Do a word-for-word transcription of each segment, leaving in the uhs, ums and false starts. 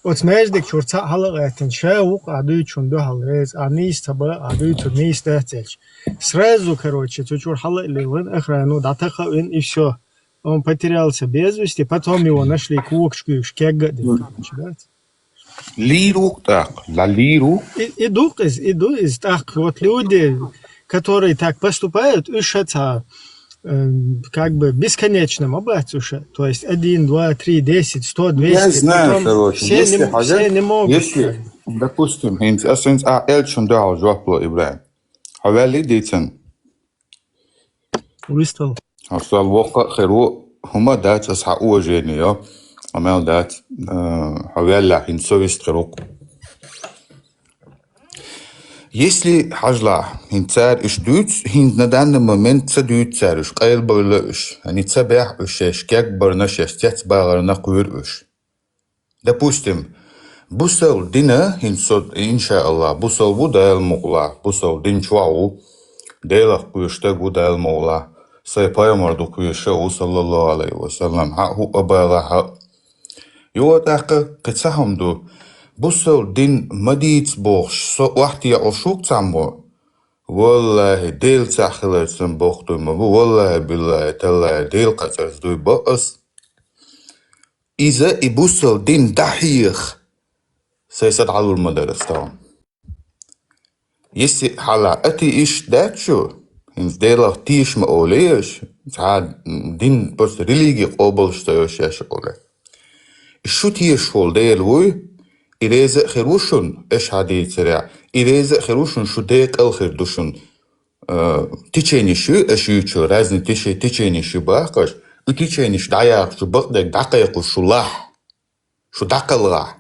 Оцу маьждиг чуьра цхьаъ хьала а гӀаьттина, ша вукху а дуьйцучунна дуьхьал реза, а нийса ца бан, а дуьйцур нийса дац аьлча. Сразу, короче, цу чуьра хьала а леллина, охрану дӀатаха а вина, и всё. Он потерялся без вести, потом его нашли когаш куьйгаш кегга а дина, короче, дац. Лийр ву-кх тӀаккха, дӀалийр ву. И, и ду-кх иза, и ду иза тӀаккха. Вот люди, которые так поступают, уьш ша ца, э, как бы бесконечно ма бац уьш ша. То есть один, два, три, десять, сто, двести, я знаю, потом короче, все если не, хьажа, все не могут, если, как бы. Допустим, хӀинца, аса хӀинца ахь аьллачунна дуьхьал жоп ло, Ибрахим. Хьо ваьллий дийцина? Вистхила. Хьо стал воккха а хир ву, хӀума дац, аса хьан уважение йо. Хьо мел дац, э, хьо ваьллехь, хӀинца со вистхир ву-кх. Если хьажалахь, хӀинца цара уьш дуьйцу, хӀинца на данный момент ца дуьйцу цара уьш, къайлабевлла уьш, хӀани ца бехь уьш, шаьш кегбарна, шаьш цецбагӀарна кхуьйру уьш. Допустим, бусалба дина, хӀинца со, иншааллахӀ, бусалба ву Дала мукъалахь, бусалба дин чохь ву, Делах кхоьруш стаг ву Дала мукъалахь, сайн пайхамар ду кхоьруш а ву, саллаллахӀу Ӏалайхи ва саллам, хьан хӀуъа балахь а. Юха тӀаккха кхин цхьа хӀума ду, бусалба дин ма дийца бохуш, со охьатаьӀалуш ву-кх цхьаммо, валлахӀи, Делан цхьаъ хиларца боху дуй ма бу, валлахӀи, биллахӀи, таллахӀи, Делан кхаъ цӀарца дуй боху ас. Иза и бусалба дин дӀахьеха, сайн са дӀалур ма дара ас тахана. Если хьалха атеист дац шу, хӀинца Делах теша ма олий аш, цхьа дин, просто религи къобалш ца йо шаьш олий. Шу тешаш волу Дела вуй, и реза а хир ву шуна, аша хьан дийцарехь, и реза а хир ву шуна, шу декъал хир ду шуна. Э, течениш ю, аша юьйцу, разный тече-, течениш ю боху аш, и течениш дӀаяхаш шу бакъдерг дӀакхайкхо шу лахь. Шу дӀакхалхахь,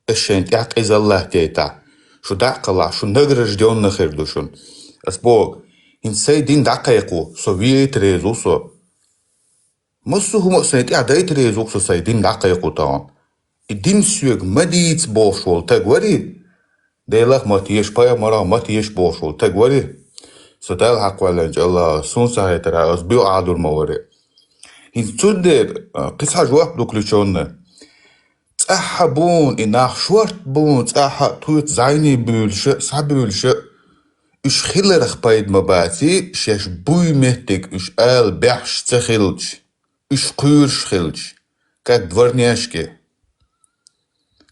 ас шайна тӀехь къизалла латтийтахь, шу дӀакхалхахь, шу награждённый хир ду шуна. Ас боху, хӀинца сайн дин дӀакхайкхо, со вен а реза ву со. Массо а хӀума а сайн тӀехь дайта реза ву со, сайн дин дӀакхайкхо тахана. И дин соьга ма дийца бохуш волу стаг варий? Делах ма теша, пайхамарах ма теша бохуш волу стаг варий? Со Далла хьакхваьллинчу Аллахьа, суна ца хетарехь, ас буьйу Ӏадур ма варий. ХӀинца цундела, а, кхин цхьа жоп ду ключённый. ЦӀахьа бу-кх и нах, шорта бу-кх, цӀахьа а, тхоьца зӀене буьйлуш а, схьабуьйлуш а, уьш хиларх пайда ма баций, шаьш буй меттиг уьш ала бехьаш ца хилча, уьш кхоьруш хилча, как дворняжки.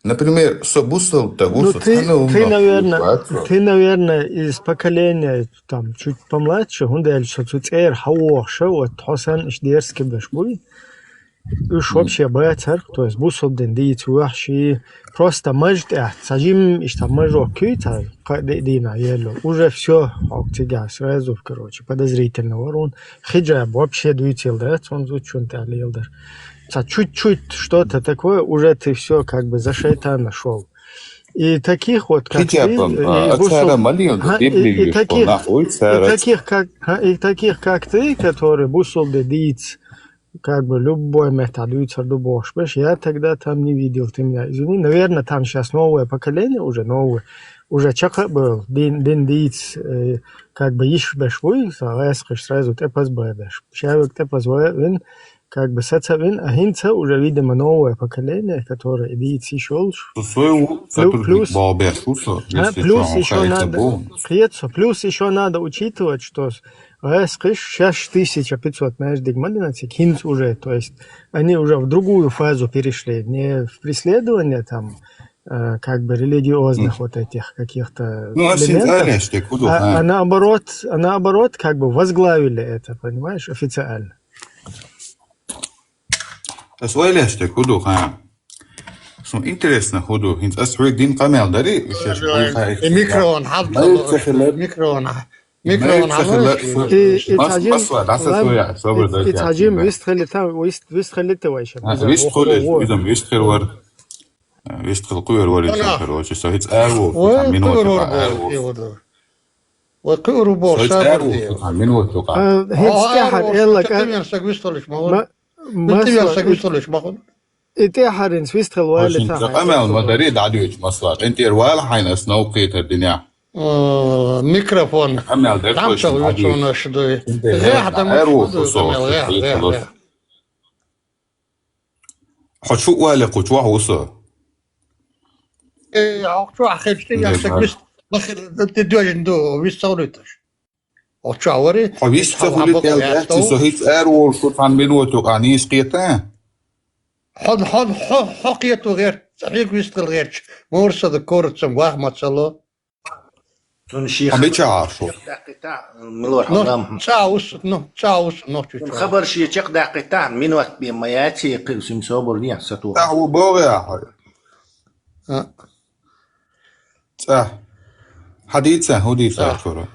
Например, со бусалба стаг ву, ну, со ты, цхьана а ты, хӀуманах наверное, вац со. Ты, наверное, из поколения, там, чуть помладше, хӀунда аьлча со цу цӀера хьан вохуш а, вот, хьо санна иштта дерзкий берш буй. Уьш вообще бацарх, то есть бусалба дин дийца ваьхьаш и, просто маж тӀехь, цхьа жимма иштта мажо куьйцу, кхаа-деа дийнахь елла. Уже всё, хьо цигахь сразу, короче, подозрительно вара хьуна. Хиджаб вообще дуьйцийла дац хьуна зудчунна тӀехь леладар. Цхьа чуть-чуть что-то такое, уже ты всё как бы за шайтана шёл. И таких вот, как ты, хиджаб, и а, бусал-, ацара ма леладо, ха, и, Библия и юьйцуш таких, нах вуй, и цара. Таких, как, ха, и таких, как ты, которые бусалба дин дийца, как бы любой меттехь дуьйцур ду бохуш берш, я тогда там не видел, ты меня извини. Наверное, там щас новое поколение уже, новое, уже чекх а бевлла, дин, дин дийца, э, как бы йиш берш буй, со гӀаскхиш сразу тӀепаза бан берш. Ша верг тӀепаза ван а вина, как бы саца а вина, а хӀинца уже, видимо, новое поколение, которое дийца йиш йолуш. Со сой ву, плю-, сотрудник плюс, боху берш ву со, а, если плюс чохь ещё хьайца надо, бу. Кхета со, плюс ещё надо учитывать, что с-, гӀаскхиш шесть тысяч пятьсот маьждиг ма дина цига, хӀинца уже, то есть они уже в другую фазу перешли, не в преследование там, э, как бы религиозных вот этих каких-то элементов, ну, а, а наоборот, а наоборот, как бы возглавили это, понимаешь, официально. Ас ойла еш дерг хӀун ду, хан? Суна интересно хӀун ду. ХӀинца ас хьоьга дина къамел дарий, уьш еш буй хаийтина. Э, микрофон хьалта. Май ца хилар. Микрофон хьа-, микрофон хьалта. Май ца хилар. Э, э, мас-, цхьа жим, масла, даса лам, соя, собар э, дай э, цхьа жим, вист хилита, вист, вист хилита вайша. А, вист хилар, иза вист хир вар. Э, вист хил кхуьр вар, иза хир вар. Со хӀинца ар ву, ой, минута кхуьр вар, ар ву. Вай кхуьуру боху шабар де. Минут юкъа. А, хӀинца тӀаьхьара элла ка-, кхин стаг вистхуьлуш ма хуьлу. Ма-, масла, стаг вистхуьлуш ма хуьлу. И тӀаьхьара хӀинца вистхила ваьлла тахьа. Къамел ма дарий, дӀадуьйчу масла. КъинтӀера вала хьайна ас новкъа кхетар динехь. Э, микрофон. Къамел дер дӀам чохь вуьйцунаш дуй. Гех дӀа ма ду къамел, гех, гех, гех. Хьо чу вале кху чохь ву со. Э, хьо чохь хилча, тӀе вех саг вист, лахи, тӀе доьжна ду, вист ца хуьлуьйтуш. Хьо чохь вари, хьо вист ца хуьлуьйту, со хӀинца ара волуш ву, цхьана минута юкъахь нийса кхета? Хьо, хьо, хьо, хьо кхето гӀерта, цхьа хьоьга вист хила гӀерташ, мур сан дан корцам ваха ма ца ло. Цунна шех хьо мичахь Ӏаш ву? Даккхийтахь, милор хьо Ну, лам. ЦӀа вусу, ну, цӀа вусу, нохчу Цунна чохь. Хабар шен чекхдаккхийтахь, минот бен ма яций, кхин сим собар дехьа сатуха. ТӀаккха ву богӀехь хьо? А. ЦӀа. Хьадийца, хӀун дийца ЦӀа. Ачура?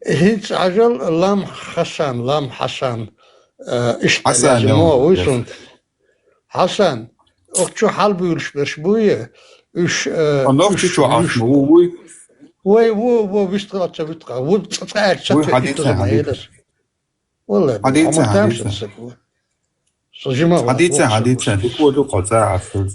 ХӀинца хьажал, Лам Хасан, Лам Хасан, э, иштта Хьасан леза мо ян вуй ян. Сунт. Хьасан, охчу хьалбуьйлуш берш буй, уьш, э, Хьо нохчи уьш, чу Ӏаш уьш ма ву, вуй? Вай, ву, ву, вистхила ца витха, ву цӀа-, цӀа аьлча ца Вуй, ца хьадийца, иттаза хьадийца. Мелас. Валла, Хьадийца, Ӏамал тамашийна хьадийца. Саг ву. Со жима вала, Хьадийца, ву хьадийца, хьо дика ву ду, кхо цӀа Ӏаш ву.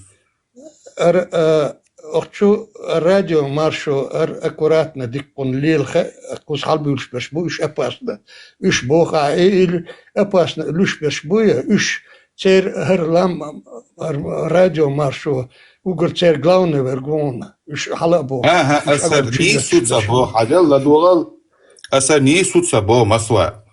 Ар, а, охчу радио маршо, ар аккуратно диккхун лелха, кхуза хьалбуьйлуш берш бу, уьш опасно. Уьш боху, а, и, и, опасно луьш берш бу, я, уьш церан хӀара лам, ар, радио маршо, угар церан главный вер гуна, уьш хьала а боху. Аха, уьш аса агар чу нийса шу ца бо, хьажал ладогӀал, аса нийса ца бо, масла.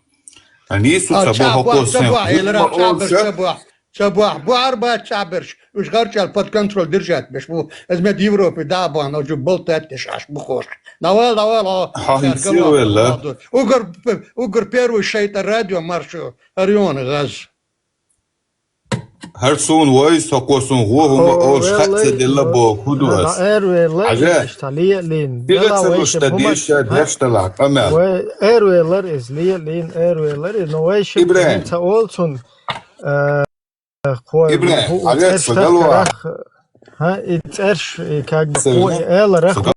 Аса нийса А, ца бо, чӀа хӀокхо боху, ца сен боху, хӀума элира, чӀа олуш берш, ца боху. Ца боху, бохьар бац чӀа берш. Уьш гӀарчӀал под контроль держать берш бу. Иза мед Европе дӀа а бахана, жу болтать деш Ӏаш бу хӀорш. Давал, давал, о, Хьо хӀинца сел велла. Угар, угар первый шайтӀа радио маршо, Орион гӀаз. ХӀара суна вай, со кхо суна гӀо хӀума О, олуш хаьа ца велла, делла боху хӀун ду аса? Эр велла, Хьажа? Иштта лиъ лин. Дела ца вай луш ши дан хӀума, дийша, ха? Деш далахь, къамел. Вай эр веллар иза, лиъ лин эр веллар иза, но вай ши ИбрахӀим. ХӀинца олу цунна, э, Кхо, ИбрахӀим, хӀу, хьажа, цӀерш со галва. Тахкарах, хӀа, и цӀерш, и как бы, Со кхо, галва. И эларах, Со галва.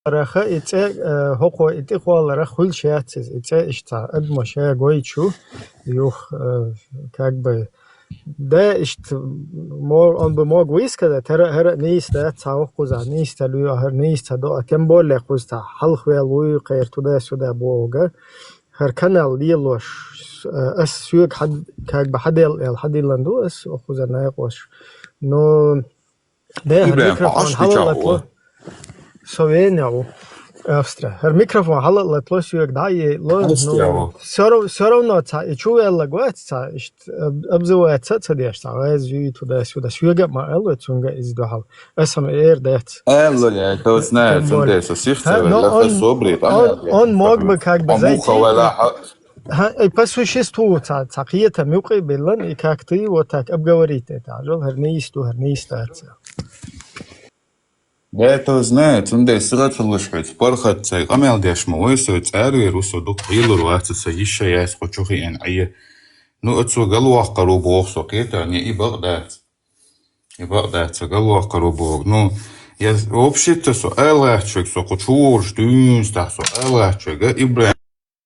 Раха, и цӀе, э, хӀокхо, и тӀехваларах хуьлуш яц иза, и цӀе иштта, адамо ша гой чу, юх, э, как бы, Да, иштта, мо-, он бы мог высказать, хӀара, хӀара нийса дац, цхьа ву кхузахь, нийса ца луьйгӀу, хӀара нийса ца до, а тем более кхуза цхьа хьалхвел вуй, кхера туда-сюда боху. ХӀара канал лелош, э, ас соьга хьад-, как бы хьаделла аьлла, хьадиллан ду ас, кхуза найкъош. Ну, Дехар ИбрахӀим, микрофон хьо хьалалатло. Со Вене ву, Австрия. ХӀара микрофон хьалалатло, соьга дӀа а йийло. Австрия ву. Всё рав-, всё равно цхьа, и чу ваьллаг вац цхьа, иштта об-, обзывается а ца деш, цхьа гӀаза юй туда-сюда. Соьга а ма аьлла, цунга иза дуьхьал. Аса ма эр дац. Аьлла, я, то знаю, тем более. Цунде со сих ца ваьлла, он, аса собри, он, он мог бы как бы зайти. Хьо муха ваьлла, хьо ХӀа, и по существу цхьа, цхьа кхетам юкъе а биллан, и как ты вот так обговорить это, ажал хӀара нийса ду, хӀара нийса дац. Я это знаю, цундела сиха ца луш хьуьца, паргӀат цай къамел деш ма вай, со цӀарвер ву, со дукха хьелур вац, сан йиша яц, кху чу хиъна Ӏе. Ну, оцо галваккхар ву боху со кхетарне, и бакъ дац. И бакъ дац, ца галваккхар ву боху. Ну, я вообще-то со ала гӀаьттачуьнга, со кху чу волуш дуьйна стахь, со ала гӀаьттачуьнга, ИбрахӀим,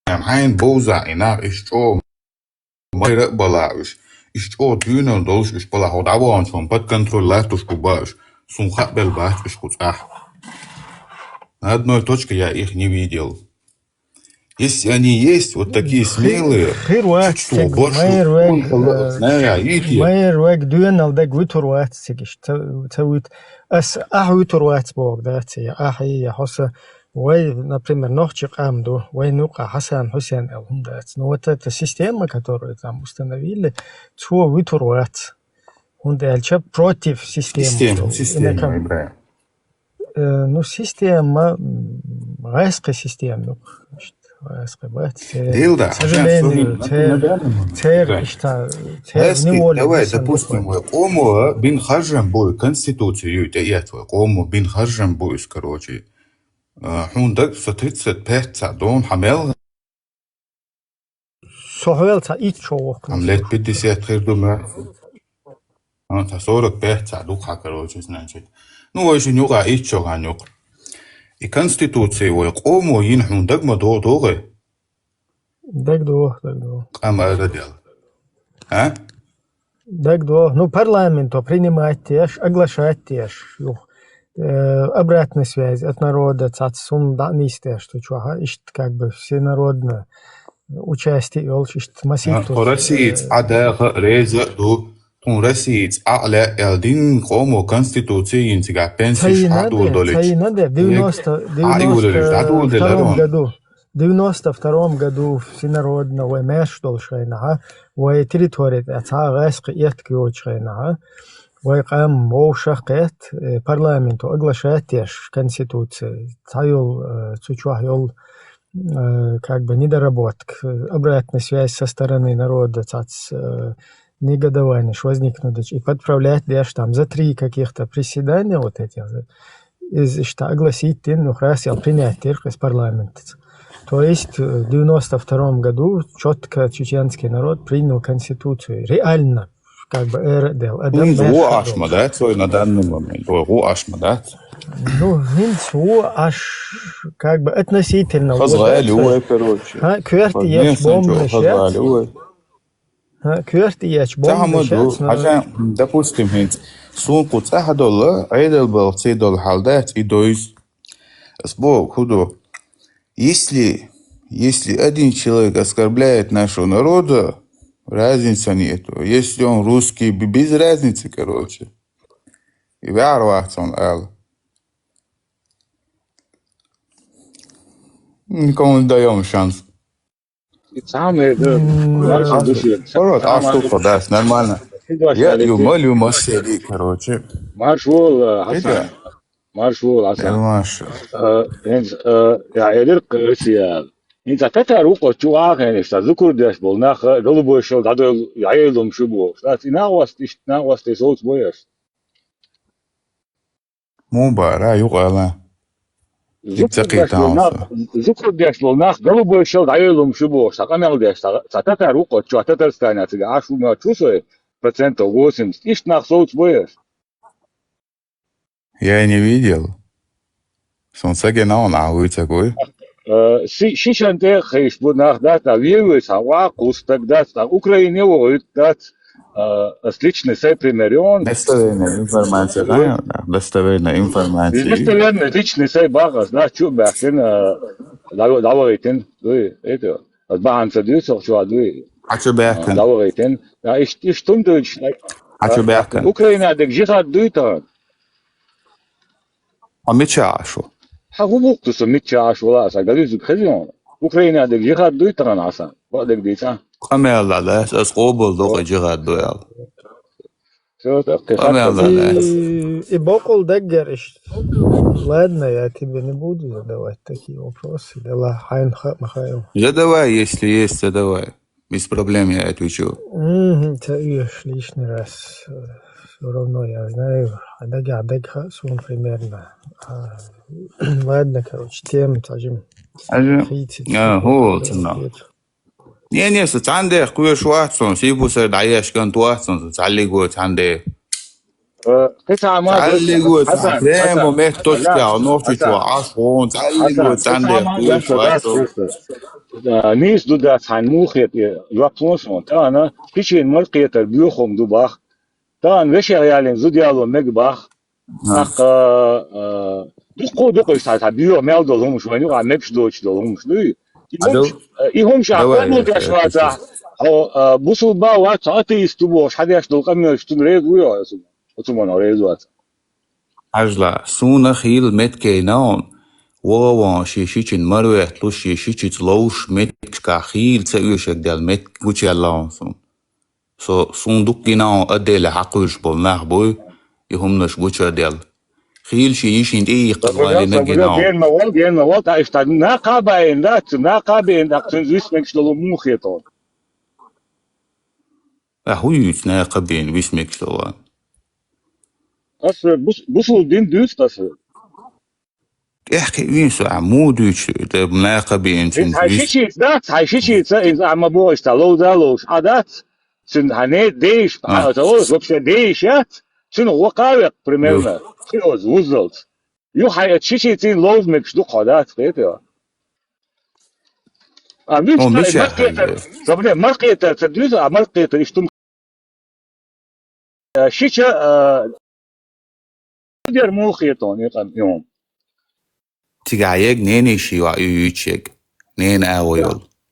Хьайна бовзахь и нах, иша чӀогӀа майра а балахь уьш. Иша чӀогӀа дуьйна долуш уьш балахь, хьо дӀаваханчу хьуна под контроль латтуш бу бан уьш. Суна хаабелла бац уьш кху цӀахь. На одной точке я их не видел. Если они есть, вот такие смелые, хир вац цига, майра вег, э, майра вег дуьйна даг вуьтур вац цига, иша ца, ца вуьту. Ас ахь вуьтур вац боху, да, ца я ахь, я хьо са. Вай, например, нохчи къам ду, вай нукъа Хьасан Хьусен аьлла хӀума дац. Ну, вот эта система, которую там установили, цо вуьтур вац. ХӀунда аьлча против системы. Система, система, Ибрахим. Э, ну, система, м, гӀаскхи система ю. ГӀаскхи бац, церан, к сожалению, церан, церан иштта, церан неволя. Давай, допустим, вай къомо бин харжам бу, конституция ю, тӀеэцна вай къомо бин харжам бу иза, короче. А, хьуна даг со тридцать пять цхьаъ дона хьан мел? Со хьоьлу цхьа итт шо воккхуш. Хьан лет пятьдесят хир ду ма? А, цхьа сорок пять цхьаъ ду хьан, короче, значит. Ну, вай шин юкъа итт шо хьан юкъа. И конституция вай къомо йина хьуна даг ма догӀу, догӀий? Даг догӀу, даг догӀу. Къам ара дел. А? Даг догӀу. Ну, парламенто принимать деш, оглашать деш, юха, э, обратная связь от народа, цаца сум дӀа а нийса деш, ту чохьа, иштта как бы всенародно. участие йолуш иштта масийтта. Тхо Россица Ӏа даха а реза а ду, тхуна Россица Ӏа а лаьа аьлла дин къомо конституци йина цигахь пенсиш Ӏа а дулдолуьйтуш. Ца йина де, девяносто, Ӏа а юлалуьйтуш, дӀадулделара девяносто втором году. Девяносто втором году всенародно вай маьрша долуш хенахь, вай территори тӀехь цхьа а гӀаьскхи этта йоцуш хенахь, вай къам вовшах а кхетта, э, парламенто оглашать деш конституция, цхьа йолу, э, цу чохь йолу, э, как бы недоработка, э, обратная связь со стороны народа, цац, э, негодованиш возникнуть дечу, и подправлять деш там за три каких-то приседания вот этих, э, иза иштта огласить дина, ну, храсел принять дира кхуьнан парламентаца. То есть, э, в девяносто втором году чётко чеченский народ принял конституцию. Реально, как бы, эра дел. Адам хӀинца ву Ӏаш ма дац вай на данный момент. Вай ву Ӏаш ма дац. Ну, хӀинца ву Ӏаш, как бы, относительно ву дац вай. Хаза гӀали ву вай, короче. ХӀа, коьрта ечу бомбанаш яц. ХӀа, коьрта ечу бомбанаш яц, но хьажа, допустим, хӀинца суна кху цӀа хьадолу, Ӏедал балха ца долу хьал дац, и дойза. Ас боху, хӀун ду? Если, если один человек оскорбляет нашего народа, разница нету. Если он русский, б-, без разницы, короче. И вяхьар вац он ала. Никому не даём шанс. И самое, да, М, марш а, души. Короче, а что подас, нормально. Я, ю, молю, мосели, короче. Марш вол, э, Хасан. Марш вол, Асан. Э, хӀинца, э, я, элира кхерсия. ХӀинца татар ву кхо чу вахана иштта, зукур деш болу нах, э, голубой шел дӀадойлу, я, йойлум шу бохуш. Дац, и накъост, иштта накъост, и соц боеш. Муха бара, юкъа ала. Зукур деш болу нах, зукур деш болу нах, голубой шел дӀайойлум шу бохуш, сан къамел деш, сан, сан татар ву кхо чу, Татарстане цига Ӏаш ву моьтту шу сой, процентов восемьдесят, иштта нах соц боеш. Я и не видел. Сон ца гина ван а вуьйцург вуй. Э, ши-, шишан тӀе а хиъш бу нах дац, а вевой сан ваккху стаг дац, а Украине вогӀуьйту дац, э, ас личный сай пример йон. Достоверная информация, да? Достоверная информация. Достоверная личный сай бахас, да, чу а баьхкина, э, дӀа-, дӀавахийтина, дуй, это. Ас бахьана ца дуьйцу, чохь дуй. Хьан чу баьхкина? ДӀавахийтина. Да, иш, иш тун дуьйцуш. Хьан чу баьхкина? Украина дерг жихад дуй тахана? Хьо мича Ӏаш ву? Хьан хӀун бухту со мича Ӏаш вала аса? Галуьзиг хезий хьуна? Украина дерг жихад дуй тахана аса? Бакъдерг дийца? Къамел дан дац, ас къобал докъу жихад ду аьлла. Всё, так, къамел дан дац. И, и бокъул даггара иштта. Ладно, я тебе не буду задавать такие вопросы. Делахь хьайна хаьа ма хаьа. Задавай, если есть, задавай. Без проблем я отвечу. Мгм, ца уьш лишний раз. Э, всё равно я знаю, а дагахь дагахь суна примерно. А, ладно, короче, тема ца жим. Хьажа? Хийци. А, хӀу, ца на. Не, не, со цхьаьннех кхоьруш вац сон, сий бусар дӀаеш кӀант вац сон, со цхьаллиго цхьаьннех. Э, кхин цхьа ма Цхьаллиго Хасан, цхьа прямо Хасан, метточка, Хасан, нохчичо Хасан, Ӏаш вон, цхьаллиго Хасан, цхьаьннех кхоьруш вац сон. Э, нийса ду дац хьайн мухе тӀе, жоп ло суна, тахана шичийн мара кхетар боьхам ду бах. Тахана вешех ялийна зуда яло мега бах. ТӀаккха, а, дуккха а дукха иштта цхьа боьха мел долу хӀумаш вайна юкъахь мегаш доцуш долу хӀумаш дуй? И хӀумаш, и хӀумаш ахь къобалдеш вацахь, хьо, а, бусулба вац, хьо атеист ву бохуш, хьан деш долу къамелаш цунна реза вуй хьо, оцу, оцу монах реза вац? Хьажла, суна хийла меттиг йина хьуна, вогӀа ван шен шичина мара ветталуш, шен шичица ловш меттигашкахь хийла ца оьшург дел меттиг гучуяьлла хьуна суна. Со, суна дуккха гина хьуна а делла хьакхуьйсуш болу нах буй, и хӀуманаш гучуделла. Хийла шен йишин тӀе йиккхина валина гина хьуна. Гена ма вал, гена ма вал, тӀаккха иштта накха а баийна дац, накха а баийна, тӀаккха цуьнца виснарг долу муха хетон. Ахь хӀун юьйцу накха а баийна виснарг долу? Аса бус-, бусул дин дуьйцу аса. ТӀехкхиъ вийна со, ахь муха дуьйцу, тӀе накха а баийна цуьнца вист. Хьайн шичица дац, хьайн шичица, иза ахь ма бохуш, цхьа ловза а ловш, Ӏа дац, цуьнан хьайн не-, дейш, хьан ца волуш, вообще дейш яц, цуьнан гӀо кхавеккха, примерно, кхиоза, вуззалц. Ю хьайн оцу шичицийн ловза мегаш ду-кх хьо, дац, кхетий? А, вуьш, маркхетар, проблема, маркхетар ца дуьйцу, а маркхетар иштта Э, шича, э, дер муха хетон и къам, и хӀума? Цигахь ег ненан йишин йоӀ ю юьйцуш ег. Ненан агӀо йолу.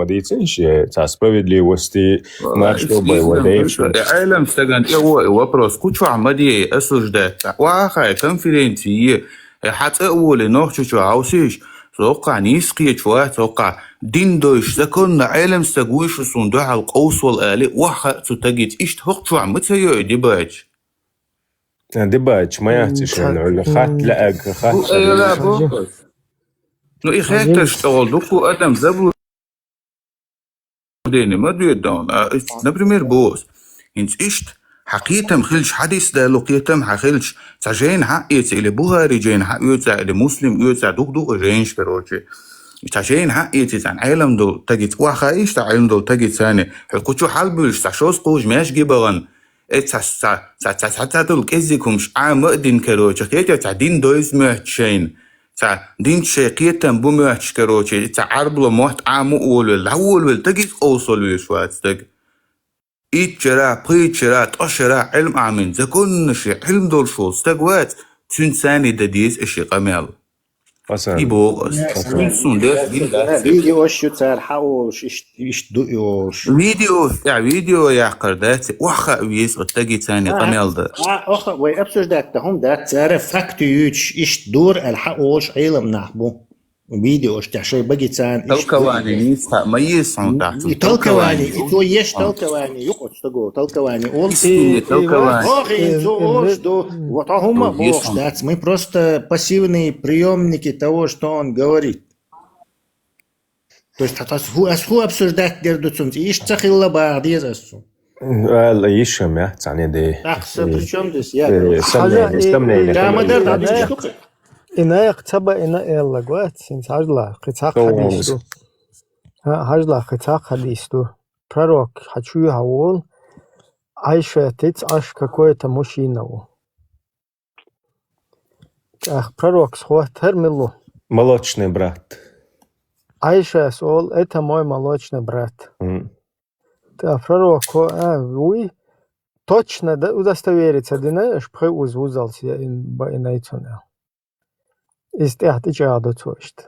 ма дийцинаш, э, цхьа справедливости, марш тобой, вай дайшин. Э, Ӏелам стаган тӀе во, э, вопрос, кху чохь ма де, осуждать. Охьахай, конференци е, э, хьан цӀа а волий, нохчу чу хьовсийша, цо кхаъ нийса кхеташ вац, цо кхаъ дин дойш, законна Ӏелам стаг вуй шу суна дуьхьал къовсавала али, охьахаа цу тагица, иштта хӀокху чохь ма ца йой дебаташ? Дебаташ ма яц и шайна, Ӏуьллу хатта лаьага хатта. Ну, и хеттарш тӀехула дуккха адам заблу- Дени ма доьду, а, например, боху ас. ХӀинца иштта, хьан кхетам хилча, хьадис далу кхетам хьан хилча, цхьа жайна хьаэца, или Бухари жайна хьаоьцу, или Муслим оьцу, дукха ду жайнаш, короче. Цхьа жайна хьаэца, цхьана Ӏелам долу тагица, охьахаа иштта Ӏелам долу тагица царна, хьо кху чу хьалабуьйлуш, цхьа шозза кхузза маьждиге бахана, э, цхьа, цхьа, цхьа, цхьа, цхьа, цхьа долу кӀеззиг хӀумаш Ӏама а дина, короче, кхетий, цхьа дин дойза моьтту шайна. Цхьа динца шайн кхетам бу моьттуш, короче, цхьа Ӏарбла мотт Ӏамо а волавелла, дӀаволавелла, дагица къовсалла везаш вац стаг. Итт шера, пхийтта шера, ткъа шера Ӏилма Ӏамийна, законно шен Ӏилма долуш волу стаг вац, цуьнца царний дан деза аша и къамел. И боху аса. Цуьнца суна деш дина дац. Видеош ю цара хьаолуш, иштта, иштта ду и олуш. Видеош тӀехь видео яккхар дац, охьахаа веза оцу стаге царний къамел дан. А, оха, вай обсуждать дан хӀума дац, цара факты юьйцуш, иштта дора аьлла хьаолуш Ӏелам нах бу. Видеош тӀехь шайн баги царна иштта. Толкование нийса ма еза хьуна тӀехь. И толкование, и цо еш толкование ю оцу стаго, толкование олу. Истинный толкование. Ох, и цо олуш ду. Вот, а хӀума бохуш дац. Мы просто пассивные приёмники того, что он говорит. То есть, ас хӀу, ас хӀу обсуждать дер ду цунца? Иштта ца хилла баха деза ас цунна. Ала йиш ма яц цхьанне де. ТӀаккха при чём здесь я? Э, сомнение, сомнение. Да, ма дар, да, да. И наякх ца баина эллаг вац, хӀинца хьажла, кхин цхьа хадийс ду. ХӀа, хьажла, кхин цхьа хадийс ду. Пророк, хьан чуьйхьа волу, Ӏайшатица Ӏаш какой-то мужчина ву. ТӀаккха пророкс хоттар мила ву? Молочный брат. Ӏайшас олу, это мой молочный брат. М. ТӀаккха пророк хо-, а, вуй, точно да, удостовериться дина, аш пхи уз вузалц я ин, ба инай цунна. Иза тӀехь тӀечӀагӀдо цо иштта.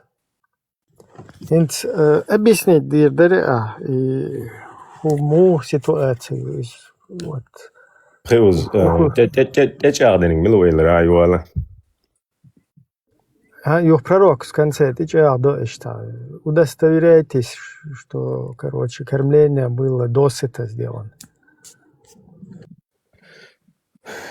ХӀинца, э, объяснить дийр дара а, и хӀу муха ситуацию иза, вот. Пхи уз, э, тӀе-, тӀе-, тӀе-, тӀечӀагӀдиниг мила ву элира а йола. А, юха пророкс в конце тӀечӀагӀдо иштта. Удостоверяйтесь, что кормление было досыта сделано.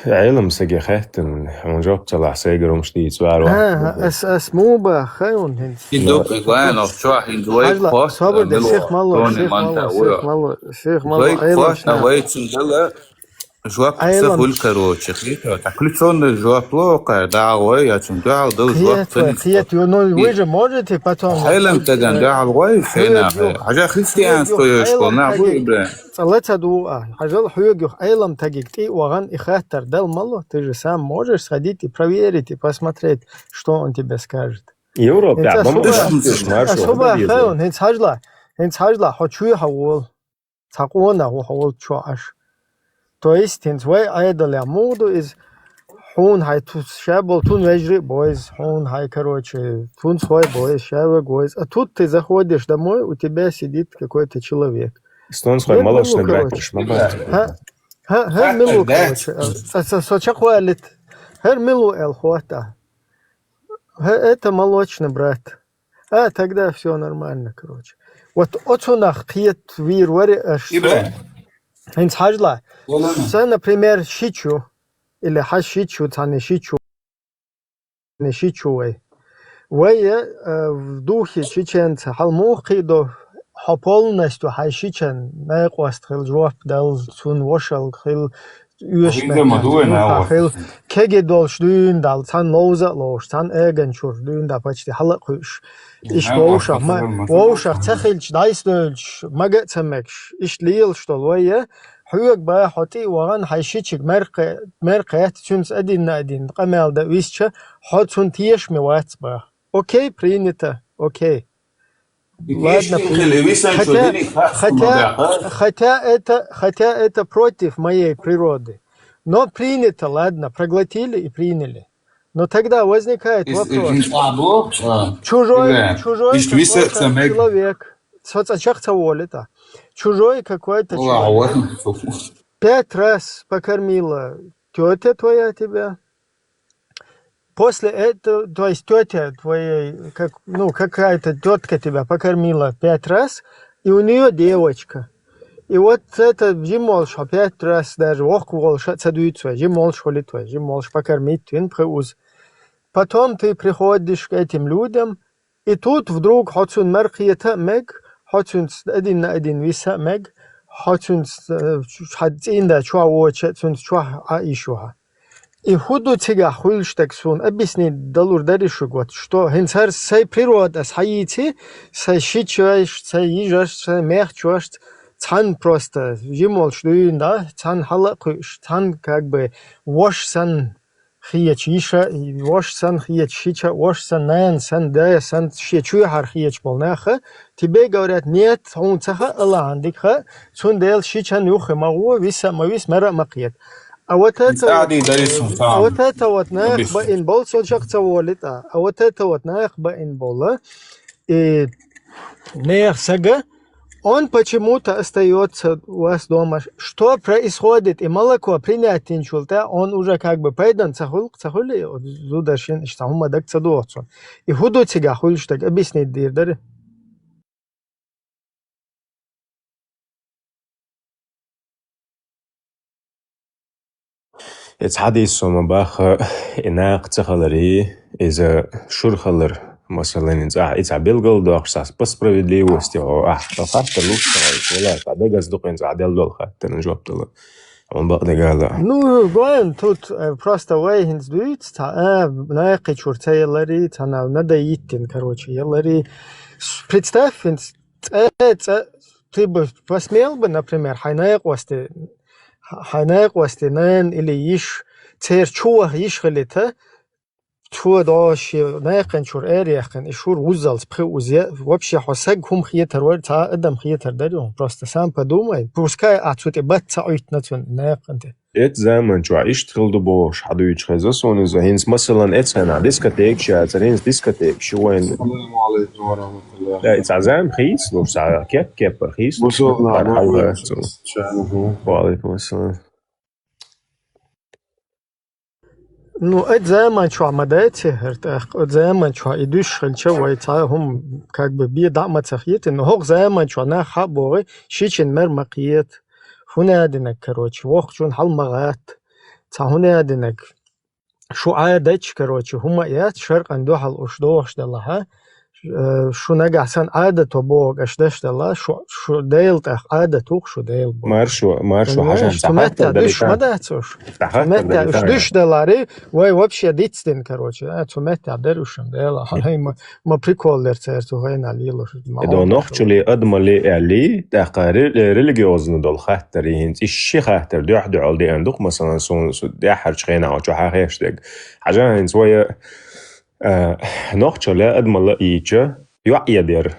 Ӏелам саге хаьттина, хьуна жоп ца лахь, сайгара хӀумаш дийца варо. А, ас, ас муха баха хьуна хӀинца? И дукха вайн оф чохь хӀинца вай хьажла, хӀотта собар де, мила сих мало, тоне сих манта мало, вуйо. Сих мало, сих мало, вай Ӏелам хӀотта шна. Вай цуьнан дала жоп ца хуьлу, короче, хета. Так включённый жоп ло кхара дагӀа вай, я цуьнан дуьхьал дала жоп ца ниско. Кхета, ну, вы же можете потом. Ӏелам таган дуьхьал вай, шайна хье. Хьажа христианство йош хьо, на ву, Ибрахим. Цкъа ла ца дугӀу ахь. Хьажал хьоьга юха Ӏелам тагиг тӀе а вахана и хаттар дала мало, ты же сам можешь сходить и проверить, и посмотреть, что он тебе скажет. Европа, хӀинца бомба ас хӀума, ас хӀума хьайван, хӀинца хьажла, хӀинца хьажла, хьо чуьйхьа волу. Цхьа къонах ву хьо волччохь Ӏаш. То есть, хӀинца вай Ӏедалехь муха ду иза, хьуна хьайн ту-, ша болу тун вежарий а бо иза, хьуна хьайн, короче, тун схой а бо иза, ша вег ву иза. А тут ты заходишь домой, у тебя сидит какой-то человек. Стон схой молочный братиш, ма бац. ХӀа, хӀа, хӀара мила ву, короче, а, ца, ца, со чекхвалит. ХӀара мила ву аьлла хӀотта. ХӀа, это молочный брат. А, тогда всё нормально, короче. Вот оцунах кхета вийр вари аш. ХӀинца хьажла. Са, например, шичу, или хьа шичу, цхьана шичу, не шичу вай. Вай, э, в духе чеченца хьал муха кхийдо, хьо полностью хьайн шичан накъост хила жоп дал, цун вошал хила, оьшметтан хила, кеге долуш дуьйна дал, цхьана ловза а ловуш, цхьана эган чуьра дуьйна да почти хьала а кхуьуш. Иштта вовшах ма, вовшах ца хилча, дӀайсдевлча, мага а ца мегаш, иштта лелаш долу вай, я, хьоьга баха хьо тӀе а вахана, хьайн шичиг мер кхе-, мер кхетта, цуьнца адинна-адинна къамел дан висча, хьо цунна тешаме вац баха. Окей, принято, окей. Ладно, хотя, хотя, хотя это, хотя это против моей природы. Но принято, ладно, проглотили и приняли. Но тогда возникает вопрос. Чужой, чужой какой-то человек. Со цӀа чекх ца волита. Чужой какой-то человек. Пять раз покормила тётя твоя тебя. После этого, то есть тётя твоей, как, ну, какая-то тётка тебя покормила пять раз, и у неё девочка. И вот это жимолш, пять раз даже, ох, волш, ца дуьйцу вай, жимолш хули твой, жимолш покормить твин пхи уз. Потом ты приходишь к этим людям, и тут вдруг хьо цунна мар кхета а мег, хьо цуьнца один на один виса а мег, хьо цуьнца, э, хьан цӀийнда чохь воча, цуьнца чохь а иш ваха. И хӀун ду цигахь хуьлуш дерг суна объяснить далур дари шуьга, вот, что хӀинца хӀара сайн природа ас хьайийци, сайн шичаш, сайн йижаш, сайн мехчош, цхьаьна просто жимолш дуьйна, да, цхьаьна хьала а кхуьуш, цхьаьна как бы вош санна, хеташ йиша, воша санна хеташ йича, воша санна, нана санна, да санна, шен чуьхьара хеташ болу наха, тебе говорят, нет, хьуна ца хаьа, Аллахьан дика хаьа, цундела шичан юххе ма гӀо, виса а ма виса, мара а ма кхета. А вот это вот, а вот это вот нах баин бол, со чакх ца волита. А вот это вот нах баин бола. И нех сага, он почему-то остаётся у вас дома. Что происходит? И молоко принятинчул, да, он уже как бы пайдан ца хуьлу, ца хуьлу, зударшин, иштта хӀума даг ца дохцун. И хӀу ду цигахь хуьлуш даг, объяснить дийр дара. И цхьа дийца со ма баха, и накха ца хиларе, иза шура хилар, масалан, и цхьа, и цхьа билгал доккхуш, цхьа по справедливости, хьо ахь, хьо хаттар луш ца хилча, вала, цхьа дагаза дукха и цхьа дел долу хаттарна жоп дала. Хьуна бакъдерг ала. Ну, гойн, тут, э, просто вай хӀинца дуьйцу, цхьа, а, накхи чуьра ца яларе, цхьа на-, надоедтина, короче, яларе. С-, представь, хӀинца цӀе, цӀе, ты бы посмел бы, например, хьайн некъосте, хьайн некъосте нана или йиша, церан чу ваха йиша хилийта, цо догӀуш шен некъан чуьра эр яьккхина, и шура вуззалц пхи уза, вообще хьо саг хӀума хетар вара, цхьа адам хетар дара, просто сам подумай, пускай а цу тӀе бат ца Ӏуьттина цунна некъан тӀе. Эцу заман чохь иштта хилла ду бохуш, хьан дуьйцуш хеза суна иза? ХӀинца, масалан, эцу хенахь дискотекаш яцара, хӀинца дискотекаш ю вайн. Ассаламу алейкум ва рахматуллахи. Да, и цхьа зама хийцалуш, цхьа кеп-кепара хийцалуш. Бусурна, вара хьалха цу. Ва алейкум ассалам. Ну, эцу заман чохь ма дац хӀара тӀаккха, оцу заман чохь и дуьсуш хилча, вай цхьа хӀума, как бы, бен дӀа а ма ца хетина, но хӀокху заман чохь нах хьа а боху, шичина мер ма кхета. ХӀун а динарг, короче, воккхачунна хьал ма гӀатта. Цхьа хӀун а динарг, шу Ӏадатча, короче, хӀума а яц, шаркъан дуьхьал уьш дохуш делахьа, э, шу нагахь санна Ӏадато бохург аша деш дала, шу, шу Дела тӀаккха Ӏадат ву-кх шу Дела боху. Маршо, маршо, понимаешь, хьажа, цу меттехь дуьсуш ма дац уьш. Цу меттехь уьш дуьсуш даларе, вай вообще дицдина, короче, а, цу меттехь дара уьш-м Дела. Хьан ма, ма прикол дара церан цу хенахь лелош. Эдо нохчалле, адамалле аьллий, тӀаккха ре-, религиозно долу хаттар, и хӀинца и ши хаттар дуьхь-дуьхьал деана ду-кх, масалан, суна, су тӀаьххьарчу хенахь чохь хьан хеш дерг. Хьажа, хӀинца вай, а, нохчалле, адамалла ийча, йоӀ я дера.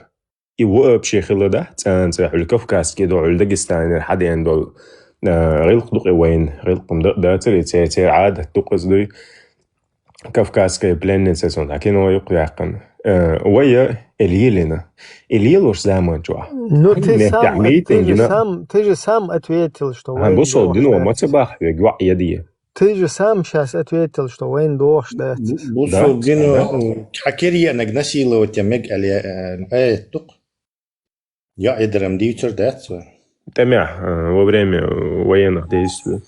И вообще хилла дахь, цӀанца хьуьлла кавказский ду, хьуьлла Дагестанера хьадеана долу, а, гӀиллакх ду-кх и вайна, гӀиллакх-м дан а дацара, и церан, церан Ӏадат ду-кх иза дуй. Кавказская пленница, цунна кино ю-кх яьккхина. Э, вай я и лелийна. И лелош заман чохь. Ну, ты сам, ты же сам, ты же сам ответил, что вай бусул дино ма ца бахьа вега, йоӀ я де. Ты же сам щас ответил, что вайна дохуш дац. Бусул дино, м, хьан кира еанарг насиловать ян мега аьлла, э, аят ду-кх. ЙоӀ я даран дийцар дац вай? ТӀемехь, э, во время военных действий.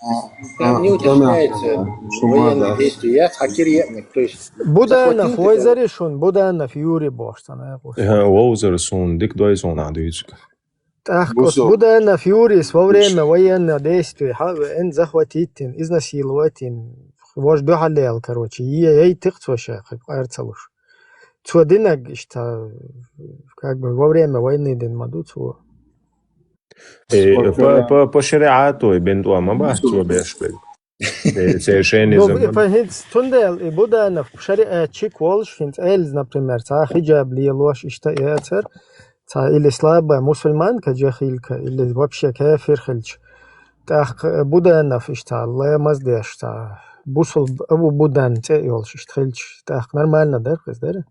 Там не уточняется военных действий. Я хьан кира еанарг, то есть Буданов, вайзарий шуна, Буданов Юрий бохуш цхьа наха. Э, вовзар суна, дика дой суна ахь дуьйцург. ТӀаккха оцу Буданов Юрийс во время военных действий хьан веана, захватить йина, изнасиловать йина, важа дуьхьал яьлла, короче, е-, яйти-кх цо ша, кхин къар ца луш. Цо динарг иштта, как бы, во время войны дина ма ду цо. Э, по, по, по шариату и бен тӀом ма бац цо беш берг. Э, совершенно. Ну, и по хӀинца цундела и Буданов шариат чик волуш, хӀинца эльза, например, цхьа хиджаб лелош, иштта яцара, цхьа или слабая мусульманка, джахилька, или вообще кафир хилча. ТӀаккха Буданов иштта ламаз деш, цхьа бусул Абу Будан цӀе йолуш иштта хилча, тӀаккха нормально дара-кх иза, дара?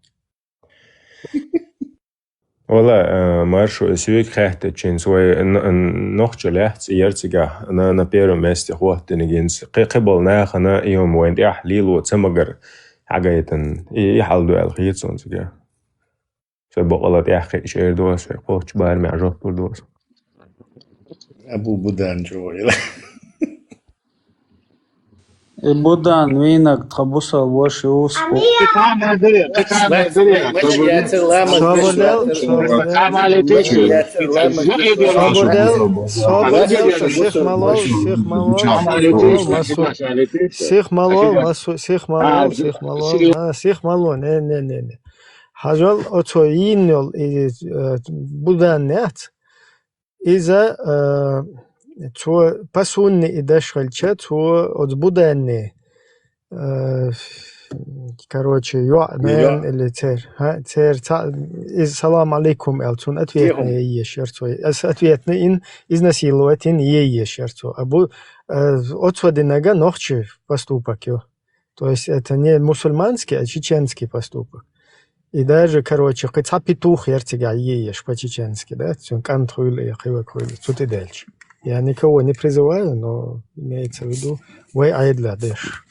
Вала, э, маршо, соьга хаьттачу хӀинца вай н-, н-, нохчаллехь цӀе яра цигахь, на, на первом месте хӀоттийнарг хӀинца. Кхи-, кхин болу нахана и хӀума вайна тӀехь лело ца магар хьагайтина, и, и хьал ду аьлла хета суна цигахь. Сайн бакъалла тӀаьхьа кхиъча эр ду аса, сайн кхоччу барамехь жоп лур ду аса. Абу Будан чӀогӀа ила. И Будан вийнарг тхан бусалба ваша ву. Собар дел, собар дел, собар дел, собар дел, собар дел, сих ма лол, сих ма лол, сих ма лол, масу-, сих ма лол, масу-, сих ма лол, сих ма лол, а, сих ма лол, не, не, не, не. Хьажал, оцо йийна йолу и, э, Будан яц. Иза, э, цо по сунне и деш хилча, цо оцу Буданне, Э, короче, йоӀ, наверное, или цер. ХӀа, цер, ца-, из «Салам алейкум» аьлла, цунна ответный еш яр цо. Ас ответный ин, изнасиловать ин е еш яр цо. А бу-, э, оцо динага нохчий поступок ю. То есть это не мусульманский, а чеченский поступок. И даже, короче, кхы цхьа петух яр цигахь е еш по-чеченски, да? Цуьнан кӀант хуьлу, и кхиваг хуьлу, цу тӀе даьлча. Я никого не призываю, но имеется в виду, вай Ӏедалехь деш.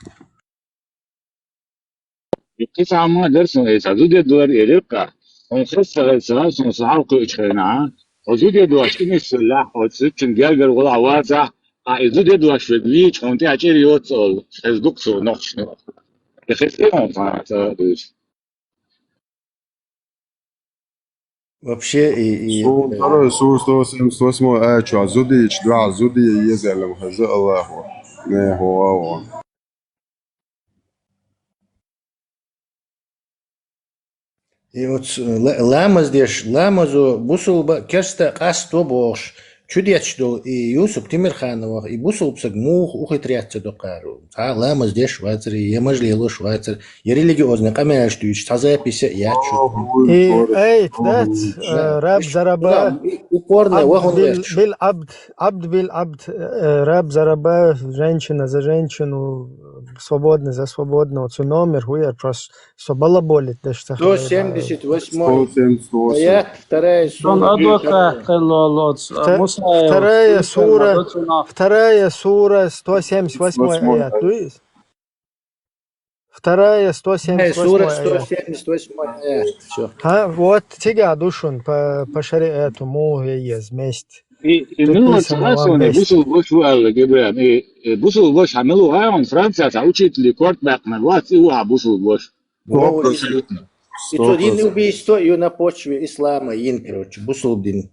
Кхин цхьа хӀума дара суна, и цхьа зуда дора элира-кх. Хьуна хаза ца хеза, суна схьа кхуьучу хенахь, хьо зуда дош, и нисвеллехь, оцу зудчун гергара гӀуллахь вацахь, а и зуда дош верг вийча, хьуна тӀехь чӀир йоцу олу, хеза ду-кх цо нохчашна. И хеза хьуна цхьа а ца дуьйцу. Вообще, и, и, Суна э, второй сура сто семьдесят восьмой аят чохь зудийчу дуьхьал зудий еза аьлла ма хеза Аллахо. Не, хӀо, хӀо. И оцу ла-, ламаз деш, ламазо бусулба керста къасто бохуш, чудетташ долу и Юсуп Тимирхановах и бусулба саг муха ухитряц ца до кхара. Цхьа а ламаз деш вацара, я маж лелош вацара, я религиозный къамелаш дуьйцуш, цхьа запись а яц шу. И айт дац, э, раб за раба, упорно, абд вахун бил, верчу. Бил абд, абд бил абд, э, раб за раба, женщина за женщину, свободный за свободного, цу номер хуяр просто. Со балаболить деш ца хилла. Сто семьдесят восьмой. Сто семьдесят восемь. Аят, вторая сура. Сон адвокат кхелло лоц, а, Мусаев, вторая сура, вторая сура, сто семьдесят восьмой аят, дуй? Вторая, сто семьдесят восьмой сура, аят. Сто семьдесят восьмой аят. Всё. Ха, вот, цигахь ду шуна по, по шариату муха еза месть. И, и мила ца хьа суна, бусулба ваша ву аьлла, Ибрахим. И, и бусулба ваша хьан мила ву хьан Франция цхьа учитель корта баьккхинарг вац, и ву хьан бусулба ваша. Сто процентов. И цо дин убийство ю на почве ислама йин, короче, бусулба дин.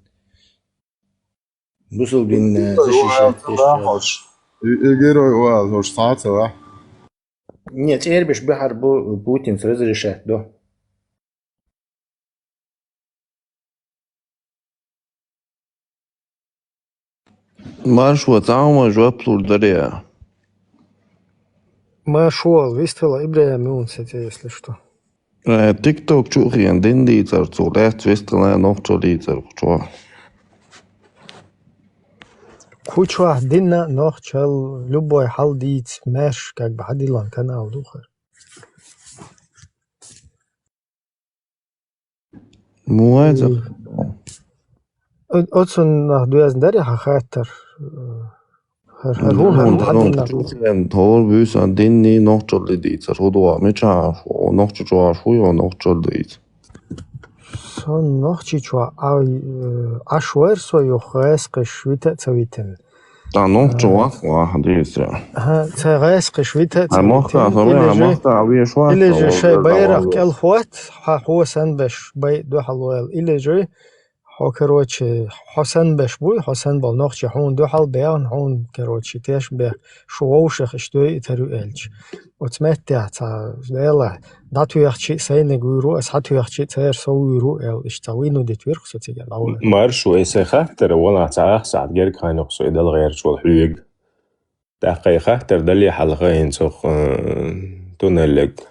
Бусулба дин, э, защищать деш. И, и герой ву аьлла, хӀорш цхьа а ца вахь. Не, цӀербеш бахьар бу, Путинца разрешать до. Маршо, цхьа хӀума жоп лур дарий? Маршо, вистхила Ибрахим юн сеце, если что. Э, тикток чу а хиъна дин дийцар цо, лаьцна вистхила нохчалла дийцар чохь. Кху чохь дина нохчалла, любой хьал дийца, маьрша, как бы, хьадиллан канал ду хир. Муха вай ца? О-, оцунах доьзна дарий хьан хаттар? ХӀара, хӀара хӀун, хӀара хӀун хьан динна? ХӀора буьйсан динний нохчалла дийцар. ХӀун ду, мичахь, нохча чохь шу йо нохчалла дийца? Со нохча чохь а, э, Ӏаш вайра со юха гӀаьскхиш вита а ца витина. Та нохча вац ваха дийца. Ха, ца гӀаьскхиш вита а ца витина. Мохта, или же, мохта, а веш вац, или же шайн байракх кӀел хӀотта, хьан хьо санна беш бай дуьхьал ваьлла. Или же хьо, короче, хьо санна беш буй, хьо санна болу нохчий хьуна дуьхьал баьхна, хьуна, короче, теш бех, шу вовшах иштта дой и тар ю аьлча. Оцу меттехь цхьа, Дела, дӀатоьхчи а сайниг вуьйр ву, ас хьатоьхчи а церан со вуьйр ву аьлла, иштта цхьа вуй ну дитвирх со цига дӀавоьлла. Маршо, и сайн хаттар, валлахь, цхьа ах сахьт герга ханна со и дала гӀерташ волу хьоьга. ТӀаккха и хаттар дале хьалха хӀинца хӀокху, э, туннеллиг.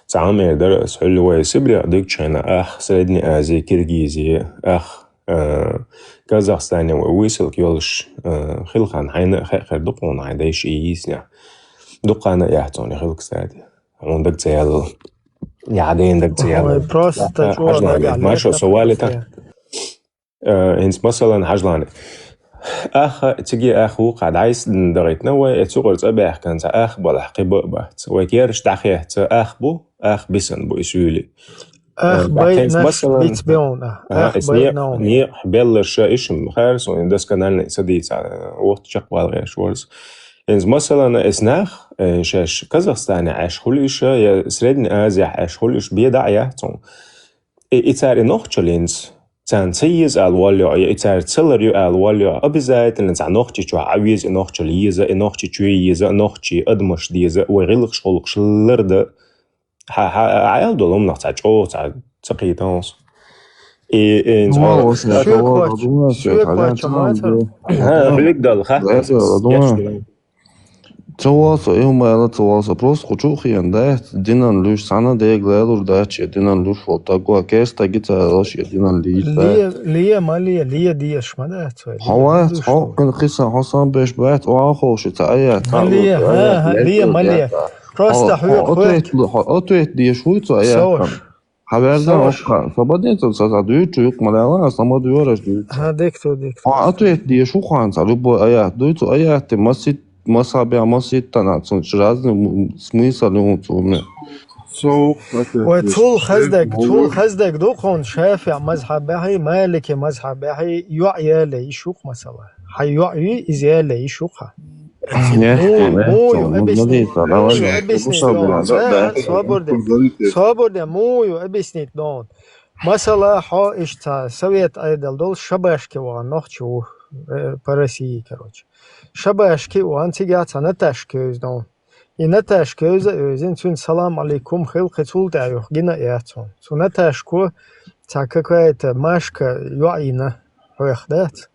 Цхьа хӀума эр дара ас хьуьлла вай Сибрех дигчу хенахь ах Средний Ази, Киргизи, ах, э, Казахстане вай вуьйсалг йолуш, э, хилла хан хьайна а хаьа хир ду-кх хьуна хьайн дайша и йийцинехь. Дукха хан а яц хьуна и хилла, кстати. Хьуна дага ца яьлла. Я дайна дага ца яьлла. Ой, просто чӀогӀа дага Маршо, со валита. Э, хӀинца масалан хьажлани. Ах, циге ах вукхахь дӀайса дахийтина вай, э, цу гӀур цӀа баьхкина цхьа ах балахь кхин ба а бац. Вай кераш дӀахецна ах бу, ах бисина бу и суьйли. Ах, э, байнаш масалан, биц бевна. Ага, ах, эс байна не-, некъахь белларша ишим хара суна досконально ца дийца, э, вахта чекхвала гӀерш варз. ХӀинца масалан, эс нах, э, шаьш Казахстане Ӏаш хуьлу иша, я Средний Азияхь Ӏаш хуьлу иша, бен дӀа а яц хьуна. И, и цара и нохчаллинца, царна ца еза ала воллехь, я и цара ца лар ю ала воллехь, обязательно цхьа нохчи чохь Ӏан веза, и нохчалла еза, и нохчи чоь еза, нохчи адамаш деза, вай гӀиллакхаш гӀуллакхаш ларда. Хьа, хьа, Ӏаьла долу хӀуманах цхьа чӀогӀа цхьа ца кхетам со. И, и, ХӀа, хьоьга дала хаттар. Ца валса, э, ма яла ца валса, просто кху чу хиен дац, динан луш, сана дег лелур дац, я динан луш вол, тагва, кес таги ца лаш, я динан лиш дац. Ле, ле, ма ле, ле, деш, ма дац, вай, ле, Хавац, луш хо, вол. Кин хиса, хосан беш бац, о, а, хо, ши ца, а, я, ца, Ма ле, луш, а, ха, я, ха, ле, ле, ма ле. Просто хо, хьоьх, ответ, хьоьх. Хо, ответ деш хуй ца, а, я, Саваш. Хан. Хавардан Саваш. Окха, свободен ца, ца, ца, дуй, чу, юк, ма лела, а, сама дуй, ораш дуй. Ха, дек ту, дек ту. Хо, ответ деш ху хан ца, любой, а, я, дуй, ца, а, я, ты, масит, масабя, масит, тана, ца, разный м-, смысл, ну, ца, у меня. Цул, Вай, цул хаздаг, цул хаздаг ду кхуна ШафиӀ мазхьабехьи, Малики мазхьабехьи йоӀ яла йиш юкх масала. Хьай йоӀ ю, из яла йиш юкх хьа. Не, Муу, не, муу ю, не, объясни. Не, не, Муу ю, не, объясни, не, да, не, да, да, да, да, Собар де, муу ю, объяснить дон. Масала, хьо иштта совет айдал дол шабашки ван нохчи ву, э, по России, короче. Шабашки ван цига ца Наташка юз дон. И Наташка юза, юзин цун салам алейкум хил, кхи цул тӀа юх гина яц хьун. Цу Наташко ца какая-то Машка йоӀ йина хьоьх дац.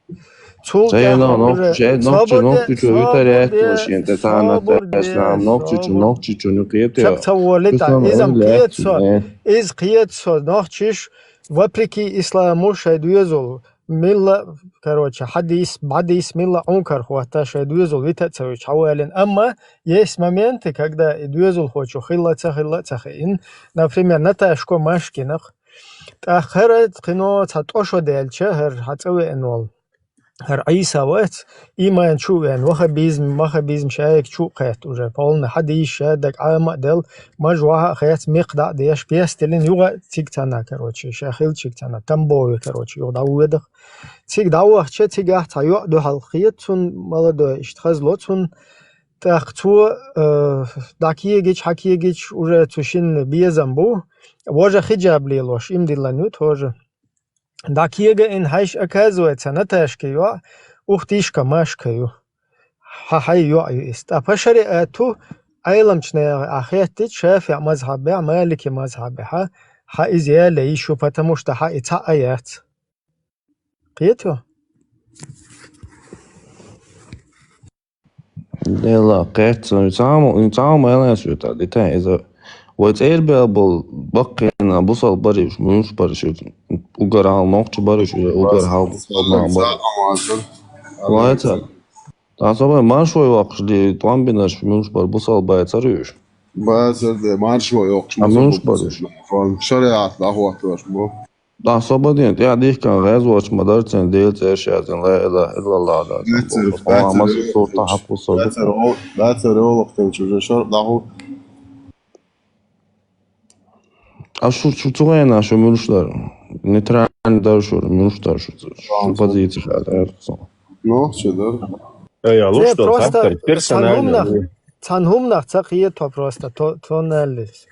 Цул Ца тӀа йина хьо нохчи, уже ше нохчи, свободе, нохчи чу ютар яц свободе, чу шин, те та свободе, Наташка, нохчи чу, свободе. Нохчи чу ню кхетя. Чак ца воли та, Кусан изам эл кхет яц, со, не. Из кхет со, нохчиш, вопреки исламу, шай дуезул. Милла, короче, хьадис, бадис, милла ункар хватта, шай дуезул вита ца вич хьавалин. Амма есть моменты, когда и дуезул хочу хилла ца, хилла ца хин. Например, Наташко Машкинах. ТӀаккха хӀара кхино ца тӀошо делча, хӀара хьа цӀавеан вол. ХӀара Ӏийса вац, иман чу вен, вахабизм, махабизм шайк чу кхет уже. Полна хьадис ша даг Ӏама дел, маж ваха хец, мекх да деш, пестелин юга циг цана, короче, ша хил чиг цана, Тамбове, короче, юга да уедах. Циг да вахча, цигах ца йоӀ духьал хет цун, молодой, ишт хазло цун. ТӀаккха цо, э, дакегич, хьакегич, уже цу шин безам бу. Вожа хиджаб лелош, им диллан ю тоже. ДӀакега ин хьайш, оказывается, Наташка йоӀ, ух тишка Машка ю. Хьа хьай йоӀ ю ис. ТӀа по шариату Ӏеламча наха а хеттич, ШафиӀ мазхьабехь, Малики мазхьабехь, хьа из яла йиш ю, потому что хьа и цхьа а яц. Кхету? Дела, кхетца, цамо, цамо элас ю та, дита, иза. Вай цӀер бел бол баккхина, бусал бариш, муш бариш, угар хьал, нохчи бариш, угар хьал, бусал нах бар. Вай ца. Та собай марш вай вакш, ди, тламбинаш, муш бар, бусал бай цариш. Ба, цар де, марш вай вакш, А муш бариш. Шариат, ахват ваш, бу. Да, собадин, я дихкан гӀезвоч ма дарцин, Дела цӀераш яздин, ла илаха иллаллах, да, Дацар, Аллаху, дацар, Муса сурта хьакъу саду. Дацар, о, дацар, олохтан чуже шор, даху. А шу, шу цугайна, шу мюрш дар. Нейтральный дар, шу мюрш дар, шу, шу Ладно, позиция, да, да, да. Ну, что, да? Э, я, ну Э, что, просто так, персонально, цан хумнах, ну. Цан хумнах ца кхета просто, то, то налис.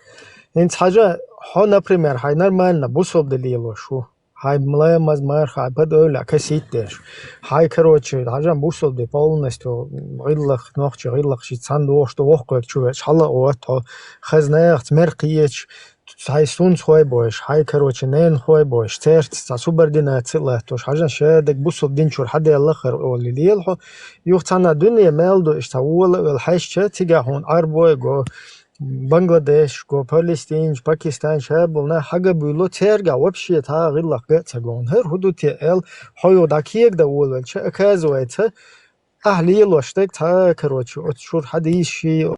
ХӀинца хьажа, хьо, например, хьай нормально бусалба де лелош ву. Хьай мламаз марха, хьай подавля косить деш. Хьай, короче, хьажа бусалба де полностью гӀиллах, нохчи гӀиллах ши цан дохуш ду воккхойг чу веш, хьала а отт хьо, хазна яхц мер кхеча, хьай сунца хой бойш, хьай, короче, нен хой бойш, церц ца субординация латтош, хьажа шадаг бусалба динчур хьаделла хар оли лел хьо. Юх цана дуьне мел ду, иштта вола а вел хьаьшча, цига хьуна Ӏарбой го, Бангладеш го, Палестинч, Пакистанч, хьабулна, хьага буьйло, церга вообще та гӀиллакх га а ца гон. ХӀар хӀу ду те эл, хьо юха дӀа кега да волавелча, оказывается, ахь лелош даг цхьа, короче, оцу чур хьадийс ши,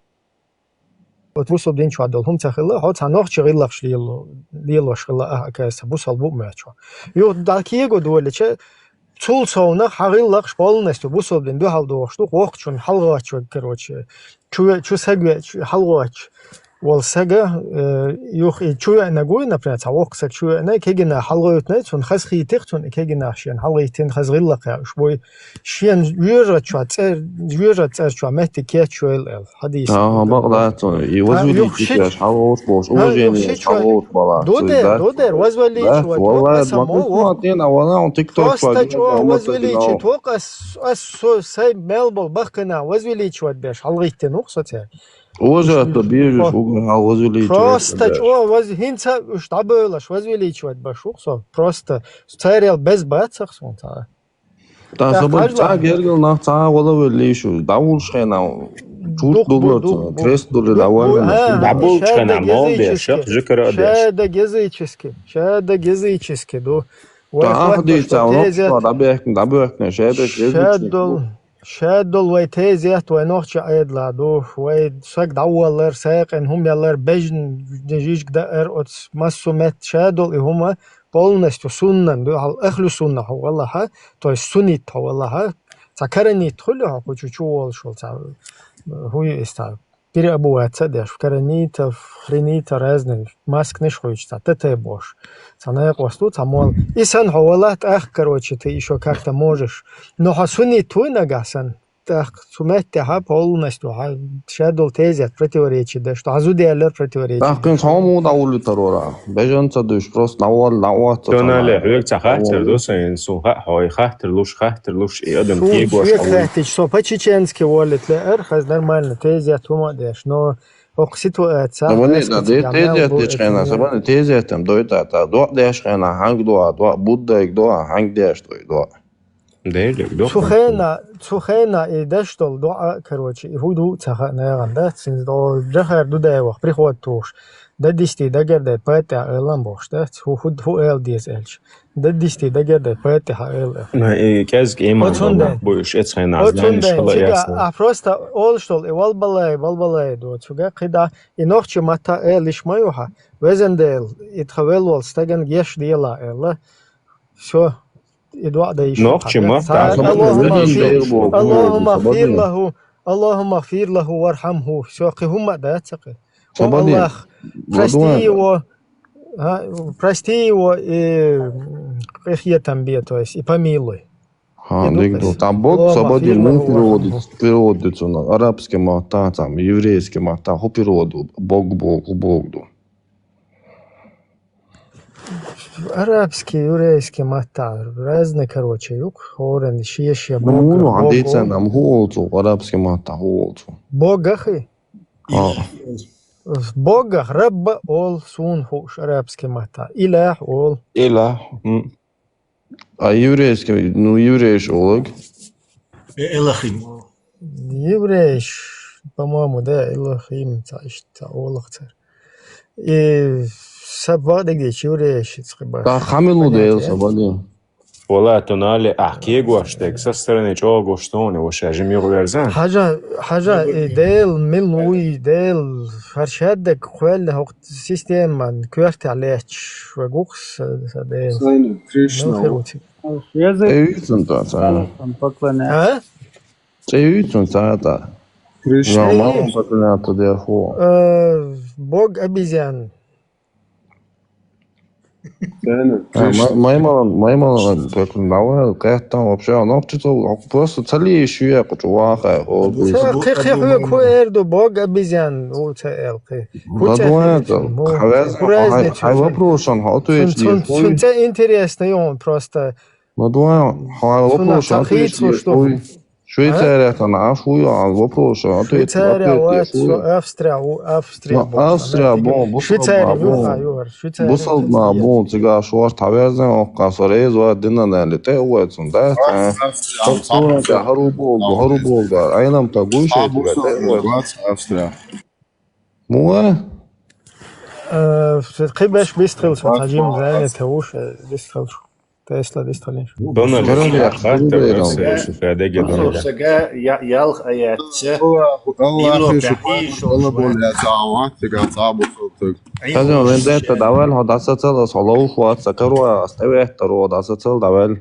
оцу бусалба дин чохь долу хӀума ца хилла, хьо цхьа нохчи гӀиллакхаш лело-, лелош хилла ахь, оказывается, бусалба бу а моьтту. Юха дӀа кего долича, цул совнах хьан гӀиллакхаш полностью бусалба дин дуьхьал дохуш ду, воккхачун хьалгӀоч вай, короче, чу ве-, чу саг ве-, чу хьалгӀоч. Вол сага, э, юха и чу веана гуй, например, цхьа воккха саг чу веана, кегина хьалгӀойтина, цунна хаза хийтих, цунна и кегина шена хьалгӀиттина хаза гӀиллакх яуш буй. Шена жоьжа чохь цӀер-, жоьжа цӀер чохь меттиг кечвойла аьлла, хьадийс. Ага, бакъ дац, и возвеличить еш хьалгӀош болуш, уважение еш хьалгӀош бала. Дудер, дудер, возвеличивать, валлай, вот, бакъ дац, вала он TikTok просто чӀогӀа возвеличить, вокъ ас, ас со, сай мел бол бахкана возвеличивать беш, хьалгӀиттина вукх со церг. Уважать бежишь, угар хьал возвеличивать. Просто чӀогӀа ваз-, хӀинца уьш дӀабевлаш, возвеличивать баш вукх со. Просто царел без бацах сон цара. Та собар цхьа гергал нах цхьа гӀолавелла лийшу, дӀавуллуш хенахь, Чурт дуллаца, крест дуллац, довольно. ДӀабулчхьана мол деш, жикара а деш. Шаьда язычески, шаьда язычески ду. Вай хӀотта дийца, тезет дӀабехкна, дӀабехкна, шаьда язычник. Шаьдол, шаьдол вай тезет, вай нохча Ӏедала ду, вай саг дӀаваллар, сакъин хӀума яллар, бежан жижиг даар, оц массу метта шаьдол и хӀума полностью суннан ду, хьал ахлу сунна хьо валахьа, то есть суннит хьо валахьа, ца каранит хули хьо, кучу чу волаш вал, ца хӀуй иста. Переобуваться деш, каранита, хринита, разный маскнаш хуйча, ца тата бош. Ца наькъосту, ца мол. И сан хьо вала, тӀаккха, короче, ты ещё как-то можешь. Но хьо суннит хуй нагахь сан, тӀаккха цу меттехьа полностью хьа шаьдол тезет противоречит деш, хьа зуделлер противоречит. ТӀаккха цхьа хӀума дӀавуллийтар вара. Бежан ца душ, просто навал, навал ца. Тонале, хьоьга ца хаттар ду сайн, сун ха-, хьой хаттар луш, хаттар луш, и адам кегош хьо. Хаттич, со по-чеченски волит ле эр, хаз нормально, тезет хӀума деш, но Окх ситуация. Сабани, да, де, тезет деш хена, сабани тезет там дойта, та, дуа деш хена, ханг дуа, дуа, Буддайг дуа, ханг деш дой дуа. Дерг дуа. Цу хена, цу хена и деш дол дуа, короче, и ху ду ца ха наяган, да, цин до жахар ду дай вах, приход туш. Да дисти дагар дай патя элам бош, да, цу худ ху эл диез элч. Даддисти дагар дай патихьа эл. Ма и кӀезиг иман. Оцундан буйш эцхайна. Оцундан чига, а, просто олштол и валбалай, валбалай ду. Цуга кхида и нохчи матта эл иш ма юха. Везендел, и тха велвол стаган геш дела элла. Всё. И дуа да иш. Нохчи матта. Аллахумма гфир лаху, Аллахумма гфир лаху вархамху. Всё, кхи хумма да цакы. О Аллах, прости его. А, прости его и, м, къехетам бе, то есть, и помилуй. Ха, дик ду. Там Бог, сабади, ну, переводит, переводится на арабский матта, там, еврейский матта, ху переводу, Бог, Бог, Бог ду. Арабский, еврейский матта, разный, короче, юк, хорен, шия, шия, Бог, ну, а Бог, дицен, нам ху олцу, арабский матта ху олцу. Бог ахи? А. Богах, Рабба ол сун хуш арабский матта. Илях ол. Илях. М. А еврейский, ну, еврейш олаг. Э, Элохим. Еврейш, по-моему, да, Элохим, ца ишта олаг цар. И сабадыгдич еврейш, цхиба. Да, хамилу да, понятие. Сабади. Вала тунали ахкегош дег, со стороны чӀогӀош тони, воша жимигъу верзан. Хьажа, хьажа, и дел, милуй, дел, харшаддек, хвелли, хох системан, квертя леч, ва гухс, са дел. Сайну, Кришна. Ну, херути. Язык. Эвицун та, са. Там поклоняются. А? Эвицун та, та. Кришна. Мамам поклоняться дерху. Э, бог обезьян. Маймалан, маймалан, как давай, как там вообще, ну, что-то просто цали ещё я хочу вахай, о, кхе-, кхе-, кхе-, ку эрду бог обезьян, у ца эл кхе. Задумается, хавез, хай вопрос, он ответ. Цун, цун, цун, цун, интересно, он просто. Ну, давай, хай вопрос, ответ. Швейцария, там, а, шуя, а, вопрос, а, ответ, Швейцария, ответ, вот, Австрия, у, Австрия, ну, бу, Австрия, бу, бу, Швейцария, бу, юха, юха, Швейцария, бу, бу, цига шуар тавязан, о, касорез, ва, дина, нели, те, у, цун, да, а, Австрия, Австрия, Австрия, хару бол, хару бол, да, айнам та гуйше, а, бу, те, у, Австрия. Муа? Э, кхибеш бистрил, со, таджим, зайне, те, уш, э, бистрил. Тесла дисталин. Дона короче, я хатта хатта фадеге дона. Сага я ялх аятча. Аллах Европе шука, иш Аллах боль я цава, тига цабу сотук. Хазин вендетта давал, хо даса цала солоу хват сакарва, оставят таро даса цал давал.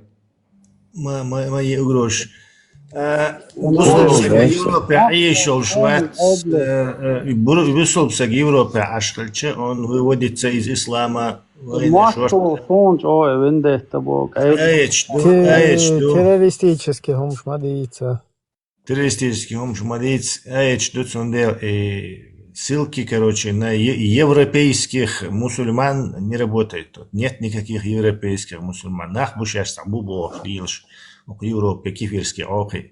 Ма, ма, ма, е угрош. Э, бусулб саг Европе иш йолуш вац, э, э, бусулб саг Европе ашхалча, он выводится из ислама. Махтул сунч, ой, вендетта бог. Айч ду, айч ду. Террористический хумш ма дийца. Террористический хумш ма дийц, айч ду цундел, и ссылки, короче, на е-, европейских мусульман не работает тут. Нет никаких европейских мусульман. Нах бушаш там бу бох дилш. Европе кефирский охи.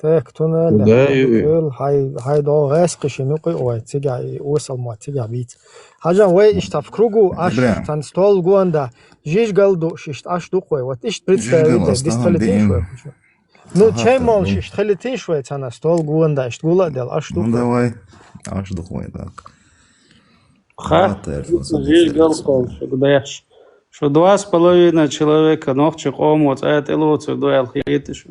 Так, туннель, да, хьай, хьай догӀо гӀаьскхи шин юкъе вай, цигахь и осал мо цигахь бийца. Хьажа, вай иштта в кругу, аш Ибрахим. Цан стол гонда, жижгал ду, шишт аш дукхой. Вот иштта представить, жижгал, дистали тинш вай. Ну, а, чем молш, иштта хили тинш вай, цана стол гонда, иштта гула дел, аш дукхой. Ну, давай, аш дукхой, так. Ха, жижгал хол, шу деш. Шу два с половиной человека, нохчи къомо цӀа тӀелоцур ду аьлла хеташ.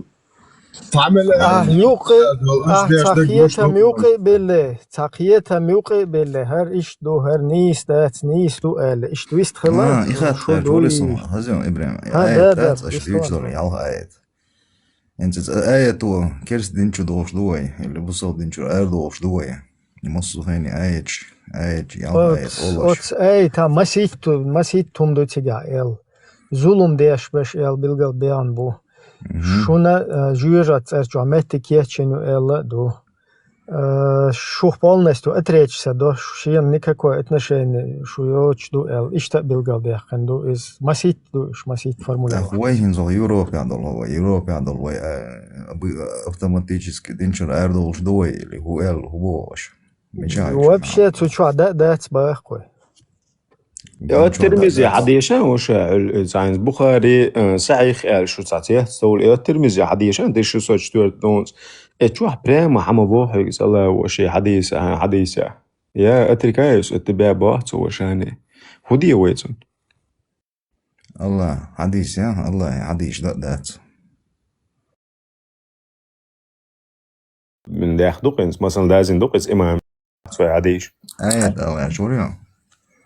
Ахь юкъе, ахь ца хетам юкъе белле, ца хетам юкъе белле, хӀара иштта ду, хӀара нийса дац, нийса ду аьлла, иштта вист хила. А, и хатта шу ду. Хаза, Ибрахим, ха, аят да, да, дац, аш вист дуьйцур хила. Ялх аят. ХӀинца цкъа аято керста дин чу догӀуш ду вай, или бусалба дин чу арадогӀуш ду вай? Массо хӀайни аяташ, аяташ, ялх аят олуш. Оц, оц аята масийтта, масийтта хӀума ду цигахь аьлла. Зулум деш беш аьлла билгал беан бу. Мгм. Шуна, э, жоьжахати цӀерчу чохь меттиг кечйина ю аьлла а ду. Э, шух полностью отречься до, шена никакое отношение шу йоцуш ду аьлла, иштта а билгалдаьккхина ду иза. Масийтта ду уьш, масийтта формулировка. Так, вай хӀинца Европехь долу вай, Европехь долу вай, э, абы-, автоматически дин чуьра арадолуш ду вай или хӀу аьлла, хӀу боху аша? Мичахь? Вообще, цу чохь да а дац бахкхой. Я, Тирмизи хьадийша, уша, э, цхьаьна Бухари, э, сахьих аьлла шу цхьа цецдовла. Я, Тирмизи хьадийша, тысяча шестьсот четвёртый. Э, чохь прямо хьама вохьуьгу, салла, ваши хьадийса, хьадийса. Я отрекаюсь от тебя, боху цо вашани. ХӀу де вай цунна? Аллах, хьадийс, я, Аллах, хьадийш да, дац. Мин дехь ду-кх хӀинца, масал, дазийна ду-кх иза имам, цо хьадийш. Аят ала гӀерташ вара йо?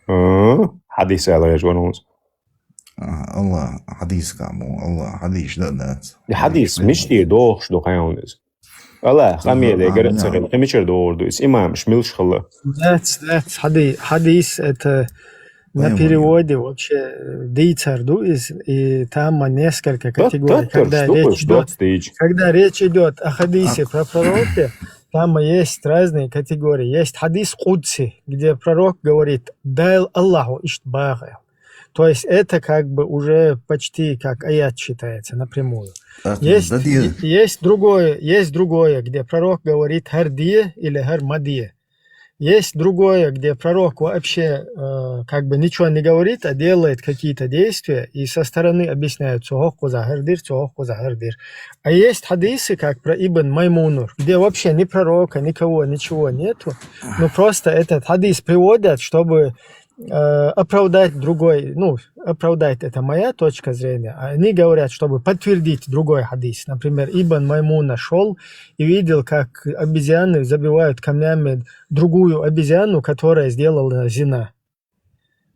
А, хьадийс ала гӀерташ вара хӀинца. А, Аллах, хьадийс кхаъ бу, Аллах, хьадийш да а дац. И хьадийс мишти дохуш ду кхайолна иза? Аллах, къамеле гара а ца хила, кхин мичара догӀур ду иза? Имамаш милш хила? Дац, дац, хьади-, хьадийс это На переводе вообще, э, дийцар ду иза, и там несколько категорий. Когда речь идёт, когда речь идёт о хадисе про пророка, там есть разные категории. Есть хадис кудси, где пророк говорит: «Дайл Аллаху ишт багӀа». То есть это как бы уже почти как аят считается напрямую. Есть, есть другое, есть другое, где пророк говорит: «Хар де» или «Хар ма де». Есть другое, где пророк вообще, э, как бы ничего не говорит, а делает какие-то действия, и со стороны объясняют: «Цо хӀокхуза хӀара дира, цо хӀокхуза хӀара дира». А есть хадисы, как про Ибн Маймунур, где вообще ни пророка, никого, ничего нету. Но просто этот хадис приводят, чтобы, э, оправдать другой, ну, оправдать, это моя точка зрения. А они говорят, чтобы подтвердить другой хадис. Например, Ибн Маймун нашёл и видел, как обезьяны забивают камнями другую обезьяну, которая сделала зина.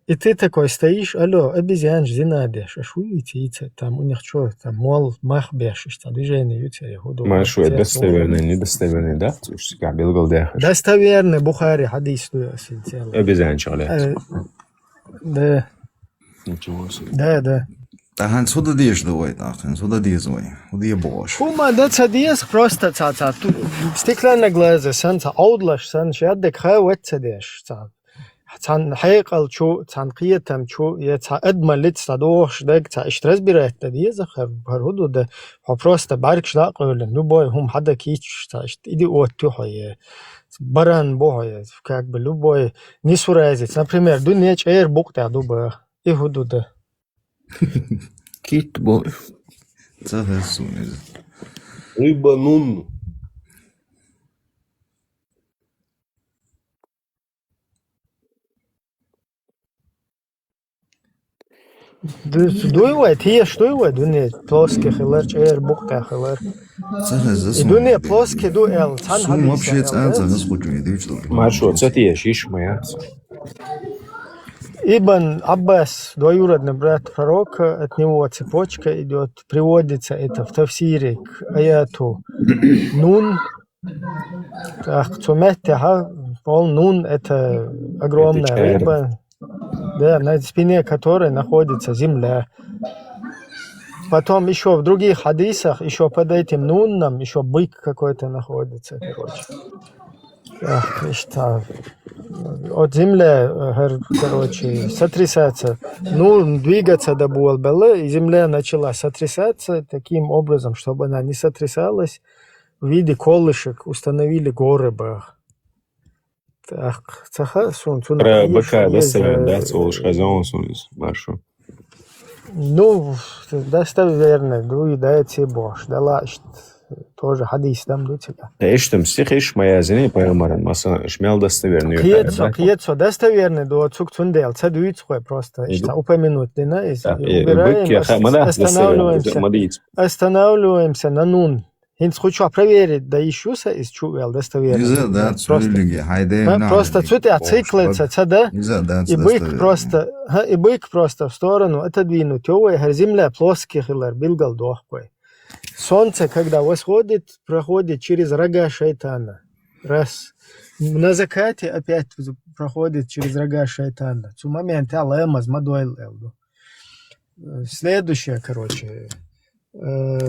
И ты такой стоишь: «Алло, обезьян же зина деш, а шу идти, там у них чё, там мол, мах беш, что движение ю цереху». Ма шу это достоверный, недостоверный, да? Слушай, как белгал дехаш. Достоверный, Бухари хадис ду я син цела. Обезьян чё, блядь? Э, да. Ничего себе. Да, да. ТӀаккха хӀинца хӀу дан дезаш ду вай, тӀаккха хӀинца хӀу дан деза вай? ХӀу де бохуш? ХӀума дан ца деза, просто цхьа, цхьа ту-, стеклянная глаза сан, цхьа Ӏовдалаш сан, шаддаг ха вац ца деш, цхьа, цхьан хьекъал чу, цхьан кхетам чу, я цхьа адма лиц цхьа дохуш даг, цхьа иштта разбирать дан деза, хӀара, хӀара хӀу ду дан, хьо просто бӀаьргаш дӀа а къевлина, любой хӀума хьада кийчаш, цхьа иштта идиот ю хьо, я баран бу хьо, я как бы любой несуразец. Например, дуьне чӀера букъ тӀехь ду баха. И хӀу ду дан? Кит бо. Ца хеза суна иза. Рыба нун. Ду-, дуй вай, теш дуй вай, дуьне плоский хилар, чӀера букъ тӀехь хилар. Ца хеза суна. И дуьне плоский ду аьлла, цхьана хьадис вообще аьлла, цӀа ца хеза кхучу и дуьйцу. Маршо, ца теш, йиш ма яц. Ибн Аббас, двоюродный брат пророка, от него цепочка идёт, приводится это в тафсире к аяту Нун. Так, цу меттехьа, пол Нун, это огромная рыба, да, на спине которой находится земля. Потом ещё в других хадисах, ещё под этим Нуном, ещё бык какой-то находится, короче. Ах, иштта. От земля, э, гар-, короче, сотрясаться. Ну, двигаться да буал было, и земля начала сотрясаться таким образом, чтобы она не сотрясалась. в виде колышек установили горы бах. Так, ца ха сун, цун Про еш быка ез, достоверно, да, э, цолуш хазон сун из, маршу. Ну, достоверно, дуй, да, ци бош, да, лашт, тоже хадис дам ду ци га. Эштем стих иш моя зине поэмаран, масалан, иш мел достоверный. Киецо, киецо достоверно, до цук цундел, ца дуйц хой просто, иш ца упомянуть дина, из, Так, и э, убираем, быке, ос- ха-, мадас останавливаемся, достоверный, мадиц. останавливаемся на нун. Хинц хочу проверить, да ещё са из чувел достоверно. Нельзя, да, Просто, цулиги, хайде, а, надо просто бить, цути бог, ациклиться, ца, да? Нельзя, да, И бык просто, ха, и бык просто в сторону отодвинуть. Его, хар земля плоских илар билгал дохкой. Солнце, когда восходит, проходит через рога шайтана. Раз. На закате опять проходит через рога шайтана. Цу момент аламаз мадойл элду. Э, Следующее, короче. Э,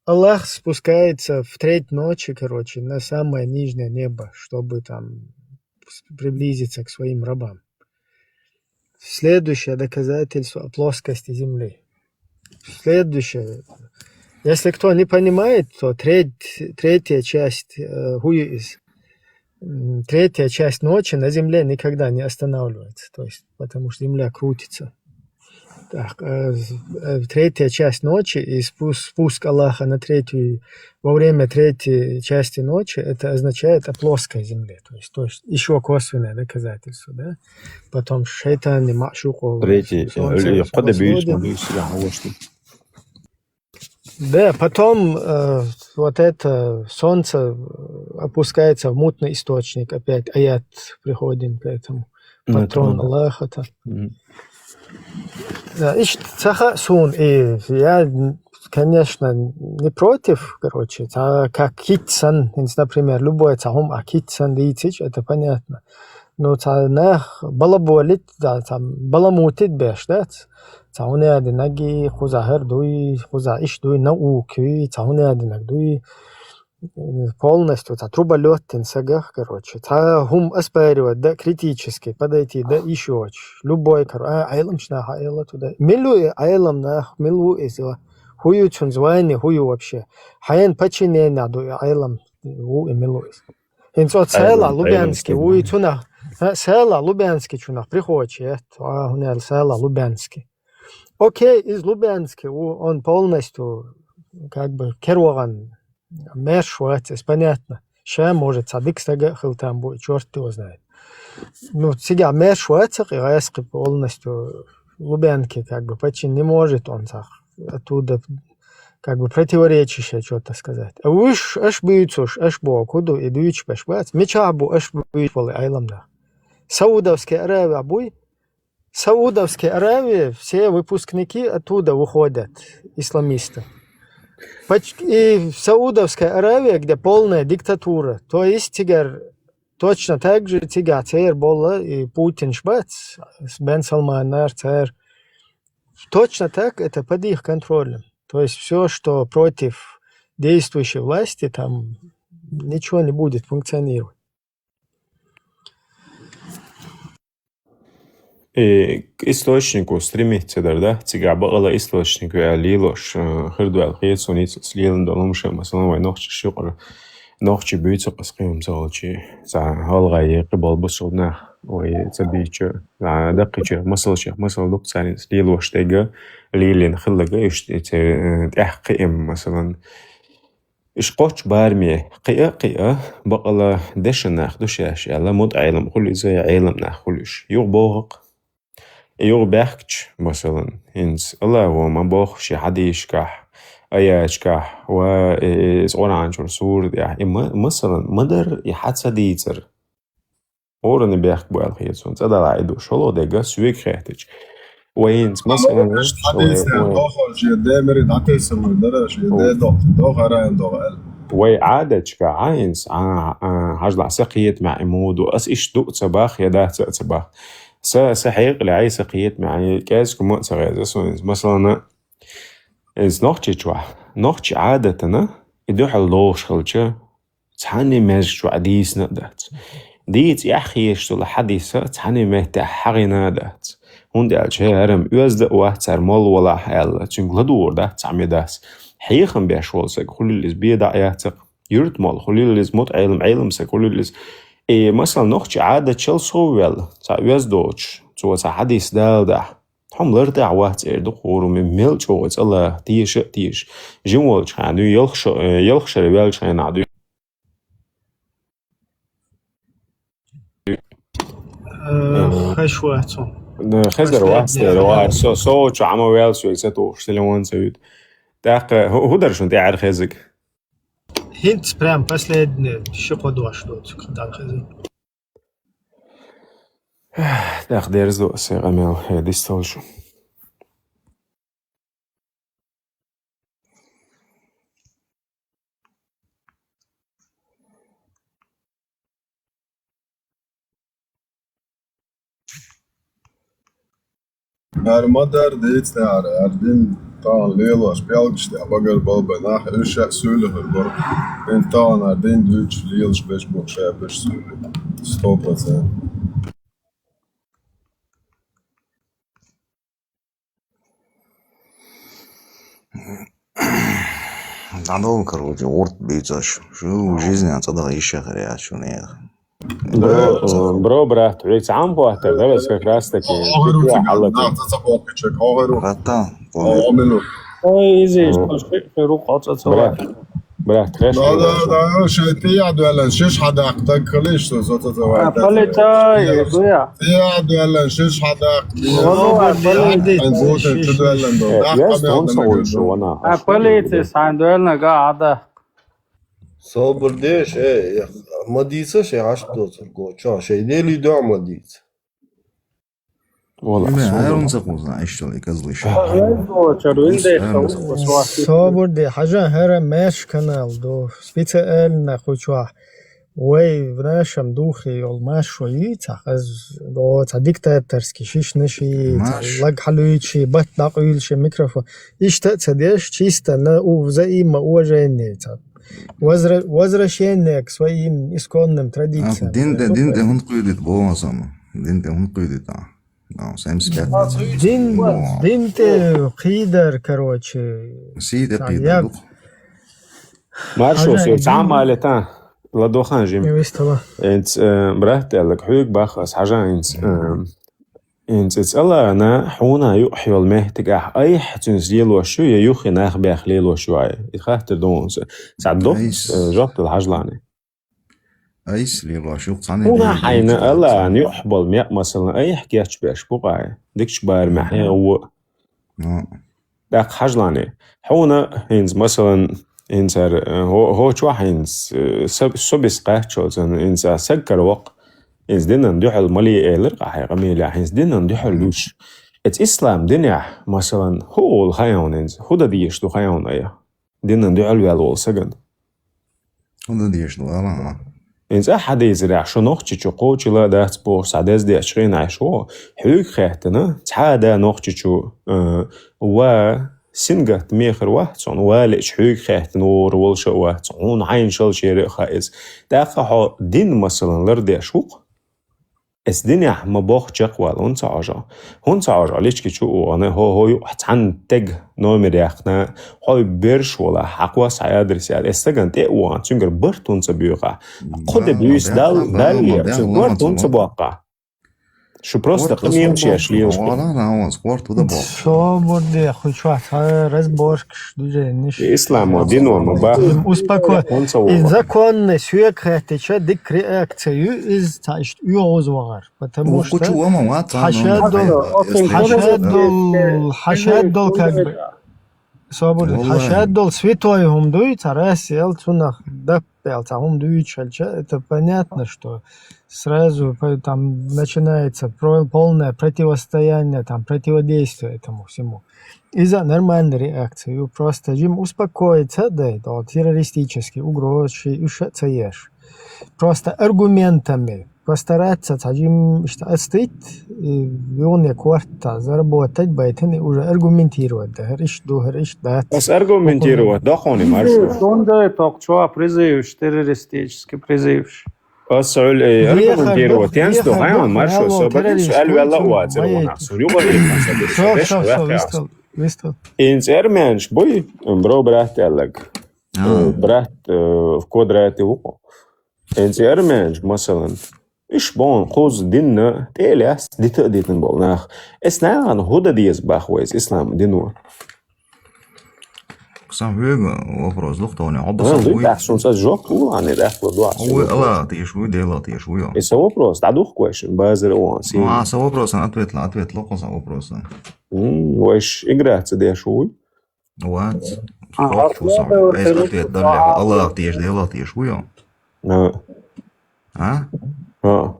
Аллах спускается в треть ночи, короче, на самое нижнее небо, чтобы там с- приблизиться к своим рабам. Следующее доказательство о плоскости Земли. Следующее. Если кто не понимает, то треть, третья часть э, хуи из м, третья часть ночи на Земле никогда не останавливается, то есть потому что Земля крутится. Так, э, з- э, третья часть ночи и спуск, спуск Аллаха на третью, во время третьей части ночи, это означает о плоской Земле. То есть, то есть еще косвенное доказательство, да? Потом шайтан не машук. Третий, э, э, куда бьют, Да, потом э, вот это солнце э, опускается в мутный источник. Опять аят приходим к этому. Патрон Аллаха-то. Да, иш цаха сун. И я, конечно, не против, короче, ца как китсан, например, любой цахум а китсан дийцич, это понятно. Ну, ца нах балаболит, да, ца баламутит беш, да, ца уняди наги, хуза хер дуй, хуза иш дуй, науки, ца уняди наг дуй, полностью ца труба лёттин сагах, короче. Ца хум оспаривать, да, критически подойти, да, ещё любой, кор, а, айлам шна, ха, айла туда. Милу и айлам нах, милу и зила. Хую цун звание, хую вообще. Хаян подчинение ду и айлам, у и милу из. Инцо цела Лубянский, у и цунах, а, цела Лубянский чунах, приходит, а, хунел цела Лубянский. Окей, из Лубянский, у, он полностью, как бы, керуаган, мерш вац, понятно. Ща, может, садик стага хыл там будет, чёрт его знает. Ну, сега мерш вац, и полностью Лубянки, как бы, почти не может он сах оттуда, как бы, противоречащее что-то сказать. А уж аш бюйцуш, аш бо куду, и дюйч баш бац. Меча бу аш бюйч боли айлам да. Саудовская Аравия буй, Саудовская Аравия, все выпускники оттуда выходят, исламисты. Поч- И в Саудовская Аравия, где полная диктатура, то есть тигар точно так же тига цер бола и Путин шбац, с Бен Салман нар цер. Точно так это под их контролем. То есть все, что против действующей власти, там ничего не будет функционировать. И к источнику стремиться дар, да? Цига бакъала источник ве лилош, э, хирдвал хецуниц лилан долумша, масалан, вай нохчи шукър, нохчи бюйца къасхим салчи, за халгъа екъи бол бусугна, вай цабича, за дакъича, масал шех, масал дук царин лилош тега, лилин хиллага, ишти, э, тяхкъи им, масалан, Иш къоч барме, кхиа, кхиа, бакъала деша нах душаш, яла мут айлам хулиза, айлам нах хулиш. Юг богъ, юг бяхч, масалан, инс Аллаху ма богъ ши хадишках, аячках, ва, э, из Къуран чур сур, я, и ма-, масалан, мадар, и хацадицар. Орани бехк буял хецун. Цадала иду шоло дега, свек хетич. Вайинц, масалан, Хадисен дохо, же демери датесаму дараш, же де дох, дох аран дох ал. Вай адачка айнс, а, а, хажла сахиет ма имуду, ас иш ду цабах, я да ца цабах. Са, са хейк ли ай сахиет ма ай, кэс кума ца гайза суинс. Масалан, инс нохчи чуа. Нохчи адатана, иду хал лош халча, Цхьанне мезг чу а дийсна а дац. Дийца яхъеш цула хьадиса цхьанне метта хьагӀина а дац. ХӀунда аьлча хӀарам оьзда а вац цар молла валахь аьлла, цуьнга ладугӀур дац цхьа ме дас. Хьехам беш волу саг хулил иза беда а яцакх, Юрт мол, хулил из, мут Ӏелам, Ӏелам саг, хулил из. И, масала, нохчи Ӏадатчал сов вел, цхьа вез долчу, цо цхьа хьадис далдахь. Хьо-м лар тӀехь вац эр ду кхоруме, мел чӀогӀа цӀа лаха, теша а теша. Жим волчу хьан дуй, ялх шо-, э, ялх шаре ваьлчу хьенахь дуй. Э, хеш вац хьо. Э, хезар вац, последний, э, вац. Со, со чу Ӏама ваьлла, соьга ца тухуш, телефон ца вуьту. ТӀаккха хӀу-, хӀу дара шуна тӀаьхьара хезиг? ХӀинца прям последний ши-кхо дош доцург дан хезна. ТӀаккха дерза ду аса къамел, хӀе, дисталла шу. ХӀара ма-дарра дийца тӀаьхьара, хӀара дин тахана лелош пӀелгаш тӀехь багарбалбан нах, уьш ша а суьйлахур бара. ХӀинца тахана хӀара дин дуьйцуш лелаш берш бу ша берш суьйлахь. Сто процентов. ДӀадовла, короче, гӀурт буьйцуш. Шу жизнь цӀа даха йиш яхара яц шуна яха. Бро, э, бро, брат, век цхьаьна хӀоттар, давай как раз таки. Братан, ой, иза, что, что, что, руку отца целовать. Брат, брат, хеш. Да, да, да, шей тӀе а доьллан, шиш хьадаккха, так хилиш, что, что, что, что, полицай, дуя. ТӀе а доьллан, шиш хьадаккха. Ну, ну, а, полицай. Ан бутан чу доьллан до. Э, да, я камера знал, на что гажу. Она. А, полицай, сан доьллан, га, а, да. Собар де, шей, я, ма дийца, шей, хьашт доцург, чо, шей, дели дуа ма дийца. Вала, ма, собар. Айрон ца кхузна, иштта, и козлы шей. Собар де, хьажа, хӀара маьрша канал ду. Специально хуьлуш вай, в нашем духе йолу маршо йийцахь, аз, о, цхьа диктаторский шишнаш йий, цхьа лаг хьалуьйтуш йий, бат дӀакъуьйлуш йий, микрофон. Иштта а ца деш, чисто на у-, взаимоуважение, цхьа возра-, возвращение к своим исконным традициям. А, дин тӀе, дин тӀе хӀунда кхуьйдуьйту боху аса? Дин тӀе хӀунда кхуьйдуьйту? А, семьдесят пять. Дин, дин тӀе кхийдар, короче. Сий тӀе кхийдар ду-кх. Маршо, со цхьа а ма летан, ладохан жим. Вистала. Эц, э, брат, аьлларг, хьоьга баха ас хьажа, эц, э, эц, эц алана, хьуна юкъахь йолу меттигахь айхьа цуьнца лелош ю, я юххе нах бех лелош ю ай? И хаттар ду хьуна аса. Цхьа доккха, э, жоп дала хьажлани. Айса лелош ю, цхьаьна. Хьуна хьайна ала, юьхь болу мекъ, масалан, айхьа кечбеш бу-кх ай, дикачу барамехь хьехаво. Ну. ТӀаккха хьажлани. Хьуна хӀинца, масалан, хӀинца хӀара, хӀо-, хӀо чохь хӀинца, э, со, со бис кхаччалцан, хӀинца саг кара воккха. ХӀинца динан дуьхьал ма ле элира-кх ахь хьайн къамелехь, хӀинца динан дуьхьал луьйш. Эц ислам динехь, масалан, хӀу олу хаьий хьуна хӀинца? ХӀу дан дезаш ду хаьий хьуна айхьа? Динан дуьхьал ваьлла волу сагана. ХӀун дан дезаш ду, ала, ала? ХӀинца ахь хьадийцарехь, шу Нохчийчу кхочула а дац бохуш, цхьа деза дечу хенахь шу, хьоьга хаьттина, цхьа а да Нохчийчу, э, ва сингаттам мехар вац хьуна, ва лечу хьоьга хаьттина вогӀур волуш а вац хьуна, хьуна хьайна шал шера а хаьа иза. ТӀаккха хьо дин, масалан, лардеш ву-кх? Эс динехь ма боху чекхвала, хӀунда ца хьожу? ХӀунда ца хьожу? Лички чу а вахана, хӀо, хӀо юкъахь цхьаьна тега номер яьккхина, хьо берш волахь, хьан кхос, хьан адрес яла. Эс стагана тӀе а вахана, цуьнгара барт хӀунда ца боьху? Кхо де буьйса Далла, Далла, цуьнга барт хӀунда ца боккху? Шу просто къамелаш еш лелаш. Собар де, хуьлуш вац, хьан разборкаш, движениш. Исламо, дино ма баха. Успоко-, и законный, соьга хаьттича, дика реакция ю, иза цхьа иштта оьгӀаз вахар. Потому что хьан шадолу, хьан шадолу, хьан шадолу как бы. Собар де, хьан шадолу святой хӀума дуй, цхьа раз ел цунах дап аьлла, цхьа хӀума дуьйцуш хилча, это понятно, что сразу по-, там начинается про-, полное противостояние, там, противодействие этому всему. Иза нормальная реакция. Ю просто жим успокоиться, да, то террористический угрозы, и ещё ца еш. Просто аргументами постараться цхьа жим иштта ацтийта, и юхне корта заработать байтина, и уже аргументировать да, хӀара иштта ду, хӀара иштта дац. Ас аргументировать дохуни маршо. Сонда токчуа призывш, террористический призывш. Ас хьуьлла, э, аргументировать тенс ду, хьайон маршо, со бакин суал ваьлла а вацар вон ас. Югъа и сан са беш, беш ваьккхи ас. Вистал. Инц эрменш буй, бро, брат, аьллаг. Э, брат, э, в квадрате ву. Энци армянчик, масалан. Иш бон, кхуз динна, тӀелес, дита а дитан бол нах. Эс наган худа диез бах вайс ислам дино. Сам вега вопрос лух тони. Обо Ан сам дит уй. Ах сун саз жок у, ани дах лу дуа. Уй, ала тиеш уй, дела тиеш уй. Эса вопрос, да дух квеш, базар он си. А, са вопрос, ответ ла, ответ лух са вопрос. М, вайш играться деш уй. Вац. А, Хо, фу, сам. Эс ответ дали. Аллах тиеш, дела тиеш уй. А? А? А?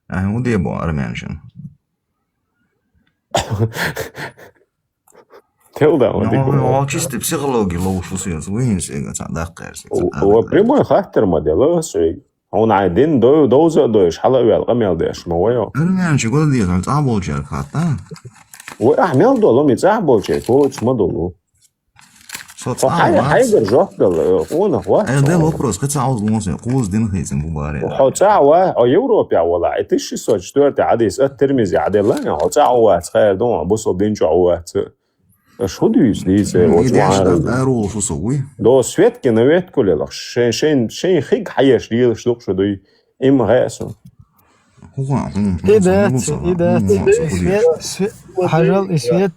А, удебо армянчин. Тел да, он дик. Ну, чисто психология лоу шусуя, уин сега ца даккерс. О, прямой хаттер модель, о, сой. Он ай дин до доза дойш, хала вел, камел деш, ма вайо. Армянчи года диез, он цаболчер хатта. Ой, а, мел доло, ми цаболчер, коч ма доло. Со О, хай, цаава. Хай гар жок дал, э, она, хва. Э, дел вопрос, кыца ауз лунсе, куз дин хейсен бубаре. Хо цаава, о Европе вала, это шестьсот четвёртый хадис, от Тирмизи адела, хо цаава, цхайр дон, бусол дин чаава, ц. Аш худуис, дице, М, о идеш, чуара. Да, да, рул, шо со, уй. До светки на ветку лелах, шен, шен, шен хиг хаяш, лил, штук, шо дуй, им гасу. Хуа, хм, хм, И да, хм, и да, хм, и хм, свет, свет, хажал, и свет,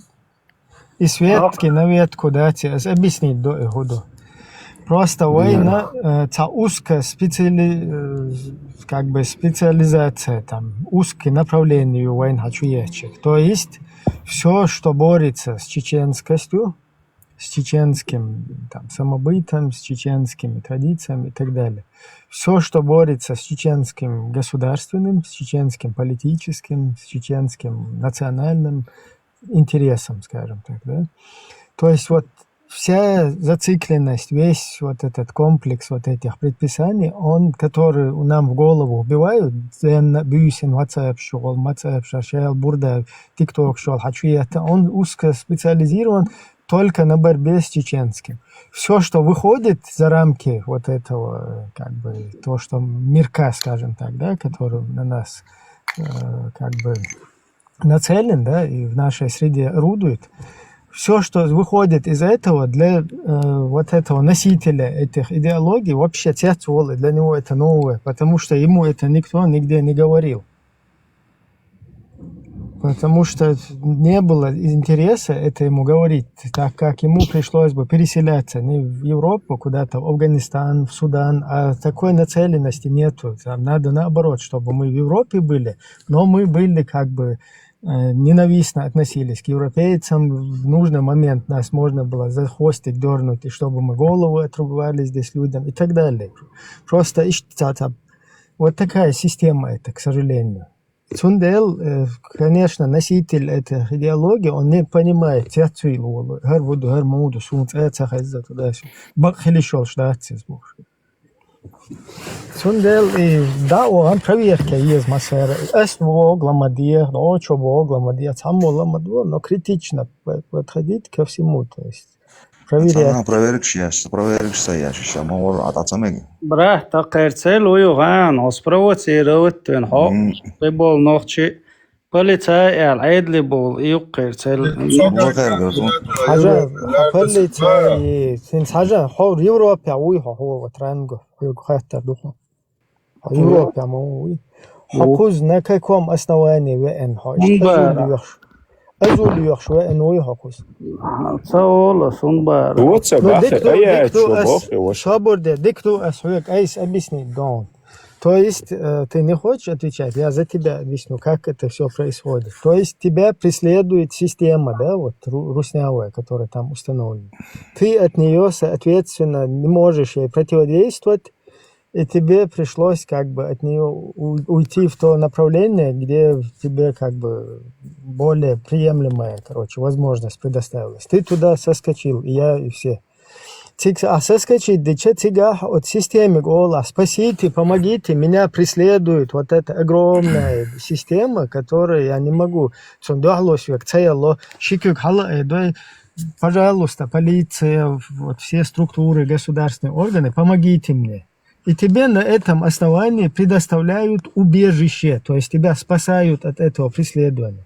и светки на ветку, да, те, ас-, объяснить до и худу. Просто война, э, ца узкая специали-, э, как бы специализация, там, узкое направление войн хочу ячек. То есть все, что борется с чеченскостью, с чеченским, там, самобытом, с чеченскими традициями и так далее. Все, что борется с чеченским государственным, с чеченским политическим, с чеченским национальным интересом, скажем так, да. То есть вот вся зацикленность, весь вот этот комплекс вот этих предписаний, он, который нам в голову вбивают, зен бюсен WhatsApp шел, WhatsApp шел, бурда, TikTok шел, хочу это, он узко специализирован только на борьбе с чеченским. Все, что выходит за рамки вот этого, как бы, то, что мирка, скажем так, да, который на нас, э, как бы, нацелен, да, и в нашей среде орудует, все, что выходит из этого для, э, вот этого носителя этих идеологий, вообще цецвол, для него это новое, потому что ему это никто нигде не говорил. Потому что не было интереса это ему говорить, так как ему пришлось бы переселяться не в Европу, куда-то в Афганистан, в Судан, а такой нацеленности нету. Там надо наоборот, чтобы мы в Европе были, но мы были как бы, э, ненавистно относились к европейцам. В нужный момент нас можно было за хвостик дернуть, и чтобы мы голову отрубали здесь людям и так далее. Просто ищ-, ца-, ца-, вот такая система это, к сожалению. Цундел, э, конечно, носитель этой идеологии, он не понимает, цецвил волу, гар вуду, гар муду, сун цеца хезза туда сю. Бак хили шол шдацис бух. Цундел и да, о, ам проверка есть, масера. Эс вог ламадия, о, чо вог ламадия, цам вог ламадо, но критично п-, подходить ко всему, то есть. Проверять. Ана проверкш яш, проверкш са яш, ша мавр ат ацамег. Брат, та кхерцел уй ган, ос провоцировать тен хо. М. Ты бол нохчи полицай эл, айдли бол, и кхерцел. Бо кхер гэрсун. Хажа, полицай, син хажа, хо Европа уй хо, хо, вот ранго, хо, хаттар духу. Европа ма уй. Хокуз на каком основании ве эн хо? Мунба. Азул юхш. Азул юхш ве эн уй хокуз. Ца ола сунба. Вот ца Ну, бахе, дик ту, а я дик ту чё ас-, бахе, вот. Сабур де, дик ту ас хуек, айс объясни, don't. То есть, э, ты не хочешь отвечать, я за тебя объясню, как это всё происходит. То есть тебя преследует система, да, вот ру-, руснявая, которая там установлена. Ты от неё, соответственно, не можешь ей противодействовать, и тебе пришлось как бы от неё у-, уйти в то направление, где тебе как бы более приемлемая, короче, возможность предоставилась. Ты туда соскочил, и я, и все. Цик а соскочить дича цигах от системы гола: «Спасите, помогите, меня преследует вот эта огромная система, которую я не могу». Цун дохло свек цаяло, шикюк хала эдой: «Пожалуйста, полиция, вот все структуры, государственные органы, помогите мне». И тебе на этом основании предоставляют убежище, то есть тебя спасают от этого преследования.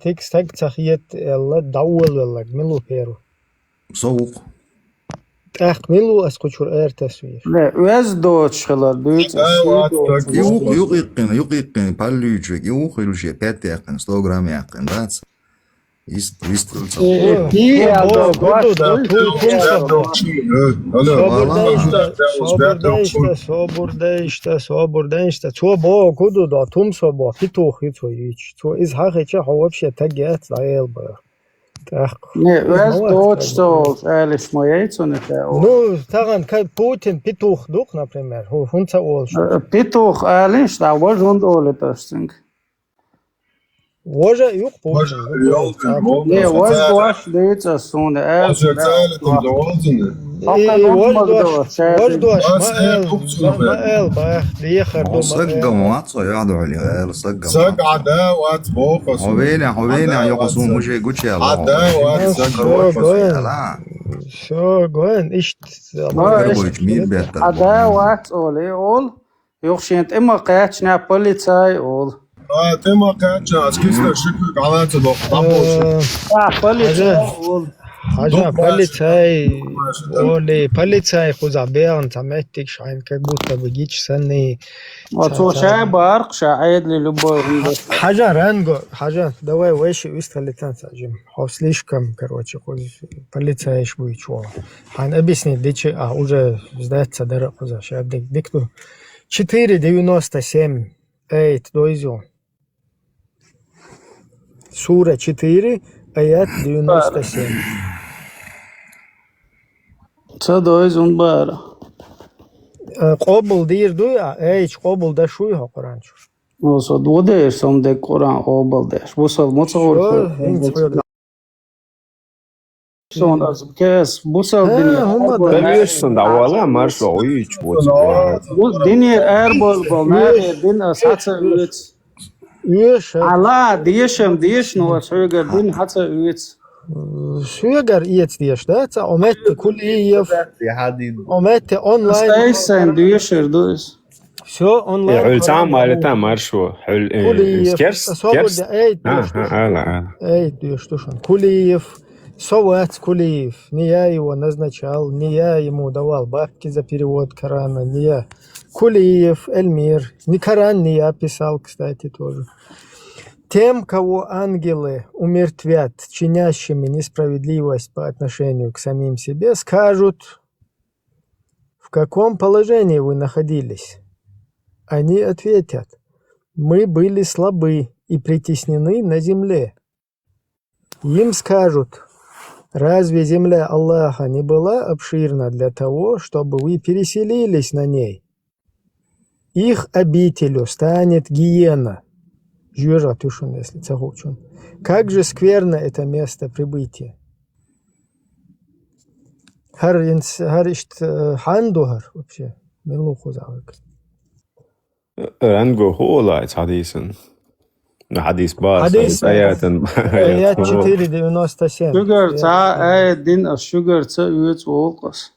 тик стаг ца хета аьлла, дӀаволавелларг мила ву первый? Со ву-кх. ТӀаккха мила ву ас кху чура эр тасвеш? Не, оьзда доцуш хилар дуьйцу. И ву-кх, юкъ иккхина, юкъ иккхина, паллуьйчу вег, и ву-кх хилла шен пет яьккхина, сто грамм яьккхина, дац? Ист, ист хилла ца. Э, пи аьлла, Бо, гу ду да, ту, тум со бо. Собур дайшта, собур дайшта, собур дайшта, собур дайшта. Цо бо, гу ду да, тум со бо, петух ю цо йийча. Цо иза хьахича, хьо вообще таг яц, дӀаэла бара. ТӀаккха. Не, оьзда доцуш ца олуш, алиш ма яй цунна тӀе. Ну, тахана кай Путин петух ду-кх, например, хӀу-, хӀунда ца олуш? Э, петух алиш, да, важа хӀунда олу аш цуьнга? Важа юкъ Путин. Не, важа дош дуьйцу ас суна, ас. Важа дош, ма эл, ма эл, бах, дехар ду, ма эл. Саггам вац, ё, яхьа дуьхьал, эл, саггам. Саг а да вац, боху. Хьо вене, хьо вене, йокъа суна мужик гучел. А да вац, саг. Всё, гон. Всё, гон, ишт. Грабович, мир бетта. А да вац, оле, ол. Юха шен тӀе ма кхаьчна полицай, ол. А, тӀе ма кхаьчна, ас кисна ши куьг Ӏалаца доккху, дӀаболуш. А, полицай, ол. Хьажа, полицай, оли, полицай кхуза бегӀан ца меттиг шайн, как будто бы гич санни. Оцо ша барх, ша Ӏедали любой хӀума. Хьажа, ранго, хьажа, давай вайши уьстхалитан ца жим. Хьо слишком, короче, кхуз полицайш буй чуо. Хьайн объяснить дичи, а уже сдать ца дара кхуза, ша дик, дик ду. Четыре девяносто семь, эйт, дойзу. Сура четыре, аят девяносто семь. Ца дойзун бара. Э, къобул дийр дуй, а, эйч, къобул даш вуй хьо Къуръан чу? Ну, со додер сом де Къуръан къобалдеш. Бусал моцгъур. Шо, хӀинца хьоьга. Сон аз кес бусал. Э, дине хӀума къобал. Да, веш сон да, вала, маршо, уйч, вот. Бу-, динер эр бол, бол, нахер дин аз хьаца уьц. Уьш, а? Ала, дешам, деш, ну, аз хьоьгар дин хьаца уьц. Шуьгар эца деш, да? Ца, о метте Кулиев. О метте онлайн. Стейсен дешер дуйс. Всё, онлайн. Э, хьуьл цхьа малита маршо, хьуьл, э, Кулиев. Скерс, Свобода, скерс. Эй, а, деш, а, деш. Ала, ала. Эй, деш, деш. Кулиев. Со вац Кулиев. Не я его назначал, не я ему давал бабки за перевод Корана, не я. Кулиев Эльмир. Не Коран не я писал, кстати, тоже. Тем, кого ангелы умертвят, чинящими несправедливость по отношению к самим себе, скажут: «В каком положении вы находились?» Они ответят: «Мы были слабы и притеснены на земле». Им скажут: «Разве земля Аллаха не была обширна для того, чтобы вы переселились на ней?» Их обителью станет гиена. Жуьжа тушун, если цахучун. Как же скверно это место пребытия. Хар инс-, хар ишт, э, ханду хар вообще. Милу хузавык. Ранго хула хадисан. Хадис ба, хадис, аятан, аят аят. Четыре девяносто семь. Шугар ца, аят дин, а шугар ца, уец олкас.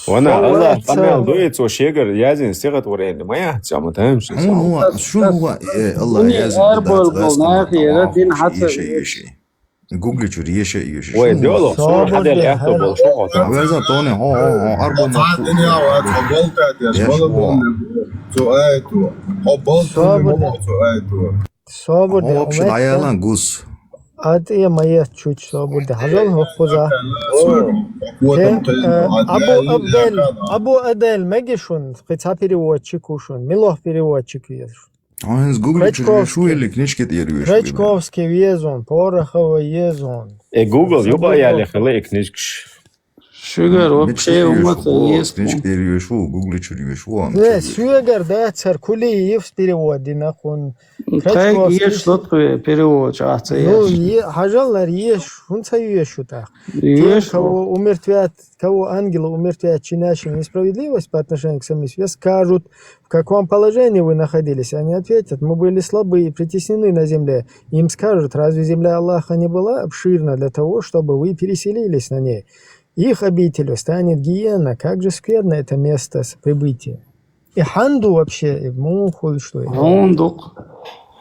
Вана Аллах къамел дуй, цо шегар язин стихотворение ма яц, ама таьмши. Хьун хӀума, шун хӀума, э, Аллах язин ар да, бол, да, бол, да, нахера да, дин хьаца еши, еши. Гугли чур еши, еши. Ой, шун хӀума. Дёло, сур хьадел яхто бол, шо хата. Веза тоне, хо, хо, хо, ар бол. Цо дин я, ва, цо бол та деш, еш бол, бол. Цо ай ту. Хо бол ту, собур, цо ай ту. Собур де, вообще, умет, даялан гус. Ат я мая чуть собур де. Хажал хохуза. О, вот. Те, он, э, Абу Адель, Абу Адель, мегишун, кица переводчик ушун, милох переводчик везун. А хинз Гугли чур вешу или книжки тӀера вешу? Крачковский везун, Порохова езун. Э, Google, юба яли хила и книжкаш. Шугар вообще умат ес. Книжки тӀера вешу, Гугли чур вешу. Не, шугар да, цар Кулиев с переводи нахун. Кайк еш лотхве переводча, а ца еш. Ну, е-, хажалар еш, хунца еш шута. Еш. Те, кого умертвят, кого ангелы умертвят, чинящим несправедливость по отношению к самим себе, скажут: «В каком положении вы находились?» Они ответят: «Мы были слабы и притеснены на земле». Им скажут: «Разве земля Аллаха не была обширна для того, чтобы вы переселились на ней?» Их обителью станет гиена. Как же скверно это место с прибытия. И ханду вообще, и мухуль, что ли? Хундук.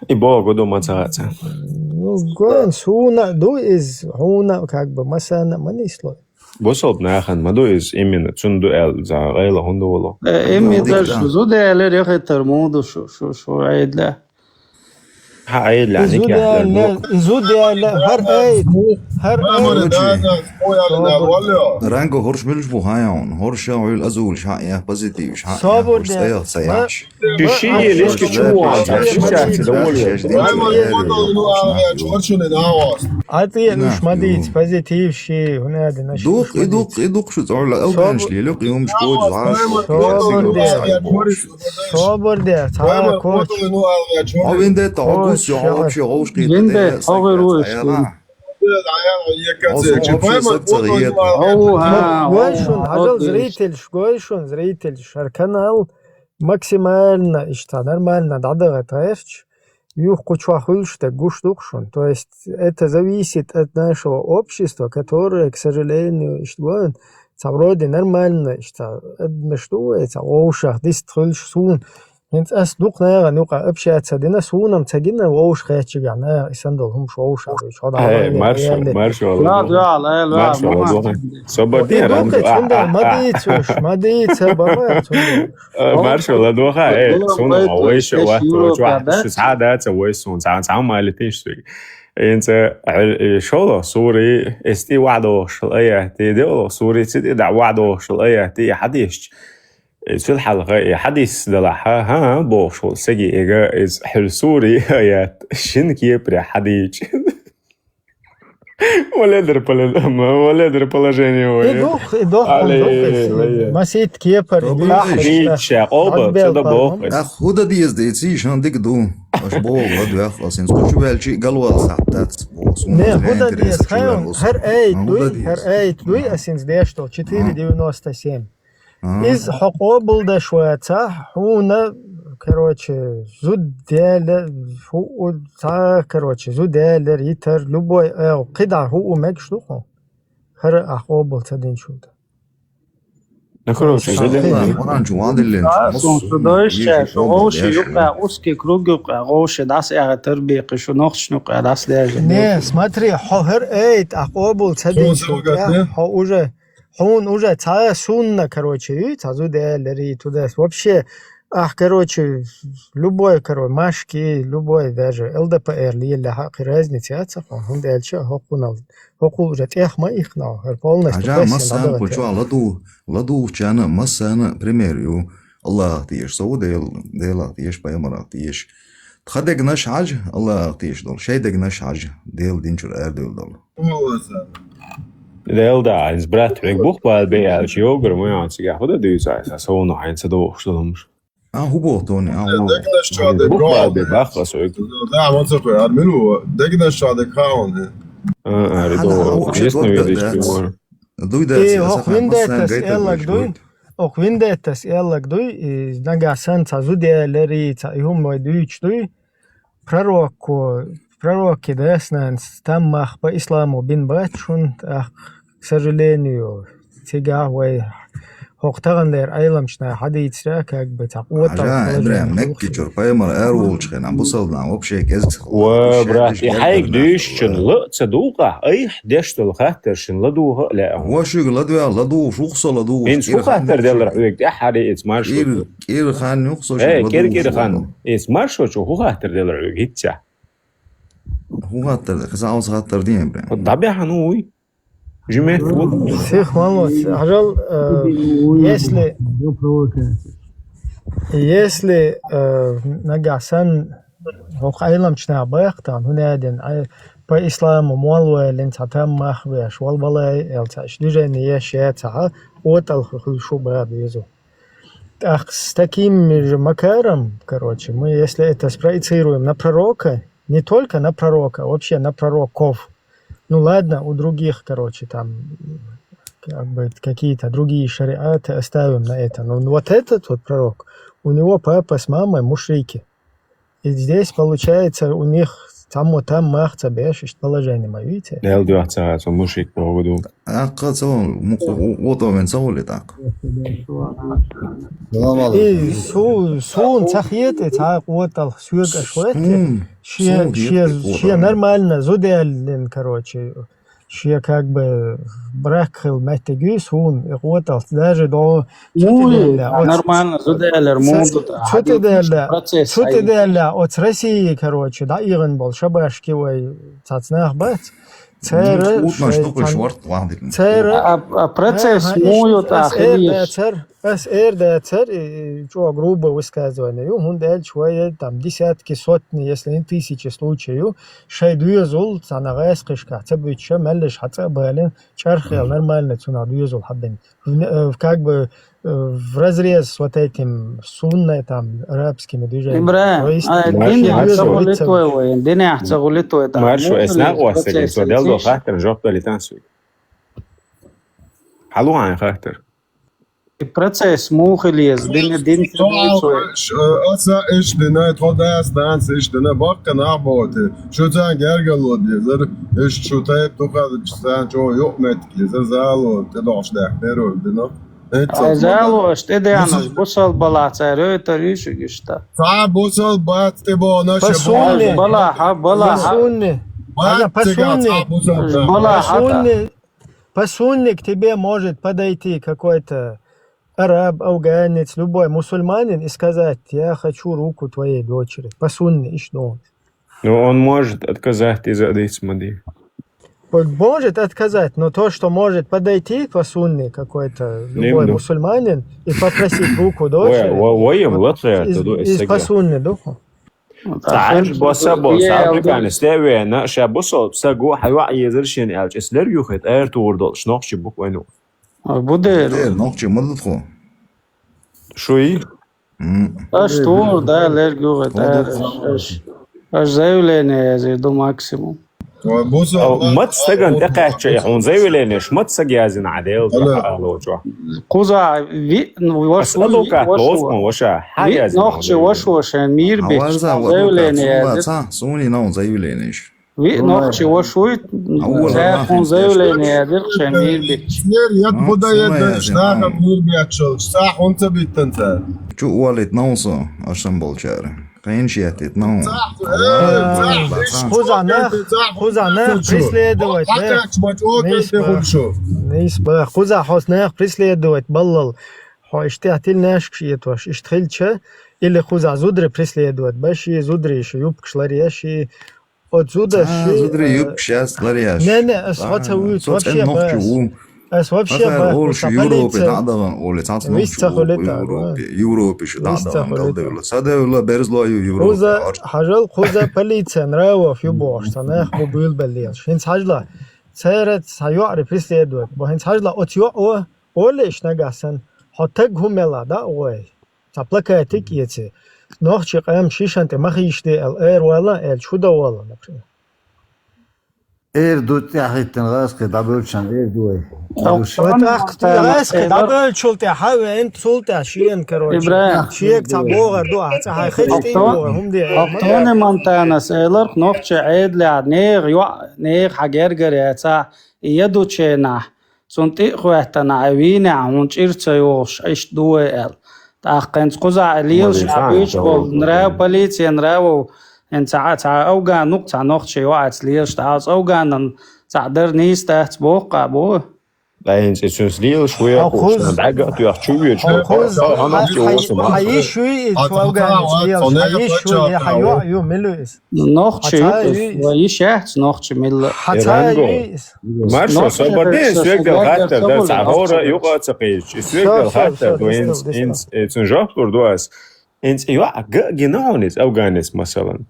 И Богу думаться. Ну, гон, суна, ду из, хуна, как бы, масана, манисло. Босолб нахан, ма ду из, именно, цун ду эл, за, гайла хунду воло. Э, именно, даже зуд эл, рехетар, муду, шу, шу, шу, айдла. Хьа айдла, никяхлар. Изудяна, изудяна, хар айд, хар айд. Ранго хорш милш бу хаяун, хорш я уйл азул ша я позитив ша. Собур де. Саяш. Шиши лишки чуа, шиши довольно. Ат я уж мадиц, позитив ши, хунады наш. Дух, и дух, и дух шу цорла, албанш ли, лёк, и умш код, заш. Собур де. Собур де, цара коч. О, винде то, о, гус, о, вообще, о, ушки. Винде, о, гуруш. О, вообще, сакцар ет. О, ха, гойшун, о, хажал, зрительш, гойшун, зрительш. Ар канал максимально, ишта, нормально, дадагат гайфч. Юх кучва хуйлшта гуш дукшун. То есть это зависит от нашего общества, которое, к сожалению, ишта, гон, ца вроде нормально, ишта, адмешту, ца овшах, дист хуйлш сун. Хинц ас дукъ наягӀа нукъа общаться дина, сунам ца гина вовш хечигана, исан дол хумш вовш а, чо да. Э, маршо, маршо, ла дуа, ла, ла, маршо, ла дуа. Сободин ранду. Мадицуш, мадица, бама, цунда. Э, маршо, ла дуа, э, суна, вайша, ва, ва, шу сада, ца вой сун, ца, ца мали тиш. Инца, э, шоло, сури, эсти вадо, шул ая, ти дело, сури, цити да вадо, шул ая, ти хадиш. Э, цул хьалха, э, хьадис далахьа, хӀа, хӀа, бохуш волу саги эга, иза хьуьл сури аят, шин кепре хьадийча. Валедра поле-, м, валедра положение вай. И дух, и дух, и дух, и дух. Масит кепар, и дух. Хьадийча, къоба, цада боху. Ах, худа деза деций, шан дика ду. Аш боху, ладвех, ас хӀинца кху чу ваьлча а галвала сахьт дац, боху, суна Не, хӀу дан деза, хьайон, хӀар айт дуй, хӀар айт дуй, ас хӀинца деш долу четыре девяносто семь. Иза хьо къобалдеш вацахь, хьуна, короче, зуда яьлла, хӀуъу, цхьа, короче, зуда яьллар, йитар, любой, э, кхидӀа хӀуъу мегаш ду хьо. ХӀара ахь къобал ца динчул тӀе. Ну, короче, Сан зуда. Аллах, Къуръан чу ван диллина. А, сон шу дойш ча, шу вовши юкъа, узкий круг юкъа, вовши дас яга тарбекъи, шу нохчни юкъа дас дяжа. Не, смотри, хьо хӀар айт, ахь къобал ца динчул тӀе, хьо уже, хьуна уже цхьа сунна, короче, ю, цхьа зуда яьллари, туда. Вообще, ахь, короче, любой, короче, Машки, любой, даже Л Д П Р лелахь, кхин разница яц хьуна, хӀунда аьлча хӀокхунал, хӀокхул уже тӀех ма ихна, хӀар полностью Хьажа, массарна кху чохь ладугӀу, ладугӀучарна массарна пример ю. Аллахах теша, со ву Дел-, Делах теша, пайхамарах теша. Тхан дегнаш хьажа, Аллахах теша долу, шайн дегнаш хьажа, Делан дин чуьра арадевлла долу. Дел да, из брат, век бух бал бе аьлча, йогар ма ян цигахь, хӀунда дуьйцу айса, со вуно хьайна ца дохуш долу хӀумаш? А, хӀу боху тони, а, хӀу боху? Дегнаш чохь де Бух бал бе бахха со век. Да, ма ца кхой, ар мила ву, дегнаш чохь де каун. А, а, ри Хьана, до, хӀу честно дог ведь, да, чего? Дуй да, Э, ца оху сан виндеттас массарна гайтар эллаг дуй? Оху виндеттас эллаг дуй? И нагахь санна цхьа зуда яьллари, цхьа и хӀума вай дуьйцуш дуй? Пророкко, пророкки дас-нанас там мах по исламу бин бац шун, тӀаккха, к сожалению, цигахь вай хӀокху тахана дера Ӏеламчу наха хьадийцира, как бы, цхьа къотал Хьажа, Ибрахим, Мекки чуьра пайхамар ара волчу хенахь, бусалба нах вообще кӀезиг ца хилла. Ва, брат, и хьайга дуьйшучун ла а ца дукъахь, айхьа деш долу хаттар шин ладугӀа а лаьа хьуна. Ва шуьга ладвеа, ладугӀуш ву-кх со, ладугӀуш. ХӀинца хӀу хаттар делларх вуьга тӀаьххьара иза маршо? КӀира, кӀира хан ю-кх со шуьга ладугӀуш. КӀира хан. Иза маршо чу хӀу хаттар делларх вуьга хӀинца? ХӀун хаттар ду? Кхин цхьа хаттар дийна бен. ДӀабаьхьна вуй? Жимет ву? Сих ма лоц. Хьажал, э, если, если, э, нагахь санна хӀокху Ӏеламчу наха баккха тахана, хӀун аьлла, ай, по исламу мол валлин цхьа там мах беш, вал балай, эл цхьа иш движение еш, я цхьа, отал хуьлуш ву бан беза. Так, с таким же макаром, короче, мы, если это спроецируем на пророка, не только на пророка, а вообще на пророков. Ну ладно, у других, короче, там, как бы, какие-то другие шариаты оставим на это. Но вот этот вот пророк, у него папа с мамой мушрики. И здесь, получается, у них там, вот там мах ца беш, ишт положение ма, видите? Дел дуьхьа ца, со мушрик боху ду. ТӀаккха ца ву, мукъа, у-, ото вен ца ву ли тӀаккха? Салам алейкум. И су-, суна ца хета, цхьа къотал соьга аш вет. Сун, Шен, сун шен, хета шен къотал. Нормально, зуда яьллин, короче. Шен как бы брак хила меттиг ю суна, и къотал, даже до Муй, цу тӀе а оц-, нормально, зуда яьллар, ца-, муха ду, цу тӀе хьадийцаш даьлла, процесс цу тӀе хьайна. Даьлла, оц России, короче, дӀаихна болу шабашки вай цац нах бац. Цара, М, утмаш шай тупаш цан-, варт вахдикна. Цара, А, а процесс ага, муй ю иш, тӀаккха ас эр хилийша? Дацар, ас эр дацар, и, и, чӀогӀа грубо высказывание ю, хӀунда аьлча вай, там, десятки, сотни, если не тысячи случай ю, шай доьзал, цхьана гӀаскхишкахь ца буьтуша, меллаш хьан цӀа а балина, чӀархъял нормально цунах доьзал хьабина. В, э, в, как бы, э, в разрез с вот этим сунной, там, арабскими движениями. Ибрахим, То есть, ай, вообще динехь ца доьзал гӀулит вай вай, динехь ца гӀулит вай, да. Маршо, эс нах вассагин, со дел до хаттар, жоп дали тансуй. Хьалу хьайн хаттар. И процесс муха хила еза, дин, дин Ца ца гӀулит вай. Ш-, э, аса иш дина, тхо дас, данс иш дина, баккха нах боти. Шу цан гергало дезар, иш шу тайп тухадачу цан чо юкъ метки, за зало, те дохш дах, беро дина. Ай, зало, аш те деанаш, бусал бала, цай ройтар ишиг ишта. Ца бусал бац те бона, По ше сунне. Бала, ха, бала, По ха. Сунне. Бац Ага, по те га, сунне. Ца бусал бац. Бала, По ха, та. Сунне, по сунне к тебе может подойти какой-то араб, афганец, любой мусульманин и сказать: «Я хочу руку твоей дочери». По сунне, иш дон. Но он может отказать из адыц мади. Может отказать, но то, что может подойти по сунне какой-то любой мусульманин и попросить руку дочери, Ой, ой, ой, вот, вот это, из, да, из, по сунне, да? Цхьаьнаш босса босса, африканец, тӀе а веана, ша бусалба саг ву, хьан йоӀ езар шена аьлча, эс лерг юхайта ара тухур долуш, нохчи буквально. Ой, бу дера. Бу дера, нохчи ма ду тхо. Шуй? М. Аш тухур, да, лерг юхайта ара. Тхо ду. Аш. Аш заявление язйир ду максимум. Ой, бусалба. Ау, мат стаган тӀекхаьчча, хьуна заявленеш мат сага язйина Ӏа Дела дуьхьа алочохь? Кхузахь ви-, ну, вашу, ас адвокат вашу, лоцу хьуна ваша, хьа ви язйина нохчи вашу, ваша мир бич, заявление язйир. Суна нахана заявленеш. Ви нохчи вашуй, цаьрхун заявление язйир шайн мир бич. Цер ят буда ядаш, нахам мир беччалш, цхьа хӀунца биттан цара. Чу олит науса, ашам болчара. Кхин шиятит нау. Кхуза нах, кхуза нах преследовать, нах. Нийса ба, кхуза хьос нах преследовать баллал. Хьо иштта тил нешкаш етош, иштта хилча, или кхуза зудри преследовать ба, ши зудри ши юбкаш ларъеш, ши Оцу зуда ши, зудри, э, юбкаш яц ларъеш. Не, не, ас хьо ца вуьйцу, вообще нохчи ву. Ас вообще баху, Европе дӀадахана оли, цхьацца нохчи ву Европе. Европе шу дӀадахана, галдевла. Ца девла, берзло ю Европе. Кхуза, хьажал, кхуза полиция нравов ю бохуш, ца нах бу буьйлабеллелаш. ХӀинца хьажала, церан ца йоӀри преследовать бу. ХӀинца хьажала, оцу йоӀо, оли иш нагахь санна, хьо таг хӀу мела, да, гӀой? Цхьа плакатик эци. Нохчи къам шишан тӀе ма хийшаде аьлла, эр вала, аьлча, хӀу дан вала, например? Эр ду тӀаьхӀиттина гӀазкхи дӀабевлчан эр ду вай. Ва тӀаккха гӀазкхи дӀабевлчул тӀаьхьа вен, цул тӀаьхьа шена, короче. Ибрахим. Шега цхьа богӀар ду, ахь цхьа хай хечи тӀе богӀар, хӀума де. Тони Монтанас эларх нохчи Ӏедалехь нехан йоӀ, нехан хьан гергара яцахь, и я ду ченахь. Цунна тӀе а хӀоьттина, хьайн вийнехь, хьуна чӀир ца йогӀуш, иштта ду вай аьлла. ТӀаккха хӀинца кхузахь лелаш а буьйцуш болу, нрав, полиция нравов, хӀинца цхьа, цхьа афган ву-кх, цхьа нохчи йоӀаца лелаш, тӀаккха оцу афганан цхьаъ дар нийса дац боху-кх, а боху. Ткъа хӀинца и цуьнца лелаш ву, хьо кхуза, бӀаьрга а тоьхна чу вуьйцуш ву. Хьо кхуза, хьо нохчи ву, хьан йиш юй иза цу афганца лелаш, хьан йиш юй, хьан йоӀ ю, мила ю иза? Нохчи ю иза, вай йиш яц нохчи милла. Хьан ца юй иза? Маршо, со барден, соьгал хаттар дар, цхьа хӀора юкъа а ца кхийча, и соьгал хаттар ду, хӀинца, хӀинца, э, цуьнан жоп лур ду ас. ХӀинца и йоӀ га а гина хьуна иза, афганец, масалан.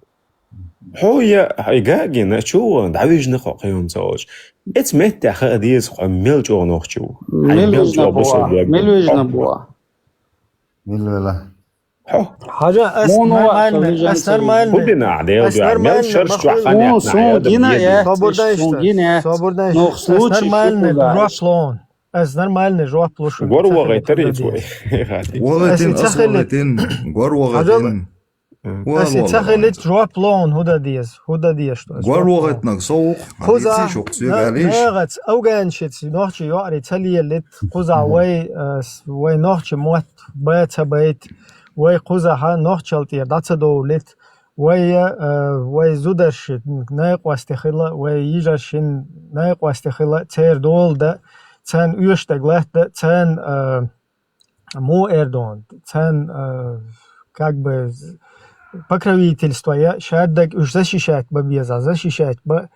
Хьо я, хьо и га а гина, чу а вахана, дӀавижна кхо кхин хӀума ца волуш. Эца меттехь хаа деза, хьо мел чӀогӀа нохчи ву. Хьайн мел чӀогӀа бусалба ву. Мел вижна бу. Мил вела. Хьо. Хьажа, ас нормально, ас нормально. ХӀун дина ахь, Дела дуьхьа, мел шарш чохь хан яхна, хьан яда беза? Собар дай, собар дай. Ас нормально жоп луш. Гор вахийтар и твой. Вахийтин, ас вахийтин. Гор вахийтин. Ас и ца хилита жоп лоун, хӀун дан деза, хӀун дан деза, что? Гор вахийтинарг со ву-кх, хьан дийций шух соьга аьлла йиш? Нагахь афганчица нохчи йоӀарий ца лелийта, кхузахь вай, э, с-, вай нохчи мотт ба ца байта, вай кхузахь нохчалла тӀера дӀа ца довлийта, вай, э, вай зударши найкъосте хила, вай йижаршин найкъосте хила, церан дола дан, царна оьшург латта дан, царна, э, муха эр ду хьуна, царна, э, как бы, з-, покровительство я, шаддаг уьш защищать бан беза, защищать бан.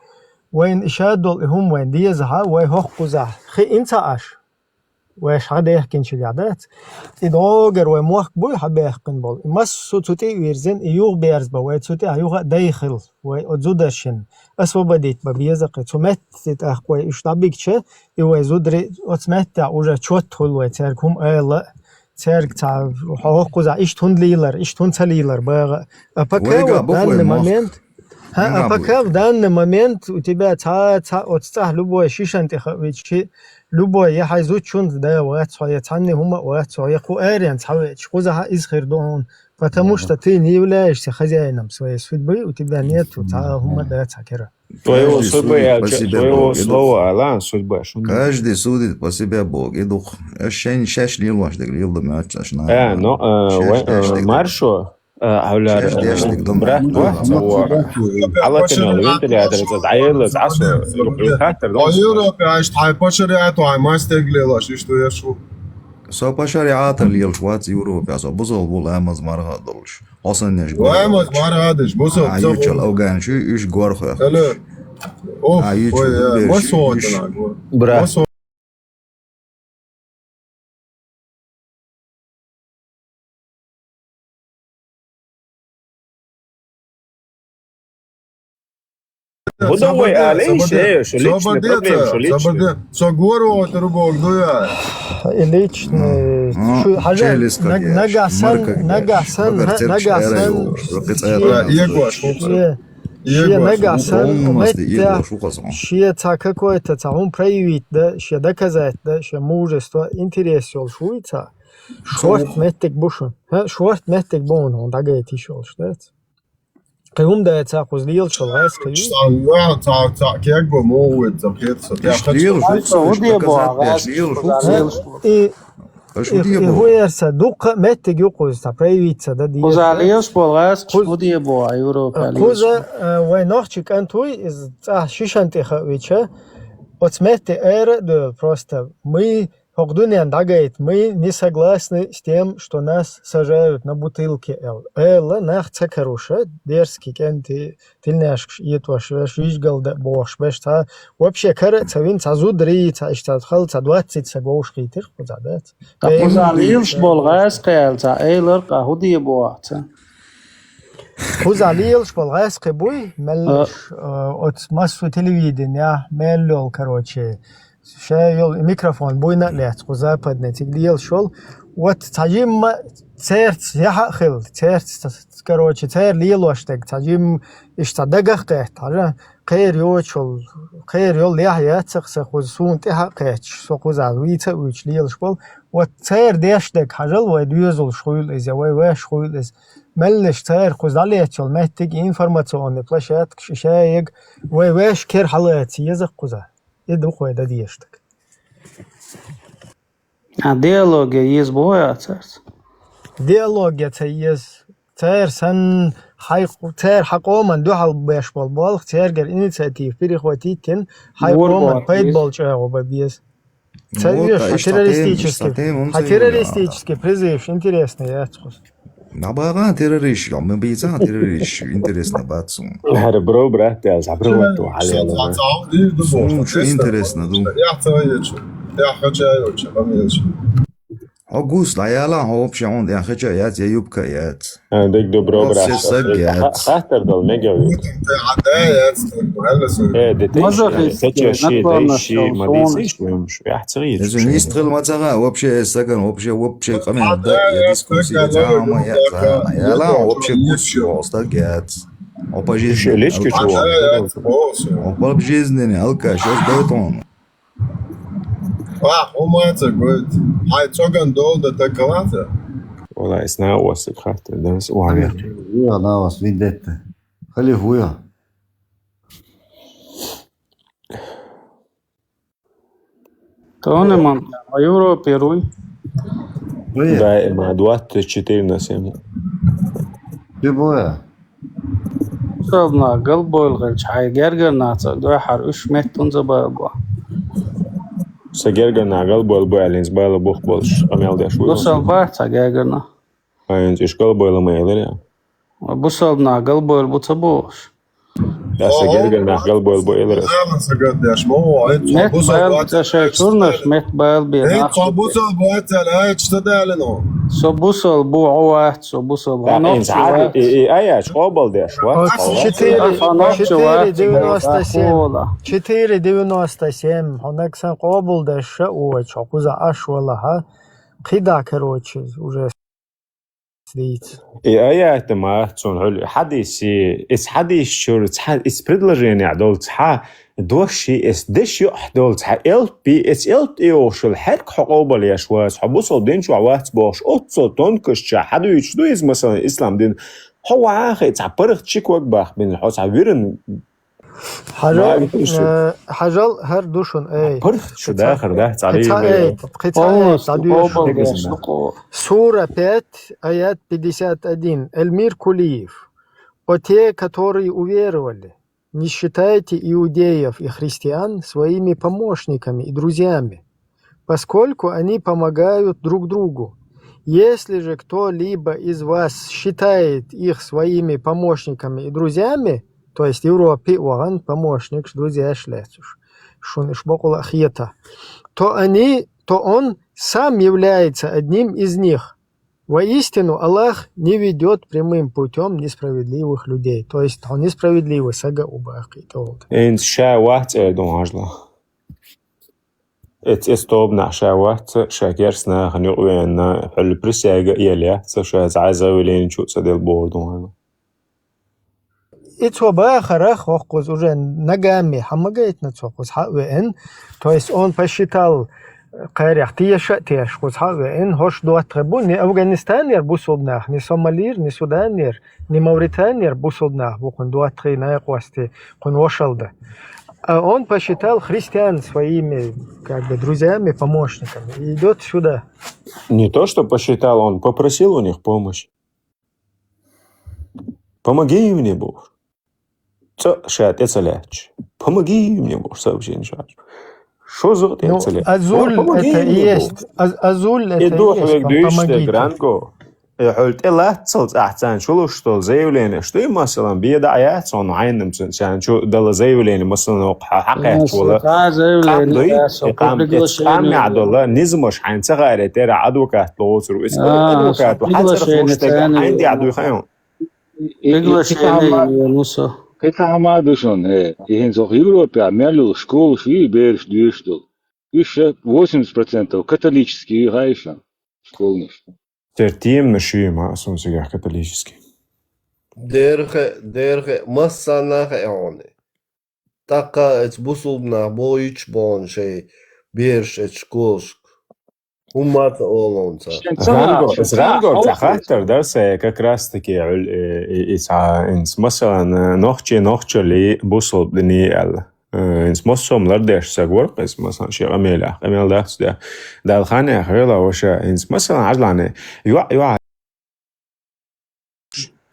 Вайна и шадолу и хӀума вайна дезахьа, вай хӀокху кхузахь хиъна ца Ӏаш. Вай ша дехкинчигахь дац. И догара вай мохк буй хьан баьккхина болу. И массо а цу тӀе а вирзина, и юха берза бан, вай цу тӀехь юха а дай хила. Вай оцу зударшин освободить бан беза кхин. Цу метте тӀаккха вай уьш дӀабигча, и вай зударий оцу меттехь уже чот хуьлу вай цаьрга хӀума ала а, цаьрга цхьа хьо хӀокхузахь иштта хӀунда лийлар, иштта хӀунда ца лийлар баха а. А пока вот данный момент, хьа, а пока в данный момент у тебя цхьа, цхьа оцу цӀахь любой шишан тӀе хаавича, любой я хьайн зудчун да вац хьо, я цхьанне хӀума а вац хьо, я кху арен цхьа веача, кхузахьа иза хир ду хьуна. Потому что ты не являешься хозяином своей судьбы, у тебя нету цхьа а хӀума да цхьа кира. Твоего судьбы, я, твоего слова, ала, судьба, шуна. Каждый судит по себе Бог. И дух. Аш шайн шаш лелош дерг лелда моьтту аш на. Э, но, э, маршо, э, авляр, брат, вот, вот. Ала ты на вентилятор, это дайла, засу, хаттар, да? Европе аш тай по шариату, ай мастер лелош, что я шу. Со по шариату лелош вац Европе, со бузал бул амаз марга долуш. Хьо санна еш гор вахийташ. Ламаз марха деш, бусалба а, ца ючал хуьлу. Афганаш, уьш гор вахийташ. Алло. Оф, а, ючал ой, э, беш, маса уьш. Бра. Маса Гудовой алин, ше, шу личный проблем, шу личный. Со гору трубок дуя. И личный. Шу хажа нагасан, нагасан, нагасан. Егош. Шия нагасан, меття, шия ца какой-то, ца хӀун проявить да, шия доказать да, шия мужество, интерес йолуш вуй ца. Шорт меттиг бу шун. Ха, шорт меттиг бу хьуна, хьуна дагайта йиш йолуш, дац? Кхин хӀума дац, ца кхуза лелаш вала гӀаьс кхин. Ца, ца, ца, кегба мо вуй, ца, кхета со. Тя хача. Лелаш ву ца, хӀун де бу, гӀаьс лелаш ву ца. И Аша хӀун дийр бу? ХӀуъерса дуккха а меттиг ю кхуза, ца проявиться да деза. Кхуза лелаш болу гӀаьс кхуза хӀун де бу, а Европа лелаш? Кхуза, э, вай нохчи кӀант вуй, иза цӀахь шишан тӀе хаавича, оцу метте ара а доьлу, просто мы хӀокху дуьнен дӀагайта, мы не согласны с тем, что нас сажают на бутылке, эл. Эла нах ца каруша, дерзкий кӀентий, тилнешкаш этӀош веш, жижигал дан бохуш беш, цхьа вообще кара а ца вина, цхьа зударий, цхьа иштта хала, цхьа двадцать са говш хийтира кхуза, дац? Ткъа кхуза лелаш болу гӀаьс кхел, цхьа элар къа хӀун де боху ца? Кхуза лелаш болу гӀаьс кхин буй, меллаш, э, оцу массо телевидениехь, мел йолу, короче, ша йолу микрофон буйна а лаьцна, кху западный цига лелаш йолу. Вот цхьа жимма церца яхьа а хилла, церца, короче, церан лелош дерг, цхьа жимма иштта дагах кхетта, хьажа, кхера йоцуш йолу, кхера йолу яхь яцах сан кхуза суна тӀаьхьа а кхетташ, со кхуза вийца а вуьйцуш лелаш болу. Вот церан деш дерг хьажал, вай доьзалш хуйла иза, вай ваьш хуйла иза. Меллаш цара кхуза дӀалецна йолу меттиг, информационный площадкаш, и шаега вай ваьш кера хьалаца еза кхуза. И ду кхой дан дезаш дерг. А диалоге еза боху я цаьрца? Диалоге ца еза. Церан санна, хьай, церан хьан къоман дуьхьал беш болу болх, цергара инициатива перехватить йина, хьай къоман пайда болу чӀагӀо бан беза. Ца оьшу хьан террористический, хьан террористический призывш интересный яц кхуза. ДӀабагӀа террорист, ма бийца террорист, интересно бац суна. ХӀара бро брат, я забрал ту хьалела. Суна чу интересно ду. Я ца йочу. Я хача йочу, бамилчу. Хьо гус дӀаяла, хьо вообще хьуна тӀехь хача яц, я юбка яц. А, дек добро брат. Вообще саг яц. Хаттар дал мега. Э, де тейш, хача ши, дай ши, ма дийциш, Шу яхь ца гӀийра. Иза нисдала ма ца гӀа, вообще, сагана, вообще, вообще, къамел да, я дискуссия, зама, я зама, я ла, вообще, кус, стаг яц. Опа, жизнь. Лечка чего? Опа, жизнь, алкаш, я сдает он. Ах, умаца, говорит. Хай, цоган долда, так калаца. Вала, исна осик хатта, да, с угами. Я на вас, видетте. Халиф, уя. Тонеман, а Европе руй? Даима двадцать четыре на семь. Любое. Бусалбана галбойлу гӀерча хьайн гергара нахаца дуьхьара уьш меттан за баба. Са гергара нах галбойлу бу аьллинца бала бух болуш къамел деш ву. Бусалба ца гергара нах. Хьайнца уьш галбойла ма элира. Бусалба нах галбойла бу ца бохуш. Аса гергара нах галбойла бу элира. Мет бал ца шай чурнаш, мет бал бе нах. Со бусалба вац аьлла, ай, чу ца далино. Со бусалба бу, хьо вац, со бусалба. Хьо нохчи вац. И, и, ай, ач, къобал деш, вац. Четыре, четыре девяносто семь. Четыре девяносто семь. Хьо нагсан къобал деш ша, ой, чо кхуза аш вала, ха? Кхида, короче, уже. Дийца. И аят ма цунна хьуьлу хьадиси, иза хьадис чуьра цхьа, иза предложение долу цхьа, дош и, иза деш йоӀ долу цхьа элп и, иза элп тӀейогӀуш йолу хьерг хьо къобал еш вац, хьо бусалба дин чохь вац бохуш, оццул тонкостчехь хьадуьйцуш ду иза, масалан, ислам дин. Хьо вахахь цхьа паргӀат чик ваг бахбина, хьо цхьа виран Хьажал, э, хьажал, хӀара ду шуна, эй. ПаргӀат шу дахар, да, цхьа, эй, кхин цхьа эй, дӀадоьшу. Сура пять, аят пятьдесят один. Эльмир Кулиев. О те, которые уверовали, не считайте иудеев и христиан своими помощниками и друзьями, поскольку они помогают друг другу. Если же кто-либо из вас считает их своими помощниками и друзьями, то есть Европе вагӀан помощникаш, друзьяш лаьцуш, шуна уьш бакъула а хета, то они, то он сам является одним из них. Воистину, Аллах не ведёт прямым путём несправедливых людей. То есть, хьо несправедливый саг ва боху кхин тӀе волу. Эйнца ша вац эр ду хьажла. Эц эс тобанахь ша вац, ша керс нахана юкъа веана, хьуьлла присяга а елла яц, ша зӀай заявлени чу а ца делла боху ду хьажла. И цо бахарах хӀокхуза уже ногами хьан ма гайтина цо кхуза хьа а веана. То есть он посчитал, кхарех теша а тешаш кхуза хьа а веана, хӀорш доттагӀий бу, не Афганистанера бусулба нах, не Сомалера, не Суданера, не Мавританера бусулба нах бу кхуьнан доттагӀий, накъостий, кхуьнан вошалла дан. А он посчитал христиан своими, как бы, друзьями, помощниками. И идёт сюда. Не то, что посчитал, он попросил у них помощь. Помоги мне, боху. ЦӀа ша тӀе ца лаьтташ. Помоги мне, боху, сообщение ша. Шо зо тӀе Ну, ца лаьтташ? Азуль Помоги это и мне, есть. боху. Аз-, Азуль И это и дух есть. вег Пом-, дуьйш помогите. Дерг ранго. И хьуьлла тӀе латтал цӀахь царна чу луш долу заявление, что и, масалан, беда а яц, он Ӏайнам царна чу дала заявление, масалан, хьа-, хьакхаьчча волу. Цхьа заявление Къам дуй, яц, и къам, приглашение. Къамехь долу низамаш хьайна ца хаьара, тера адвокат лоцур. Иза А, адвокат, хьан цара приглашение хууш дерг, царна хьайна дехьа дуй хаьа? И, и, и, и Приглашение кхин хӀума, ну со. кхин хӀума а ду шуна, э, и хӀинца оха Европехь мел йолу школаш ю, бераш доьшуш долу. Уьш ша восемьдесят процентов католический ю, хаьий шуна, школнаш. Церан теманаш ю, ма, сан цигахь католический. Дера хе-, дера хе-, массарна а хаьа хьуна. ТӀаккха эца бусулба нах бохуьйтуш бохуна шайн бераш эца школашка. ХӀумма а ца олу хьуна цара. Шен ца Рангор, нах, шен ца нах Рангор, цхьа хьовсийша. Хаттар дара сайн, как раз таки, э, э, э, и цхьа, инс, масалан, э, нохчий, нохчаллий, бусулба диний аьлла. Э, инс, массо а лардеш саг вара-кх иза, масалан, шен къамелехь, къамел дац де. Далла хан яха вела ваша, инс, масалан, хьажлахьа, йоӀ, йоӀ,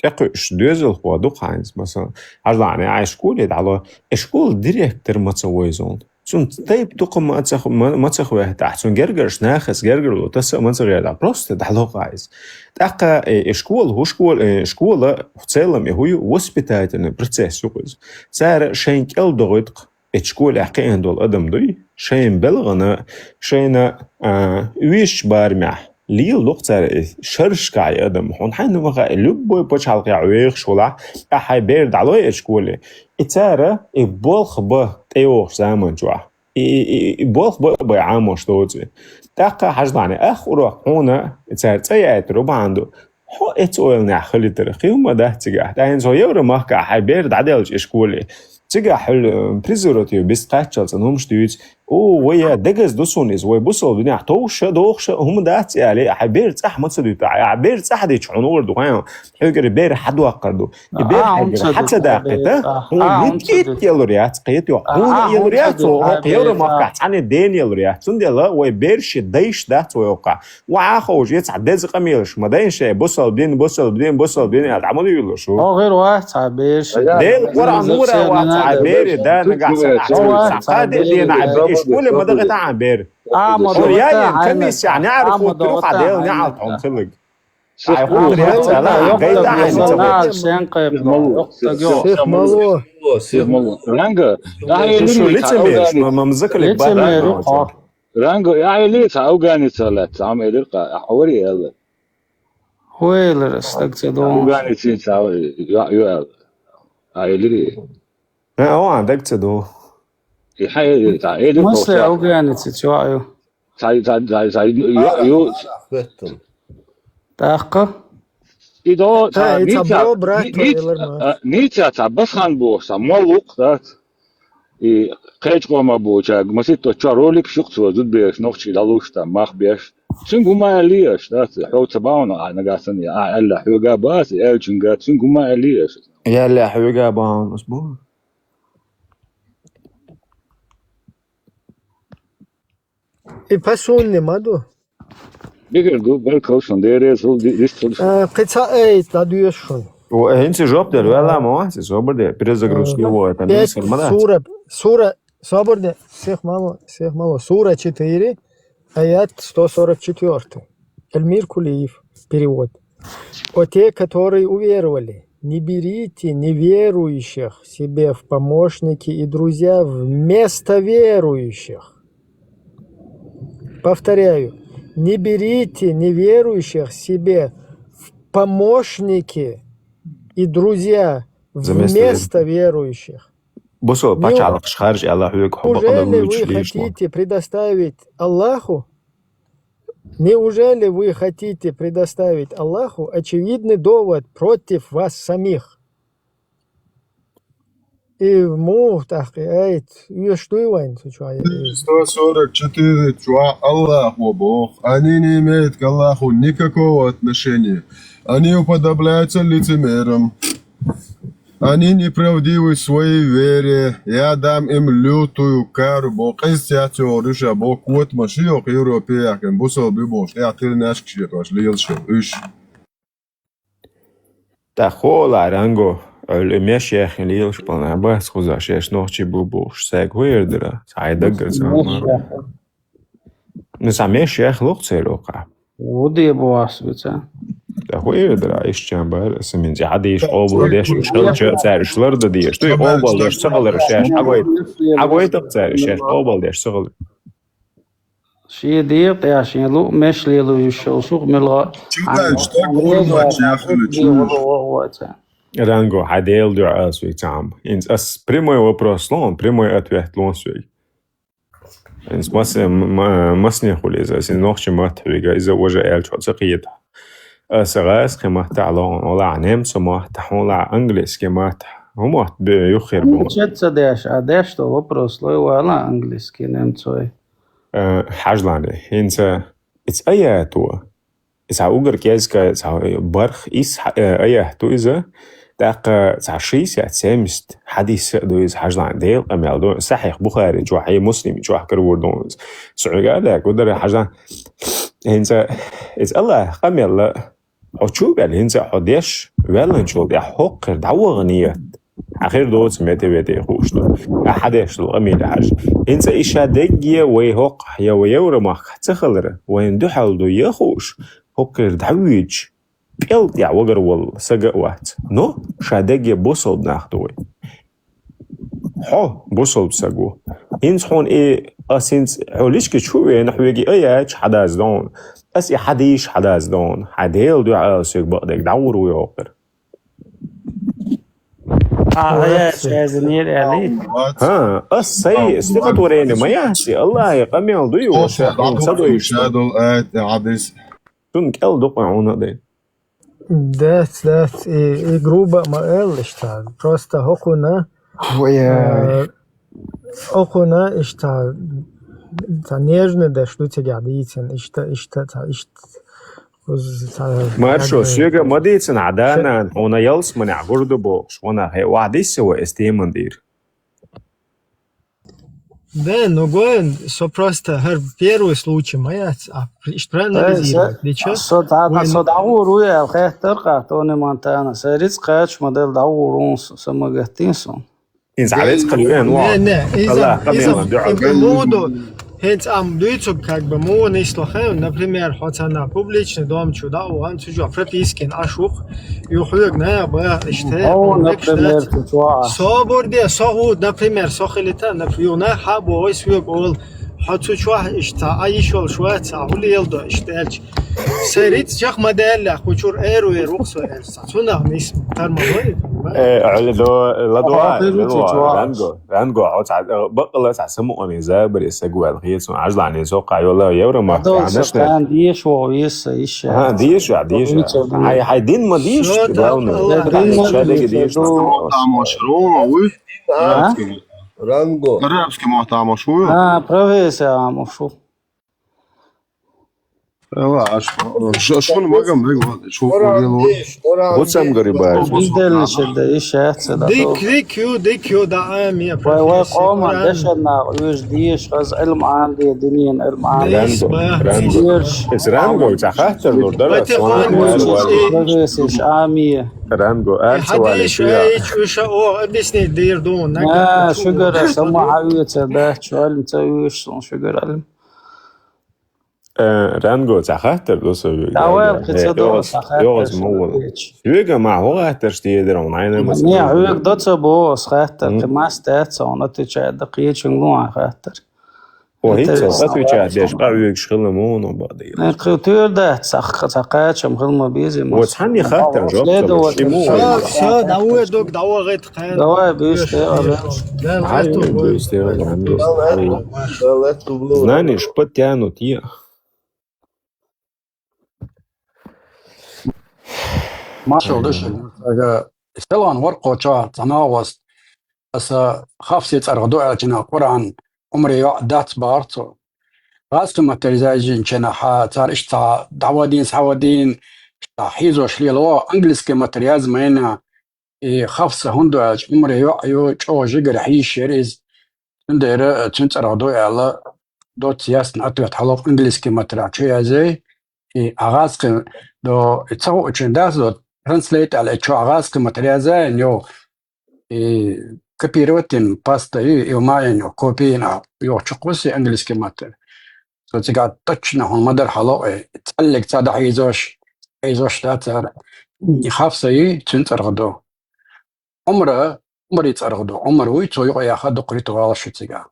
тӀекхуьуш доьзалхо ду-кх хьайнца, масалан, хьажлахьа, хьайн школе дӀало, и школа директор ма ца вевза хьуна. Цунна тайпа дукха ма ца, ма, ма ца хьоьху ахь, цунна гергарчу нахаца гергарло таса а ма ца гӀертахь, просто дӀало-кх иза. ТӀаккха, э, и школа, хӀу школа, э, школа в целом и хӀу ю, воспитательный процесс ю-кх иза. Цара шайн кӀел догӀуьйту-кх. Эцу школехь кхиъна долу адам дуй, шайна белхана, шайна, а, везачу барамехь леладо-кх цара и шерашкахь и адам. Хьуна хьайна ма хаьа, любой пачхьалкхехь вехаш волахь, ахьа хьайн бер дӀалой эцу школе. И цара и болх бан тӀейогӀучу заман чохь. И, и, и, и болх бан а бай Ӏамош доцу. ТӀаккха хьажлахьа, ах урок хьуна, и цара цӀа яйтар бахьана ду. Хьо эцу ойланехь хилийтара, кхин хӀума дац цигахь. ТӀаьхьенца хьо Евромахкахь хьайн бер дӀаделча и школе. Цигахь хьуьлла, э, презерватив бист кхаччалц цӀан хӀумаш дуьйцу. О, вай, я, дегаза ду суна иза, вай бусалба динехь товш а, дохуш а хӀума дац, аьлла, хьайн бер цӀахь ма ца дуьту, хьайн бер цӀахь дича хьуна хӀун ду, хьайн, хьоьгара бер хьадоккхур ду. И бер хьоьгара хьа ца даккхийта, хьуна митта а елур яц, кхетий, хьуна а елур яц, хьо хӀокху Евромахкахь цхьаьна дена елур яц. Цундела вай бераш шайн дайш дац вай хӀокхахь. Ваха ховш, я цхьа деза къамелаш ма дайна шайн, бусалба дин, бусалба дин, бусалба дин аьлла, дӀа ма дуьйлуш ву. Хьо хир вац цхьа бераш. Дела Къуръан нура вац цхьа бери, да, нагахь санахь цхьа кхаде дена, и школе ма дахийтахьа бер. Хьо яйна комиссия неӀарехь хӀуттур хьан Дела неӀалт хьуна хиларг. Хьайн хӀуттур яц аьлла, гайта хьайна ца вац. Сих мало. Сих мало. Ранга, шу лицемер, ма, мамзакале бада. Ранга, я, или цхьа афганец лаьцна, цхьа ма элира-кх, ахьа вари аьлла. ХӀу элира, стаг ца догӀу. Афганецийн цхьа ю, ю аьлла. А элири? Э, о, а, даг ца догӀу. И хьан элира, цхьа элира. Масле тхо афганецийн цхьа ю. Цхьа, цхьа, цхьа, цхьа ю, ю. ТӀаккха? И до, цхьа, и цхьа Ница, бро, брат, Ни-, Ниц-, а, Ница цхьа Басхан бохуш, цхьа молла ву-кх, дац? И кхечу къомах болчаьрга масийтта чохь роликаш ю-кх цо, зудабераш нохчий дӀалуш там, мах беш. Цуьнга хӀума аьллий аша, дац? Хьо ца бахьана, ахьа нагахь санна, ахьа аьлла хьоьга а бац, и аьллачуьнга, цуьнга хӀума аьллий аша? Аьлла хьоьга а бахьана ас бу. И пасунни ма ду. Дикар ду, баркалла шуна, Дела реза хуьлда, ди-, дист хуьлда шуна. Э, кхин цхьа айта дӀадоьшу шуна. О, э, хӀинца жоп дер, ваьлла ма вац, собар де, перезагрузка, э, вот, это пять, миссер ма дац. Сура, сура, собар де, сих мало, сих мало. Сура четыре, аят сто сорок четвёртый. Эльмир Кулиев, перевод. О те, которые уверовали, не берите неверующих себе в помощники и друзья вместо верующих. Повторяю, Не берите неверующих себе в помощники и друзья вместо верующих. Бусул пачалах шхарж Аллах век хубакала. Неужели вы хотите предоставить Аллаху? Неужели вы хотите предоставить Аллаху очевидный довод против вас самих? И му тахки айт, еш дуй вайн цу чуа. Сто сорок четыре чуа Аллах ва Бог. Они не имеют к Аллаху никакого отношения. Они уподобляются лицемерам. Они неправдивы в своей вере. Я дам им лютую кару. Бо къизтятё рыша бо кот машиё Европе яхен. Бусал би бош. Я тыл наш кшиет ваш лил шо. Иш. Та хола ранго. Эл меш яхен лил шпана бас хуза шеш нохчи бу бош. Саг хуйрдра. Сайдагр сама. Ну, са меш ях лух церу ка. Уди бу ас бица. Та хуйрдра иш чам бар, са мин жа диш, обал деш, шел ча, цар шлар да диш. Туй обал деш, цагалар шеш, агой, агой так цар шеш, обал деш, цагалар. Ши дир, я ши лу, меш лилу, шо, шух милга. Чудан, что гурма чахлу чуш. Ранго, хадел дуа сви цам. Инс ас прямой вопрос лон, прямой ответ лон сви. Инс мас-, м-, м-, масне хулиза, син нохчи мат, вига иза уже эль чо цакиет. Ас гас кемат алон, ола немца мат, ола английский мат. Хумат бе юхир бу. Чет са деш, а деш то вопрос лой вала английский немцой. Э, хажлани, инса, it's аяту. Ица угар кезка, ица барх ис, э, аяту иза. Так, э, ца шестьдесят, семьдесят хадис ду из хажлан дел, амел ду, сахих Бухари, чуа, хи Муслим, чуа, карвур ду. Суга да, кудар хажлан. Инса, из Аллах, амел, хо чу бел, инса, хо деш, велан чул, я хоккер, да вагният. Ахир доц метевете хушто. А хадеш лу амир хаж. Инца иша дегге вай хоқ, я вай евро мах, цахалра, вай духал ду я хуш. Хоккер давич. Пелт я вагар вал, сага вац. Но, ша дегге бусол нах дуй. Хо, бусол сагу. Инц хун и асинц, хо лишки чу вен, хвеги аяч хадаз дон. Ас и хадиш хадаз дон. Хадел дуа сиг бадег даур вай хоккер. А, я, я, я, я, я. Ха, ас сай, стихотворение моя, си, Аллах, я камел, дуй, вообще, он садой, что? Шадул, э, хадис. Тун кел дукъа уна дей. Дац, дац, и, и грубо ма эл, ишта. Просто хокуна. Ой, э, хокуна, ишта, та нежный деш, ду тебя дицен, ишта, ишта, та, ишта. Маршо, сёга мадицин, аданан, она ялс маня гурду бокш, она хе, вадисе ва эстеман дир. Да, но гоен, со просто, хар первый случай, моя, а, иш проанализировать, да, ничего? Со, да, да, со даур уя, хе, тарка, то не Монтана, са риц кач модель даур ун, са магатин сон. Инс алец калуэн ва. Не, не, иза, иза, по поводу, хенц ам дуйцук, как бы, муон исло хэ, например, хоцана публичный дом чу, да, уан чу жо пропискин ашух, ю хуйг на, ба, иште, о, например, чу чуа. Собор де, сохуд, например, сохилита, например, на, ха, бо, ой, суйг ол, хоцу чуа, ишта, а ишол шуаца, а хулиел до, иштелч. Сэрит чах модель, хучур эру, эру, со, эр, са, цуна, мис, тармалой, понимаешь? Э, алло, ладуа, ладуа, ранго, ранго, а ца, бакла ца саму ами забри сагвал хит сун ажлани со кайола евро ма. Ладуа, сакан диеш во ис иш. А, диеш, а, диеш. Ай, ай, дин ма диеш, главное. Дин ма диеш. Тамаш, Рома, уй. А? Ранго. Арабский ма тамаш, уй. А, профессия, а, мушу. Ва, аш, ш-, шун магам бегла, шун кугело. Вот сам гарибар. Иделиши да ишаца да. Дик, дик, ю, дик, ю, да, ами, вай, вай, профессия, кома, Коран. Дешана, уж диеш, хаз, илм анди, динин, илм анди. Ранго, ранго. Диеш. Эс ранго, ца хаттар, нур, дара, потихоньку, сона, профессия, ами. Ранго, э, ар хадиш, цавали, э, ич, уша, о, объясни, дир дун, а, шугара, сама, авиация, да, чуалим, ца, уж, сон, шугара, алим. Э, ранго ца хаттар досо. Давай, э, кыца э, досо ёгос, ца хаттар ёгос досо мугул. Вега ма хо хаттар штиедер, он айна мас. Не, вег доца бос хаттар, м, ты мас тэца, он отвечает, да кычин луан хаттар. О, хӀинца отвечать деш, къа вуьгуш хила муну бади. Не, кхы туьр дац, цхьа, цхьа кхачам хила ма безе, ма. Вот цхьанне хаттар жоп Следовательно. Шу, шу, давай, дог, давай, гӀайт, кхайна. Давай, беш, давай, беш. Ай, беш, давай, беш. Знаешь, подтянут я. Машалла, души. Ага, Селан варкъо ча, цанавас. Аса хафсе цӀаргӀа ду аьлча, Къуръан Ӏумре йоӀ дац бахар цо. ГӀазкхи маттара язйинча наха, цар иштта дӀавадин, схьавадин, иштта хьийзош лело, английски маттара язмайна, и хафса хӀунда аьлча, Ӏумре йоӀ ю, чӀогӀа жигара хьийшар из. Цундела цун цӀаргӀа ду аьлла, доцца ясна ответ хьалов английски маттара чу язъяй. И а гӀазкхи до, и ца хуучун дац до, транслейт аьлла, и чу а гӀазкхи маттара язъяй, йо, и копировать ин паста, и, и ма ин, копи ин, а, йо, чу кхуси английски маттара. Со цига точно хӀун ма дар хьало, э, цӀаллиг ца дахьийзош, хьийзош да цар. И хафса и цун цӀаргӀа ду. Ӏумра, Ӏумри цӀаргӀа ду. Ӏумар вуй, цо юкъа яха дукха ритуал шу цига.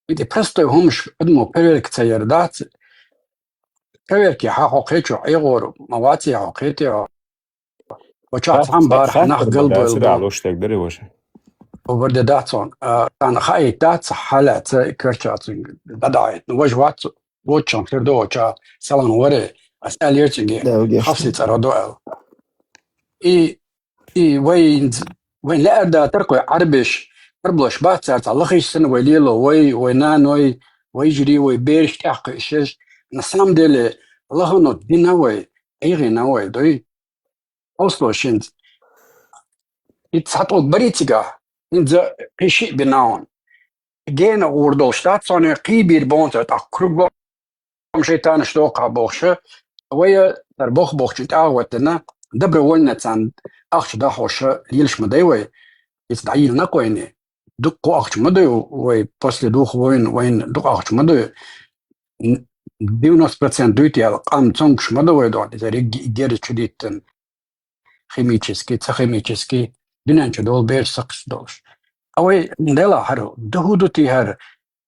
Ити простой хӀумаш адамо проверка ца яр дац. Проверка хьа хьо кхечо Ӏегъор, ма ваци хьо кхете хьо. Оча цхьан бар нах галбойл бу. Алуштаг дари ваша. Обар де дац он. А, тан хаит дац, хьала ца керча цун. Да, да, ну, вож вац, вочан хир до оча, салан варе, а стал ерчинге. Да, окей. Хафси цӀаргӀа ду ал. И, и вай, вай лаьар да таркой Ӏарбеш, Ӏарблош бац цар ца лахиш сан вай лело, вай, вай наной, вай жири, вай берш тӀехкхи шеш. На самом деле, лахано дина вай, Ӏийгъина вай, дой. Осло шинц. И цхьатӀо бари цига, инза кхиши бинаун. Гена гӀур долш дац, соне кхий бир бонца, тӀаккха кругом шайтанаш дохка бохша, вая тар бох бохчу тӀагӀваттана, добровольно цан ахча дахоша, лилш ма дай вай, иц даил на койни. Дукха ахча ма дай вай, после двух войн, войн дукха ахча ма дай. Н-, девяносто процент дуйти ял, къам цонгуш ма дай вай дон, иза ригги герз чу диттан. Химический, ца химический, дуьнен чу дол берш сакхаш долуш. А вай дела хьар, духу ду ти хьар,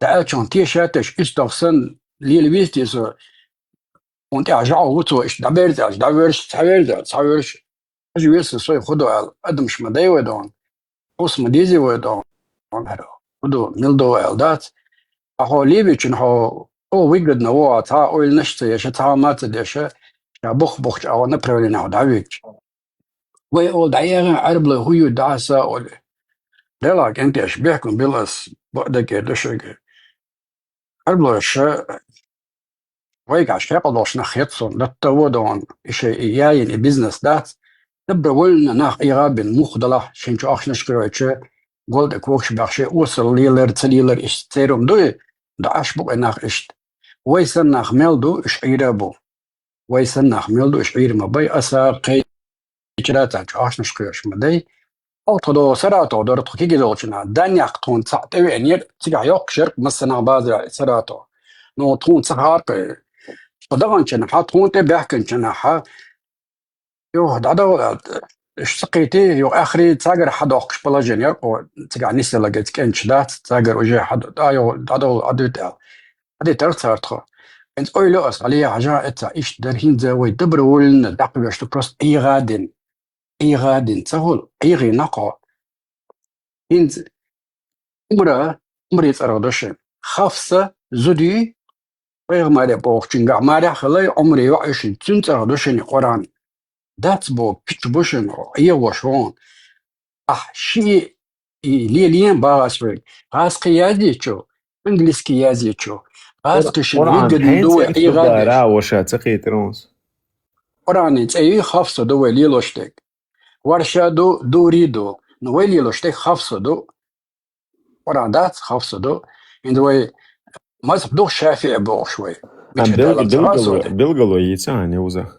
да аьлчун тешаташ, истох сан, лила вести со, он тӀехь жаӀу ву цо, иш дӀаберзаьш, дӀаверш, цхьаверза, цхьаверш, ажи веса сой худо аьл, адамш ма дай вай дон, хус ма дизи вай дон, худо, мил до аьл дац. А хьо лебечун хьо, о, выгодно, во, цхьа ойланаш ца еша, цхьа ма ца деша, ша бух бухча, а хьо направление хьо дӀавигча. Вай ол дӀаягӀан Ӏарблой хӀу ю дӀаса оли. Дела кӀентеш бехкун бил ас, бо дагер душуге. Ӏарблой ша, вайга шекъа долуш нах хет сон, датта во дон, ише и яйин, и бизнес дац. Добровольно нах Ӏийгъа бин мух далахь, шин чу ахчанаш кхоьча, гол тӀе когаш бахше, осал лелар, ца лелар, иш церум дуй, да аш букъе нах ишт. Вай сан нах мел ду, иш Ӏийра бу. Вай сан нах мел ду, иш Ӏийра ма бай, аса кхечара цан чу ахчанаш кхоьш ма дай. Ал тхо до Саратов дора тхо кигизолчуна, даннях тхун цхьа тӀевеанер, цигахь йоккха шерк массанах базара Саратов. Ну, тхун ца харкъе. Со дагӀанчана хьа, тхун тӀе баьхканчана хьа, Юха дӀадовла, иш ца кхийти, юха ахри цагара хьадоккхуш положение яр, о, цигахь нисдала геца кӀенча дац, цагара уже хьад-, а, юха дӀадовла, а, дуьтӀа аьлла. ХӀади тарх цар тхо. ХӀинца ойла ас, Али, хьажа, эца иштта дар хӀинца вай добровольно дакхвеш ду, просто Ӏийгъа дин. Ӏийгъа дин. Ца хул, Ӏийгъина кхо. ХӀинца Ӏумра, Ӏумри цӀаргӀа ду шин. Хафса зуди, пайхамаре бохучунгахь марехь хилай, Ӏумри йоӀ ю шин, цуьнан цӀаргӀа ду шин Къуръан. Дац бо, кича бу шин, Ӏегош вон. Ахь ши и лелиен багӀаш вай. ГӀазкхи язйичу, английски язйичу. ГӀазкхи шин Къуръан выгодно ду вай хӀинца Ӏийгъа деш. Ара ваша ца кхетарунс. Къуръанан цӀе ю, хафса ду вай лелош дерг. Варша ду, дури ду. Ну, вай лелош дерг хафса ду. Къуръан дац, хафса ду. ХӀинца вай мазхӀаб ду ШафиӀи бохуш вай. А, билгало, билгало йица хьан юза?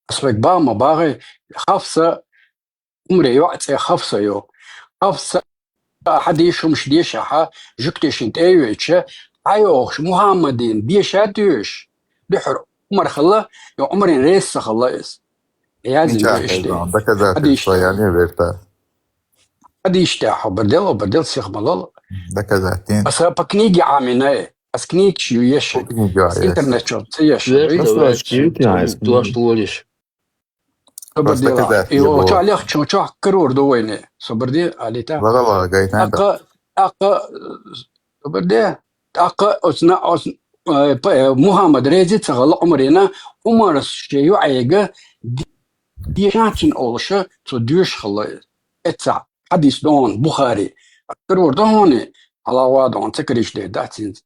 Ас вайга багӀа ма багӀай, хафса, Ӏумри йоӀ цӀе хафса ю. Хафса хьадийш хӀумаш дешахьа, жуьгтешин тӀе а веъча, хьайогӀуш Мухьаммадин деша а туьйш, дуьхьара Ӏумар хилла, йо Ӏумарин ресса хилла иза. Язйина ду иштта. Доказательство яне верта. Хьадис тӀехь хьо бардел, о бардел, сих ма лол. Доказательно. Аса по книге Ӏамийна, ас книги ю еш, По книге ас еш. Интернет чу ца еш. Вешта, Просто вешта, чуйте, чу-, а, с- плашт волиш. Собар Просто дела. доказательно И о было. чалех чу чу кыр урду войны. Собар де, алита. Лагала гайтан да. ТӀаккха, тӀаккха, собар де. ТӀаккха осна, ос-, э, п-, э, Мухаммад рези ца гӀала Умарина, Умар ше ю айга, ди-, дешачин олуша, цу душ хала. Эца, хадис дон, Бухари. Кыр урду хони, алава дон, ца кыриш де, да, цинц.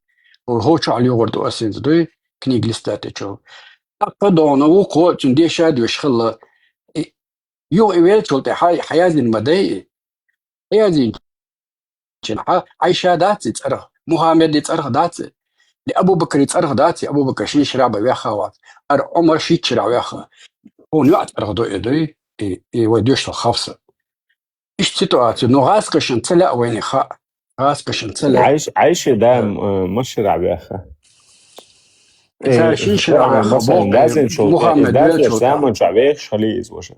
О хо чу али урду асинц дуй, книг листате чу. ТӀаккха дона ву ко, цун деша душ хала. И, ю и вел чул те хай, хаяздин ма дай. Хаяздин чин ха, Айша дац и цӀарах, Мухаммад и цӀарах дац и. Ли Абу Бакр и цӀарах дац и, Абу Бакр шин шира ба вяха вац. Ар Умар ши шира вяха. О, ну а цӀарах до и дуй, и, и вай душ хала Хафса. Иш ситуация, ну гӀаскашин ца ля вайни ха. ГӀаскашин ца ля. Айш-, Айша да, м, э, машира вяха. Ца шин шира вяха, Масалан, бо, дазин чул, Мухаммад дазин вел чул. Саман чу вех шали из уже.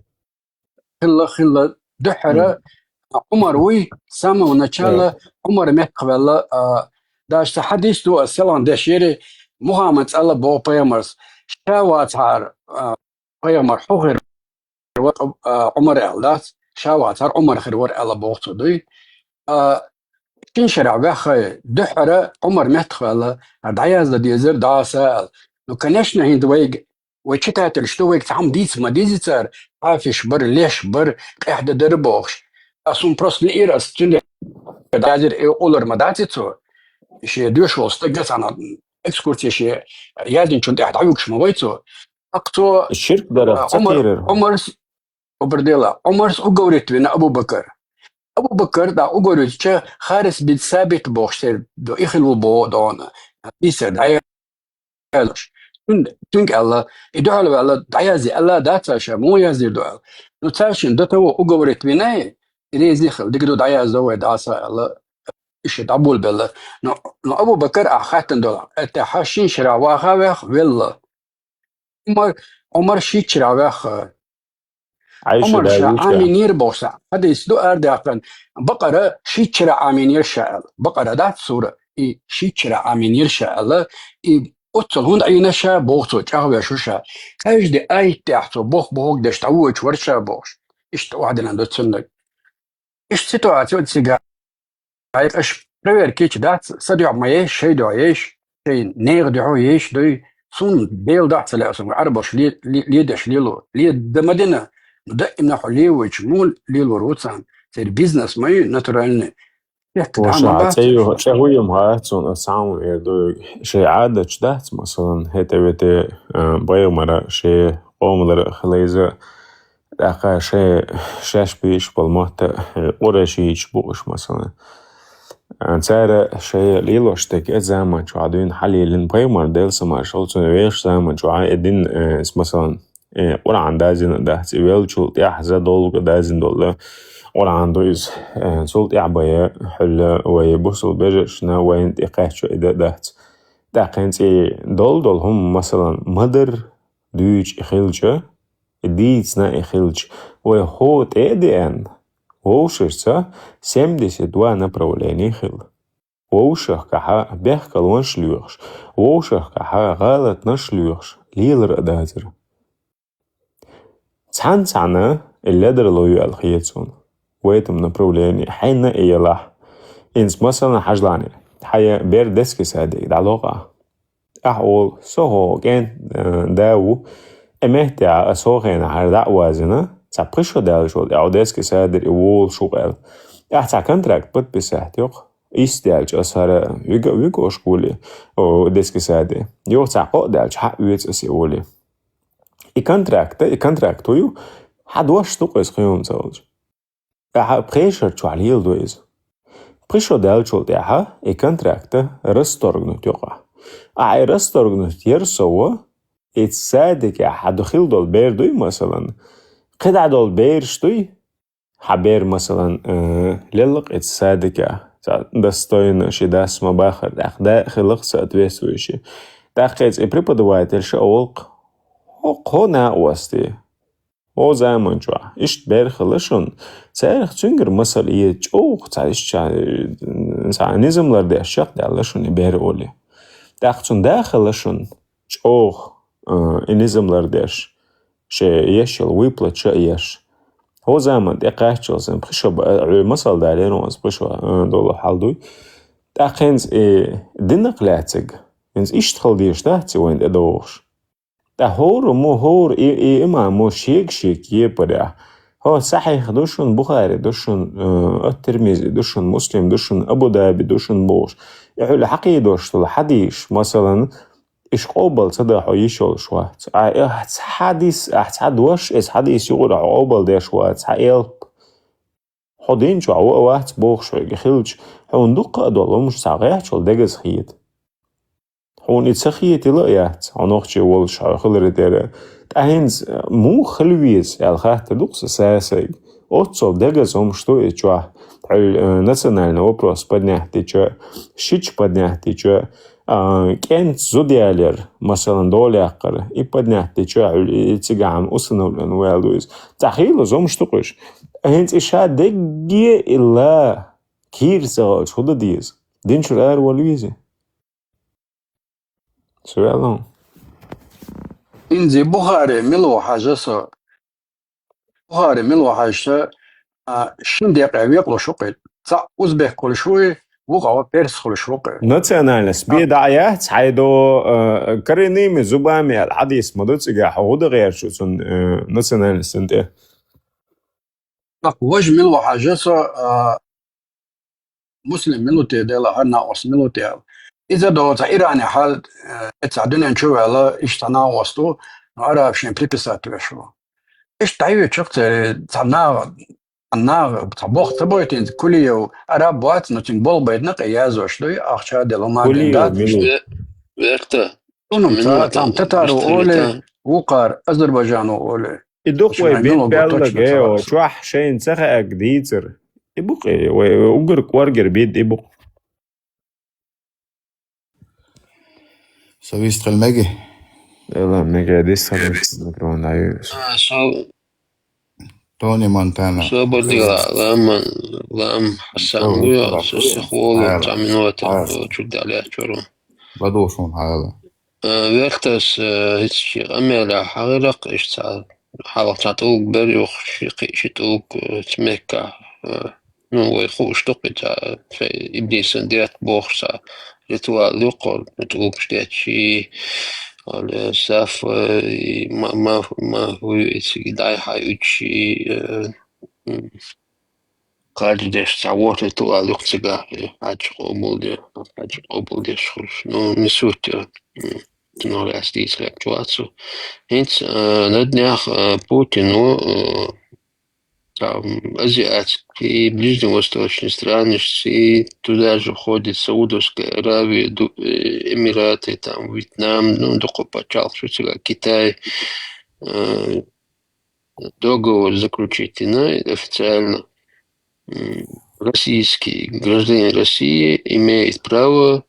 Хилла, хилла, духара, Умар уй, самого начала, Умар метхвелла, а, даже са хадис ду, а, селан дешери, Мухаммад цӀала бо пайгамбарс. Шавацар, а, пайгамбар хухир, а, Умар эл дац, шавацар Умар хир вар ала бохцу дуй. А, шин шира вяха, духара, Умар метхвелла, а, даязда дезер, даса эл. Ну, конечно, хинт вайг, вай читатель, что вайг цам диц, ма дизицар, афиш бар, леш бар, къехда дар бохш. А сум просто ли ирас, тюнде, дазир э олар ма даци цо. Ше душ вол стага сана экскурсия ше язин чун тӀехь давукш ма вай цо. Ак цо, Ширк дарах а, Умар, цакирер. Умарс, обердела, Умарс уговорит вина Абу Бакр. Абу Бакр да уговорит че Харис бин Сабит бохш сер до ихил бо дона. Иса да Тун, тун кӀелла, и дуьхьал ваьлла, дӀаязде аьлла, дац ша, муха яздир ду аьлла. Ну, цаьршин до того уговорить винай, и резни хила, дика ду дӀаязда вай, даса аьлла, иша дӀаболабелла. Ну, ну, Абу Бакр а хаттан дола, это хьа шин шира ваха вех велла. Умар, Умар ши шира вех, Айша Умар да ша вича. Аминир бохса. Хадис ду ардакъан. Бакъара ши шира Аминир ша аьлла. Бакъара дац сура. И ши шира Аминир ша аьлла. И оццал хӀунда Ӏийна ша бохцо, чӀагӀвеш шу ша. Каждый аят тӀехь цо бох-бохуг деш дӀавоьдуш вар ша бохуш. Иштта вахдина ду цуннаг. Иштта ситуация вот цига. Ай, аш проверка чу дац, са дуьхьа ма еш, шай дуьхьа еш, шай нега дуьхьа еш, дуй, сун бел дац ца лаьа сун, арбаш ле-, ле-, ледеш лело, ле да ма дина, да имна хьо левуч, мул лело руцан, цер бизнес ма ю, натуральный. Як да Воша, ма бац. цӀе ю-, цӀе гуйум ха, цун а сам эр ду, шай Ӏадаташ дац, масалан, хӀета вете, а, байгӀмара, шай къомалара хилайза, тӀаккха шай шаьш бийш бал мотта, э, къурайшийча бууш, масалан. А, цара шай лелош тек э заман чу а дуьйна хьалелин пайгӀмар Дела самаш хьул цун веш заман чу а э дин, э, с-, масалан, э, Къуръан дазина дац, и велчул тӀехь за долга дазина долла Къуръан ду из. Э, цул тӀехь бая хьуьлла вай бусул бежешна вайн тӀе кхаьчу и да дац. ТӀаккха хӀинца и дол-дол хӀума, масалан, мадар дуьйчу и хилча, дийцина и хилча, вай хӀо тӀе а деана, вовшашца семьдесят два направление хила. Вовшахкахьа бехкалонаш лоьхуш, вовшахкахьа гӀалатнаш лоьхуш, лелар а дацара. Цхьана-цхьана и ледарло ю аьлла хета суна. В этом направлении хьайна а елахь. Инца масална хьажлани. Хьая бер детский садик дӀалокъа. Ахь олу, со хӀо кӀен, э, да ву. Э, меттехь аса хӀо хенахь хьара дӀа а вазина, цхьа пхи шо даьллачул тӀаьхьа детский садик и волуш ву къаьлла. Ахь цхьа контракт подписать йоккху. Исс даьлча аса хӀара вига-, вигош гули, о, детский садик. Юха цхьа кхоъ даьлча хьа а веца аса и волий. И контракт, и контракт хӀу ю? Хьан дош ду-кх иза кхин хӀума ца хилча? Ахьа пхешар чохь леладо иза. Пхи шо даьллачул тӀаьхьа и контракта расторгнуть йо-кх ахь. Ахьа и расторгнуть яр со во, и садикехь хьан ду хила долу бер дуй, масалан, кхидӀа долу бераш дуй, хьан бер, масалан, э, лелла-кх и садикехь, цхьа достойно ши дас ма бахар, тӀаккха да а хила-кх соответствующий. ТӀаккха иза и преподавательша олу-кх: «ХӀокхо накъостий». О заман чохь иштта бер хилла шуна, царах цуьнгара масал е чӀогӀа цхьа иштта цхьа низам лардеш чекхдаьлла шуна и бер олий. ТӀаккха цунна дахалла шуна чӀогӀа, а, и низам лардеш, шен еш йолу выплата ша еш. Хьо заман тӀе кхаччалц пхи шо ба-, а, хьоьга масал далийна ван пхи шо, а, долу хьал дуй. ТӀаккха хӀинца и динах лаьциг, хӀинца иштта хила дезаш дац и вайн тӀедогӀуш. Ткъа хӀора мо, хӀора и, и имамо шега-шега кепарехь. Хьо Сахьих ду шуна, Бухари ду шуна, э, Ат-Тирмизи ду шуна, Муслим ду шуна, Абу Даби ду шуна бохуш. И хьуьлла хьакхийдош долу хьадийш, масалан, иш къобал ца дан хьо йиш йолуш вац. Ахь, ахь цхьа хьадис, ахь цхьа дош, иза хьадис юкъара хьо къобал деш вац, хьан элп. Хьо дин чохь ву а вац бохуш хьоьга хилча, хьуна дуккха а долу хӀумаш цхьа гӀехьчул дегаза хета. Хьуна и ца хетийла а яц, хьо нохчи волуш хьо хиларе тӀера. Ткъа хӀинца муха хила веза аьлла хаттар ду-кх сан сасайга. Оццул дегаза хӀумаш ду и чохь. Хьуьлла, э, национальный вопрос поднять дича, шича поднять дича, а, кӀентан зуда ялар, масалан, дола яккхар, и поднять дича, хьуьлла и цигахь усыновлен ваьлла ду иза. Цхьа хийла зумаш ду-кх уьш. ХӀинца и ша дегге илла кийра ца хилча, хӀун дан деза? Дин чуьра ара вала веза? Со ваьлла. Инзи Бухари мила ву хьажа со. Бухари мила ву хьажа, а, шин декъе векъалуш ву-кх и. Цхьаъ узбек хуьлуш ву и, вукхо перс хуьлуш ву-кх и. Национальность бен дӀа а яц, хьайдо, а, коренными зубами аьлла хьадис ма ду цигахь, хьо хӀун дан гӀерта шу цунна, а, национальностан тӀе? ТӀаккха важа мила ву хьажа со, а, муслим мила ву те дела, хӀара накъост мила ву те аьлла. Иза до цхьа Иране хьал, э, цхьа дуьнен чу ваьлла, иштта цхьа накъост ву, но араб шен приписать веш ву. Иштта дӀайоьчух церан цхьа наха, цхьа наха, цхьа боху ца бойтина, Кулиев араб вац, но цуьнан болх байдина кхин яздеш дуй, ахча а делла, хӀума а делла, Кулиев дац. Мила ву? Ве-, вехта. Цунах мила ву цхьа, цхьа татар ву олий, вукхара азербайджан ву олий. И ду-кх вай бен баьлларг, чохь шайна ца хаьарг дийцар. И бу-кх и, вай уггар кӀоргера бен и бу-кх. Со вистхила меги? Эла, мега дисхала микрофон дӀаюьйгаш. А, со Тони Монтана. Со бадига лаам, лаам Хьасан ву, со сихволу цхьа минута чуьра дӀалаьцча вара. ЛадугӀуш хьуна хьала. Э, вехтас, э, хӀинца шен къамелехь хьагӀиракх, иштта цхьа хьалха цхьа тӀулг бер юха, ши, кхин ши тӀулг, э, цу мехкахь, э, ну, вай хууш ду-кх и цхьа, шайн иблисан детта бохуш цхьа ритуал ю-кх, тӀулгаш детташ, ала, саф, э, и ма, ма, ма, хӀу ю и цига дӀай-хьай уьдуш, э, м, кхаж деш цхьа ворхӀе ту а луьху цигахь, хьаьжа къобалде, хьаьжа къобалдеш хуьлуш. Ну, не суть, э, ну, лаьцна дийца хьекхчу вац цо. ХӀинца, э, на днях, э, Путин, ну, э, там, азиатские, ближневосточные страны, и туда же входит Саудовская Аравия, Ду-, э, Эмираты, там, Вьетнам, ну, дукха пачхьалкх шу цигахь, Китай, э, договор заключить йина официально. М, российский гражданин России имеет право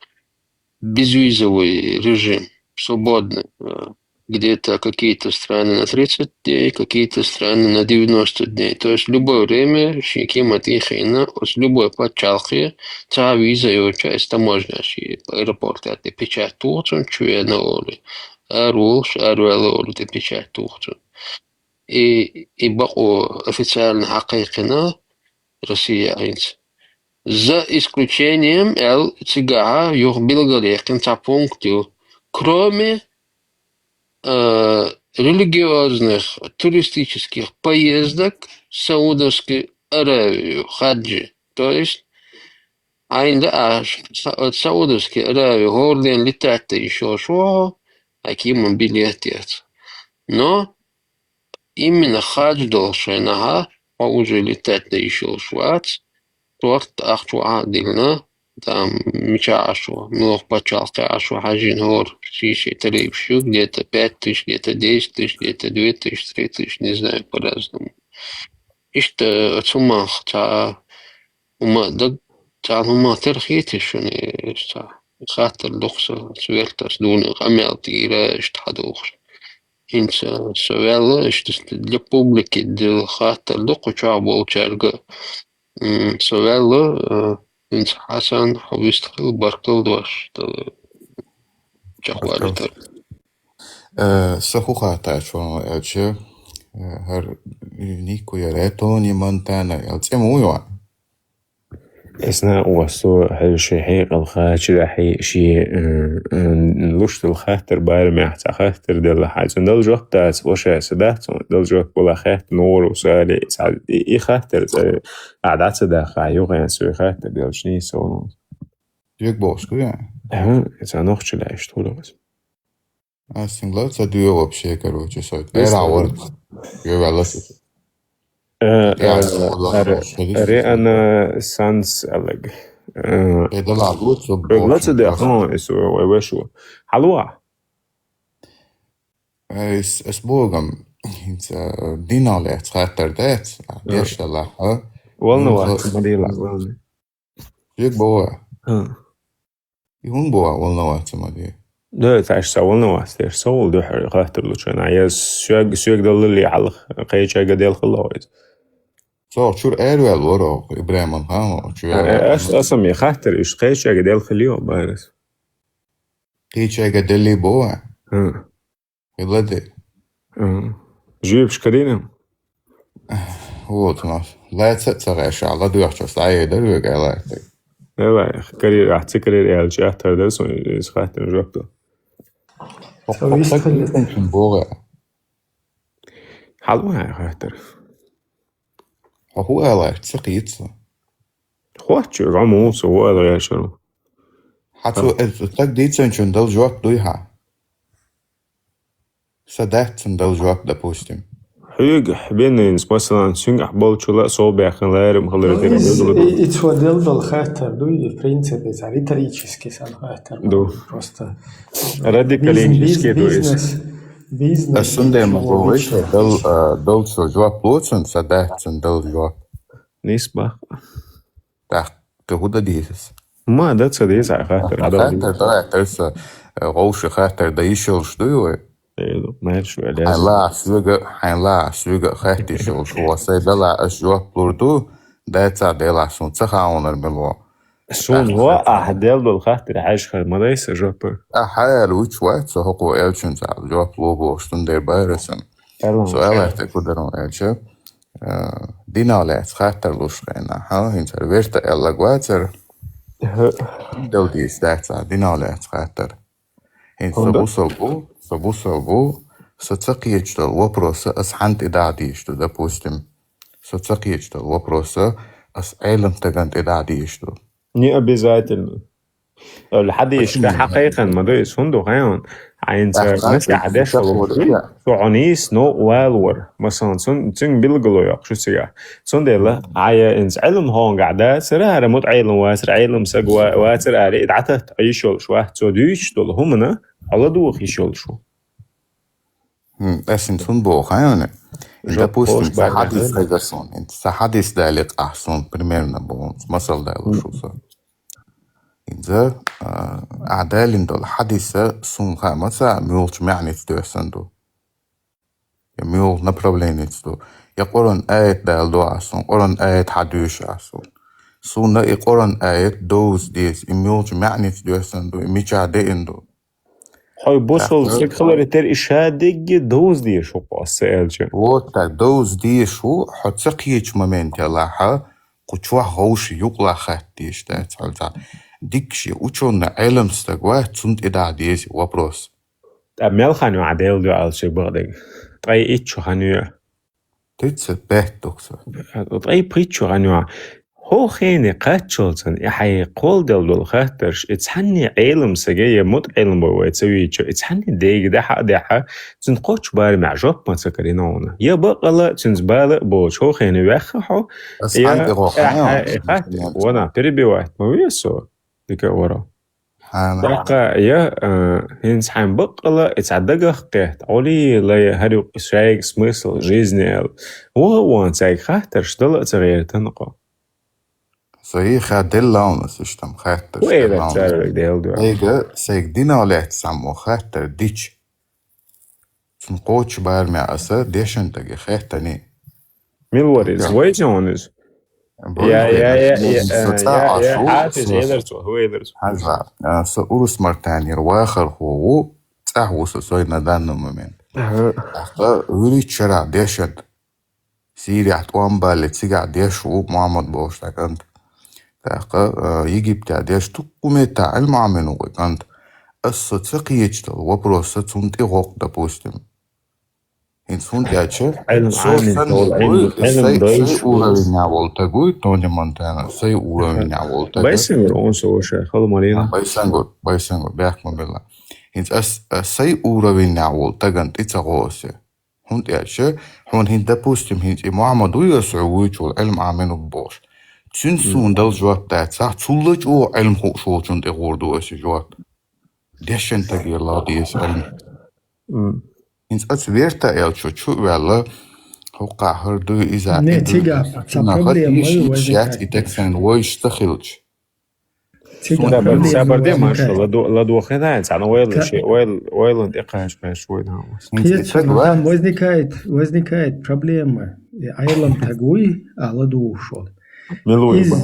безвизовый режим, свободный, э, где-то какие-то страны на тридцать дней, какие-то страны на девяносто дней. То есть любое время шен кема тӀе а хиъна, оцу любой пачхьалкхе цхьа а виза йоцуш, иза таможня шен аэропорта тӀе печать туху цунна, чу вена олий, ара волуш, ара ваьлла олий тӀе печать туху цунна. И, и бакъо официально хьакхайкхина Россия хӀинца. За исключением, аьлла, цигахьа юха билгалъяьккхина цхьа пункт ю, кроме, э, религиозных туристических поездок в Саудовскую Аравию, хаджи. То есть, Ӏайна лаахь, Са-, Саудовский Аравия хӀора ден летать дан йиш йолуш ву хьо, хьан кема билет яц. Но именно хадж долуш хенахь, хьо уже летать дан йиш йолуш вац, шортта ахча вахьа а диллина, там, мичахь Ӏаш ву, муьлха пачхьалкхе Ӏаш ву хьажийна хӀора, шен-шен тарифаш ю, где-то пять тысяч, где-то десять тысяч, где-то две тысячи, три тысячи, не знаю, по-разному. Иштта оцу хӀуманах цхьа хӀума даг, цхьа хӀума тера хетий шуна, иштта хаттар ду-кх сан, цу вертас дуьйна къамел тӀера иштта хьадухуш. ХӀинца со ваьлла, иштта для публики дала хаттар ду кху чохь болчаьрга. М, со ваьлла, э, хӀинца Хьасан, хьо вистхила, баркалла дош дала чекхвалийтар. Э, со хӀун хаттар ду аьлча, э, хӀара Нико яра, Тони Монтана, ял цӀе ма вуй ван? Эсна оссо хьал ши хьекъал хача дахьи ши, э, э, луш дала хаттар барамехь цхьа хаттар делла хьа. Цунна дала жоп дац, оша са дац, цунна дала жоп бола хаттар нору сали, цхьа и, и хаттар, цхьа, а, дац даха, югӀан суй хаттар делча нийса вон. Юг бохску я? Ага, цхьа нохча лаьш, тхула вас. А, сингла ца дуьйо вообще, короче, со. Эра вар. Ю валас. Э, Я, э, Аллах, ре-, Аллах, Аллах. Ре-, ана санс алаг. Э, Э, да ладно, всё, Ре-, лаца де, Аллах. Ха, эсо, вай, вай, шу. Хьалуа? Э, эс, эс богам, хӀинца, э, динал яц, хаттар дац, а, Э. Деш Аллах, а? Волноваться, Ну, ма дела, волнуй. Юг бова. Ха. И хӀун бу а волноваться ма де? Да, цаьш са волноваться деш, со вол дуьхьал хаттар лучу. На, я соьг, соьг даллали хьалха, кхечайга дел хилла вайз. Со чур эр вел воро, Ибрахиман, ха, чур А, эр вел. Ас, асам я хаттар, иш кхечайга дел хилио, байрас. Кхечайга делли бу а? Ха. Хилла де. Ага. Жуьпаш карина? Вот у нас. Лаьца ца гӀаьша, ладоьгӀча, саедар вега лаьца. Давай, карир, ахци карир, элча, ахтар да, сон, из хаттар жоп ду. Со вист хилла. Бога. Хьалуа хаттар. Хьо хӀу аьлла, ца кхийца? Хоч, гӀо муса, хӀу аьлла яшару? Хьа цу, Ха. э, так дийцан чун дал жоп дуй хьа? Са даьццан дал жоп, допустим. Хьуьга беннинс, масалан, цуьнгахь болчула сов баьхкина ларам хилар Ну, дерг из, дузула и, и цо дел дал хаттар дуй, и, в принципе, ца риторически сан хаттар Ду. Просто Радикалин бизнес, ишке ду из. бизнес, бизнес Ас сунде ма чего бу вайша, обычно. Дал, а, дал цо жоп лоцан, са даьццан дал жоп. Нисба. Так, ты худа дизис? Ма, да, ца деза, хаттар, Ага, адал хаттар, деза. Да, хаттар са, э, гӀовши хаттар, да, ишалш дуй вай? Э, ну, мэр шу, э, Хьайн леза. Ла, суьга, хьайн ла, суьга хатти шалш, ва сай дала, аш жоп лур ду, да, ца дела, сун ца хаунар мело. Сун Так, ва, так. Ах, дел дол хаттар, хьайш хар, ма дайса жоп. А, хьаяр уч ва, со хӀокхо элчун ца, жоп лу бо, штун дер байрасан. Пардон. Со элахте кударон элча. Э, динал яц хаттар луш хьайна, хьа, хӀинцар верта эллаг вацар. Аха. Дал дийс дац, а, динал яц хаттар. ХӀинца Хонда? Бусал бу, со бусал бу, со ца кхечдал вопроса ас хьан тӀе дагӀ дийш ду, допустим. Со ца кхечдал вопроса ас Ӏелам таган тӀе дагӀ дийш ду. Не обязательно. Эл хьадийшка Почему? Хьакхайкхан ма ду, из хӀун ду хьайван? Хьайнца Ахьа, маска хьадеш хьадеш хьалуш хьалуш дуй? Со хьуна йис но валвар. Масалан, цун, цун билгало йоккхуш цига. Цундела, Мгм. Ӏая инца Ӏилм хьонгахь дацара, хӀара мут Ӏилм вацара, Ӏилм саг ва-, вацара ари, дӀататта йиш йолуш вац, цо дуьйцуш долу хӀумана хьала духа йиш йолуш ву. М, ас ин цун боху, хьайна? Жо Допустим, полш са хьадис бахьана. Хьайга сон, ин са хьадис дали къахь сон, примерно, боху, масал дала М. шу со. Инза, а, а далин дол хьадиса сун ха маца мюлч мягнец доьсан ду. Я мюл направленец ду. Я Къуран аят дал дуа сон, Къуран аят хьадуьш а сон. Суна и Къуран аят доз дез, и мюлч мягнец доьсан ду, и мича деин ду. Хьой бусул Тахта. Саг хилари тер и ша дегги доз деш ву, къосса элча. Вот так, доз деш ву, хьо ца кхечу моментелахьа, кху чохь ховш юкъла хатта деш дац хьо цхьа. Дикка шен учёный Ӏелам стаг вац, цунна тӀе дахьа деза вопрос. Ткъа мел хан ю Ӏа Дела дуьхьал шег бакъдерг? Ткъе итт шу хан ю. Тридцать пять дукха. Ткъе пхийтта шу хан ю Ӏа. ХӀо хене кхаччалцан, и хьайн кхолдел долу хаттарш, и цхьанне Ӏелам саге я мут Ӏелам бой вай ца вийча, и цхьанне дега дахьа а дахьа, цуьнан кхоччу барамехь жоп ма ца карина хьуна. Я бакъала, цуьнца бала а боцуш, хӀо хене ваьхха хьо, Ас я хьан тӀе гӀо а, хьан а, ю? Хаттар, вона, перебивать ма ве со, дика а варо. Хьан. ТӀаккха я, а, хӀинца хьайн баккъала, и цхьа дагах кхетта, Ӏули лай, хӀара юкъа шайга смысл жизни аьлла. Вон а вон цаьрга хаттарш дала а ца гӀертан кхо. Со и ха делла у нас иштам хаттарш Ву элар делла у нас. Царвиг Дела дуьхьа. Сайга, сайга динал лаьцна цхьаммо хаттар дича. Цун кхоччу барамехь аса дешан тӀе хеттани. Мила вара иза? Вайца ван иза? Я, я, я, я, я, я, Хьафиз, элар цо, хӀу элар цо. Хьажа, а, со Урус-Мартанера вахархо ву, цӀахь ву со, со на данный момент. ТӀаккха вуьрхӀитта шарахь дешан Сирехь тӀом бале, цигахь деш ву Мухьаммад бохуш цхьа кӀант. ТӀаккха, а, Египтехь деш, дуккха меттехь Ӏилма Ӏамийна ву кху кӀант. Ас со ца кхеташ долу вопрос, сан цунна тӀе гӀоккху, допустим. ХӀинца хӀунда аьлча, Ӏилма со Ӏамийна санна долу, вуй, Ӏилма, Ӏилма сай, сай дойчу уровенехь волу таг вуй, Тони Монтана, сай уровенехь волу таг. Байсангур, он со ваша, хала марийна. А, Байсангур, Байсангур, бехк ма билла. ХӀинца ас, а, сай уровенехь волу тагана тӀе ца гӀо аса. ХӀунда аьлча, хьуна хӀинца, допустим, хӀинца и Мухьаммад вуй аса хьо вуьйчул Ӏилма Ӏамийна ву бохуш. Цуьнца суна дала жоп дацахь, цул а чӀогӀа Ӏилма хууш волчунна тӀе гӀур ду аса жоп. Дешан тагера ла деза Ӏилма. ХӀинца аса верта аьлча чу а ваьлла, хӀокхахь хӀара дуй иза. Не, и дуй, цигахь ца цунах проблема хӀара ма ю, тешаш возникает яц и таг сайна вайша ца хилча. Цигахь Суна проблема сабар де, возникает. Марша, ладу-, ладу хенай, цана вайла Ка- ши, вайл-, вайлан тӀе кхаш, кхаш, вайна. ХӀинца и Кхеташ таг ва, вац. Возникает, возникает проблема. И Ӏилма таг вуй, а ладугӀуш волу. Мила ву Из, иза?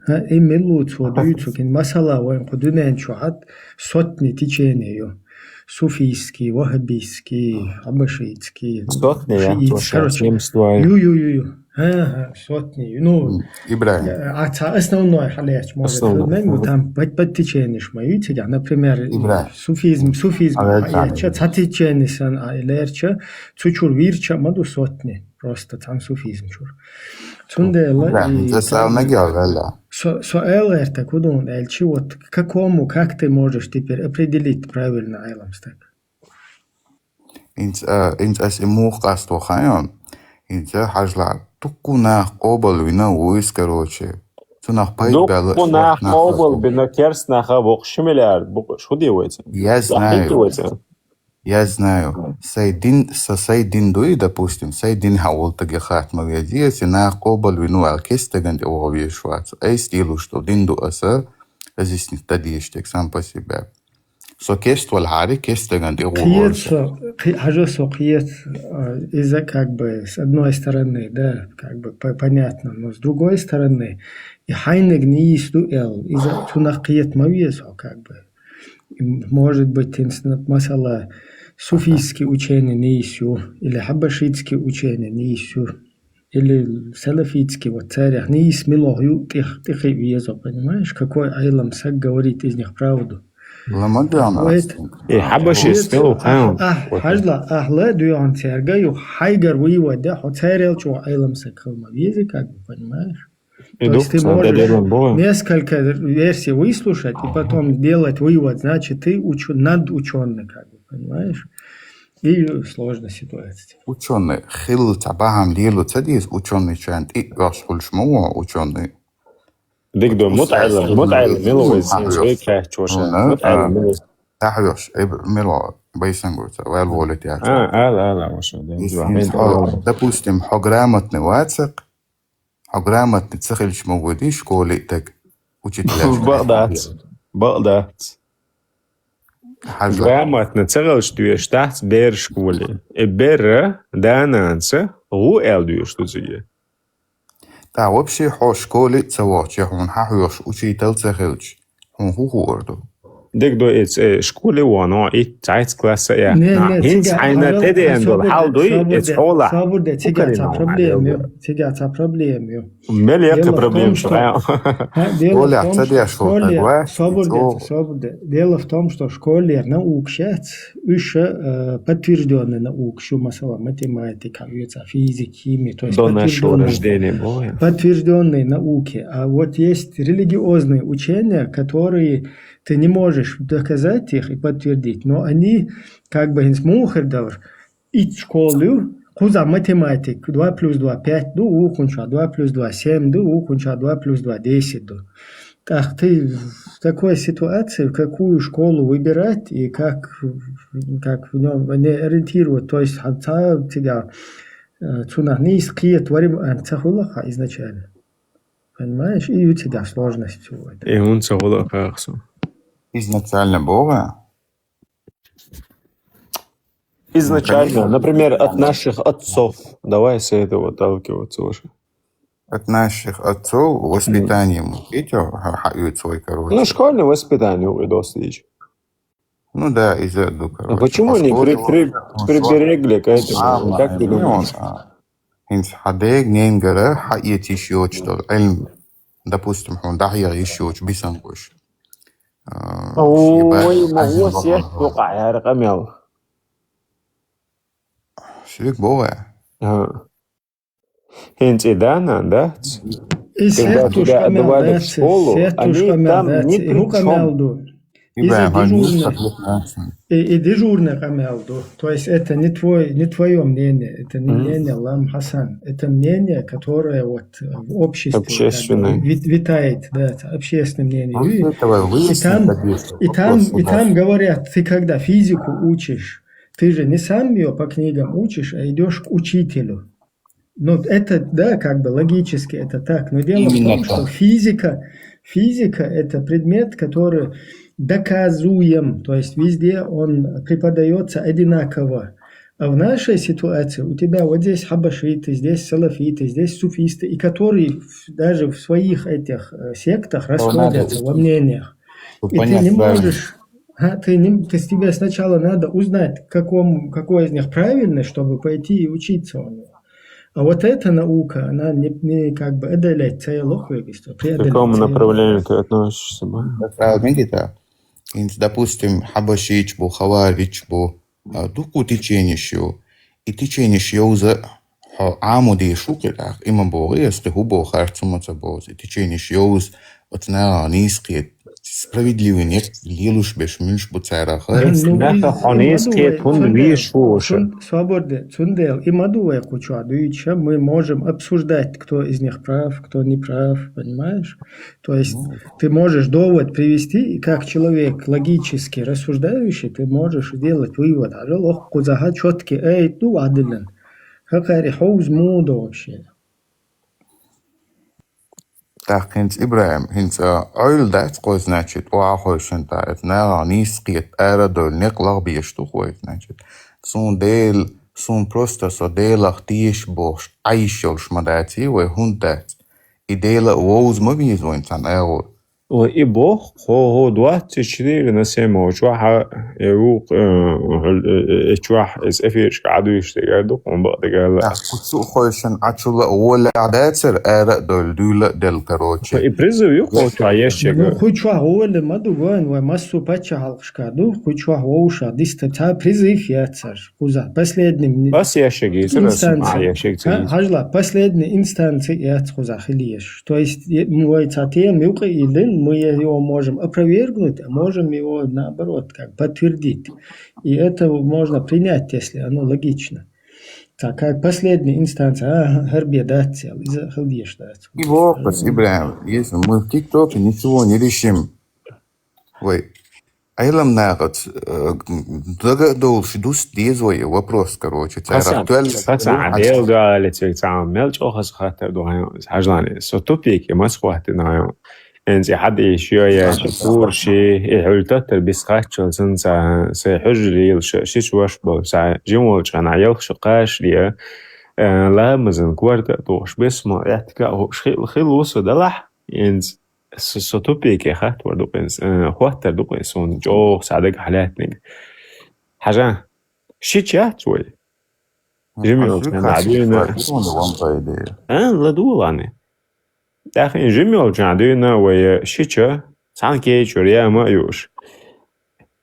ХӀа, и мила ву цо дуьйцу, кин масала вайн кху дуьнен чу хьат сотни течение ю. Суфийский, ваххабистский, хьабашитский, Сотни, я, шиитский, то, что короче. Семьдесят два. Ю, ю, ю, ю. ХӀа, хӀа, сотни ю. Ну, М, ИбрахӀим. а, а ца основной хьалаьцча, может, Основной. Менгу там под, под течениеш ма ю цигахь. Например, ИбрахӀим. Суфизм, суфизм Александр. Хьаэцча, цхьа течение сан, а, лерча, цу чур вирча ма ду сотни. Просто цхьана суфизм чур. Цундела Да, и хӀинца сал как бы нагал ваьлла. Со, со аьлла гӀерта кудун аьлчи, вот к какому, как ты можешь теперь определить правильно Ӏилма стаг? ХӀинца, а, хӀинца ас и муха къасто хайон. ХӀинца хьажла дуккху нах къобал вина вуйс, короче. Цунах пайда баьлла Дуккху нах нах къобал къасто. Бина керс наха бокъ ши миллиард букъ шу де вайца. Я знаю. Хинки вайца. Я знаю, сай дин, са сай дин дуй, допустим, сай дин хьа волу таге хатма веза, если нах къобал вину аьлла кестаган тӀе вогӀу веш вац. Айс дийлуш ду, дин ду аса, разъяснить дан дезаш дерг сам по себе. Со кест вала хьари, кестаган тӀе вогӀу Кхет вац. Со, кхе-, хьажа со кхет, а, иза как бы с одной стороны, да, как бы по-, понятно, но с другой стороны, и хьайнаг нийс ду эл, иза цунах кхет ма веза, как бы. Может быть, тин снаб масала суфийский учение нийсю, или хабашитский учение нийсю, или салафитский, вот царях нийс милох ю тих, тихи везо, понимаешь? Какой айлам саг говорит из них правду? Ламадана. Э, хабаши Нет, смело а, хаям. А, Вот. Хажла, ахла дуйон церга ю хайгар вывод, да, хо царел чу айлам саг хылма вези, как бы, понимаешь? То есть ты можешь несколько версий выслушать и потом делать вывод, значит, ты уч-, над учёный, как бы, понимаешь? И сложная ситуация. Учёный хил ца бахам лилу ца дис, учёный чан и ваш хулш муо учёный. Дик до мутайлам, мутайлам миловез, свой кайх чоша. Мутайлам миловез. Тахвеш, мило, байсангуца, вал волит я. А, ала, ала, ваша. Допустим, хо грамотный вацак, Хьо грамотный ца хилча ма вуди школе таг учитель. Бакъдац. Бакъдац. Грамотный ца хилча дуьйш дац бер школе. И берра дананца гу эл дуьйш ду циге. Та вообще хьо школе ца вохча, хьуна хьа хьоьхуш учитель ца хилча, хьуна хӀу хуур ду? Дегдо эц, э, школе воно, ит цайц класса я. Не, не, хинц цигя, айна а, теден а, дол, хал дуй, эц ола. Собур де, цигя ца проблема ю, цигя ца проблема ю. Мел якка проблема шу, а? Школе ца деш школе, собур де, собур де. Дело в том, что школе наукшец, уж, э, подтверждённый наукшу, масала, математика, физика, химия, то есть до нашего рождения было. Подтверждённые науки. А вот есть религиозные учения, которые ты не можешь доказать их и подтвердить, но они как бы хинц мухар давр. Ит школу, куза математик, два плюс два пять ду, ухунча два плюс два семь ду, ухунча два плюс два десять ду. Так ты в такой ситуации, в какую школу выбирать и как, как в нём не ориентировать, то есть ца, ца, цигар, э, цунах не искиет варим, а ца хулаха изначально. Понимаешь? И у тебя сложность всего этого. И он ца хулаха ахсу. Изначально Бога? Изначально, например, от наших отцов. Давай с этого отталкиваться уже. От наших отцов воспитание мутите, ха, ха, ю, свой, короче. Ну, школьное воспитание у Эдоса есть. Ну да, из-за этого, короче. А почему они при- при- приберегли к этому? Как ты думаешь? Хинц хадег ненгара ха етиш йоч дол. Эльм, допустим, хун дахья иш йоч бисан гош. Ой, могу съесть только яркамел. Шрик бога. Хинц и дана, да? И когда тебя отдавали в школу, они там не при чем. Иза дежурный, и, и дежурный камел ду. То есть это не твой, не твое мнение, это не мнение Лам Хасан. Это мнение, которое вот в обществе как бы вит- витает, да, это общественное мнение. И там, и там говорят, ты когда физику учишь, ты же не сам ее по книгам учишь, а идешь к учителю. Ну, это, да, как бы логически это так. Но дело в том, что физика, физика — это предмет, который доказуем, то есть везде он преподается одинаково. А в нашей ситуации у тебя вот здесь хабашиты, здесь салафиты, здесь суфисты, и которые в- даже в своих этих э, сектах расходятся во мнениях. И ты не можешь, а, ты не, ты, тебе сначала надо узнать, каком, какой из них правильный, чтобы пойти и учиться у него. А вот эта наука, она не, не как бы одолеть целохвегиство, преодолеть. К какому направлению ты относишься? Правильно, да. Инц, допустим, хабашич бу, хаварич бу, а, дуку течениш ю. И течениш йоуза, хо, амуди шукирах, има богы, если ху бо харцумаца боз. И течениш йоуз, отна низкие, справедливый нет, лилуш беш мюльш бу цараха. Наха хо низкие, тун виш уша. Свобода, цундел, и мадуэ куча дуича, мы можем обсуждать, кто из них прав, кто не прав, понимаешь? То есть ты можешь довод привести, и как человек логически рассуждающий, ты можешь сделать вывод. А лох кузаха четкий, эй, ту адилен. Хакари хоуз мода вообще. Так, хинц Ибраим, хинц, а, ойл дац кой, значит, о ахойшен та, это, наверное, низкий, эра доль, не клах бьешь, что кой, значит. Сун дел, сун просто со делах тиеш бохш, айшел шмадати, вай хун дац. И дела воуз ма виз вайн цан аягъур. Ва и бох, хо, хо двадцать четыре на семь, о, чуаха, э, вук, э, э, э, чуах, из эфиршка адуиш, тегер дук, он бак, тегер ла. Так, куцу хойшен ачула, воля адацер, эра доль, дула дел, короче. И призыв юк, хо, чуа, ешчега. Ну, хуй чуа, воля, маду, вайн, вай, массу пача халкшка, ду, хуй чуа, воуша, диста, та призыв яцар. Хуза, последним ни- Бас ящик есть, раз, инстанция. А, ящик есть. Хажла, последней инстанции яц хуза хилиеш. То есть, е- м, вай ца тем юкъа илин, мы его можем опровергнуть, а можем его, наоборот, как подтвердить. И это можно принять, если оно логично. Так как последняя инстанция, а, хербия дацел, из-за хилдиеш дац. И вопрос, Ибраим, если мы в ТикТоке ничего не решим, вай, айлам нагъац, э, дага долш дус дез вай вопрос, короче, царах туэл. Хасан, адел галец век цаам мел чохас хатар дугайон, хажлани, со тупик, мас хватит нагайон. Энзи хад и шио я, ши, и хултатар бис хаччал сан са, са хужрил, ши, ши чваш бол, са, жимол чана, ялх ши каш лия, э, ламазан кварта, туш бис мо, ятка, хил, хил усу далах, энзи, Со, со тупике хаттар дукъинс, э, хаттар дукъинс, он чох садак халятник. Хажа, шича цой. Жимиол чан адуна. А, ладулани. Дахин жимиол чан адуна, вай шича, сан кечур, я ма юш.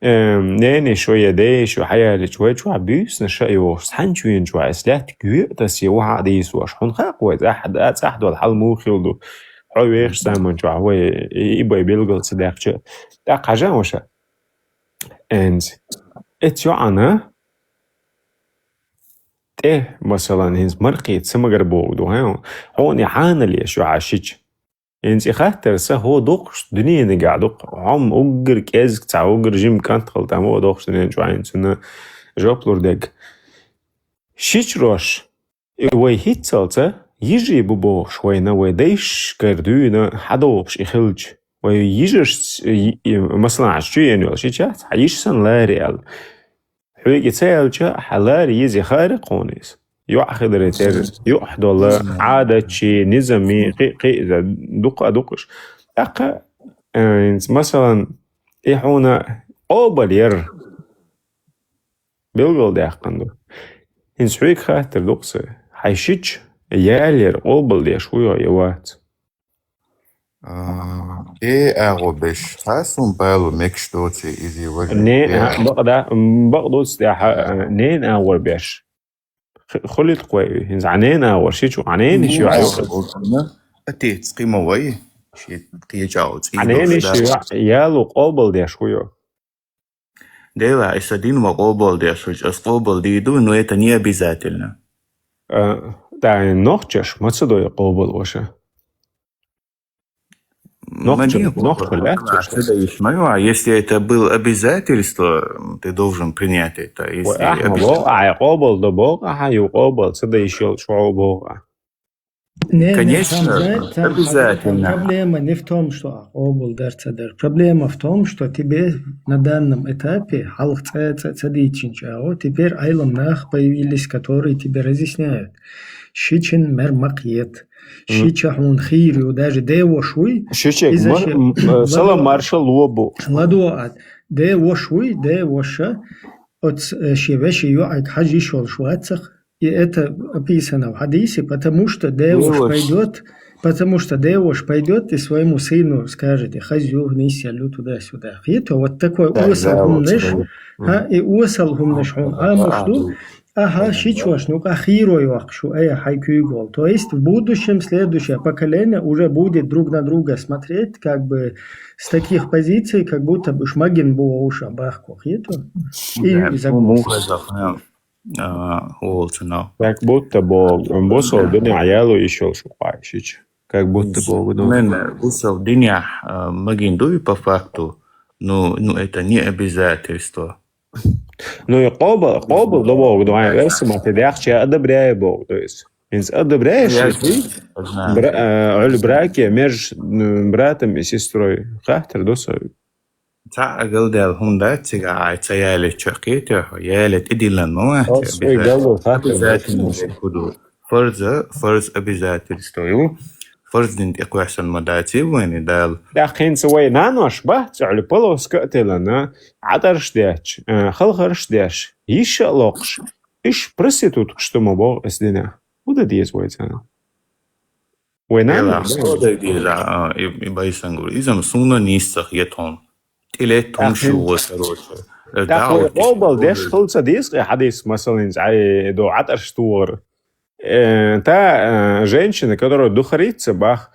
Эм, нени шо я дей, шо хаяли чуй чуа бюсна ша йош, сан чуин чуа, слят гюэ, тас я уха дей сош. Хун хак вай, цах, цах дол хал мухилду. Хо вех саман чуа, вай, и, и бай белгал цадахча. Та хажа ваша. Энз. Эт чуа ана. Те, масалан, хинз маркет самагар богду, ха? Хо не ханали шо ашич. Энзи хаттар са хо дукъш дунияни га дукъ. Хом уггар кезг, ца уггар жим кант хал там, о дукъш дунияни чуайн цуна жоп лур дег. Шич рош. И вай хитцалца, йижи бу бохш вайна, вай дейш гар дуйна, хадохш и хилч. Вай йижаш, и, и, масалан, аш чуен йол, шича, ца йиш сан лари ал. Хьоьга ца аьлча, хьалара еза хара кхона иза. ЙоӀ хиларе терра, юкъахь долу Ӏадатчий, низамий, кхин а, кхин а иза дукха а дукха уьш. ТӀаккха, э, хӀинца, масалан, и хьуна къобал яр билгалдаьккхина ду. ХӀинца хьоьга хаттар ду-кх сан, хьайн шича ял яр къобал деш вуй хьо я вац? А, э, агӀо беш, хьа суна бала мегаш доций иза вай? Не, э, а, бакъда, м, бакъ доцу тӀехь, а, ненан агӀор беш. Х-, хуьлийла-кх вай, хӀинца Ӏа ненан агӀор, шича Ӏа ненан шича юкъахь. А те цкъа ма вай, шен кхечӀагӀо цӀий Ӏа ненан шича юкъахь яло къобал деш вуй хьо? Дела, и сан дин ма къобал деш вуй, ас къобал дийр ду, но это не обязательно. А, да, нохчаш ма ца дой къобал ваша. Нохча, нохча лаьтташ. Ца дайш ма ю, а если это было обязательство, ты должен принять это. Если ахьа ма боху, ахьа къобал до боху, ахьа ю къобал ца дайш йолчу хьо боху. Не, не, конечно, обязательно. Проблема не в том, что а, къобал дар ца дар. Проблема в том, что тебе на данном этапе, хьалха цӀа, цӀа, цӀа дийцинчу агӀо, теперь Ӏелам нах появились, которые тебе разъясняют. Шичун мер ма кхета. Шича хьуна хийра ю, даже де вош вуй. Шича, иза ма-, ше-, м, э, салам маршалла ло бу. Ладо ад. Де вош вуй, де воша. Оц, э, шен вешин йоӀаг хьажа йиш йолуш вацах. И это описано в хьадисе, потому что де вош пойдёт, потому что де вош пойдёт и своему сыну скажет: «Я хазю, вниз я лю туда-сюда». Хето, вот такой осал хӀуманаш. Ха, и осал хӀуманаш хьуна Ӏамош ду. Аха, шичошна юкъа хийро йоккхуш ву, ая, хьайн куьйга волу. То есть в будущем следующее поколение уже будет друг на друга смотреть, как бы с таких позиций, как будто бы уж магин бу вовшах бахко, хето? И да, закон. Муха захна, а, волчу нах. Как будто бы бусал дуьнен яло йиш йолуш ву кхайшича. Как будто бы, ну. Мен бусал дуьнен, а, магин дуй по факту, ну, ну, это не обязательство. Ну, и къобал, къобал до боху, ну, ай, веса ма те дяхча одобряю боху, то есть. ХӀинца одобряешь ли ты бра-, э, Ӏуьллу браке между, м, братом и сестрой? Хаттар до со. Цхьа а галдаьлла хӀума дац цигахь, ай, ца ялича кхетий хьо, яле тӀедиллина ма вац. Обязательно. Фарза, фарз обязательство ю. Фарз дин тӀекхоьссина ма даций вайна Дала. ТӀаккха хӀинца вай нанош бац, цӀехьли полоска а тиллина, Ӏатарш детташ, э, халхарш деш, йиш а локхуш, уьш проституткаш ду ма боху ас динехь. ХӀун дан деза вай царна? Вай нанош. Со дай деза, а, и, и Байсангур. Иза-м суна нийса ца хета хьуна. ТӀелетта хӀума шу ву, короче. ТӀаккха вай къобал деш хила ца деза, кхин хьадис, масалан, иза, ай, до Ӏатарш тухар. Э, та, э, женщина, которая духарится, бах,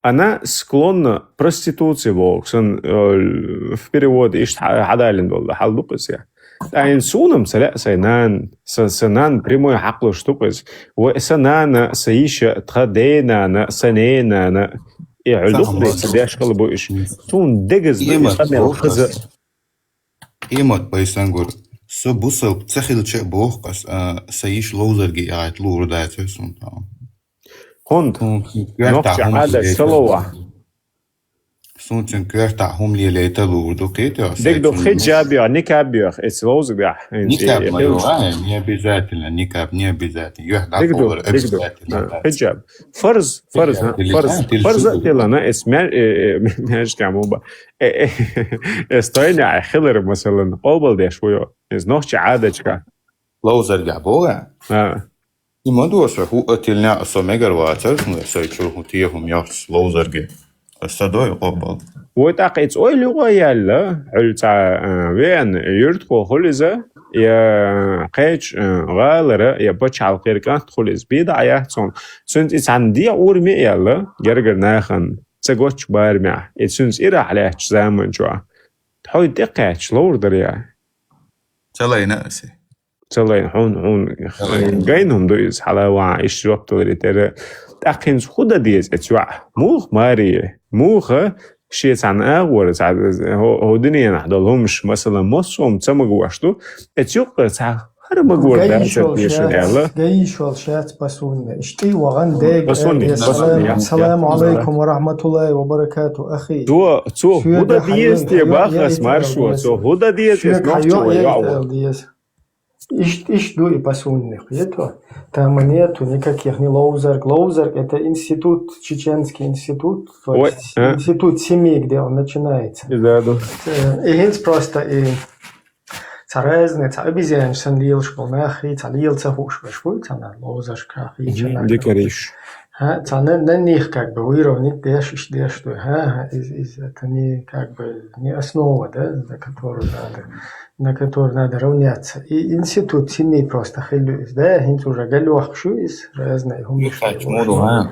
она склонна к проституции, бох, сан, э, в переводе иштта хьа-, хьадалин долу, хьал ду-кх иза. Ткъа хӀинца суна-м ца лаьа сайн нана, сан, сан нана прямой хьакхалуш ду-кх иза. Вай сан нана, сан йиша, тхан ден нана, сан нен нана, и хьуьллух деш хила бу уьш. Суна дегаза ду и къамел хаза. Къемат Байсангур, со бусалба ца хилча а боху ас, а, сан йиша ловзарге яхьийта луур дацара суна тахана. ХӀунда? Суна цуьнан коьртахь хӀума лелайта луур ду. Суна цуьнан коьртахь хӀума лелайта луур ду, кхетий хьо? Дика ду, хиджаб йохь, никаб йохь, эца ловзаргахь. Никаб ма йохь, не обязательно, никаб не обязательно. Юьхь дӀакхоллар обязательно дац. Хиджаб. Фарз, фарз, хиджаб, фарз, фарз а тиллина, эс ма-, э, э, маьждигехь ма бу. Э, э, эс тойнехь хилар, масалан, къобал деш вуй хьо. Эс нохчийн Ӏадаташкахь. Ловзаргахь боху? А. И ма доху, хӀуъа тиллина а со мегар вацара, хӀунда со чуьра хӀун те хӀума йохьуш ловзарге. Аса дой къобал. Вай тӀаккха эца ойла юкъа яьлла, хьуьлла цхьа, а, веана юьртахо хуьлу иза, я кхечу, а, гӀалара, я пачхьалкхера кӀант хуьлу иза. БидӀа яц хьуна. Цуьнца и цхьана дегӀан ураме а яьлла, гергара нахана, ца готтачу барамехь, и цуьнца ирахь лаьттачу заман чохь. Хьуна тӀекхаьчча ловр дара я? Ца лайна аса. Ца лайна, хьуна, хьуна гайна хӀума ду иза, хьала ван, иштта жоп даларе терра. ТӀаккха хӀинца хӀун дан деза эца йоӀа? Муха маре? Муха шен цхьана агӀора, цхьа хӀо-, хӀо дуьненахь долу хӀумаш, масалан, массо а хӀума ца магош ду, эца юккъера цхьа хӀара магор дац дешар аьлла. Гай йиш йолуш яц пасунна. Иштта вахана дега. Пасунна, э, пасунна, салам, я, салам алейкум ва рахматуллахи ва баракату, ахи. Цо, цо хӀун дан деза те бахас маршо, цо хӀун дан деза эца нохчо вай йоӀа? Иштта, иштта ду и по сунне, хету? Там нету никаких ни ловзарг. Ловзарг — это институт, чеченский институт, то Ой, есть а? институт семьи, где он начинается. И да, ду. Э, И хӀинца просто и цхьа разный, цхьа обезьянаш санна лелаш бола нах, и цхьа лела ца хууш беш хуй, цхьа нах ловзаршка, и цхьа нах. Дикариш. А, цхьа на, на них как бы выровнять деш, иш деш, что, а, а, из, из, это не, как бы, не основа, да, на которую надо, на которую надо равняться. И институт семьи просто хилюсь, да, хинц уже галёх шусь, разные хумиш. Юхач муду, а?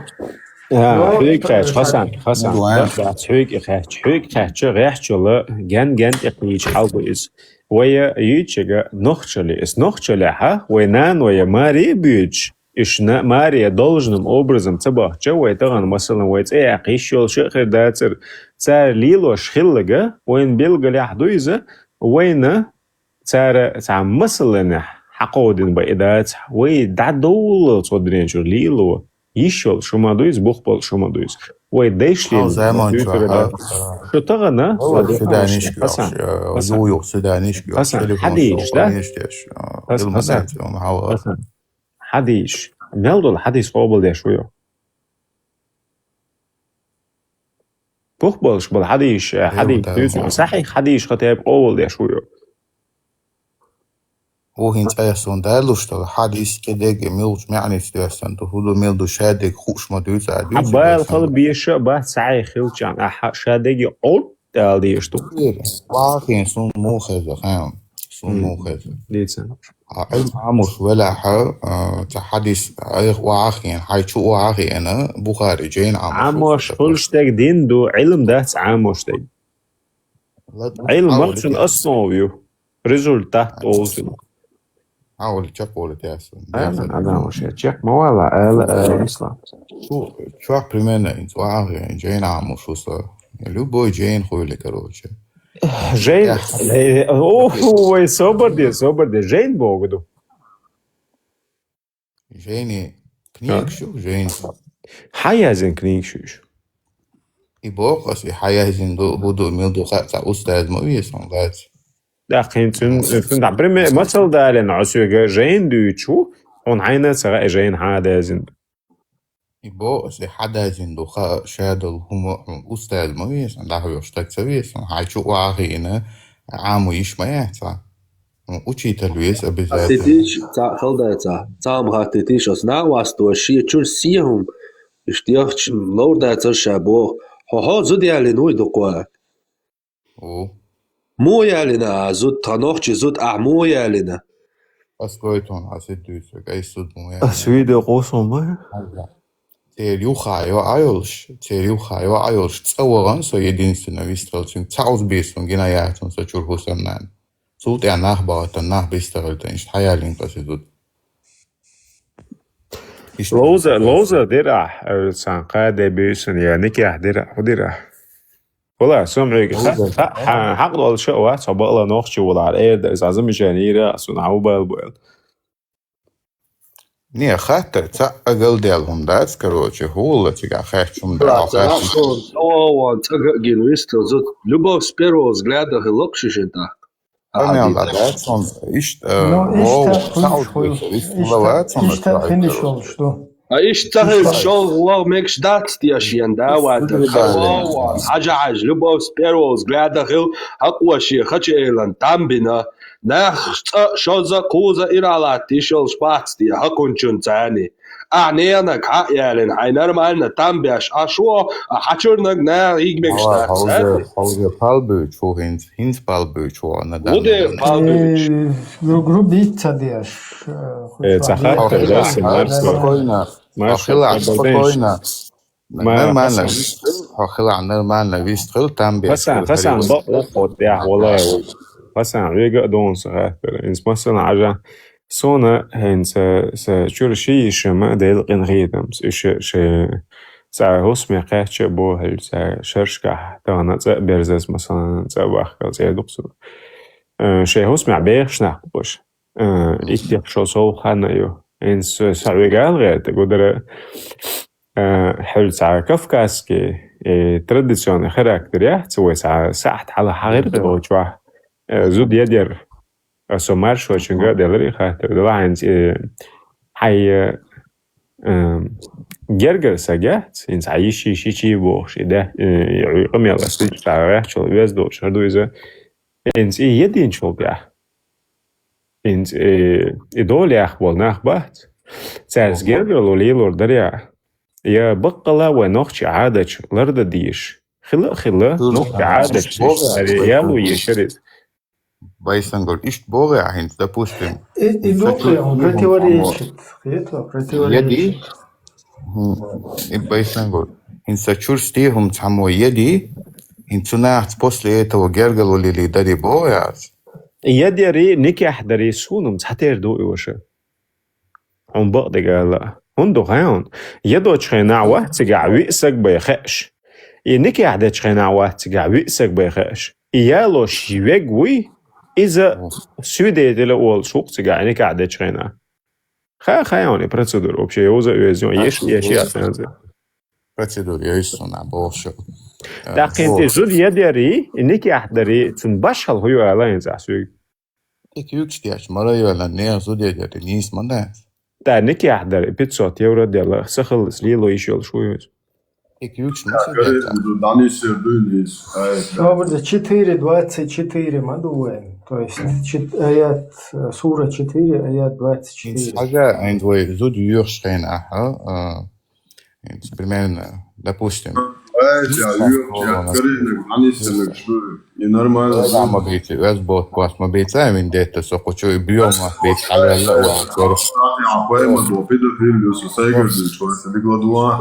А, Ну, хьуйг кхач, э, Хасан, Хасан. Ну, а? Бац, бац, хьуйг и кхач, хьуйг кхач, гехчула, ген, ген, текхич, халбу из. Вая, ючега, нохчали, из нохчали, ха? Вай нан, вая, мари бюч. Ишна мари должным образом цабахча, вай таган, масалан, вай цея кхиш йол шехер дацер, цар лилош хиллага, вайн белгалях дуйза, вайна цара цхьа масаланехь хьакховдина ба и дац, вай дӀадовла цо дирен чур лийло, йиш йол шума дуйз, бух бол шума дуйз. Вай дайш Хьал лийло, заман чура, дуьйцура хьал. дац. Шу тагана, О, ва свиданишки Хасан, вообще, э, Хасан, зуюх свиданишки, Хасан, телефон хьадийш, шо, да? конечно, э, Хас-, илма Хасан, дать, он хьал. Хасан, хьадийш. Мел дол хьадийс къобал деш вуйо. Бух болш бол хьадийш, э, Э, хьадийш, да, дуьйцу, да. сахьих хьадийш хатеб къобал деш вуйо. О, хин цӀа ясон дарлуш дала, хьадийс кӀедеги милч маьӀнис доьссан, ду хӀуду мел ду шадег хуш ма дуьйца, а дуьйца Хьабал доьссан. Хала беша ба сахьих хилчан, а ха-, шадеги Ӏуд дал деш ду. Вахин сун мухеза, хам. Сун М. Мухеза. Дийца. А, ил амуш велаха, а, ца хьадис, айх вахин, хай чу вахин, Бухари, Джейн амуш. Амуш хулштег дин ду, илм дац амуштег. Илм махчун основу ю. Результат олзун. Аули чакъоли тясун. Ана, ана, вообще, чек мавала, ала, ала, ислам. Шу, чуах примерно, инц вахин, Джейн амуш уса. Любой Джейн хуйли, короче. Жейн, э, о, ой, собар де, собар де. Жейн богу ду. Жейни книг шу, Жейн. Хьаязин книг шуш. И бокъас, и хьаязин ду, буду, мил ду, ха, ца устаз ма виес, он лац. Да, хин цун, цун, да, пример, масал дален, осуга Жейн дючу, он хайна цага Жейн хьадазин. И бокъас, и хьадазин ду, ха, шадал хума, он устаз ма виес, он да хьош так ца виес, он хай чу вахина, аму иш ма яца. Учитель вес обязательно. Хатитиш, ца, халдай ца. Цам хатитиш, ас на вас то ши чур сием. Иштяхч лорда ца шабо. Хо-хо, зуд ялин уй дуква. О. Му ялина, а зуд, танохчи зуд, а му ялина. Ас гойтон, ас идуйсу, гай суд му ялина. Ас видео къосон ба? Цер юха йо айолш, цер юха йо айолш, цаваган со единственно вистралчин, цауз бесун, гина яцун со чур хусамнан. Султян нах багата, нах бистагъилта, иш хьаялин къасидуд. Лоза, лоза дира, сан къаде бюсун, я никях дира, ху дира. Вала, сум гӀуйга, ха, ха, ха, хьакъ долча вац, хьо бакъла нохчи валар, эрда, из азам ижанира, сун гӀавбал буэл. Не, хатта, цаъ агалдел хӀум дац, короче, хӀулла цига хатта хӀум дац. Цаъ гин вистал зуд любовь с первого взгляда хилла шишин тӀаккха. Амел дац, он ишт, э, Ну, ишта вов, хуйш цаъ хуй, вистал ишта, вац, он ишта цаъ хиниш короче. Болуш ду. А ишта хил шол лог мегаш дац тешен, да, вата. Хажа-хаж, любовь с первого взгляда хил, хакъоши, хача элан, тамбина. Нах цӀа, шоза, кхуза, иралатти шол шпац тия, хакунчун цани. А ненаг хьа ялин, хай нормально, тамбяш, а шо, а хачурнаг на игмегаш дац, хоза, хоза палбуч, ху хинц, хинц палбуч, ху ана. Гуде палбуч. Э, гру-, грубить ца деш, э, Э, ца хатта, да, сан, Марсо. Спокойно. Марсо, хила, спокойно. Нормально. Хасан. Хо хила нормально, вист хил, там беш. Хасан, хил, Хасан, хил. Бо, о, хот, я, валай. Хасан, вега дон са хатта. Инс масана ажа. Сона, хен, са, са, чур ши ишама, дел къин хитам. Иш, ше, са, хусме къача бо, хил, са, шаршка, тана, ца, берзас, масана, ца, вахкал, ца, дуксу. Э, ше хусме бехшнах, бош. Э, иттех шо сов хана ю. Эн с-, сагӀвегал гӀерта, гудара, э, хӀул цхьа кавказский, э, традиционный характер я, цу вай цхьа сахьт хьала хьагӀир гӀочва, э, зуд ядер. Ас со маршочуьнга а делира и хаттар. Дала хьайна, э, хьай, э, эм, гергара саг яц, хӀинца хьан йиши, шичи бохуш, и да, э, и къамел ас дича цхьа гӀехчул веза долуш хӀара ду иза. ХӀинца и единчул тӀехь. ХӀинца, э, и дола яхка болу нах бац. Цаьрца гергарло лелор дарий? Я баккъала вай нохчи Ӏадаташ лардан дезаш. Хила а хила, нохчи Ӏадаташ, яло ешар иза. Байсангур, иштта боху ахь хӀинца, допустим, и, и хӀинца дукха чуьра я, он противоречит. Это противоречит. Яди? ХӀм, и Байсангур, хӀинца чуьра стехьа хӀума цхьаммо яди, хӀинца цу нахаца после этого гергарло лелий дарий боху ахь? Ядари, никахь дари суна-м цхьатера ду и, ваша. Хьуна бакъдерг ала. ХӀунда ду хаьий хьуна? Ядочу хенахь вац цигахь виъ саг бен хууш. И никахь дечу хенахь вац цигахь виъ саг бен хууш. И ялош верг вуй, иза свидетель а волуш ву-кх цигахь никахь дечу хенахь. Ха, хаьий хьуна и процедура вообще йовза а йовза, еш, еш, еш, еш. Процедура йовза суна бохуш. ТӀаккха хӀинца и зуда ядари, и никахь дари, цунна башхалла хӀун ю ала хӀинца ахь соьга? И куьйгаш деш, мара а йоьллина, нехан зуда ядари нийса ма дац. Да, никахь дари, пятьсот евро делла, сан хиллалц лело йиш йолуш ву иза. И куьйгаш ма ца деш. ДӀанисер дуй нийса. Собар, четыре двадцать четыре ма ду вайн. То есть, чет-, аят, э, сура четыре, аят двадцать четыре. Хьажа, хӀинца вай зуда йоьхуш хенахь, а, а, хӀинца примерно, допустим, и нормально. Ма бийца, вез бот бос ма бийца, виндетта со кху чу, и био ма бийца, хьалаьлла а вахара.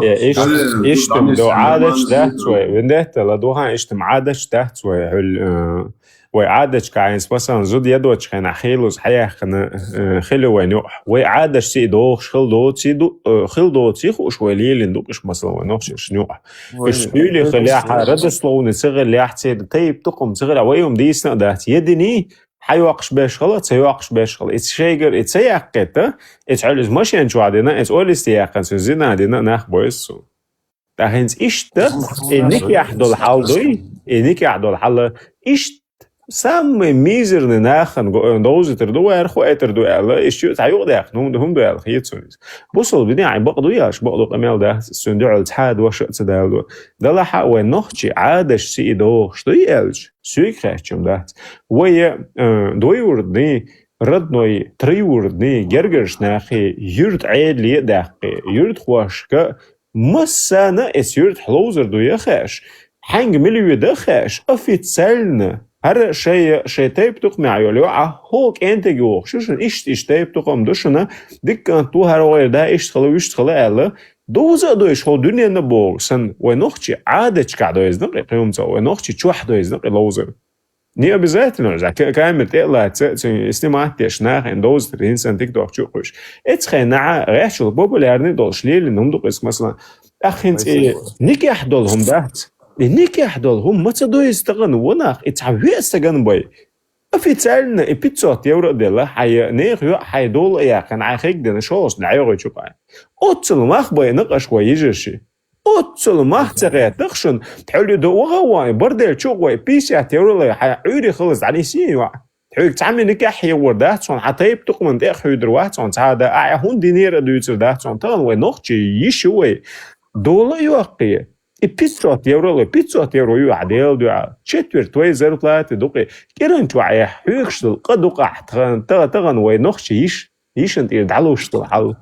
Э, иш-, иштта ма ду, Ӏадаташ дац вай, виндетта ладугӀан, иштта ма Ӏадаташ дац вай, хьуьл, э, вай Ӏадаташкахь хӀинца, масалан, зуда ядочу хенахь хийлаза хьаяьккхина, э, хила вайн юкъахь. Вай Ӏадаташца и догӀуш хила доций ду, э, хила доций хууш вай лелийна ду-кх уьш, масалан, вай нохчашна юкъахь. Уьш дуьйли хилахь, родословный ца хилахь, церан тайп-тукхам ца хилахь, вай хӀума дийцина а дац. Я динний, хьайоккхуш берш хила, ца йоккхуш берш хила. Иза шайгара и ца яккхийтта, иза хьуьлла иза машен чохь дина, иза олисте яьккхина, цуьнан зина дина нах бу иза цо. ТӀаккха хӀинца иштта, и никахь долу хьал дуй, и никахь долу хьал, иштта самый мизерный нахана го-, довзуьйтур ду вай, хӀара хӀун айтар ду аьлла, иштта цхьа юкъадаьккхина хӀума ду, хӀума ду аьлла хета суна иза. Бусалба динехь бакъ ду аьлла, бакъ ду къамел дац, цуьнан дуьхьал цхьа а дош а ца даладо. Делахь а вай нохчи Ӏадаташца и догӀуш дуй аьлча, соьга хаьттича-м дац. Вай, э, двоюродный, родной, троюродный, гергарчу нахе юьртан Ӏедале а даьккхи, юьртахошка массарна а эца юьртахь ловзар дуй а хаьаш, хьаьнга мила ву дан а хаьаш, официально, хӀара шайн, шайн тайп-тукхамехь йолу йоӀ хӀокху кӀентиг вохуш ю шуна, иштта, иштта тайп-тукхам ду шуна, дика кӀант ву хӀара, вай да иштта хила, вуьшта хила аьлла, довза а довзуш, хӀокху дуьненна боху санна, вай нохчи Ӏадаташкахь довзна-кх и кхин хӀума ца, вай нохчи чохь довзна-кх и ловзар. Не обязательно, иза ка-, камера тӀе а лаца, цуьнан снимать деш, нахана довзуьйтур, хӀинца санна тикток чу а кхуьйсуш. Эцу хенахь гӀехчул популярный долуш лелийна хӀума ду-кх иза, масалан. ТӀаккха хӀинца и никахь долу хӀума дац. И никахь долу хӀума ма ца довза тахана, вон нах, и цхьа веа стагана бай. Официально и пятьсот евро а делла, хьайн нехан йоӀ хьайн дола а яьккхина, хьайн хиг дина, шолгӀачу дӀайогӀуьйту юкъахь. Оццул мах байна-кх аша, вай йижарши. Оццул мах ца гӀеттах шуна, тхьуьллу ду ваха а ван, барделла чу а гӀой, пятьдесят евро лай, хьайн Ӏуьйре хилаза дӀанисъе йоӀ. Тхьуьга цхьа а никахь хьехор дац хьуна, хьан тайп-тукхаман тӀе а хьуьйдур вац хьуна, цхьа а да, ахьа хӀунда динера а дуьйцур дац хьуна, тахана вай нохчи йиш ю вай. Дола а йоккхий, и пятьсот евро лай, пятьсот евро ю ахьа Делан дуьхьа. Четверть твоей зарплаты ду-кх и, кӀиранчу ваьхьа хьоьгуш долу къа ду-кх ахь, тахана, тахана вай нохчи йиш. Йишина тӀера дӀалуш долу хьал.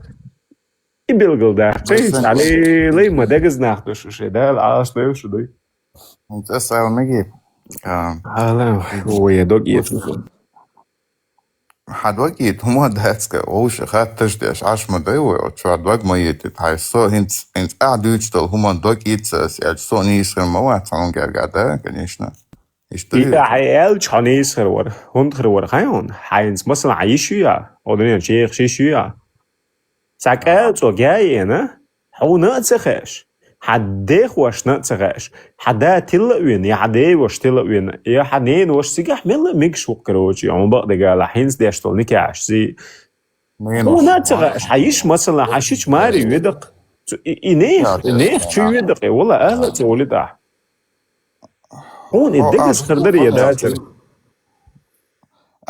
И билггал дац. Цайца дӀалелай ма дегаза нах ду шу шайн, Дала Ӏалашдойла шу дуй. ХӀинца аса ала мегий? А. Ала, ой, я дог ецна. Хьан дог йита, хӀума дац-кх, вовша хатташ деш, Ӏаш ма дай вай, оцу чохь дог ма йита, хьайн со хӀинца, хӀинца ахь дуьйцуш долу хӀуманна дог йита аса, аьлча со нийса хир ма вац хьуна гергахь, да, конечно. Иштта ду. И ахьа аьлча, хьо нийса хир вара. ХӀунда хир вара хаьий хьуна? Хьайнца, масала, хьан йиш ю я? Оха дуьнен чу ехаш йиш ю я? Цхьа кӀел цо гай а йина, хьуна а ца хаьаш, хьан дехошна а ца хаьаш, хьан да тилла а вина, я хьан деваша тилла а вина, я хьан ненаваша цигахь мелла а мегаш ву-кх, короче, хьуна бакъдерг ала, хӀинца деш долу никахьаш зий. Хьуна а ца хаьаш, хьан йиш, масала, хьан шича маре ведакъ. Цу-, и, и нех, и нех чу ведакъ, и вала ала а ца волитахь. Хьуна и дегаза хир дара я дацара?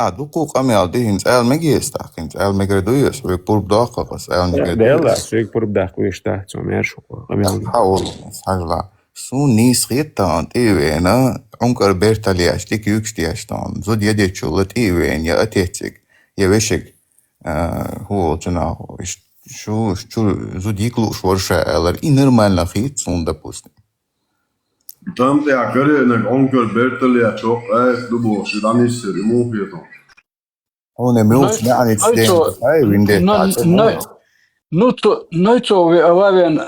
А, дукха къамел ди, хӀинца ала мегий ас тӀаккха, хӀинца ала мегар дуй ас, хьоьга пурба доккху ас, ала мегар дуй ас. Дела, хьоьга пурба даккха веш дац, цо мер шу къамел. Хьа, олу, хьажал. Суна нийса хета тахана тӀе а вена, Ӏункар бертал еш, дика юкъаш деш тахана, зуда я дечул тӀе а вена, я атециг, я вешиг, а, хӀу волчу наху, иш-, шу, шу зуда йика лууш вара ша аьллар, и нормально хета суна, допустим. Там тӀехь карийнарг Ӏункар бертал еш чохь къаьста ду бохуш, и дӀанисдира, и муха хетахь? Хьуна муьлш Нойцо, маьӀница Нойцо, ден, ай, виндетта Нойцо, ну, цо, Нойцо ве ала вен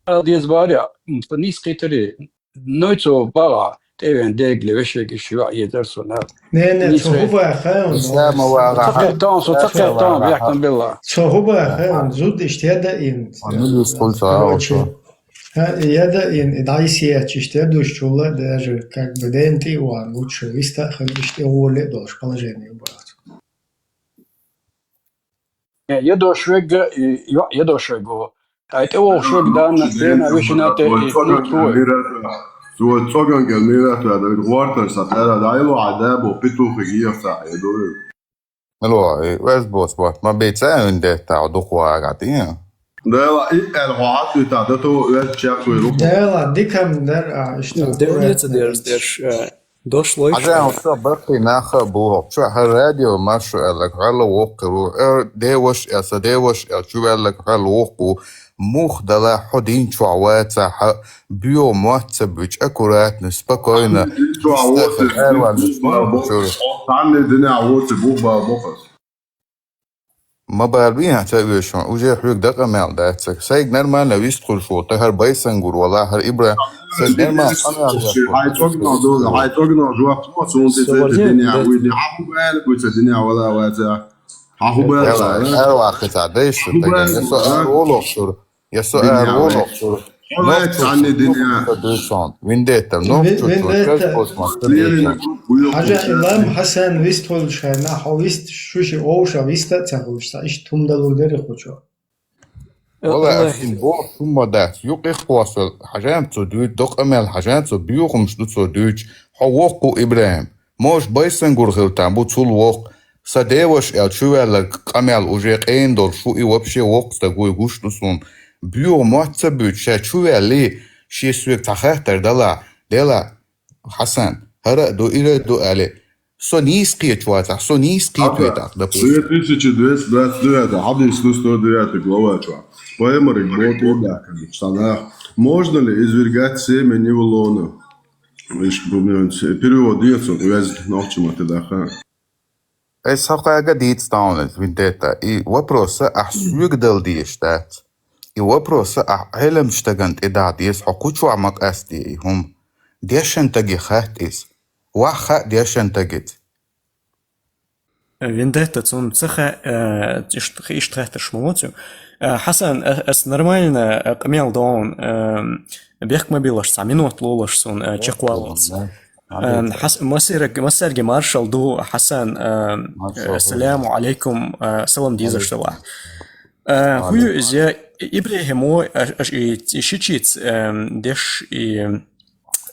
а деза баря, м, со нийса кхетари, Нойцо багӀа, тӀевен дегли вешеги шива езар сона. Не, не, цо хӀу баха, Ислама вагӀа. Ца кхетон, со ца кхетон, яхтан белла. Цо хӀу баха, зуд иштта яда ин. Ну, дус кулца, короче, а, яда ин, и дайсиячи иштта ядуш чула, даже как бы ден ти ван, лучше виста, хел иштта воле долуш положение бац. Э, я дошвега, и, я, я дошвего. Ай, тӀе вохушвег данна, стена, вешина тӀе, и, ну, цой. Цой цоган гел мира тӀе, да, гортар са, тӀера, да, айло, а, да, бо, петухи, гиев са, я дори. Алло, и, вес бос, бос, ма бейца, виндетта, дукха вагӀа, тӀе. Дела, и, эр, хьо хьатуьйтахь, да ту вер чекхве луку. Дела, дикам дар, а, иштта. Дела, дерс, дерс, э, дошло. Хьажа, хьо со баккхий нах а бу хьо. Чу хьан радио маршо аьлларг хьалла воккхи ву. Э, деваш а, со деваш а, чу ваьлларг хьалла воккху. Мух дала хьо дин чохь ваца хьа, буьйгӀу мотт ца буьч, аккуратно, спокойно. Дин чохь ваца, эр ван, дин чохь ваца. Цхьанне динехь ваца, бух бала бохас. Ма бала бен хьан ца оьшуш, уже хьоьга дакъа мел дац. Сайга нормально вистхуьлуш ву, тахар Байсангур вала, хӀара Ибра, сайга нормально къамел дац. Хьайн цогнал ду, хьайн цогнал жоп мо, цунна тӀе ца тӀе динехь вуй, хьан хӀу бала буьйца динехь вала ваца. Хьан хӀу бала. Эр ваккхица, дайша, хӀу бала, я со эр волохсур. Я со эр волохсур. Хьо ваьлла цхьанне динехь. Виндетта, ну, вин-, чу, чу, виндетта. Хьажа, Илам Хьасан вист хуьлуш хьайна, хьо вист шуши овша виста а ца хуьлуш, ца иштта хӀума далур дерриг кхучо. Валлахи, ас шуна боху хӀума дац. Юкъе кхосса хьажам цо дуьйцу, докъа мел хьажам цо, буьйхамаш ду цо дуьйцу. Хьо воккху, ИбрахӀим. Можа Байсангур хила там бу цул воккха. Сан деваш аьлла чу ваьлларг къамел уже къена долуш ву, и вообще воккха стаг вуй гуш ду суна. БуьйгӀу мотт ца буьйцу, ша чу ваьллий, шен соьга цхьа хаттар дала, дела, Хьасан, хӀара а ду, ира а ду, али. Со нийса кхеташ вацахь, со нийса кхетаве тӀаккха, допустим. Две тысячи двести двадцать девятый, хьадис ду сто девятый глава чохь. Пайхамариг боху тӀе а баьхкина, сан нах. Можно ли извергать семя не в лоно? Иш, бу, перевод децо, вяз нохчи ма те даха. Ай, со хьоьга дийца тахана, виндетта. И вопроса ахь соьга дала дезаш дац. И вопроса ахь Ӏеламчу стагана тӀе даха деза, хьо кху чохь ма къасте и хӀума. Дешан таге хатта иза. Ваха хаьа дешан тагица. Виндетта цунна ца хаьа, э, ишт-, иштта хаттарш ма воцу. Э, Хьасан, э, ас нормально, э, къамел догӀун, э, бехк ма биллаш, цхьа минот лолаш суна, э, чекхваллалц. Э, Хьас-, массерг-, массаьрга маршалла ду, Хьасан, э, ассаламу алейкум, э, салам дезаш далахь. Э, хӀу ю иза, ИбрахӀимо, э, э, и, и шичиц, э, деш, и,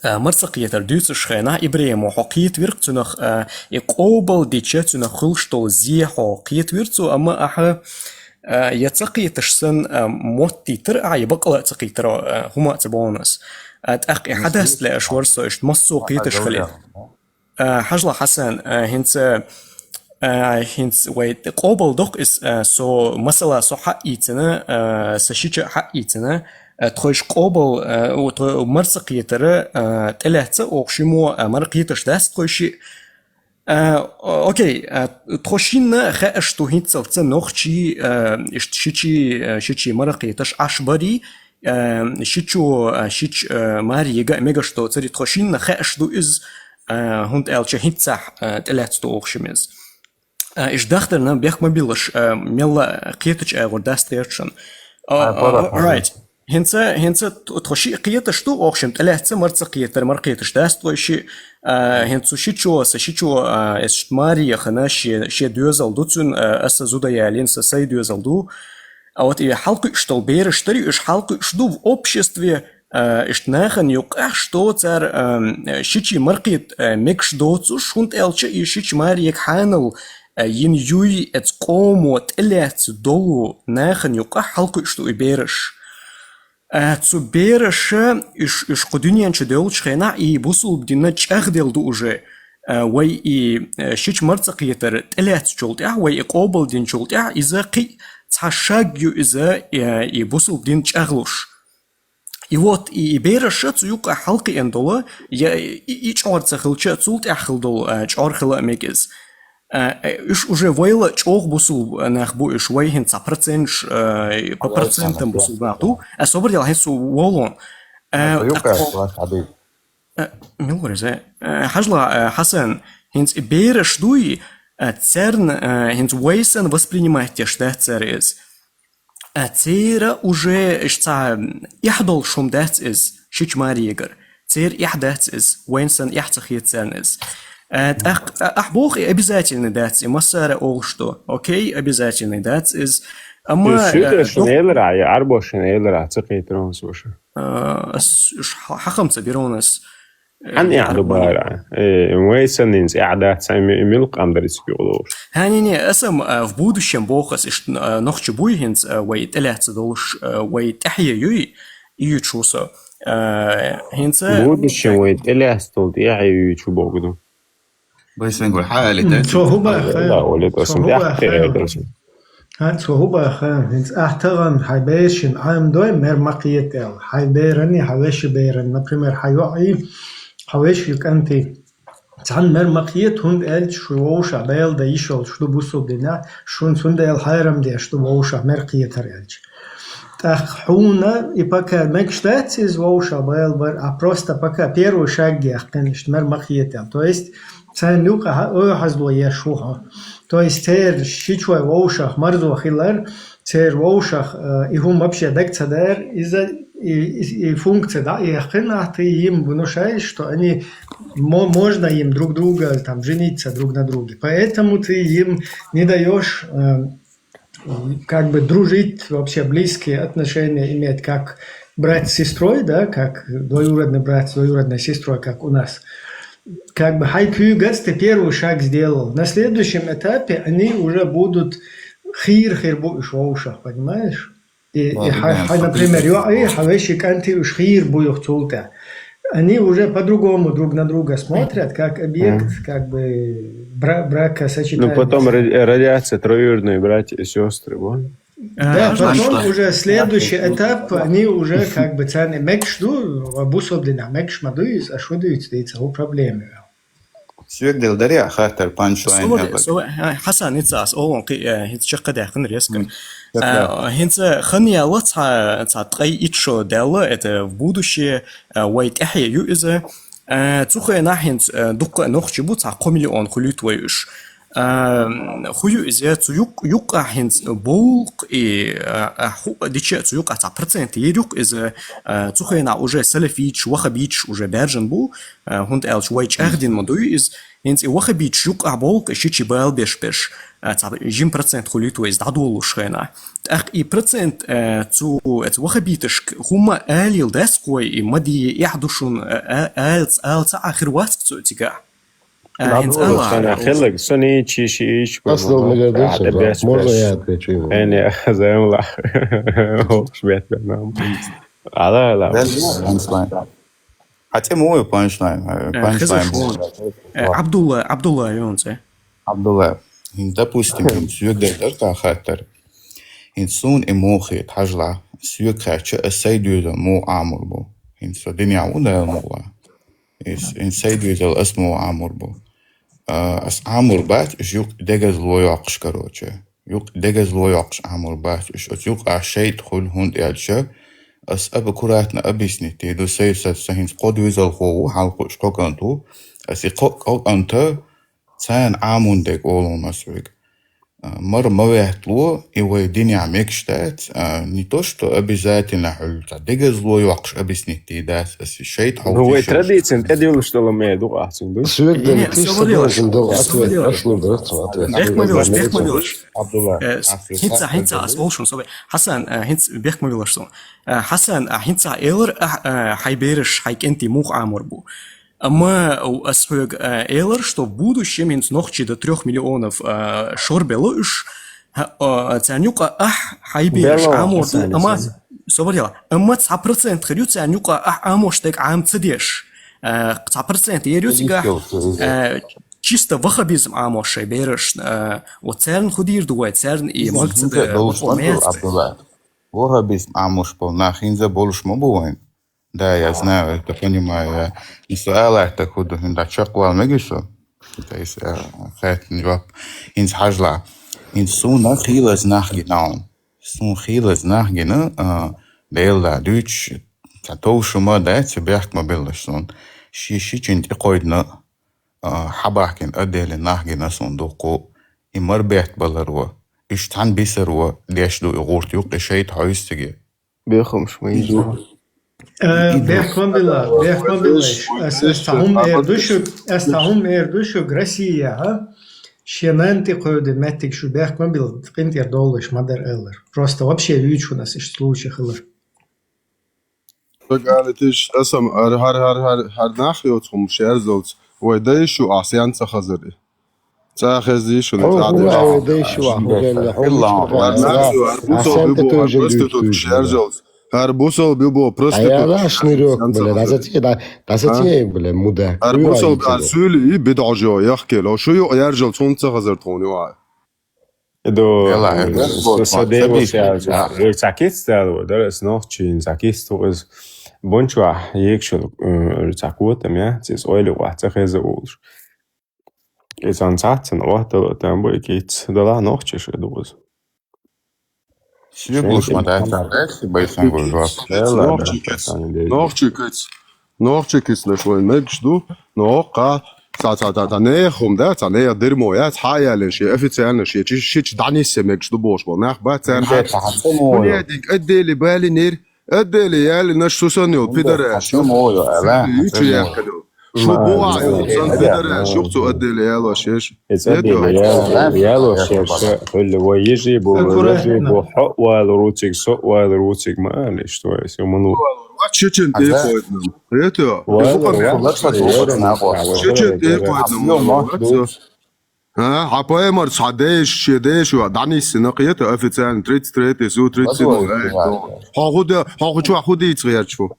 а, марца кхетар дуьйцуш хенахь, ИбрахӀимо, хьо кхетавирх цунах, а, и къобал дича цунах хуьлуш долу зе хьо кхетавир цо, амма ахьа, а, я ца кхеташ санна, а, мотт дитар ахьа, я бакъала а ца кхетаро, а, хӀума а ца боху ас. А, тӀаккха и хьадас лаьаш вара со, иштта массо а кхеташ хилийта. А, хьажал, Хьасан, а, хӀинца, а, хӀинца вай къобал доккху иза, а, со, масала, со хьаийцина, а, сан шича а хьаийцина, а, тхойш къобал, а, у, тхо-, марца кхетара, а, тӀелаьцна оха ши мо, а, мара кхеташ дац тхойши. А, о-, окей, а, тхо шинна хаьаш ду хӀинццалц нохчий, а, иштта шичий, а, шичий мара кхеташ Ӏаш барий, а, шичо, а, шича, а, маре ега а мегаш доцури, тхо шинна хаьаш ду иза, а, хӀунда аьлча хӀинццехь, а, тӀелаьцна ду оха ши меза. А, иштта дахдарна бехк ма биллаш, а, мелла кхетачу агӀор дац тхечун. А, а, а, right. ХӀинца, хӀинца т-, тхо шиъ кхеташ ду, оха шимма тӀелаьцна марца кхетар, мара кхеташ дац тхойши. А, хӀинца цу шичо, сан шичо, а, эс маре яхана, шен, шен доьзал ду цуьнан, а, аса зуда ялийна, сан сай доьзал ду. А вот и хьалкхуьуш долу бераш дарий, уьш хьалкхуьуш ду в обществе, Э, иштта нахана юкъахь ши доцар, э, шичи маркхета, э, мегаш доцуш, хӀунда аьлча и шича марега хьанал, э, йина юй эца къомо тӀелаьца долу нахана юкъахь хьалкхуьуш ду и бераш. Э, цу бераша уьш, уьш кху дуьнен чу девллачу хенахь и бусулба дин чӀагӀделла ду уже. Э, вай и, э, шича маркхетар тӀелаьцначул тӀаьхьа, вай и къобалдинчул тӀаьхьа, иза кхин а цхьа шаг ю иза, э, и бусулба дин чӀагӀлуш. И вот, и, и бераша цу юкъа хьалкхиъна долу, я и, и чӀор ца хилча, цул тӀаьхьа хила долу, а, чӀор хила а мега иза. А, э, уьш уже вайла чӀогӀа бусулба нах бу уьш, вай хӀинца проценташ, а, по процентам бусулба нах ду. А, собар дела, хӀинца ву волун. А, цу юкъа тӀаккха хьалкхиъна. Э, мила вара иза? Э, хьажал, э, Хьасан, хӀинца и бераш дуй, э, царна, э, хӀинца вай санна воспринимать деш дац цара иза. Э, церан уже иштта цхьа, м, эхь долуш хӀума дац иза, шича марегара. Церан эхь дац иза, вайна санна эхь ца хета царна иза. Э, тӀаккха, а, ахь боху и обязательный дац, и массара олуш ду. Окей, обязательный дац иза. Амма, э, шуьйта шуна дох- элира, я Ӏарбоша шуна элира, ца кхетар вон соша. Э, ас уьш хьа-, хьахам ца бира вон ас. Хьан эхь ду бара? Э, вай санна хӀинца эхь дац, хьан ми-, мила къам дара иза куьйгӀа ловуш? Хьан, не, не, ас ам, а, в будущем боху ас, иштта, а, нохчи буй хӀинца, а, вай тӀелаьцна долуш, а, вай тӀаьхье юй, и ю чу со. А, хӀинца в будущем вай тӀелаьцна долу тӀаьхье юй чу боху ду. Байсенгой, хьан али, да? Цо хӀун баха? Да, Оля, цо хӀун баха? ХӀан, цо хӀун баха? ХӀинца ахь тахана хьайн берашна Ӏамадой, мер ма кхета аьлла. Хьайн беранний, хьайн вешин беранний, например, хьайн йоӀий, хьайн вешин кӀантий. Цхьанна мер ма кхета, хӀунда аьлча шу вовшах Дала дан йиш йолуш ду бусулба динехь, шуна цундела хьарам деш ду вовшах мер кхетар аьлча. ТӀаккха хьуна и пока мегаш дац иза вовшах Дала бар, а просто пока первый шаг яьккхина, иштта мер ма кхета аьлла. То есть, царна юкъа хьан-, ойхьазло еш ву хьо. То есть, церан шичой вовшах марзо хилар, церан вовшах, э, и хӀума вообще дага ца дар, иза и, и, и функция дӀа а яьккхина, ахь ты им внушаешь, что они, мо-, можно им друг друга, там, жениться друг на друге. Поэтому ты им не даёшь, э, как бы дружить, вообще близкие отношения иметь, как брат с сестрой, да, как двоюродный брат с двоюродной сестрой, как у нас. Как бы хьайн куьйгаца ты первый шаг сделал. На следующем этапе они уже будут хийра хир бу уьш вовшах, понимаешь? И, и хьай, хьай, например, йоӀ, и хьайн вешин кӀант, и уьш хийра бу юха цул тӀаьхьа. Они уже по-другому друг на друга смотрят, как объект, как бы, бра-, бракосочетания. Ну, потом ра-, родятся троюродные братья и сестры, вон. Да, а, потом уже следующий этап, они уже как бы царна мегаш ду, бусулба динехь мегаш ма ду иза, а шу дуьйцу, дийца, хӀу проблема. Соьга дела дарий хаттар, панчлайн. Со-, со-, а, Хьасан, хӀинца ас олун кхи-, а, хӀинца чекх даьккхина резко. А, хӀинца хан яьлла цхьа, цхьа ткъе итт шо даьлла, это в будущее, а, вай тӀаьхье ю иза. А, цу хенахь хӀинца, а, дуккха а нохчий бу, цхьа кхо миллион хуьлуьйту вай уьш. А, хӀу ю иза, цу юкъ-, юкъахь хӀинца бовлукъ и, а, а, хӀу дича цу юкъахь цхьа процент йир юкъ иза, а, цу хенахь уже салафиташ, ваххабиташ уже баьржина бу, а, хӀунда аьлча вай чӀагӀдина ма дуй иза. ХӀинца и ваххабиташ юкъахь бовлукъ и шичи бала беш берш, а, цхьа жим процент хуьлуьйту вай иза дӀадолуш хенахь. ТӀаккха и процент, а, цу, а, цу ваххабиташка хӀумма алийла дац кхой, и ма дий, эхь ду шуна, а, а, ала ца, ала ца Ӏа хир вац-кх цу цигахь. А, хӀинца ала. Хеллаг, со ничи ши иш. Можно я отвечу? Хьайна, займ ла. Охуш бет бен нам. Ала, ала. Хьан цӀе муха ю, панчлайн? Э, панчлайн. Хезаш вон. Э, Абдулла, Абдулла ю хьан цӀе. Абдулла. ХӀинца, допустим, хӀинца соьга дерг дар тхан хаттар. ХӀинца суна и муха хета, хьажал, соьга хаьттича, ас сайн доьзал муха Ӏамор бу. ХӀинца со динехь ву, Дала мукъ лахь. Ис, хӀинца сайн доьзал ас муха Ӏамор бу. А, ас Ӏамор бац уьш юкъ дегазло йоккхуш, короче. Юкъ дегазло йоккхуш Ӏамор бац уьш. Оцу юкъахь шайтӀа хуьлу, хӀунда аьлча ас аккуратно объяснить дийр ду, сайн са, сан хӀинца кхо доьзалхо ву, хьалха уьш кхо кӀант ву. Ас и кхо, кхо кӀанта царна Ӏаморна дерг олу ас вайга. а, мара ма веттало, и вай динехь мегаш дац, а, не то, что обязательно хьуьлла цхьа дегазло йоккхуш объяснить дац, аса шайта хьовсийша. Ну, вай традицин тӀедиллуш долу ме ду ахь цуьнга, ду? Соьга Не, деле, не, ты всё что вылилось. Должен был Всё ответ, вылилось. Аш лу дара, цхьа ответ. Бехк ма вилаш, бехк ма вилаш. Абдулла, Э, Ас, хӀинца, хӀинца ас волуш сон, собе. Хьасан, э, хӀинца бехк ма вилаш сон. Э, Хьасан, а, хӀинца элар, а, э, хьайн бераш, хьайн кӀентий муха Ӏамор бу. Амма ас хьоьга, э, элар, что в будущем хӀинца нохчий до трёх миллионов, э, шорбелла уьш, ха-, э, царна юкъа ахь хьайн бераш Белла Ӏамор ду, Хьасан, амма, Хьасан. Собар яла, амма цхьа процент хир ю царна юкъа ахь Ӏамош дерг Ӏама ца деш. Э, цхьа процент ер ю цигахь, э, чисто ваххабизм Ӏамош шайн бераш, э, вот царна хӀун дийр ду вай, царна и Иза, маг ца хӀинца де, долуш бакъо ма яц вай. Абдулла. Ваххабизм Ӏамош болу нах хӀинца болуш ма бу вайн. Да, я знаю, это понимаю, я. Ну, суалах так худу, хӀинца чекхвала мегий со? То есть, э, хаттина жоп. ХӀинца хьажла. ХӀинца суна хийлаза нах гина хьуна. Суна хийлаза нах гина, а, Делла дуьйцуш, цхьа товшама дац, бехк ма беллаш суна. Ши, ши чин тӀекхойдина, а, хьабахкина а Деле нах гина суна дуккху. И мара бетта балар ву. Уьш цхьана бисар ву, деш ду и гӀурт юккъе шайта хьовсиге. Бехамаш ма йижа. Э, бехк ма билла, бехк ма билла. Ас, ас цхьа хӀума эр ду шуьга, ас цхьа хӀума эр ду шуьга, Россия, хьа? Шен нанна тӀекховдина меттиг шу бехк ма билла, къинтӀера довлуш ма дара аьллар. Просто вообще вуьйцу хьуна ас иштта случай хилар. Ца галатиш, аса-м хӀара, хӀара, хӀара, хӀара, хӀара нах йоцу хӀума шаьрзалц, вай дайша ю ахь сен ца хазар и. Ца хеза йиш ю, Хьо ца хӀун деш. Вай дайша ю ахь, хӀун делла, хьо Иллахь. Мича хӀара нах ю, хӀара бусалба ю боху, проститутка шаьрзалц. ХӀара бусалба ю боху, проститутка. Аяла шнырёк, бля, дасаце, да, дасаце, бля, муда. ХӀара бусалба, хӀара суьйли и бидӀожо яхкел. Хьо шу ю яржалц хӀунда ца хазар тхуна ю ахь? Иду, Эла, э, эла, со, вот, со вот, дей вот, вот, я, вот, вот. Э, цхьа кица дала, вот, да, с ногчи, цхьа кица, то есть, бончва, екшел, э, цхьа котам, я, цис ойли вахь, цхьа хеза улш. И сан цац, сан вахь, дала, там бу, и кица, дала, ногчи, ши дувз. Ши гуш ма дац, дац, бай сан гуш вахь. Эла, ногчи да, кица, сан дей. Ногчи кица. Нохчий кицнаш вайн мегаш ду, но кха, ца, ца, ца, ца, нехан хӀума, да, ца, нехан дермо яц, хьа а яллин, шен официально, шен чи-, шича дӀаниссе мегаш ду бохуш болу нах бац царна. Хьан цӀа мо йо? Хьуна динг отделе балинера, отделе яллинаш цу санна йолу пидораш. Хьан цӀа мо йо, ала? Ю чу яьккхина. Шу бохьа йолу сан пидораш, юха цу отделе ялош еш. Иза отделе ялош еш, хӀуьлла вай йижи бу, вай йижи бу, хьо вайла руциг, со вайла руциг, ма алиш, твой, сё муну. Чечен тӀе кхойднам. Хета? Чечен тӀе кхойднам. А, хьан паймарс, хьан деш, шен деш, ва, дӀанисси нах хета официально тридцать третий, су тридцать седьмой. Хьо худа, хьо ху чохь ху дийца гӀерчу?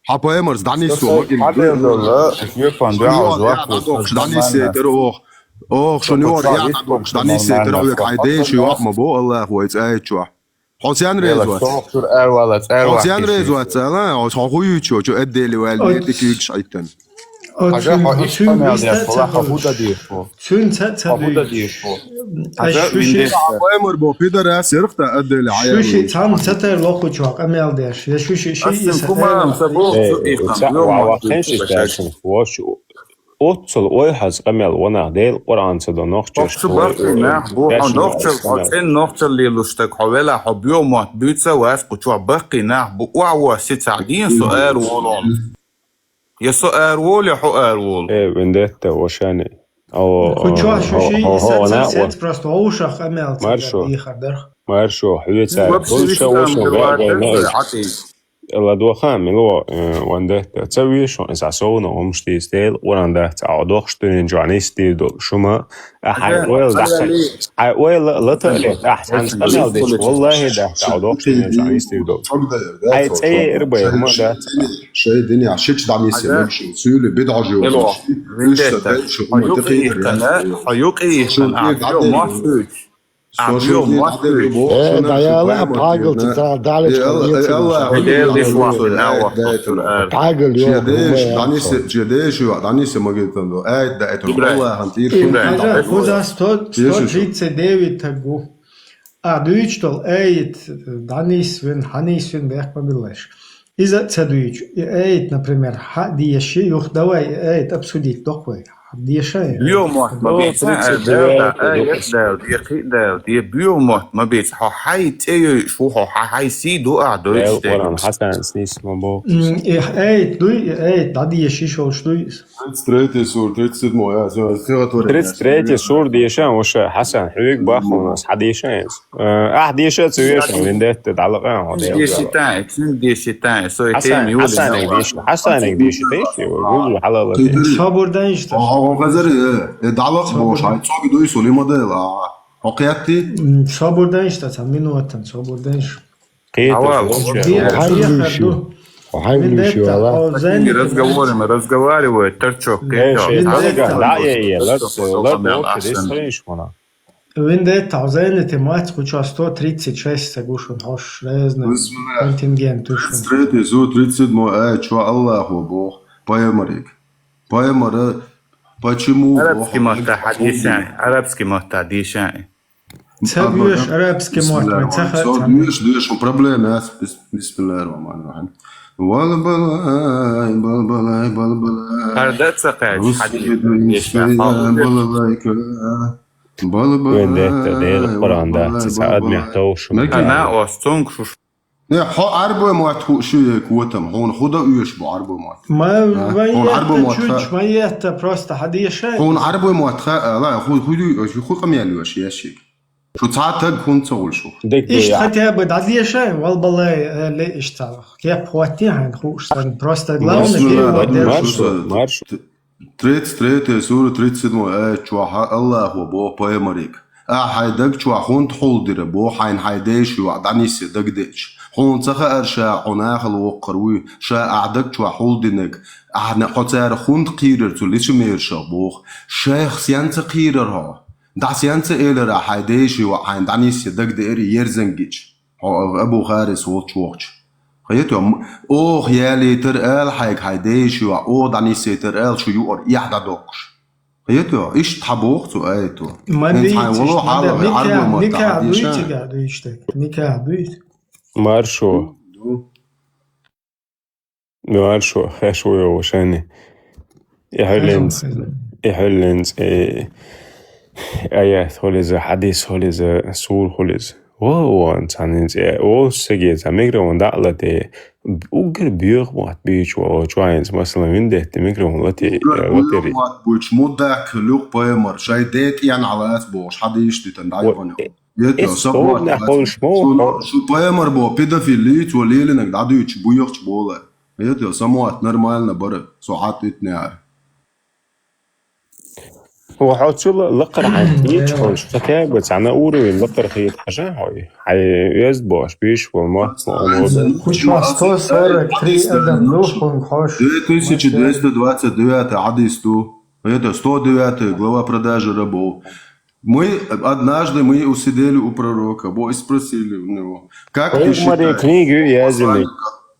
Хьан паймарс, дӀанисси ма кин. Хьан деш долла, шоьпан дуьхьал жоп луш, дӀаниссе тера ох. Ох, шун юхар я дӀадохуш, дӀаниссе тера век хьайн деш, йоах ма бо, Аллах вай цӀа чохь. Хьо сен реза вац? Хьо сен реза вац, ала? Хьо ху юьйчу, чу эддели ваьлли, дика юьйгаш Ӏиттан. Хьажа, хьо иш къамел деш, хьо худа деш, хьо. Цуьнца ца худа деш, хьо. Хьажа, виндеш. Хьан паймар бо, пидорас, ярх та эддели хьаял. Шу ши цхьаьна ца тер лохучу къамел деш. Я шу ши, ши иса хуман, ца бо, цу ихтан, ца, ва, ва, хеншиш дешин, вош. Оццул ойхьаз къамел ванах Дела Къуръан ца до нохчаш. Хьо цу баккхий нах бу, хьо нохчал, хьо цӀен нохчал лелуш стаг, хьо вела, хьо боьха мотт буьйца вац, кху чохь баккхий нах бу, охьа вос сицахь дийна со ара волу. Я со ара волу, я хьо ара волу. Э, вендетта, вошани. О, кху чохь шу ши, сец просто вовшах къамел ца дехар дарх. Маршо, хьоьца. Вообще, виштам, виштам, ладоха, мило, э, ван детта. Ца вешо, иза совна, хӀумаш тийс, Дела Къуръан дац, а дохуш дуьнен чохь нисдийр долу. Шума, а, хьайн ойла даха. Хьайн ойла латале, а, цхьаьна къамел дечу, валлахи, даха, а дохуш дуьнен чохь нисдийр долу. Хьайн цӀе эр бай, хӀума дац. Шайн динехь шича дӀаниссе мегаш, суьйли бидӀожо. Мило, виндетта. Хьо юкъе йихкана, хьо юкъе йихкана, а, хьо мах хуьйцу. Э, дӀаяла, пхьагал ца ца, далечка. Пхьагал ю, дӀаниссе, че деш, дӀаниссе магийтан до. Ай, да, это Аллахьан тӀера. Хьажа, хӀуза сто, сто тридцать девять таг ву. А дуьйцу долу аят, дӀанисвин, хьанисвин бехк ма биллаш. Иза а ца дуьйцу. И аят, например, хьа дийши, юха давай и аят обсудить доккху вай. Дешай. Буьйху мотт ма бийца, тридцать девять, э, Дала, э, тридцать девять. Дала, де кхы Дала, де буьйху мотт ма бийца. Хьо хьай цӀе йойш ву, хьо хьай сий ду а дойш. Дала, Къуръан Хьасан снис ма бо. М, э, эйт дуй, эйт, да деши шолш дуй. Тридцать третья сура, тридцать седьмая аят. Всё, всё, отвори. Тридцать третья сура деша, ваша Хьасан, хьоьга баху нас, хьадеша. Э, ахь деша ца вешан, вендетта, дӀалакъа, хьо Хьасан, дешитай, цуьнга дешитай, со и Хьасан, тема юлин Хьасанег деша, Хьасанег деша, тайши, гулу хьалала. Собур дайшта. Хьо, хьо, хазар, э, э, дӀалакъ бош, хьай цоги дуй, Сулейма дайла. Хьо кхетти? М, собур дайшта, ца минутан, собур дайш. Кхетар Хьава, шо. Хьо хьай дуйши? Хьо хьай дуйши, вала? Разговор, разговаривает, торчок. Э, кхетар. Шо, дӀа, э, э, лац, лац, лац, лац, лац, лац, лац, лац, лац, Вендетта, хьо зайнате мац, кху чохь сто тридцать шесть ца гуш, хьош разный контингент уьш. Тридцать третья сура, тридцать седьмая аят чохь Аллахо боху пайхамариг. Пайхамара, почему? Арабский мотта хьадийшан, арабский мотта дийшан. Ца боьш арабский мотт, ма ца хаьа. Со доьш, доьш, проблема яц. Бис-, бисмиллахир рахманир рахим. Балбалай, балбалай, балбалай. Харда ца кхаьча, хьадийшан. Балалайка. Балбалай, вендетта, Дела Къуръан дац, ца адмех товшу. Ана ос цунг шуш. Не, хьо Ӏарбой мотт хууш ю, котам, хьуна худа уьш бу Ӏарбой мотт. Ма, а? Хьуна Ӏарбой мотт чуч, ха- ма етта, просто хьадеша. Хьуна Ӏарбой мотт ха-, ала, ху-, ху-, ху-, ху къамел йош яшик. Шу цхьа таг хӀунда ца гӀур шу? Иштта хотя бы дӀадеша, валбалай, э, ле иштта. Кеп хӀоттий хьайна хууш санна. Просто главное, марш, марш. Тридцать третья сура, тридцать седьмой аят чохь Аллахо боху пайхамариг: «Ахьа хьайн даг чохь хӀунда хьулдира, боху, хьайна хьайн дайши ваӀ дӀаниссе дагадеача? Хьуна ца хаьара ша хьо нахала воккхар вуй, ша ахьа даг чохь хьулдинарг, ахьа хьо царах хӀунда кхийрар цу личмерашах?» боху. Шайх сен ца кхийрар хьо? ДӀа сен ца элира хьайн дайши ваӀ хьайна дӀаниссе дагадеара ерзан гича? Хьо Абу Харис волчу вохча. Хета, м-, оха ялийтар ала хьайга хьайн дайши ваӀ, оха дӀанисийтар ала шу юкъара эхь дӀадоккхуш. Хета, иштта хьан боху цу аято? Ма хӀинца хьайн дийцича, вало ма хьала да, хьайн Ӏарбой мотт никах хьан дуй дийша? Цига дуй иштта. Никах дуй. Маршо. Ду. Маршо, хеш ву йогӀу шайни. И хьуьллинц, и хьуьллинц, и аят хьулиза, хьадис хьулиза, сур хьулиза. Во, во, цхьанинц, э, во, сеге, цхьа микрофон дӀа а лате, уггар боьха мотт буьйцу, во, чуьнца, масала, вин детта микрофон лате, уггар латери. Боьха мотт буьйцу, мудак, лух пайхамар, шайн ден тӀен хьалаца бохуш, хьадийш дитан, дӀайогӀун. Эцо, эс со тобнехь болуш ма ву хьо. Шу пайхамар бо, педофил лийца, лелинарг дӀадуьйцуш буьйхачу болар. Эцо, со мотт нормально бара, со хьатӀа итнехьара. Ва хьо цула лакхара хьайн кхеташ хьо, ша кхаба цхьана уровень лакхара хета хьажа хьо. Хьайн оьзда бохуш, беш болу мотт ма ву. Кху чохь сто сорок три адам ду хьуна хьош. Две тысячи двести двадцать девятый хьадис ду. Это сто девятая глава продажи рабов. Мы, однажды мы усидели у пророка, бо-, и спросили у него: «Как ты считаешь, книгу язили?»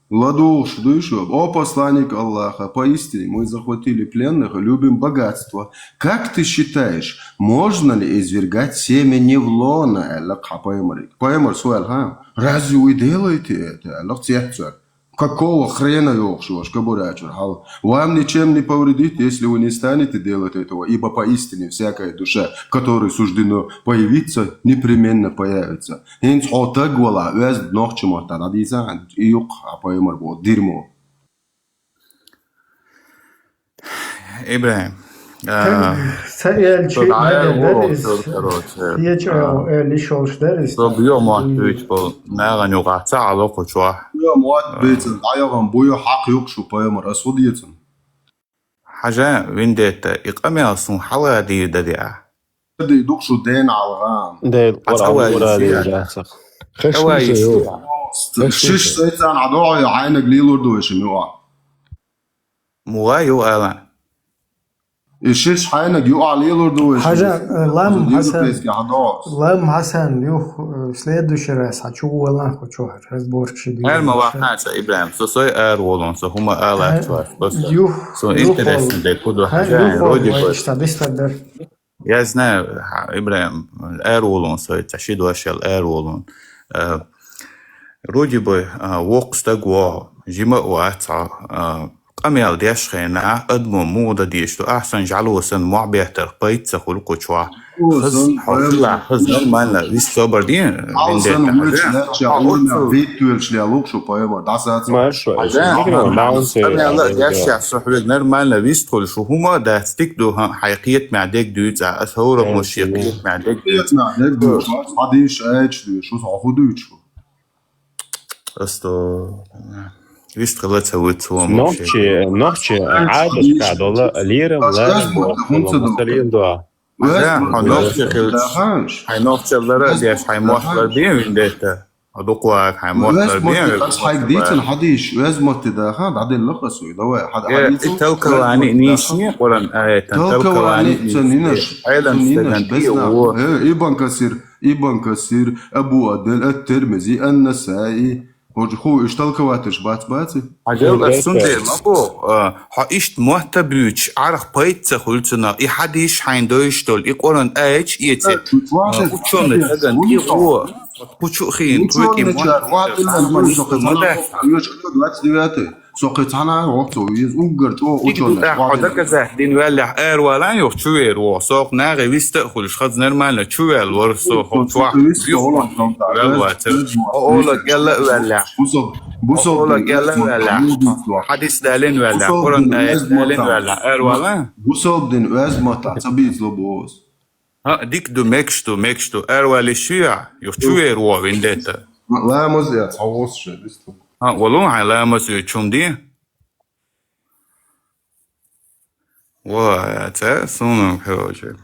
ЛадугӀуш дуй шу: «О посланник Аллаха, поистине мы захватили пленных и любим богатство. Как ты считаешь, можно ли извергать семя не в лоно?» — аьлла хьан пайхамарга. Пайхамар, суал, ха? «Разве вы делаете это?» — аьлла цецвер. «Какого хрена, йохуш йош, кабурачур хьал? Вам ничем не повредит, если вы не станете делать этого, ибо поистине всякая душа, которой суждено появиться, непременно появится». ХӀинца хьо таг вала, оьзда нохча мотта дӀадийца, и юккъа хьан пайхамар боху дирмо. ИбрахӀим, а, ца элча, со дӀа ма а дер волу дара иза. Короче, кхеча а, эл ишолуш дара иза. Со буьйху мотт буьйцу болу нахана юкъахь ца Ӏало кху чохь. Буьйху мотт бийцина, дӀайогӀун буьйху хьакъ юкъа шу пайхамар, ас хӀу дийцина? Хьажа, вин детта, и къамел суна хьала дийр дан деа. Ди дукха шу дена хьалха. Дела, хьан ца вайза дела. Хеш вайза. Шиш сайцан хьан догӀу, хьайнаг лелур ду вешан юкъа. Муха ю ала? И шиш хьайнаг юкъа лелур ду вешан. Хьажа, э, лам Хьасан, лам Хьасан юх, э, следующий раз хьан чу валан ху чу разборчи ди. Хьер ма вахана ца, ИбрахӀим, со сой ар волун, со хӀума ала чу. Юх, со интересно де куду хьажа, вроде бы. Иштта бистар дар. Я знаю, хьа, ИбрахӀим, эр волун сой, ца ши дошел эр волун. Э, вроде бы, а, воккха стаг вогӀу, жима а вац хьо, а, къамел деш хенахь, адамо муха дан дезаш ду, ахь санна жӀало санна мохь беттарх пайда ца хуьлу кху чохь. Хаза, хьо хила, хаза нормально, вист собар ден, Хьал санна вуьйцу лаьттачохь, хьо уьйрнехь оццул виттвеллачу ле луш шу пайхамар, дӀасаца. Маршо, Хьажа, микрофон хьо даун хаза къамел а деш, ша со хьоьга нормально вист хуьлуш ву, хӀума дац, дика ду, хьан, хьайн кхетамехь дерг дуьйцу, аса хӀораммо шен кхетамехь дерг дуьйцу. Кхетамехь дерг дуьйцу, хьадийша аьлча дуьйцу, хьо хӀун дуьйцу? Просто вист хила ца вуьйцу хӀума вообще. Нохчи, нохчи Ӏадатехь долу лерам, ларам, масалин, до. Хьажа, хьо нохчи хилча, хьайн нохчаллара а деш, хьайн мотт лар бен виндетта. Хьо дукха вагахь, хьайн мотт лар бен. Ас хьайга дийцина хьадийша, оьзда матте даха, дӀаделла аса вай. Давай, хьан, э, хьадийцина. И толковани нийса, Къуръан аятан толковани нийса. Ӏелам стагана тӀе а ву. Э, Ибн Касир, Ибн Касир, Абу Адел, ат-Тирмизи, ан-Насаи. Хьожа хӀу, уьш толковаторш бац, баций? Хьажал, ас цундела ма боху, а, хьо иштта мотт а буьйцуш, Ӏарах пайда ца хуьлу цунах, и хьадийша хьайна дойуш долу, и Къуръан аяташ эций. Э, ученый стагана тӀе а ву. Кху чу а хиъна, кхуьга и мотт а, со кхин цхьана а вохцо веза, уггар чӀогӀа ученый. Хьо доказать дина ваьллехь, аравалан юха чувер ву, со кху нахе вист а хуьлуш, хаза нормально чуваьлла вара со, хӀокху чохь вист а хуьлуш, ваьлла вацара. Хьо Ола кӀел а ваьллехь. Бусалба, бусалба, Ола кӀел а ваьллехь. Хьадис далийна ваьллехь, Къуръан аят далийна ваьллехь, аравалан. Бусалба дин оьзда маттахь ца бийцало боху аса. ХӀаъ, дика ду, мегаш ду, мегаш ду. Аравалийша ю ахь, юха чувер ву виндетта. Ламаз а, цхьа вос ше, дисту. ХӀаъ, валун хьайн ламаз а чум де? Ва, цӀа, суна хьоьжу.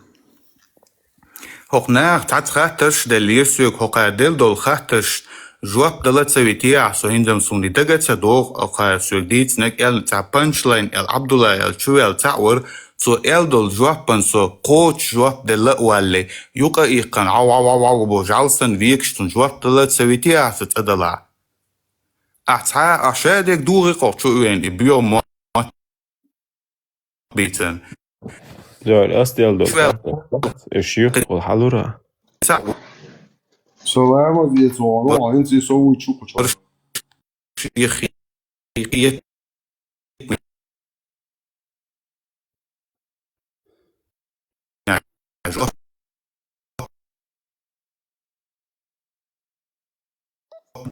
ХӀокху наха цхьацца хаттарш деллера соьга, хӀокхара делла долу хаттарш жоп дала ца витий ахь, со хӀинца-м суна и дага ца догӀу, хӀокхара соьга дийцинарг аьлла цхьа панчлайн аьлла, Ӏабдулла аьлла, чу ваьлла цхьаъ вара, цо аьлла долу жоппана со кхочуш жоп делла а валле, юкъа а иккхана, гӀав-гӀав-гӀав-гӀав бохуш, жӀалсан векаш цунна жоп дала ца витий ахь, сан цӀа далахь. Ахь цхьа а, ахь ша дерг дугӀи кху чу а вена, и боьха мотт бийцина. Жой, ас дел ду. Э, шийтта хьалура. Салам алейкум, ва алейкум салам, чу кху чу.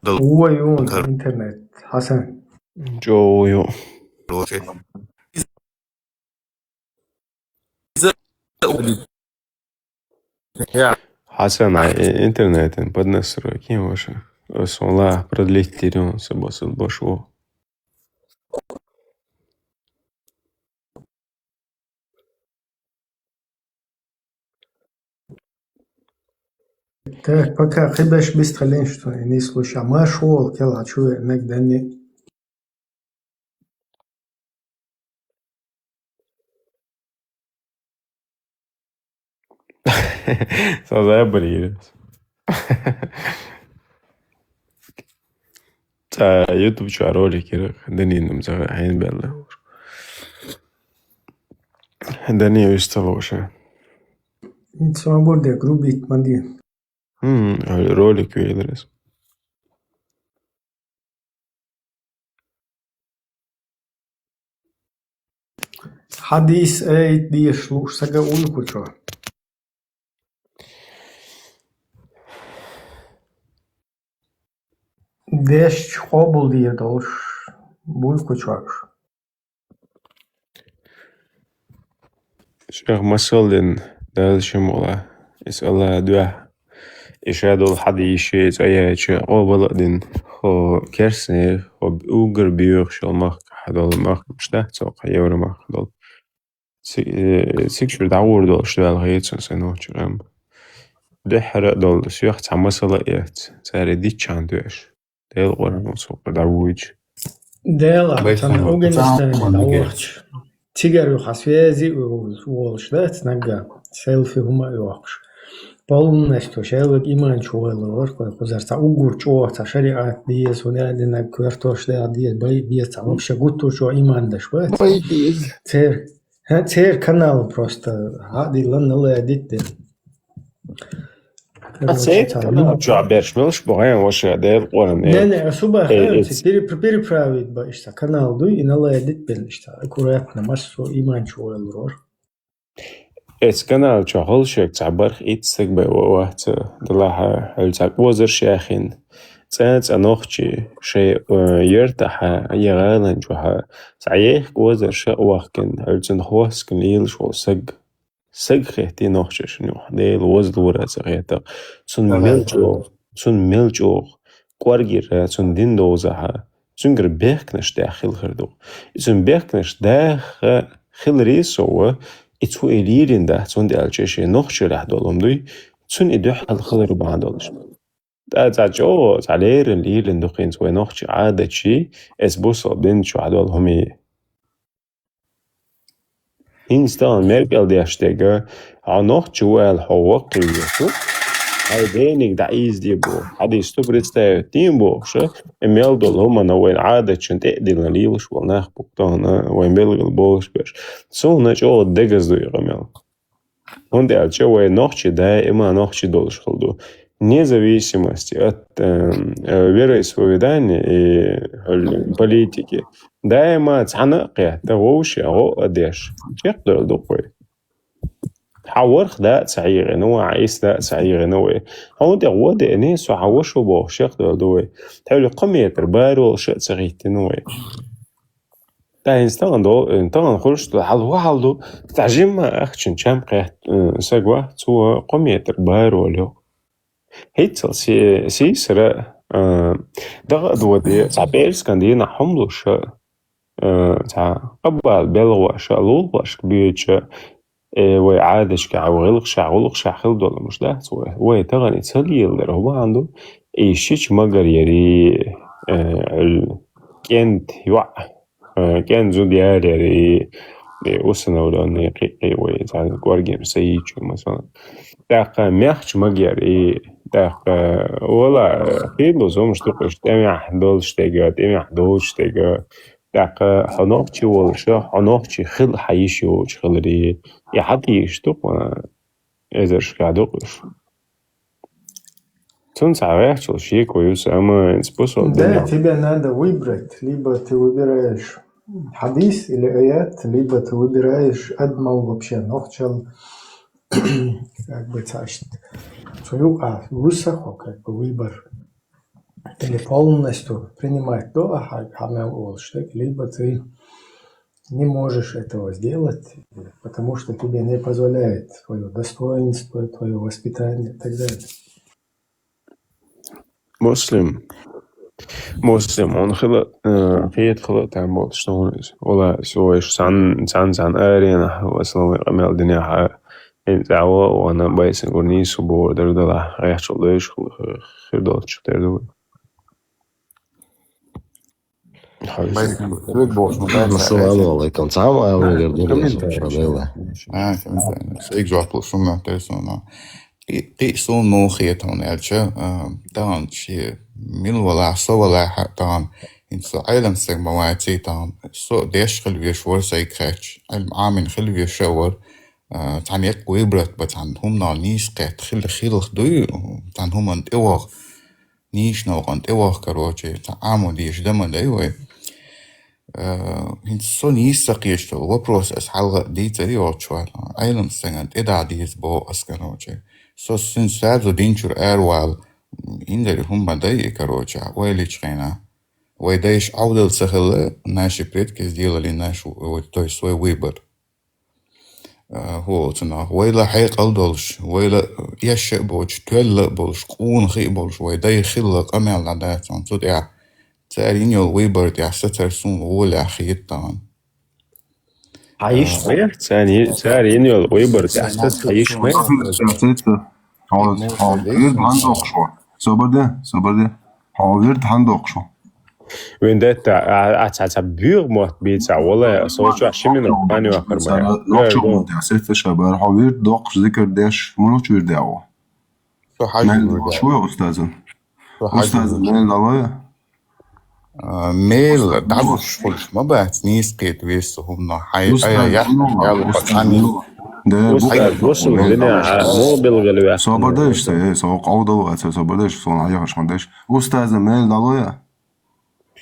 Ой, ой, интернет, Хасан. Чё, ой, ой. Хасан, а, э, интернетин под настройки, кем ваша? Сон ла продлить тирен, собосил бошо. Так, пока кхибеш бистхален, что не слыша. Машол, кела, чуе, нек данни. Со забрили. Ца YouTube чу ролик ира, Даниным ца хьайн белла. Дани вистал вообще. Свобода грубить манди. М, ролик вейлрес. Хьадис айт деш луш сага уйхучо. Деш къобул дийр долуш буйхучош. Шех масал дин, Дала шимала, ис Аллах дуьхьа. И ша долу хьадийше цӀа яьча, къобал а дин, хӀо керсне, хӀо уггар боьхуш йолу махка хьадолу махкаш дац, цо кху евро махка долу. Ци-, э, цигчуьра дӀагӀур долуш Дала гӀийцун сайн нохча къам. Дуьххьара а долу, соьх цхьа масала а эц, цаьрга дитчахьана доьш. Дела Къуръан цо кху дӀавуьйчу. Дела, цхьана Афганистане дӀавахча. Цигара ю хьан связи а волуш дац нагга, селфи хӀума а йоккхуш. Полностью шелвиг иман чу вайлур вара кхой кхузара цхьа уггар чӀогӀа цхьа шариат деза, хӀунда аьлла динаг коьртош дагӀа деза, бай беза цхьа вообще гуттар чӀогӀа иман даш бац. Бай беза. Цер, хӀа, цер канал просто хьадиллан налла дитте. А цей канал чу берш мелш бу гӀен ваша Дела къоран. Не, не, особо переправить ба иштта канал дуй, и наладить бен иштта. Аккуратно, массо иман чу ойл рор. Эц канал чу холшек цхьа барх итт саг бай ваца, далаха хьол цхьа козар шахин. ЦӀа-цӀа нохчи шей ертаха, ягӀалан чуха. Цхьа ех козар шакъ вахкин, хьол цун хоскин лилш вол саг. Саг хетти нохчашни, Дела возлура ца хетта. Цун мел чӀоагӀа, цун мел чӀоагӀа, кӀоргира, цун дин довзаха, цунгара бехкнаш дах хил хир ду. И цун бехкнаш дах хил рисова, и цу и лирин да, цун дялча ши нохчи рах долум дуй, цун и духьал хилар бан долаш. ТӀа цӀа чӀоагӀа, цӀа лерин лирин духинц вай нохчи Ӏадачи, эс бусал дин чу хьадол хӀуми. ХӀинца тахана меркӀал деш дега, хьо нохчи ву аьлла хьо ваккхий ву, хьай дениг дӀаийзде бу, хьадийс ту представить дийна бохуша, и мел долу хӀумана вайн Ӏадатчун тӀе а диллина лелаш волу нах бу тахана вайн белгал болуш берш. Цунна чӀогӀа дегаза ду и къамел. ХӀунда аьлча вай нохчи даима нохчи долуш хила ду. Независимости от э, э, вероисповедания и э, политики. Даима цхьана а кхетта, вовше гӀо а деш, чекхдевлла ду-кх вай. Хьан ворхӀ да а ца хьийгӀина вай, хьан исс да а ца хьийгӀина вай. Хьуна тӀе гӀо деана, со хьан ваша бохуш чекхдевлла ду вай. Тхьевли кхо метр баролуш а ца хӀиттина вай. ТӀаккха хӀинца тахана до-, тахана хуьлуш ду, хьал-, хӀун хьал ду, цхьа жимма ахчун чам кхетта, э, саг вац, цо кхо метр баролуш. ХӀинццалц си-, сийсара, а, дагӀа а доде, цхьа пӀераскан дийнахь хӀума луша, а, цхьа къаббала белхоша, лулахошка боьдуша, э, вай Ӏадаташкахь, вай гӀиллакхашкахь, гӀуллакхашкахь хила долу хӀумаш дац вай. Вай тахана ца леладара хӀун бахьана ду? И шича магар яри, э, кӀент йоӀ, э, кӀен зуда яр яри, и усыновлённый кхин-кхин вай, цхьа кӀоргера са йийцу, масала. ТӀаккха мехча магар яри, тӀаккха, вала, хилла зумаш дукхуш, тӀемехь долуш дега, тӀемехь долуш дега. ТӀаккха хьо нохчи волуша, хьо нохчи хила хьан йиш йоцуш хилари. И хьан тийша ду-кх, эзаршкахь ду-кх уьш. Цунца гӀехчул шеко ю сан, амма инца бусал Да, дина. Тебя надо выбрать. Либо ты выбираешь хадис или аят, либо ты выбираешь адмал вообще нохчал. Как бы цашт. Цуюк а высоко, как бы выбор. Или полностью принимать до а ха-, хамел олштек, либо ты не можешь этого сделать, потому что тебе не позволяет твое достоинство, твое воспитание и так далее. Муслим. Муслим, он хила, э, хет хила там болуш, что он из. Вала, всё, ещё сан, сан, сан, арена, в основном, камел дня, а, ин, а, о, она, байсин, гурни, субо, дардала, а, я что, дойш, хир долчу, терду. Ассаламу алейкум. Цхьа ма аллара дерриг комментарий. Шайга жоп луш хӀума тайсана. Кхин а суна муха хета хьуна аьлча, а, тахана шен мила валахь, со валахь а тахана, хӀинца со Ӏелам стаг ма ваций тахана, со деш хила веш вара сайга хаьттича, Ӏилма Ӏамийна хила веш а вара, а, цхьана яккха выбрать ба, цхьана хӀуманал нийса кхетта хила, хила дуй, цхьана хӀуманна тӀеваха. Нийсачу новкъана тӀеваха, короче, цхьа Ӏамо дезаш дан ма дай вай. Э, хӀинца со нийса ца кхеташ долу вопрос ас хьалха а дийцари оцу чохь. Ӏелам стагана тӀедахьа деза боху ас, короче. Со син саьрзо динчуьра аравала, инзаре хӀума ма дай и, короче, ойла йича хенахь. Вай дайша Ӏовдал ца хилла, наши предки сделали наш, вот, то есть свой выбор. А, хӀо, цунах вайла хьекъал долуш, вайла эшша а боцуш, тоьлла а болуш, къонахий а болуш, вай дай хилла къамел дӀадац хьуна цу тӀехь. Цара йина йолу выбор тӀехь сацар суна гӀолехь хета тахана. Хьан йиш ма яц, цара, цара йина йолу выбор тӀехь сац хьан йиш ма яц. Хьо, хьо вирд хьан доккхуш ву? Собар де, собар де. Хьо вирд хьан доккхуш ву? Вин детта, а, а, ца, ца, буьйгӀа мотт бийца, валай, со чохь ши минут, пани вахар ма я. Нохчо мотт я, сетта шабар, хьо вирд доккхуш, зикр деш, муьлхачу вирд я ву? Со хьажи вирд я. Шо устазан? Со хьажи вирд. Устазан, мел далой? А, мел, дӀалуш хуьлуш ма бац, нийса кхета веза со хӀуманах. Хьай, ай, ай, устаз, я, ну, я, устаз, цхьаьна. Ну, Устаз, бусалба динехь хьан муха билгалваьккхина? Собар дай иштта, э, со къовдал вац, собар дай иштта, сона хьехаш ма дайш. Устаза мел дӀало я?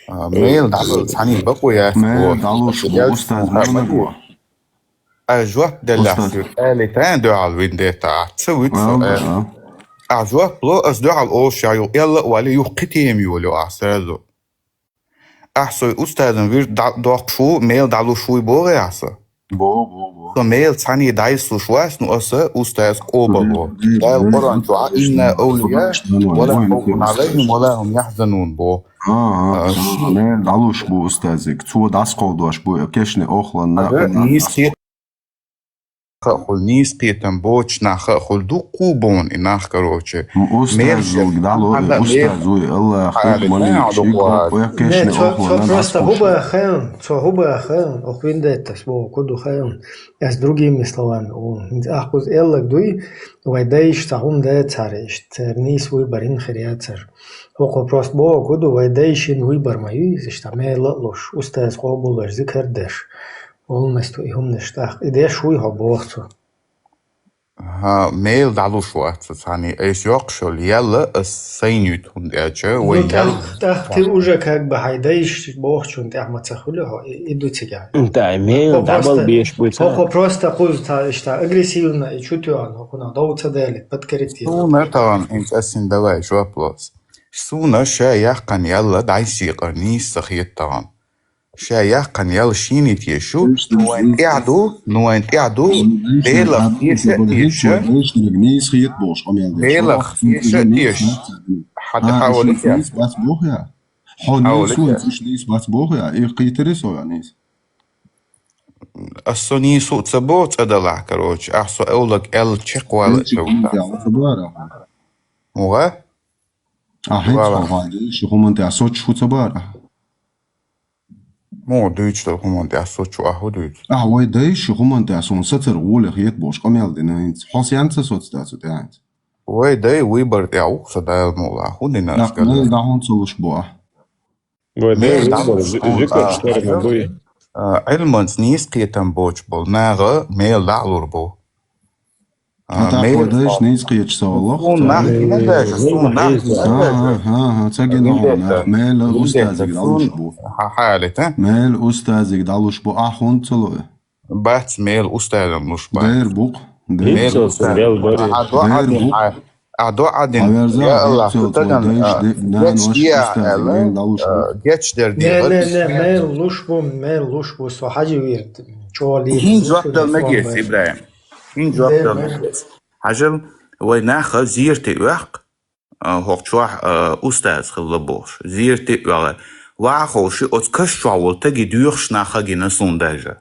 А, мел дӀало, цхьанна бакъо яц. Мел дӀалуш бу, устаз, мел дӀало. А жоп деллахь соьга, аьлла, тӀаккха дуьхьал виндетта, ца вуьту со, а? А жоп ло, ас дуьхьал олуш ю, элла а вале, юха кхин тема йолу ахь сразу. Ахь со устазан вирд дӀа-, доккхуш ву, мел дӀалуш вуй боху ахь со? Бо, бо, бо. Со мел цхьаьна дӀайсалуш вац, ну аса устаз къобал ло. Дала Къуръан чохь: «Инна авлия ла хавфун алайхим ва ла хум яхзанун», бо. А, а, а, ши- мел дӀалуш бу устазиг. Цо дӀасакховдош бу, кешне охланна. Ага, нийса кхетам боцуш нах а хуьлу, дуккха а бу и нах, короче. Устазиг дӀало, и устаз вуй, Аллах, хӀума малик, ши гӀо, кхечни охлана, цо просто хӀу баха хаьлла, цо хӀу баха хаьлла, оху виндеттас боху, кху ду хаьлла. Ас другими словами олу. ХӀинца ахь кхуза эллаг дуй, вай дайша цхьа хӀума дацара иштта, церан нийса вуй бар хӀинна хир яцара. ХӀокхо просто боху, кху ду, вай дайша хӀинна вуй бар ма юй иза иштта, мела а луш, устаз къобалдеш, зикар деш. Олу масту и хӀуманаш тӀаккха. И деш вуй хьо боху цо. ХӀа, мел дӀалуш вац цхьаьна, айса йоккхуш йолу ял ас сайна юьту, хӀунда аьлча вай ял. ТӀаккха ты уже как бы хьайн дайша бохучунна тӀехь ма ца хуьлу хьо, и, и ду цигахь. ТӀаккха мел дӀабала беш буй цара. ХӀокхо просто кхуза цхьа иштта агрессивно и чу тоьхна, хӀокхунах дов ца далийта, подкорректировать. Суна тахана, хӀинца ас хӀинца давай жоп ло. Суна ша яьккхина ял дӀасаекъар нийса ца хета тахана. Ша яьккхина ял шена тешаш ю, ну вайн тӀехь ду, ну вайн тӀехь ду, белах теша а теша. Нийса хета бохуш къамел деш. Белах теша а теша. Хьан тӀе хьан валита? Нийса бац боху я? Хьо нийса ву, уьш нийса бац боху я? Их кхийтира со я нийса? Ас со нийса ву ца боху, цӀа далахь, короче. Ахь со эвлаг аьлла чекхвала а ца ву. Ца бара. Муха? Ахь хӀинца хьо хьан дайша хӀуманна тӀехь соцуш хӀу ца бара? Муха дуьйцуш дара хӀуманна тӀехь соцуш ахь хӀу дуьйцу? Ахь вай дайша хӀуманна тӀехь суна сацар гӀоле хета бохуш къамел дина хӀинца. Хьо сенца соцу дац цу тӀехь хӀинца? Вай дай выбор тӀехь ву со Дала мукъ лахь хӀу дина ас гала. Мел дӀа хӀунда ца луш бу ахь? Вай дай выбор зикарш тера ма буй. Ӏилманца нийса кхетам боцуш болу наха мел дӀа а лур бу. А, тӀаккха вай дайша нийса кхеташ ца валлахь? Суна нах гина даьша, суна нах гина даьша. ХӀан, хӀан, ца гина хьуна нах. Мела устазиг дӀалуш бу. Хьан хьалита? Мела устазиг дӀалуш бу, ахь хӀунда ца луй? Бац, мела устазан луш бац. Дер бу-кх. Дер бу-кх. Ахь доӀа дина, я Аллах, цу тагана гечдехьа аьлла, гечдер дехар. Не, не, не, мела луш бу, мела луш бу, со хьажа вирд чӀогӀа лийр. ХӀинца жоп дала мегаш, Ибрахим. ХӀинца жоп дала мегаш. Хьажал, вай наха зерате оьху, а, хӀокху чохь, а, устаз хилла бохуш. Зерате а оьху. Ваха ховши оцу каш чохь волу таги доьхуш нах а гина суна даже.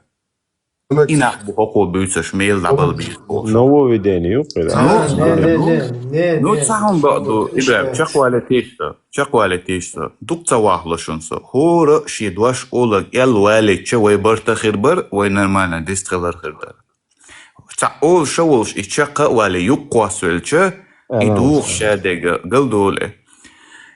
И нах бу хӀокхо буьйцуш, мела дӀабала беза бохуш. Нововведение ю-кх хӀара. Ну, ца хьуна бакъ ду, Ибрахим, чекхвалийтийша со, чекхвалийтийша со. Дукха ца вахло шуна со. ХӀора а шен дош олаг аьлла валийтича вай барта хир бара, вай нормально дист хилар хир дара. Цхьа олуш а волуш и чекх а валий, юккъе кхоссавелча, и духуш шадерг галдолу.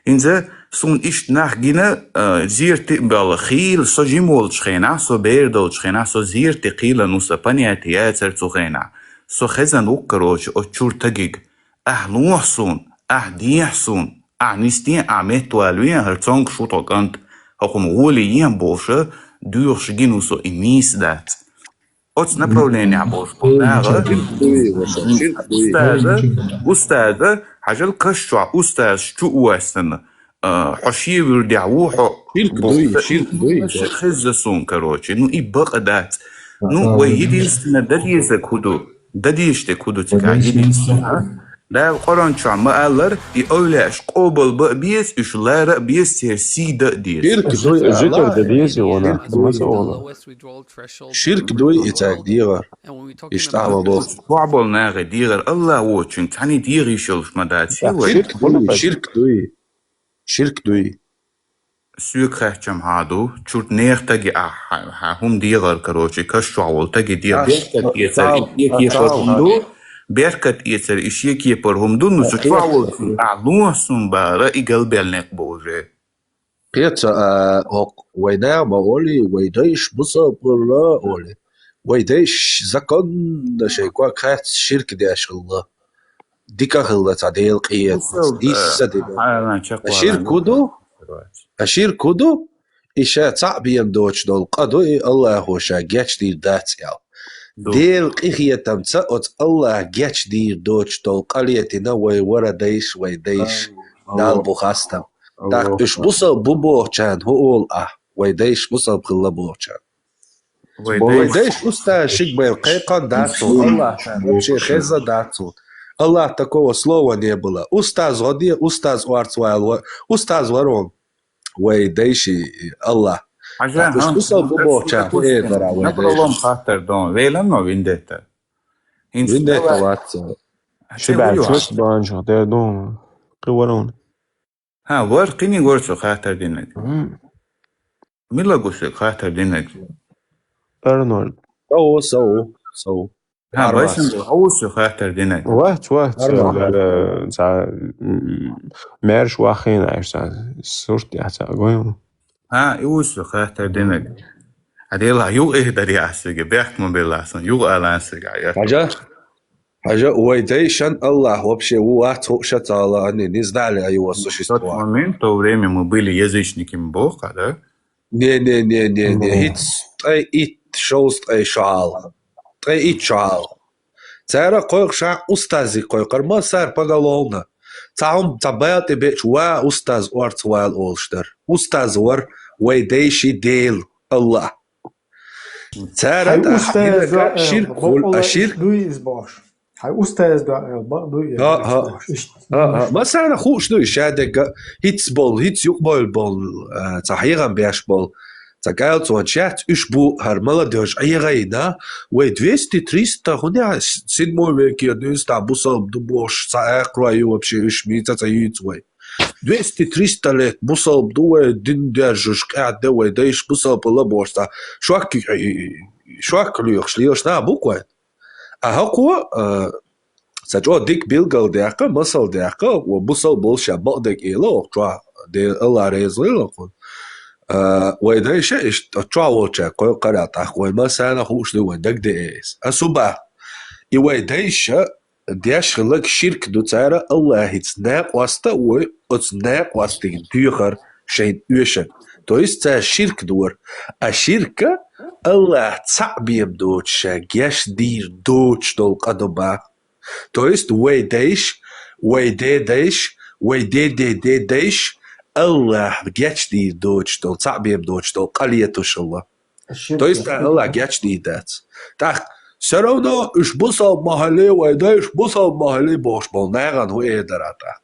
ХӀинца суна иштта нах гина, а, зерате а баьлла, хийла со жима волчу хенахь, со бер долчу хенахь, со зерате кхийлан ву, сан понятие яцара цу хенахь. Со хезна ву-кх, короче, оцу чуьра тагиг. Ахь лохьа суна, ахь дехьа суна, ахь нисде, ахь меттавала вен, хӀара цомгуш ву тхо кӀант, хӀокхунна гӀоле ен бохуша, доьхуш гина ву со, и нийса дац. Оцу направленехь болуш болу наха, устаза, устаза, хьажал каш чохь устазаш чу а воьссина, а, хьо шен вуьрдехь ву, хьо ширк дуй, ширк дуй. Хезза суна, короче. Ну, и бакъ дац. Ну, вай единственное дан дезарг хӀу ду? Дан дезаш дерг хӀу ду цигахь единственное? Дала Къуръан чохь ма аллара, и овлияш къобал бан а беза, уьш лара а беза, церан сий дан а деза. Ширк дуй, зикар дан деза вуна, ма ца олу. Ширк дуй и цаьрга дегӀар. Иштта ахьа ма боху. Чохь болу нахе дегӀар Аллах воцучуьнга цхьаьна дегӀийша йолуш ма дац. Ширк дуй, ширк дуй. Ширк дуй. Соьга хаьттича хьан ду, чуьра нехан таги ахь, хьан хӀума дегӀар, короче, каш чохь волу таги дегӀар. Беркат эцар и шен кепара хӀума ду, беркат эцар и шен кепара хӀума ду, ну, цу чохь волчунна ахь лохьа суна бахара, и галбаьлла некъ бу уже. Кхечо, а, хӀокху вай наха ма олий, вай дайша бусалба хилла олий. Вай дайша законно шайн ког хац ширк деш хилла. Дика хилла цхьа Дела къинхетамца. Дисса дина. А ширк хӀун ду? А ширк хӀун ду? И ша цхьаъ бен доцуш долу къа ду, и Аллахо ша гечдийр дац аьлла. Дела къинхетамца оцу Аллаха гечдийр доцуш долу къа летийна вай вара дайша, вай дайша Далла бу хастам. ТӀаккха уьш бусалба бу бохучарна хӀун олу ахь, вай дайша бусалба хилла бохучарна? Вай дайша устаз шиъ бен кхайкхина дац ву, Аллах тӀера вообще хезна дац ву. Аллах такого слова не было. Устаз гӀо де, устаз орца вала, устаз вара вон. Вай дайши Аллах. Хьажа, хӀан, бусалба бу бохуча хӀун эр дара вай дайша? Напролом хаттар дон. Велан но виндетта. ХӀинца виндетта вац. Ши баьчча бан чу дер дон. Кхин вара вон. ХӀан, вар кхиниг вар цо хаттар динаг. Мила гусиг хаттар динаг? Арнольд. Сау, сау, сау. ХӀан, байсанга хьовсу хаттар динаг. Вац, вац. Арнольд. Э, ца, м, мерш вахина, ца, сурт я, ца, гойм. ХӀан, и усу хаттар динаг. А дела, юг э дари асига, бехк ма белла сан, юг алан сига, я. Хьажа? Хьажа, вай дайшан Аллах вообще ву вац хӀу ша цала, они не знали о его существовании. В тот момент, в то время мы были язычниками Бога, да? Не, не, не, не, не. ХӀиц ткъе итт, шовзткъа ткъе шо Ӏала. Ткъе итт шо Ӏала. Цара кхойкхуш устазиг кхойкхура, ма сара поголовно. Цхьа хӀума, цхьа бала тӀе беача, ва устаз орца вала олуш дара. Устаз вара вай дайши Дела, Аллах. Цара хьай устаз динага ширк хул, а ширк дуй иза бохуш. Хьай устаз дуй, бакъ дуй, я, а, а. Иштта. А, а. Масана хууш дуй, шадерга хӀиц болу, хӀиц юкъбойла болу, а, цхьа хьехам беш болу. Цхьа кӀалцонаш яц, уьш бу хӀара молодёжь Ӏегайна, вай двести-триста, хӀунда седьмой веке дуьйна ста бусалба ду бохуш, цхьа акхарой ю вообще, уьш мийца ца юьйцу вай. Двести-триста лет бусалба ду вай, дин держуш, къаьхьа де вай, дайша бусалба ла бохуш цхьа. Шок, шок лоьхуш лелаш нах бу кхойн. А хӀокхо, а, ца чӀогӀа дика билгал даьккха, масал даьккха, ва бусалба болуш ша бакъдерг эла, оха чохь де Алла реза вайла кхунна. А, вай дайша иштта чохь волча кхойкхара тӀаккха вай масана хууш ду вайн дагде эс. А суба, и вай дайша деш хилларг ширк ду цара, Аллахица накъоста а вой, оцу накъостиг доьхар шайн оьшан. То есть цара ширк дора. А ширка Аллах цхьаъ бен доцуш, ша геш дийр доцуш долу къа ду бах. То есть вай дайш, вай де дайш, вай де де де дайш, Аллах геш дийр доцуш долу, цхьаъ бен доцуш долу къа летуш хилла. То есть, а, Аллах гечдийр дац. ТӀаккха, всё равно уьш бусалба ма хилли, вай дайш бусалба ма хилли бохуш болу нахана хӀун эр дара тӀаккха?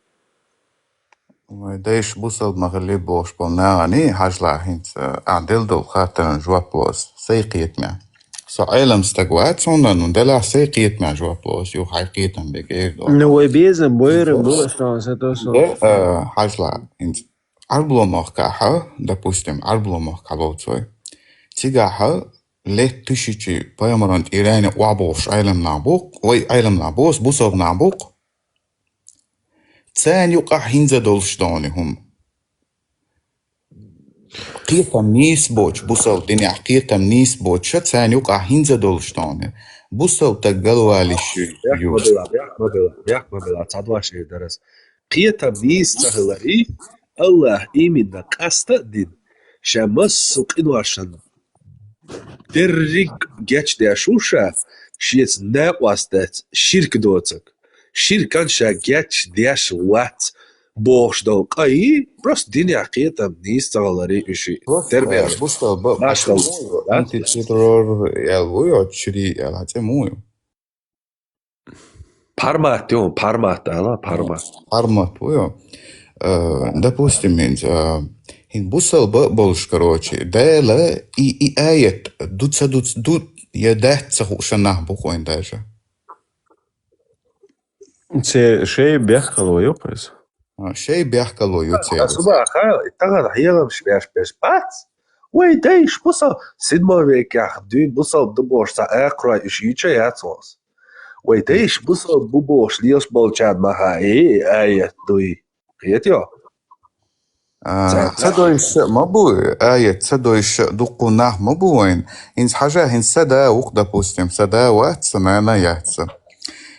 Вай дайш бусалба ма хилли бохуш болу нахана, хьажла хӀинца, а, дел долу хаттаран жоп лоз, сай кхетамехь. Со Ӏелам стаг вац, хӀунда ну делахь сай кхетамехь жоп лоз, ю хьай кхетам бега эр долу. Ну, вай безам бойрам бу, аса тосо. Де, а, хьажла хӀинца. Ӏарбло мохкахьа, допустим, Ӏарбло мохк хьалоцой. Цигахьа лет тишичи пайхамаран тӀирайна охьабохуш Ӏеламнах бу-кх, вай Ӏеламнах бос, бусалбнах бу-кх. Царна юкъахь хӀинца долуш дони хӀума. Кхетам нийса боцу, бусалба динехь кхетам нийса боцу, ша царна юкъахь хӀинца долуш дони. Бусалба таг галвалиш ю. Бехк ма била, бехк ма била, бехк ма била, цхьа дош эр дара ас. Кхетам нийса ца хилари, Аллах именно къаста а дина, ша массо а къиношан дерриг гечдеш ву ша, шеца накъост дац, ширк доцург. Ширкан ша гечдеш вац бохуш долу къа и, просто динехь кхетам нийса ца хилари уьш и. Просто, тербелаш. Бустал ба-, баштал. Антитеррор ял ву йо, чуьри ял, хьан цӀе муй? Пармат ю, пармат ала, пармат. Пармат ву ю. Э, допустим, хӀинца, э, хӀин бусалба болуш, короче, Дала и, и аят ду ца ду, ду я дац ца хууша нах бу кхойн даже. Це шей бехкало ю кхуьз? А, шей бехкало ю це. Аса баха, тахана хьеламаш беш беш бац. Вай дайш бусал-, седьмой векех дуьйна бусалба ду бохуш цхьа акхарой уьш йича яц вос. Вай дайш бусалба бу бохуш лелаш болчарна маха, э, аят дуй. Кхетайо? А, ца дойша ма бу, аят ца дойша дуккху нах ма бу вайн. Инца хьажа, хӀинца са да вукх, допустим, са да вац, са нана яц.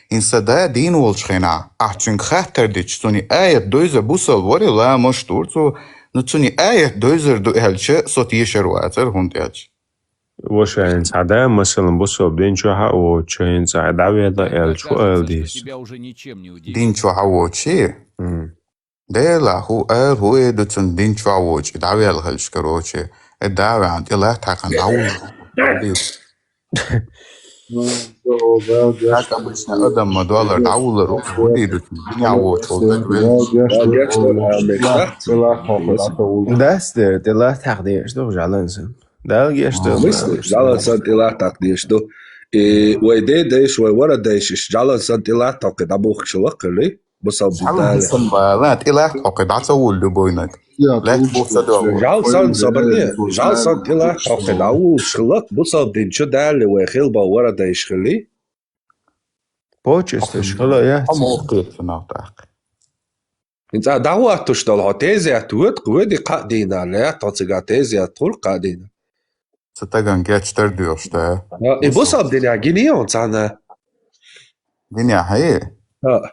ХӀинца са да дийна волчу хенахь, ахь цуьнга хаттар дича, цуьнан аят дойза бусал варе ламаш тур цо, ну цуьнан аят дойзар ду аьлча, со тешар вацара хӀунда аьлча. Ваша, хӀинца хьан да, масалан, бусал дин чохь а воцучу, хӀинца хьан дӀавелла аьлча, хӀу ала дийца? Дин чохь а воцучий? Дела, хӀу ала, хӀу э ду цунна дин чохь воцу, дӀавелла хилча, короче, э, да ваьхьна, тӀе латта хьаькхна, дӀавулла. Как обычно, адам ма доллар, дӀавуллар, хӀу дийр ду цунна, дин чохь воцу, хӀу даг вел. Дас дер, тӀе латта хьаькхна деш ду, жалан сан. Дала геш ду. Мысли, жалан сан тӀе латта хьаькхна деш ду. И вай ден дайш, вай вара дайш, иш жалан сан тӀе латта хьаькхна дӀабухкуш лакхалли? Бусалба Дала. Сан бала, тӀе латта хьокхи дӀа ца вуллу бойнаг. Лаьтта бух ца доьгӀу. Жал сан, собарне, жал сан тӀе латта хьокхи дӀа вуллуш хилла, бусалба дин чу далли вай хилба вара дайш хилли. Почесташ хила яц. Хьо муха кхетта нах тӀаккха? ХӀинца дӀахӀоттуш долу хьо тезет вуьту, вуьди кхаа дийнахь, лаьтта хьо цига тезет хуьлу кхаа дийнахь. Ца таган гечдар доьхуш, да? И бусалба динехь гиний хьуна цхьанна? Динехь, хье? А.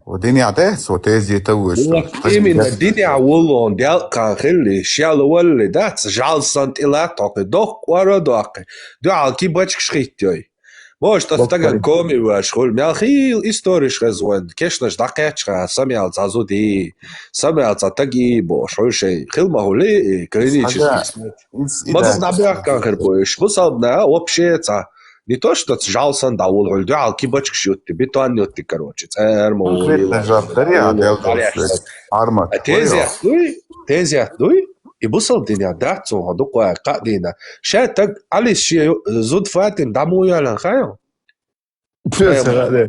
О, динехь дац, о, тезета вуьш. Именно динехь вуллун, делкъан хилли, шел валли, дац, жал сан тӀе латта хьокхи, дохку ора доккхи, дуьхьал кибачкаш хӀиттайой. Может, аса стаган коми веш хуьлу, мел хийла историш хеза вайн, кешнаш дӀакхаьчча, самаьл цхьа зуди, самаьл цхьа таги бохуш, хьуьй шайн, хила ма хуьлий, и клинический смерть. Ма ду набехкан хир бу, уьш бусалбана вообще цхьа. Не то, что жал сан дӀавулла хуьлу, дуьхьал кибачкаш ютти, бетон ютти, короче, цӀера ма вулла. Тезет дуй, тезет дуй, и бусалба динехь дац цунах дукха кхаа дийнахь. Ша таг Ӏалис шен ю-, зуда Фатима дӀа муха йоьллина хаьий хьуна?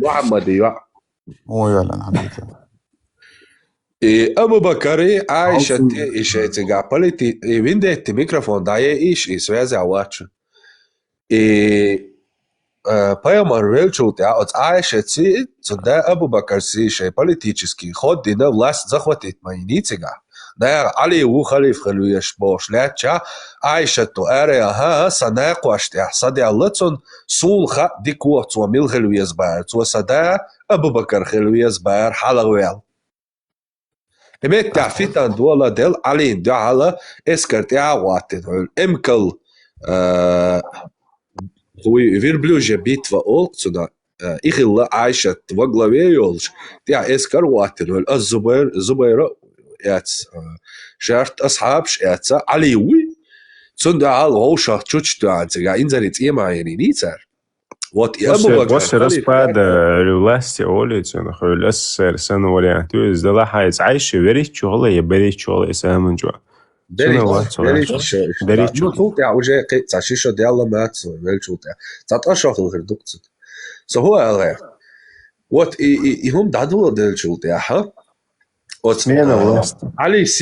Мухьаммади йоӀ. Муха йоьллина, хьан дийца? И Абу Бакари, Айшатти, и шайн цигахь полити-, и виндетти микрофон дӀаеийш, и связя вачу. И, э, пайхамар веллачул тӀаьхьа оцу Айшатций, цуьнан да Абу Бакарций шайн политический ход дина, власть захватить ма йиний цигахь. Наха Ӏали ву халифа хила везаш бохуш лаьттача, Айшатто аре, аха, сан накхошна тӀехь садаьлла цунна, суна хаьа дика ву цо мила хила веза бара. Цо сан да Абу Бакар хила веза бара хьалха ваьлла. И меттехь фитан доладелла Ӏалина дуьхьал эскар тӀе а гӀоттина хьуьлу. Эмкал, а, хуй верблюжья битва олу цунах, а, и хилла Айшат во главе йолуш, тӀехь эскар а гӀоттина хьуьлу. Ас Зубайр, Зубайра эцна, а, шаьртта асхьабаш эцна, Ӏали вуй. Цунна дуьхьал вовшах чучу тоьхна цигахь инзаре цӀе ма хьенийний цара. Вот и Абу Бакар. После распада власти олий цунах, хьуьлу СССР санна вариант ю иза, делахь а иза Ӏайша вериччо хила я бериччо хила и саман чохь? Бериччо, бериччо. Ну, цул тӀаьхьа уже кхин цхьа ши шо даьлла мац, веллачул тӀаьхьа. Цхьа ткъа шо хила хир ду-кх цунна. Со хӀун ала гӀерта? Вот и, и, и хӀума дӀадоладеллачул тӀаьхьа, оцу, смена, а, власти. Ӏалис,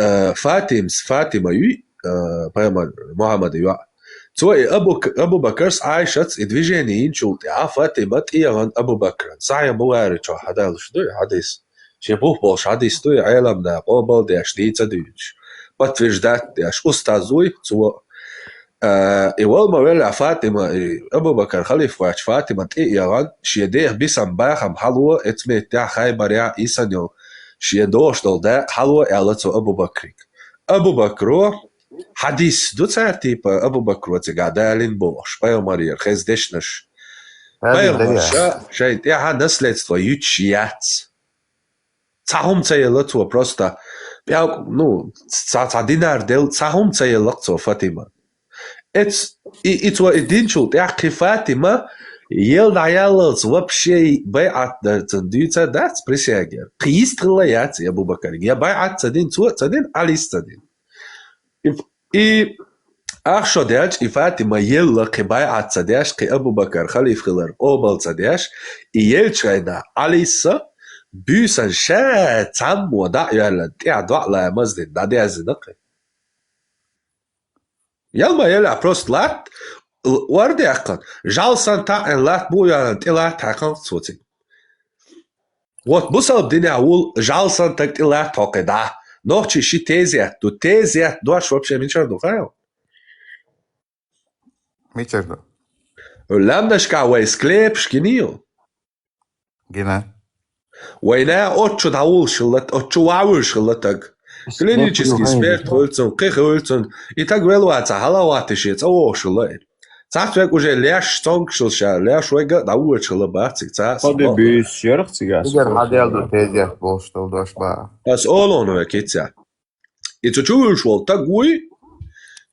а, Фатимас, Фатима юй, а, пайхамар Мухьаммадан йоӀ. Цо и Абу-, Абу Бакарс, Айшатс и движение йинчул тӀаьхьа Фатима тӀеяхана Абу Бакран. Сахьихь Бухари чохь хьадалуш ду и хьадис. Шен бух болуш хьадис ду и, Ӏеламнаха къобал деш, дийца дуьйцуш, подтверждать деш, устаз вуй цо. А, и вала ма велла Фатима, и Абу Бакар халиф ваьча Фатима тӀе а яхана, шен деха бисам бахам хьало, эцу меттехь Хайбарехь, и санна йолу шен догӀуш долу дакъа хьало аьлла цо Абу Бакрига. Абу Бакро, хьадис ду цара, типа, Абу Бакро цигахь далийна бохуш, пайхамарера хеза дешнаш. Далийна, далийна. Пайхамарша шайн тӀаьхьа наследство юьтуш яц. Цхьа хӀума ца елла цо просто. ПӀелг-, ну, цхьа, цхьа динар делла, цхьа хӀума ца елла-кх цо Фатима. Эц-, и, и цо и динчул тӀаьхьа кхин Фатима, ел дӀаяллалц вообще байӀат дар цунна дуьйцур дац присягера. Кхин йист хилла яц и Абу Бакарга. Я байӀат ца дина цо а ца дина, Ӏалис ца дина. И, и ах шо даьлча, и Фатима елла кхин байӀат ца деш, кхин Абу Бакар халиф хилар къобал ца деш, и елча хенахь Ӏалис а буьйсанна ша цхьаммо дӀа а йоьллина, тӀехь доӀа ламаз дина, дӀадаьззина кхин. Ял ма елла, просто латта, л-, ор даьккхина. Жал санна таӀийна латта бу а йоьллина, тӀе латта хьаькхна цо цига. Вот бусалба динехь вул жал санна таг тӀе латта хьокхи дӀа. Нохчий ши тезет ду. Тезет дош вообще мичара ду, хаьий? Мичара ду? Лаьмнашка вай склепаш гинийла. Гина. Вайна отчу дӀавуллаш хилла, отчу ваьвуллаш хилла таг. Клинический смерть хуьлцун, кхы хуьлцун. И таг велваца хьалаватта ше цӀа вогӀуш хилла. Цхьацца век уже леш цонгаш хилла ша, леш вайга а дӀавоьдуш хилла бац цига цхьа а. Ходи бийс шерх цига. Игар хьадел ду тезет болуш долу дош баха. Ас олуна век хӀинца. И цу чу вуьлуш волу таг вуй,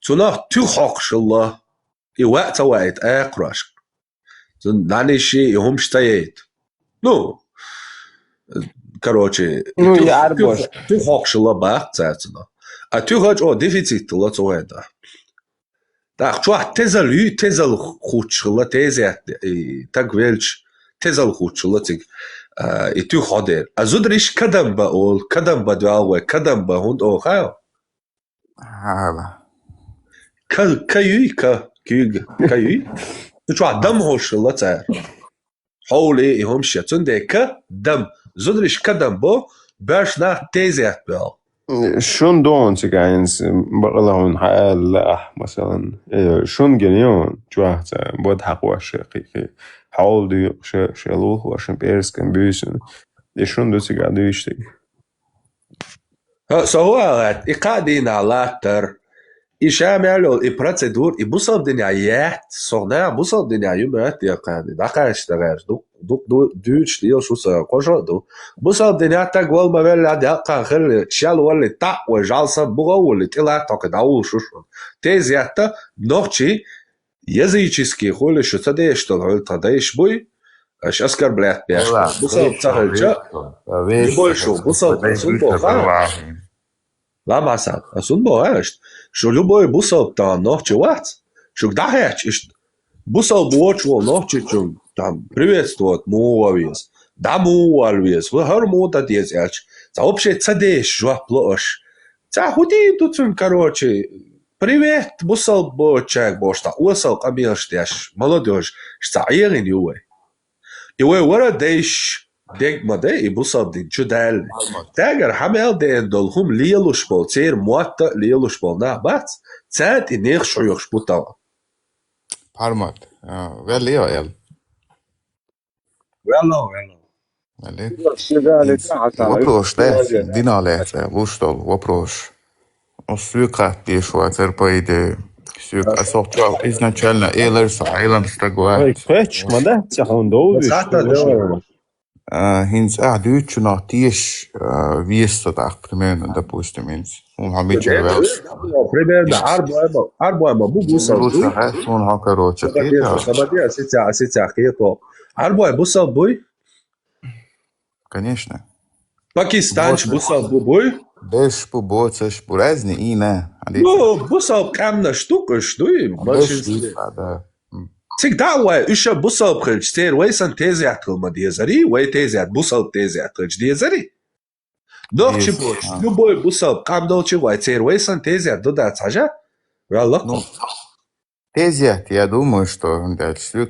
цунах туьха хьокхуш хилла. И ваьа ца ваийта акхарошка. Цунна дӀанисший и хӀумаш ца яйта. Ну, короче, ну, туьха, и арбош. Туьха, туьха хьокхуш хилла баха цаьрцунах. А туьха чӀогӀа дефицит хилла цу вайна. ТӀаккха чохь тезал юй, тезал хуттуш хилла, тезет, и таг велча, тезал хуттуш хилла цига, а, и туьха хьо дера. А зудариш кадамба олу, кадамба доьлла вай, кадамба хӀунда оха? Хьала. Ка, ка юй, ка, куьйга, ка юй? Цу чохь дам хьош хилла цара. Хьовлий и хӀумаш я. Цундела ка дам. Зудариш ка дам бо, боьрша нах тезет боьлла. Шун догӀун цига хӀинца бакъала хьуна хьаала лаахь, масалан, э, шун гина ю хьуна, чохь цхьа бод хьакхош, кхин, кхин, хьовла дуьйкъуш, шен лулахошна, пӀераскан буьйсанна. И шун ду цига дуьйцуш дерг? ХӀа, со хӀун ала лаьтта, и кхаа дийнахь латтар, и ша мел йолу, и процедура, и бусалба динехь яц, со наха бусалба динехь ю моьтту я кхана, дӀакхача дагӀаьрча, дукха, дукха ду-, дуьйцуш лелаш ву сан, кхо шо а ду. Бусалба динехь таг вала ма велла, деккъа хилла, шел валли, таӀ вай, жӀал санна, бугӀа а валли, тӀе латта хьо кхин дӀавуллуш ву шуна. Тезетта нохчий, языческий хуьлу шу ца дезаш долу хьуьлла тхан дайш буй, аша оскорблять беш. Бусалба ца хилча, любой шу, бусалба, ас хӀунда боху, ха? Ла, Масан, ас хӀунда боху аша? Шу любой бусалба тахана нохчи вац? Шуьга дӀахаьчча иштта, бусалба воцуш волу нохчичунна, там, приветствовать муха ван веза, дӀа муха вала веза, хӀара муха дан деза аьлча, цхьа вообще ца дезаш жоп ло аша. Цхьа хӀун дийр ду цуьнан, короче, привет, бусалба боцучаьрга бохуш, цхьа осал къамелаш деш, молодёжь, цхьа Ӏехийна ю вай. И вай вара дайш дег ма дай, и бусалба дин чу даьлла. Тагара хьан мел деана долу хӀума лелуш болу, церан мотт а лелуш болу нах бац, царна тӀе нехаш хьоьхуш бу тахана. Пармат, а, вел йо, эл. Вело, вело. Али? Вопрос, да? Дина лаьцна, луш долу вопрос. Оцу соьга хатта дезаш вацара, по идее. Соьга, а со чохь изначально элира со Ӏелам стаг вац. Ой, кхечча ма дац, хьуна довзуьйтуш. А, хӀинца ахь дуьйцучунах тешаш, а, веза со тӀаккха, примерно, допустим, хӀинца. Хьуна хьо мичара ваьлча. Примерно, арбой ма, арбой ма бу бусалба буй. Суна хьо, короче, кхета. Сабадия, сиця, сиця кхето. Арбой бусалба буй? Конечно. Пакистанчу бусалба бу буй? Беш бу, боцаш бу, разный ийна. Ну, бусалба къаьмнаш ду, кхуьш дуй, большинстве. Да. Цига дӀа а вай, уьш а бусалба хилча, церан вай санна тезет хила ма дезарий, вай тезет, бусалба тезет хилча дезарий? Нохчи боцуш, любой бусалба къам долчу гӀой церан вай санна тезет ду дац хьажа? Ваьлла-кх. Ну, тезет, я думаю, что, дальше,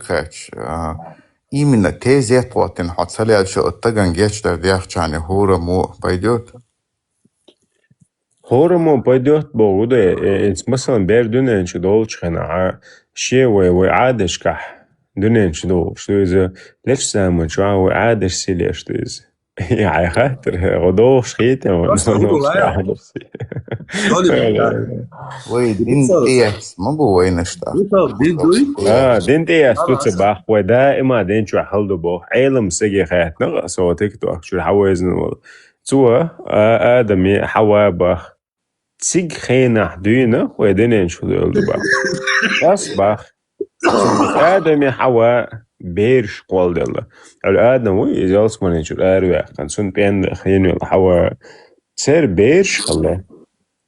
а, именно тезет хӀоттина хьо ца лелча, оцу тагана гечдар дехча, хьуна хӀора мо пойдёт? ХӀора мо пойдёт боху, да, э, э, масалан, бер дуьнен чу долчу хенахь, а, шен вай, вай Ӏадашкахь дуьнен чу догӀуш ду иза, лечу заман чохь вай Ӏадаш сийлеш ду иза. Яй хаттар, гӀо догӀуш хетам ван. Вай дин тӀеэц ма бу вайнаш тӀа. А, дин тӀеэц ду ца бах, вай даима дин чохь хала ду боху. Ӏелам саге хаьттина, со тик тохчуьра хьан вайзина волу. Цо, а, Адаме, Хьава бах. Цига хенахь дуьйна вай динен чу хӀуьлда бах. Ас бах. Адаме Хьава бераш кхолладелла. Ала Адам вуй, иза ялсмален чуьра араваьккхина. Цунна пен хенвелла Хьава. Церан бераш хилла.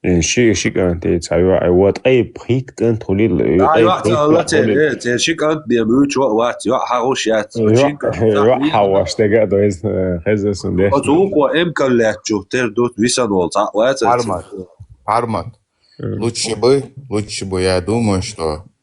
Э, ши, ши кӀант, э, цхьа йоӀ, э, вот, ткъе пхийтта кӀант хуьлийла, э, ткъе пхийтта йоӀ хуьлийла. Церан ши кӀант бен муьйчу а вац, йоӀ хьагӀуш яц. ЙоӀ, йоӀ хьагӀош дега а дойза, э, хеза сун деш. Оцу вукхо эмкал лаьттачух тера ду висан волу цхьаъ вац. Пармат. Пармат. Лучше бы, лучше бы, я думаю, что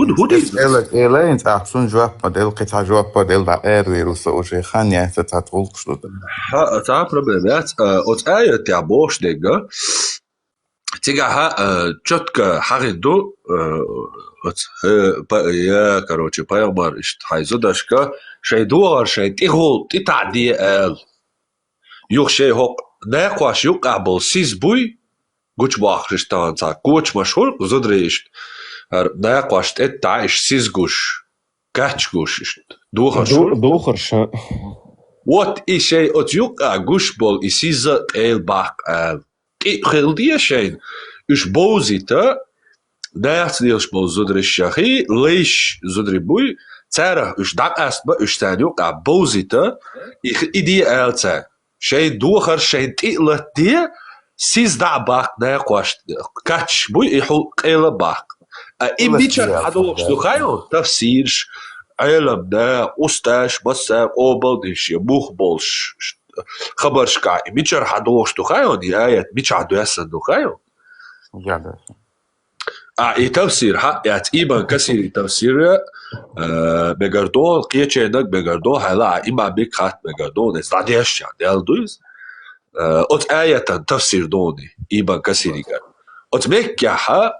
ХӀун, хӀун иза? Эла, эла, инца ахсун жоп ма дел, кхета жоп ма дел, да, эр вирус уже хан я, ца, ца, тулкш тут. Ха, ца проблема яц, а, оц аят я бошнег. Цигахьа, а, чётко хьагӀин ду, а, оц, э, па-, я, короче, пайгамбар ишт хьай зудашка, шай дугӀар, шай тӀигӀул, тӀитаӀ де аьл. Юх шай хӀокх, наькъош юкъа бол сиз буй, гучбахш ишт тахан ца, кочмаш хур, зудрей ишт. Ар наькъош тӀетта иш сиз гуш, кач гуш ишт. Духар шур. Духар ша. Вот и шай оц юкъа гуш бол и сиза къел бакъ аьл. тӀе а хила деза шайна, уьш бовзийта, нахаца лелаш болу зударий шаьхий, лайш зударий буй, царах уьш дӀакъаста бан, уьш царна юкъахь бовзийта, и, и де ала царна. Шайн дохар шайн тӀе а латаде, сиз дӀа а баккха накхошна, качаш буй, и хьул къела а баккха. А и мичара хьадогӀуш ду хаьий хьуна, тафсираш, Ӏеламнаха, устазаш, массара а къобалдеш, я бух болуш, хабаршкахь, и мичара хьадогӀуш ду хаьий хьуна, и аят мичахь доьссина ду хаьий хьуна? А, и тафсир, хьа, яц, Ибн Касиран тафсир, а, мегар ду, кхечернаг мегар ду, хьайла, а, имам Микхат мегар ду, иза дӀадешча, дел ду иза. А, оцу аятан тафсир ду и, Ибн Касиригара. Оцу Меккехьа,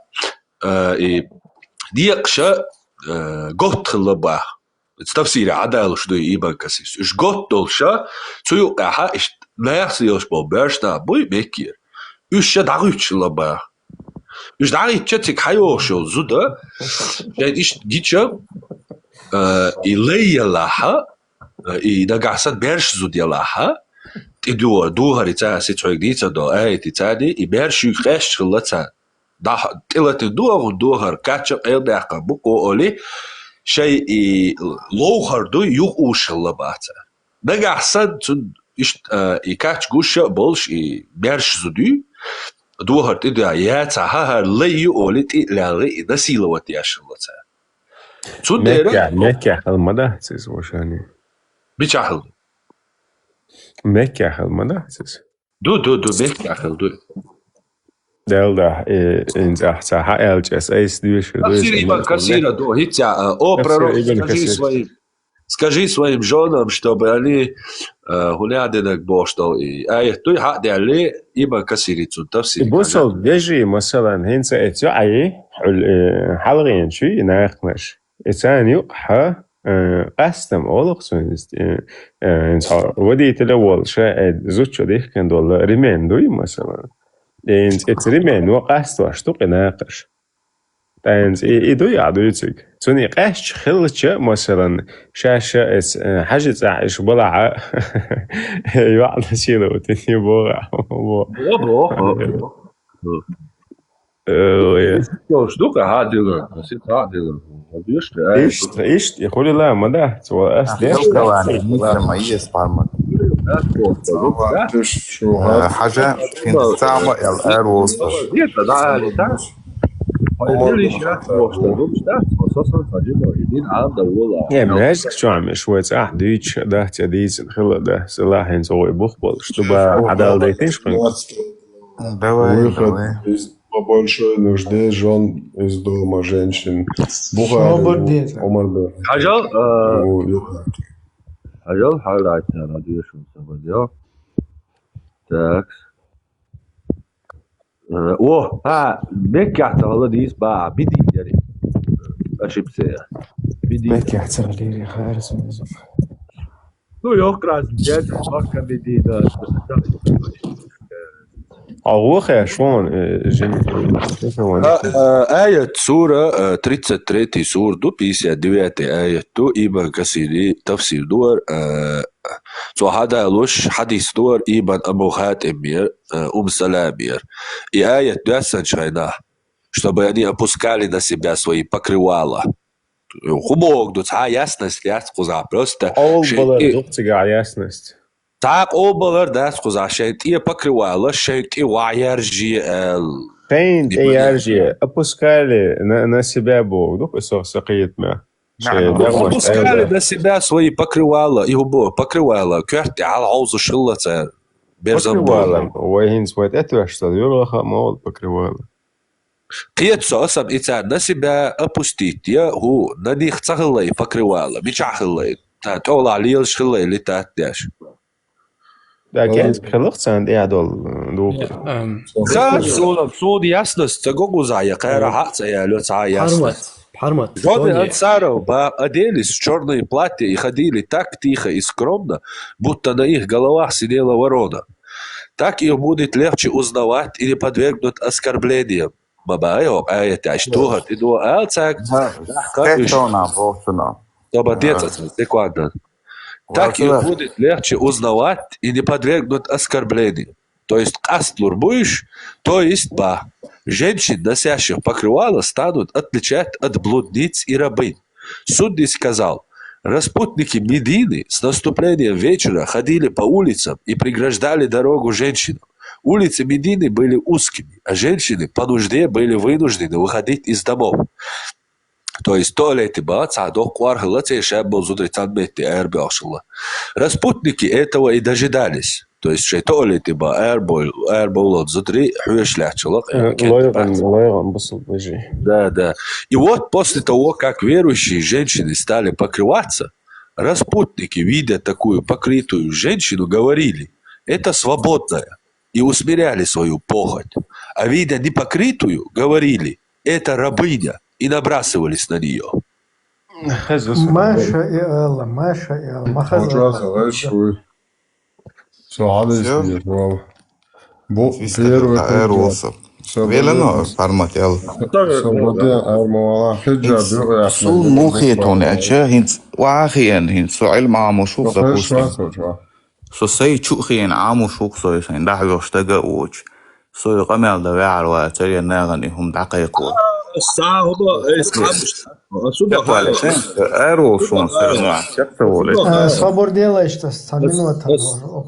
а, и некъаша, а, готта хилла баха. Иза тафсире хьадалуш ду и Ибн Касирс. Уьш готта долуша, цу юкъехьа, иштта нахаца лелаш болу боьрша нах буй Меккера. Уьш ша дӀагӀуьттуш хилла баха. Уьш дӀагӀиттича цига хьайогӀуш йолу зуда, шайн иштта гича, а, и лай ялахьа, а, и нагахь санна маьрша зуда ялахьа, тӀе дохар, дохар и цара сица хьоьга дийца долу, аят и царний, и маьрша юьга къаьсташ хилла царна. ДӀа-, тӀелатина ду а хӀун дохар, кача а къелдаьккхина бу кхо олий, шайн и ловхар дуй, юха уьш хилла баха цара. Нагахь санна цунна иштта, а, и кач гуш а болуш, и маьрша зуда ю, дохар тӀе дуьхьа яцахьа, хӀара лай ю олий, тӀе а лелхий, и насиловать еш хилла цара. Цундела Меккехь, Меккехь хилла ма дац иза вошани. Мичахь хилла? Меккехь хилла ма дац иза. Ду, ду, ду, Меккехь хилла ду. Дел да, э, инца ахьа ца хьа аьлча, ас айса дуьйшур ду, Тафсир Ибн Касира ду, хӀинца, а, о, Тафсир пророк, Ибн скажи Касир. Своим, скажи своим жёнам, чтобы они, а, хӀун аьлла динарг бохуш долу и аят дуй, хьа а даьлли, Ибн Касири цунна тафсир. И бусал дежи, масалан, хӀинца эцу Ӏай, хьул, э, хьалгӀен чуй, и нахнаш. И царна юкъахьа, э, къастам олу-кх цунна, э, э, хӀинца хьо водитель а волуш, э, зудчо дихкина долу ремень дуй, масалан. И хӀинца эцу ремень ван къастош ду-кх и нахаш. ТӀаьхьа хӀинца и, и дуй ахь дуьйцург. Цунна и къаьсташ хилча, масалан, шаьш а эцу, э, хьажи цӀахь иша балахьа, йоӀ насиловать йина ю боху ахь. Бо, бо, бо, бо. Э, ой. Йолуш ду-кх хьан дилар, аса хьан дилар. Хьан деш те, ай. Иштта, иштта, и хуьлийла ма дац, цо ас деш. Хьан дилар, ма ес парма. Э, хьажа, хин цама эл эр волуш. Нет, да, да, да. Ой, дилиш яц, бохуш, да, дубуш, да, со сан ца дилар, и дин ам да вола. Не, мезг чуам, иш вай цӀахь дуьйцуш, да, ца дийцина хила, да, села хӀинца вай бух болуш, дуба хьадал дайтинаш хин. Давай, выход давай. Из по большой нужде жён из дома женщин. Бухари, Умар бен. Хьажал, а, хьажал, хьалайтана, дешун сабадё. Так. Э, о, а, Меккехь ца хала дийс ба, Медина яри. Ошибся я. Медина. Меккехь ца хала дийс, хаарас. Ну, ёх, красный, дядя, Макка, Медина. А вохе шон, э, жени. А, а, аят сура, э, тридцать третий сур ду, пятьдесят девятый аят ду, Ибн Касири тафсир дуар, э, цо хьадалуш, хьадис дуар, Ибн Абу Хатимер, э, Ум Саламер. И аят доьссанчу хенахь, чтобы они опускали на себя свои покрывала. ХӀун боху ду, цхьа ясность яц кхузахь просто. Къовлабалар ду-кх цигахь ясность. Цхьа къовлабалар дац кхузахь, шайн тӀе покрывала, шайн тӀе ваӀ яржае аьлла. Шайн тӀе яржае, опускали на, на себя боху ду-кх, и со, со кхетамехь. Шайн дегӀ опускали на себя свои покрывала, и хӀун боху, покрывала, коьрта тӀе хьалхьовзуш хилла цара, берзан боху. Покрывала, вай хӀинца вай тӀетоьшуш долу юргӀаха а ма волу покрывала. Кхета со, аса и царна на себя опустить я, хӀу, на них ца хилла и покрывала, мичахь хилла и, та тӀехула лелаш хилла и летать деш. Да, кӀезиг хилла-кх царна тӀехь долу, м, духар. Ха, суна, суна ясность ца го кхузахь, я кхара хьа а ца яло цхьа а ясность. Пхьармат, пхьармат. Жёны ансаров баха оделись в чёрные платья и ходили так тихо и скромно, будто на их головах сидела ворона. Так их будет легче узнавать и не подвергнут оскорблениям. Ма баьхьа хӀокху аятехь, иштта духар тӀе духа ала цаьрга, дахка уьш. Тобан деца цаьрга, секунда. Так их будет легче узнавать и не подвергнут оскорблению. То есть къасталур бу уьш, то есть ба. Женщин, носящих покрывало, станут отличать от блудниц и рабынь. Судный сказал: «Распутники Медины с наступлением вечера ходили по улицам и преграждали дорогу женщинам. Улицы Медины были узкими, а женщины по нужде были вынуждены выходить из домов». То есть туалете баха цхьа доккха кӀоаргал, цӀе шаббал зударий цхьан метте арабоьлхуш хилла. Распутники этого и дожидались. То есть шоай туалете баха арабовл-, арабовлал зударий хьоьжуш лаьтташ хилла. Э, лойгӀан, лойгӀан бусалба вежарий. Да, да. И вот после того, как верующие женщины стали покрываться, распутники, видя такую покрытую женщину, говорили: «Это свободная», и усмиряли свою похоть. А видя непокрытую, говорили: «Это рабыня», и набрасывались на неё. Хеза су. Маша и Алла, Маша и Алла. Ма хаза. Хьо чӀоагӀа гӀайш вуй. Со хьадис Всё? деш вал. Бу Фиста первый хӀара хӀиджаб. Валса. Велано формат ял. Со баден армавала хӀиджаб Хинц югӀяхна сул мухе тоне ача, хинц вахи эн, хинц со илма мушу Со хеза запустим. шуа, со шуа. Со сай чу хиен Ӏамуш ву-кх со, сайн дӀахьоьхуш дага а воцуш. Со и къамел дан ваьхьар вацара, я нагӀана и хӀума дӀакхайкхо. Сан хӀума, эй, схьамуш. Суда Чекхвале, хьале. Эр волу шуна сарна, чекх ца воле. Э, собар делайш, тас, цхьа минута.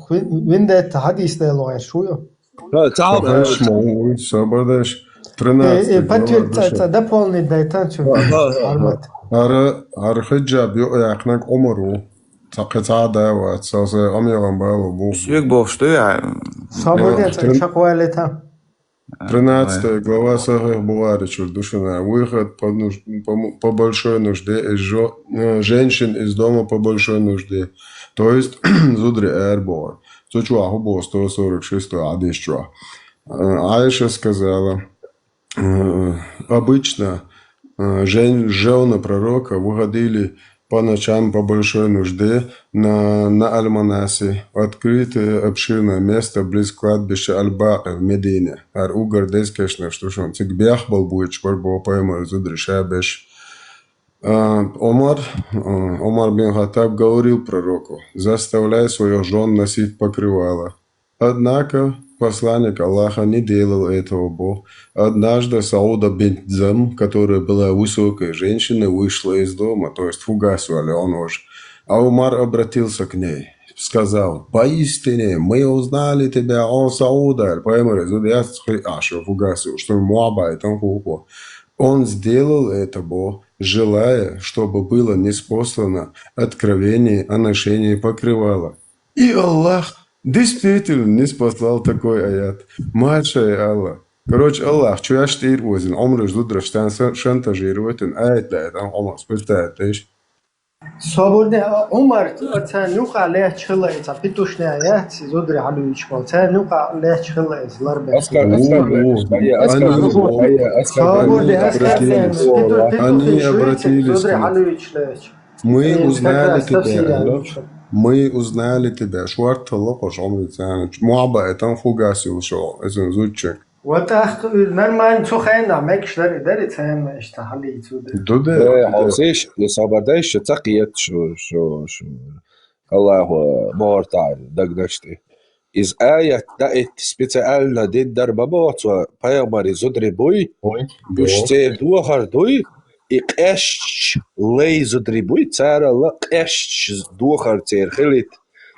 Вин-, виндетта хьадис дело гӀеш, шу ю? Ха, цхьа, Собар э, ма ву, собар деш. Э, э, тринадцать подтвердить, глава ца, ца, дополнить дай, тан чу. Ха, ха, ха, ха. Формат. Ара, ара хиджаб юкъа яьккхинарг Ӏумар ву. Цхьа кхин цхьа а да вац, цо сайн къамелан бала бу. Соьга бохуш ду, я? Собар Э, де, ца, трин-, чекхвале, та. Тринадцатая глава Сахих Бухари чуьра ду шуна. Выход по нуж-, по м-, по большой нужде из жё-, э, женщин из дома по большой нужде. То есть, зударий арабохар. Цу чохь хӀун боху сто сорок шестой хьадис чохь? Э, Айша сказала, э, обычно, э, жен-, жёны пророка выходили по ночам по большой нужде на, на Аль-Манаси, открытое обширное место близ кладбища Аль-Бакъи в Медине. ХӀара уггар деза кешнаш ду шуна. Цига бехбала бойтуш бара боху пайхамара зударий ша беш. А, Омар, а, Омар бин Хаттаб говорил пророку: «Заставляй своих жён носить покрывало». Однако посланник Аллаха не делал этого, бо. Однажды Сауда бинт Зам, которая была высокой женщиной, вышла из дома, то есть фугас вали он уж. А Умар обратился к ней, сказал: «Поистине мы узнали тебя, о Сауда, пайхамар зуда яц хи ашу фугас, что муабай там хухо». Он сделал это, бо, желая, чтобы было ниспослано откровение о ношении покрывала. И Аллах действительно ниспослал такой аят. Маша и Аллах. Короче, Аллах, чу яш тӀера озина, Ӏумараш зудараш тан сан-, шантажировать ин, аят даьд, ан Ӏумар спиртаят деш. Собар де, Ӏумар, царна юкъа лаьтташ хилла, и цхьа питушня яц, и зударий хьалуьйчу бал, царна юкъа лаьтташ хилла, иза ларбеш. Аскар, Аскар, Аскар, Аскар, Аскар, Собар де, Аскар, Аскар, Они питу-, питушня обратились к нему. Зударий хьалуьйчу лаьтташ. Мы Э, узнали как раз тебя. Совсем. Мы узнали тебя. Шортта локхуш Ӏумри царна. Муьхьа баьтта хӀун фугас йолуш, иза зудчуьнга. Вот ах, нормально, цу хенахь мегаш дара, дара царна иштта хьалийца ду. Ду де, Э, ду де. Хьовсийша, я собар дайша ца кхета шу, шу, шу. Аллаху мохӀар тӀехь дагнаш тӀе. Иза аят даитта специально дина дара ма боху цо, пайхамаран зударий буй, Ой, уьш бо. Церан дохар дуй, и къаьсташ лай зударий буй, царал къаьсташ дохар церан хилийта,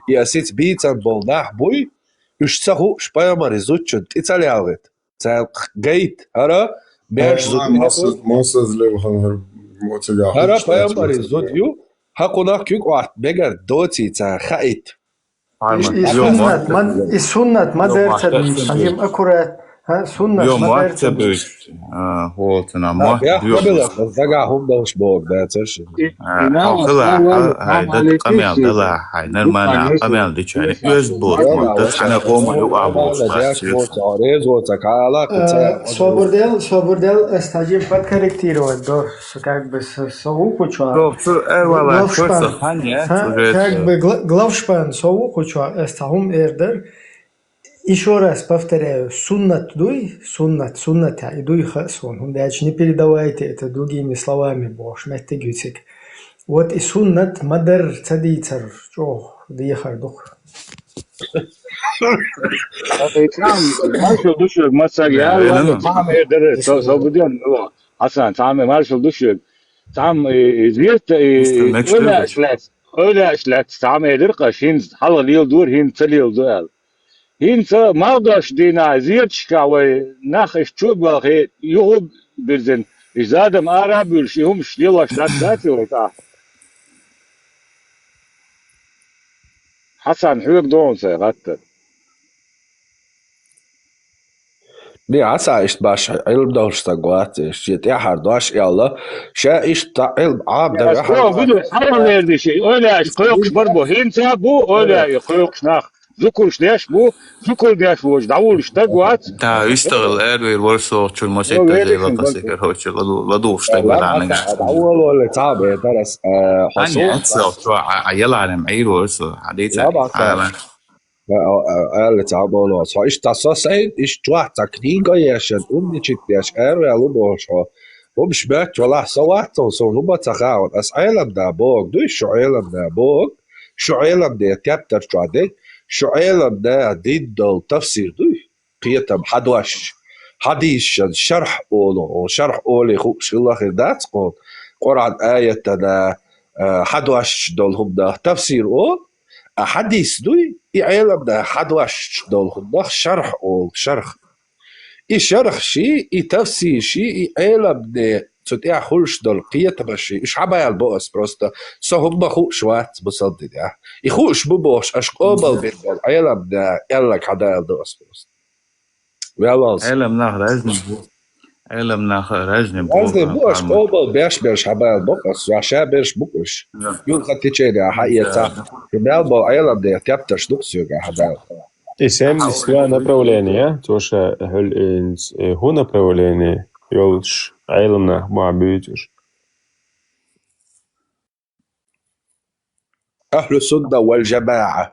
и асица бийцам болу нах буй, уьш ца хууш пайхамаран зудчунна тӀе ца лелхийта, царна гайта, хӀара маьрша зуда ю, массаз, массаз лелхана хӀара, мо цигахь хӀара хуьлуш пайхамаран зуда ю, хӀокхунах куьг Ӏотта мегар доций цара хаийта. И, и суннат ма, и суннат ма дерца дуьйцу, хьажим аккурат, хӀа, суннат ма дерца дуьйцу. А, хӀолцана, ма, бехк ма белахь, дагахь хӀума долуш бохург дацара шуна. А, хьо хила, хьо, хьай дат къамел дала, хьай нормально къамел дича, оьзда боцу ма, дас хьана къома юкъа бохуш бац. Э, собар дел, собар дел, ас хьажим подкорректировать до. Со как бы со, со вукху чохь. Со, со, э, вала, главшпан. Со, со, хан, я, ха, уже как бы гла-, главшпан со вукху чохь, ас цхьа хӀума эр дара. Ещё раз повторяю, суннат дуй, суннат, суннат, и дуй ха суна. ХӀунда аьлча не передавайте это другими словами бохуш, меттиг ю цига. Вот и суннат ма дарра ца дийцар, чӀогӀа дехар ду-кх. Маршал ду шуьга, масса яла, цхьа хӀама эр дара, со, со будем, ну, Хьасан, цхьа хӀама маршал ду шуьга. Цхьа хӀама, э, э, зерта, э, Мистер э, Макс ойла Льюис. Аьш лаьц, ойла аьш лаьц, цхьа хӀама эр дара-кх, хӀинца хьалха леладора, хӀинца ца леладо аьлла. ХӀинца малхбузерчу дийнахь зерташкахь вай нах иштта чу а боьлхий, юха а бирзина, и задам ара а буьллуш, и хӀумаш лелош дац, дац вай тӀаккха? Хьасан, хьоьга ду хьуна сайн хаттар. Де, Хьасан иштта башха Ӏилма долуш стаг вац, иштта шен тӀаьххьара дош а аьлла, ша иштта Ӏилма Ӏамадара. Ас ваха кхо гуду хьалха лердиш, ойла аьш кхойкхуш бар бу, хӀинца а бу, ойла а кхойкхуш нах. Зукарш деш бу, зукар деш волчу дӀавуллуш стаг вац. Да, вистагӀалла, аравер вара со чуьра масийтта. Вай дела векхина кхасигара хӀочу ладу-, ладугӀуш стаг вара нагахь. ДӀаволавале, цхьа а бетар ас, э, хьо Ан со яц со, чу а, а, яларем Ӏийр вара со, хьадийца. Ла бахьа. Ала. Э, э, э, аьлла цхьа а болу ас. Хьо иштта со сайн, иштта чохь цхьа книга а ешан, умничать деш, араваьлла бохуш хьо. ХӀумаш баьчча валахь со вац хьуна, суна хӀума ца хаьа хьуна. Ас Ӏеламна боху дуй, шу Ӏеламна боху. Шу Ӏеламнан тептар чохь дерг, шу Ӏеламнан дина долу тафсир дуй, кхетам хьадош, хьадисашан шархь олу, шархь олий хууш хилла хир дац кхуна, Къуръан аятана, а, хьадош долу хӀуманах тафсир олу, а хьадис дуй, и Ӏеламнан хьадош долу хӀуманах шархь олу, шархь. И шархьаший, и тафсирший, и Ӏеламнан цу тӀехь хуьлуш долу кхетамаший, уьш хьабаьлла бо ас просто. Со хӀумма хууш вац бусалба динехь. И хууш бу бохуш, аша къобалбина болу Ӏеламнан аьлларг хьадала до ас просто. Вел валс. Ӏеламнах раьзна бу. Ӏеламнах раьзна бу. Раьзна бу, аша къобал беш берш хьабаьлла бо ас, ша берш бу уьш. Да. Юха течение хьаэца. Да. Шу мел болу Ӏеламнан тептарш ду-кх соьга хьадала. И семьдесят два направления, цо ша хӀуьлу инс-, э, хӀун направление йолуш Ӏеламнах ма буьйцуш? Ахьлу сунна вал жамаӀа.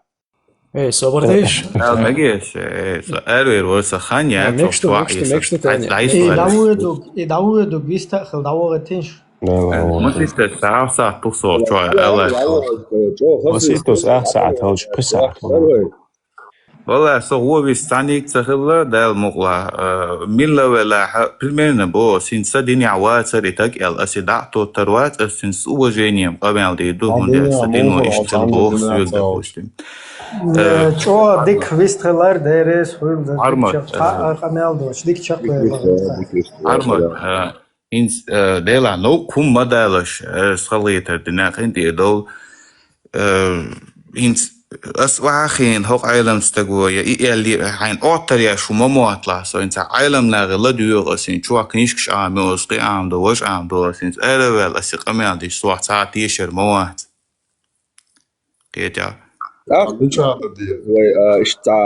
Эй, собар деш? Ала мегаш, э, со аьрвер вара со хан яц, мегаш ду, мегаш ду, мегаш ду, Таня. И дӀавоьду, и дӀавоьду, виста а хила дӀавогӀийтинаш. Маситтас сагӀа сагӀат тухсо чо ала. Маситтас сагӀа сагӀат хилча пхи сагӀат. Валлай, со гӀо вист цхьаьнниг ца хилла, Дала мукъалахь, а, милла велахьа, примерно бо, син са динехь вацар и таг аьлла, ас и дӀа а тоттар вац, ас син с уважением къамел дийр ду, хӀунда аьлча са дино иштта хила боху соьга, допустим. Э, чӀогӀа дика вист хилар, деррес хуьлда, Армат, дика чакх-, э, къамел доцуш, дика чакхвелла. Армат, э, ХӀинца, э, делахь новкъа хӀума ма далаш, э, ас халгӀетар дина къинтӀера довла. Э, хӀинца ас вахьахийна хӀокху Ӏеламстаг ву, я и аьллера, хьайна Ӏоттар еш хӀума ма мотталахь со, хӀинца Ӏеламнахе ладоьгӀу ас, хӀинца чохь книжкаш Ӏамайо ас, кхин Ӏамадо, важа Ӏамадо ас, хӀинца араваьлла ас и къамел деш, сох цхьа а тешар ма вац. Кхетя. ТӀаккха вай, а, иштта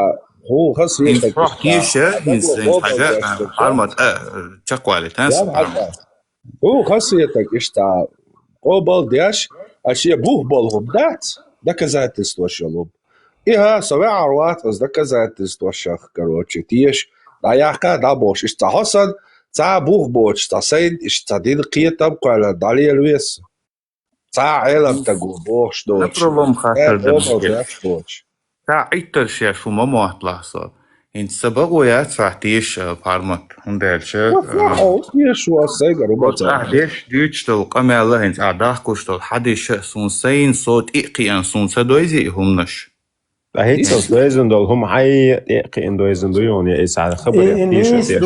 хӀун хас вешаг, хӀинца хьо иштта теша, хӀинца, хӀинца хьажа, а, хӀармат, а, чекхвалийта, а, хӀармат. ХӀун хас вешаг иштта къобал деш, а шен бух болу хӀума дац, доказательстваш йолу хӀума. И хӀа, со ваьӀар вац, ас доказательствашах, короче, теша, дӀаяккха, дӀабохуш, иштта хьо санна, цхьа бух боцуш, цхьа сайна, иштта цхьа дина кхетам кхоьллина дӀалела веза. Цхьа а Ӏеламстаг ву бохуш доцуш. Напролом хаттар дерш доцуш. Цхьа Ӏиттарш еш хӀума ма мотталахь со. ХӀинца сан бакъо яц хьох теша, а, ХӀармат, хӀунда аьлча, а, теша ву ас сайгара хӀума ца. Ахь деш дуьйцуш долу къамел а, хӀинца ахь дахкош долу хьадисаш а суна сайна со тӀе а кхиъна, суна ца дойзи и хӀуманаш. Ткъа хӀинца ас дойзина долу хӀума хьайн тӀе а кхиъна дойзина ду хьуна, я и цхьа хабар я теша теша.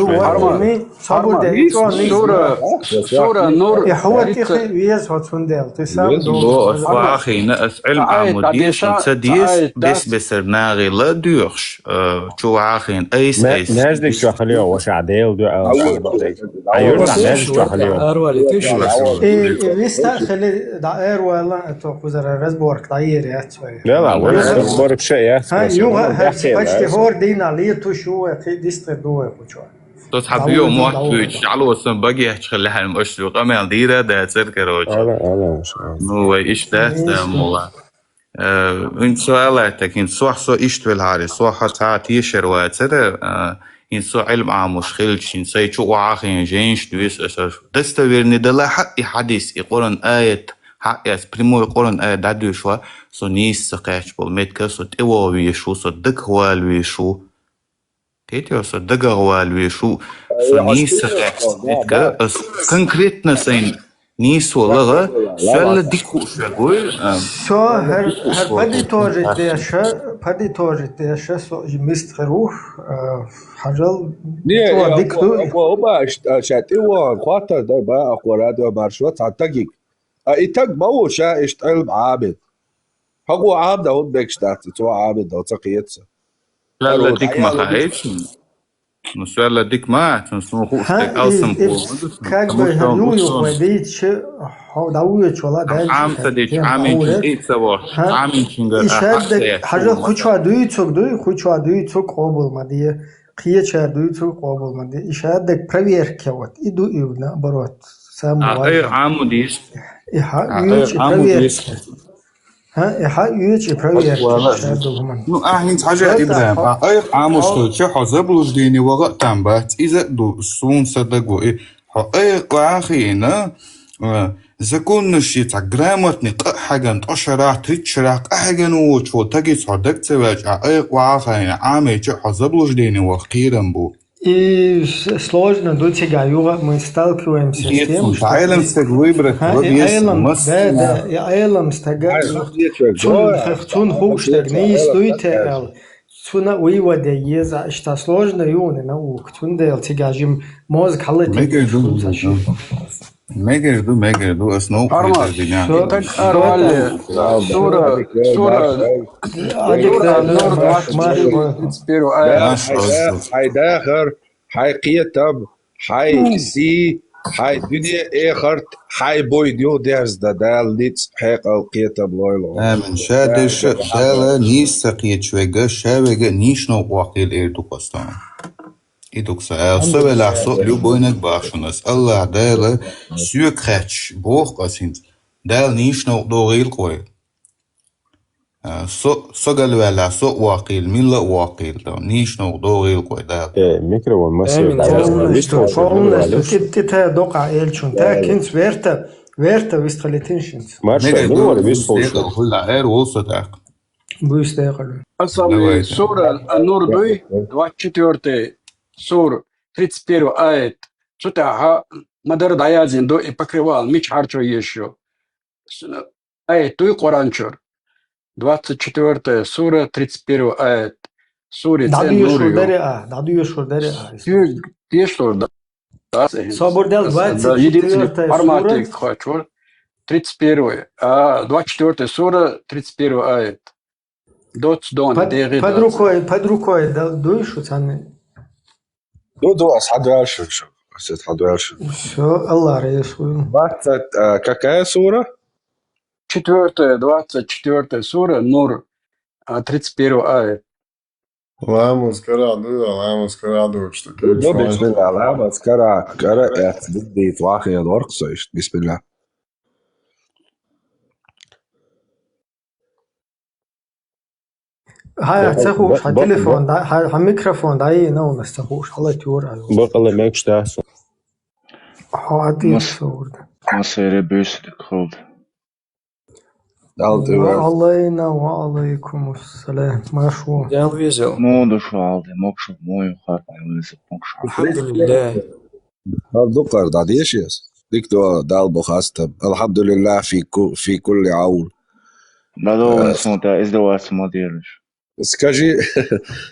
Сура, Сура, Нур. И хьо тӀе кхиъна веза хьо цундела. Ты сам должен. Ас вахийна, ас Ӏилма Ӏамо деза, ца деза, бес-бесара нахе ладоьгӀуш, э, чу вахийна, айса, айса. Маьждиг чохь хила йо, ваша Дела дуьхьа. Ӏа юртахь маьждиг чохь хила йо. Арвали, ты что? И, и виста а хили, дӀа арвала, а то кхузара разборка дӀаер яц. Дела, вай, борг ша яц, юха, почти хӀора дийнахь летуш ю вай, кхин дистхир ду вай кхучо. Со цхьа био мотт буьйцуш, Ӏалосан багехь хила лаьхьа, аша шу къамел дийра дацара, короче. Ала, ала, аша. Ну, вай, иштта дац, да, мула. Э, хӀинца со алайтаг, хӀинца сох со иштта велхьара, сох хьо цхьа тешар вацара, э, хӀинца со Ӏилма Ӏамош хилча, хӀинца сай чу охьахиъна жайнаш дуьйцу аса, достоверный далахь а и хьадис, и Къуръан аят, Хьаэс прямой Къуръан аят дӀадуьйшуш, со нийса ца кхаьчча болу меттиг, со тӀевогӀа везаш ву, со дагахь вала везаш ву. Кхетий, со дагахь вала везаш ву, со нийса ца кхаьчча меттиг, ас конкретно сайн нийсо лаха, соьлла дика хууш верг вуй, а, Всё, хӀара, хӀара подытожить деша, подытожить деша, со и мист хир ву, а, хьажал, Не, чо я, дика ду. Ва, ва, ва, ш-, а, ша тӀе вон, хаттар дар ба, а, хора ду, маршрут, а, тагик. А, и таг ма ву ша, иш тӀел Ӏамид. Хьо гу Ӏамда, хӀун бекш дац, цо Ӏамид, ца кхетса. Соьлла дика ма хаьа, эцна. Ну, соьлла дика ма, цунна суна хууш Ха, дерг и, алсам и, хӀума ду, как бы, потому что ю, ю, мусульман хой дийцча, хьо дӀавоьдуч вала, дальше Ам ца дича, хӀара, амин чин хӀара. И ца вохьуш, Ха, амин чингар и шаддаг, хьажа, хуча дуьйцуг дуй, хуча дуьйцуг къобал ма де, кхечар дуьйцуг къобал ма де. И шаддаг проверка вот, и ду и наоборот, самое А, ай, важное. Аму диш. И хьа, А, ай, уьйчи аму проверка. Диш. ХӀа, и хьан оьцу и проверка Хьо ша ду хӀуманна? Ну, ахь хӀинца хьажа, Ибрахим, хьо, ахь айхьа Ӏамош хьо, хилча, хьо заблуждение ваха а там бац, иза а ду, суна са даго. И хьо айхьа вахийна, а, законнаш ши цхьа грамотный, къа хьеган, тӀо шарахь, тридцать шарахь, къа хьеган воцуш волу тагица хьо даг ца ваьлча, ахь айхьа вахийна, Ӏамийча, хьо заблуждение ваха кхерам бу. И с-, сложно ду цигахь юха, мы сталкиваемся с тем, что Айлам стаг выбрать, Ха, и Айлам, да, да, и Айлам стага, цун, цун хууш дерг, нийса дуй те аьлла, цуна вывод е еза, иштта сложно юна наука, цундела цигахь жим мозг хьалатийна Мегар ду, ца ши. Мегар ду, мегар ду, ас новкъа Арма, хӀиттар дина. Со-, таг со-, арвалли, сура, сура, Адик сура, да, нур, маш, маш, тридцать первый аят. Маш, Хьай да-, хьай дахар, хьай кхетам, хьай сий, хьай дуьне эхарт, хьай буйн юха дерзда Дала ницкъ, хьекъал, кхетам лойла. Амин. Ша деша Дала нийса ца кхеташ вега, ша вега нийш новкъа ваккхийла эр ду кхостана. И ду-кх сан аьлла, со велахь, со а любойнаг бахьа шуна ас. Аллах Дала соьга хаьтташ, боху ас хӀинца. Дала нийш новкъа догӀийла-кх вай. А, со, со галваьллахь, со а ваккхийла, милла а ваккхийла, нийш новкъа догӀийла-кх вай Дала. Э, микрофон массер Амин. Полностью, полностью. Тип-, тита докъа элчун. Так, хӀинца верта, верта вистхилитин шинца. Марша, Мегар ну, ду, вар, вистхуш. Хуьлда, эр вол со тӀаккха. Буьйса декъала. Асаби Давайте. Сура Ан-Нур дуй, двадцать четвёртый сур, тридцать первый аят. Цу тӀехьа ма-дарра дӀаяздина ду и покрывал, мича хьарчо езаш ю. С-, аят дуй Къуръан чуьра. Двадцать четвёртая сура, тридцать первый аят. Сури цӀе Нур ю. ДӀадоьшур даре а, дӀадоьшур даре а. Деш лур да. Собар дел, двадцать четвёртая сура. Единственный форматик хачур. Тридцать первый. А, двадцать четвёртая сура, тридцать первый аят. Доц дон, Под, дегӀи под доц. Рукой, под рукой, да, дуй шу цхьанна? Ду, ду, ас хьадоьллуш шу. Ас хьадоьллуш шу. Всё, Аллах реза хуьлда. Двадцать, а, какая сура? Четвёртая, двадцать четвёртая сура, Нур, а, тридцать первый аят. Ламаз кара ду, ламаз кара ду, что Ну, бисмилла, ламаз кара, кара, эц, диддит, вахин, орксойш, бисмилла. Хьан ца хууш, хьан телефон, хьан, хьан микрофон дӀайина, аса ца хууш, хьалатора. Бакъала мегаш дац. Хьо а тӀе Мас-, сур да. Масайре буьйса дика хилда. Далла тӀе вер. Ва алайна, ва алайкум ассалам. Марш ву. Дел везел. Муха ду шу, Алди, мокшу, муха ю хар, ай, веза, мокшу. Алхамдулиллах. Хьал дукхар дӀадеши ас? Дика ду, Далла бу хастам. Алхамдулиллах фи ку-, фи кулли аул. Да, да, Э, он смота, издеваться ма делаешь. Скажи,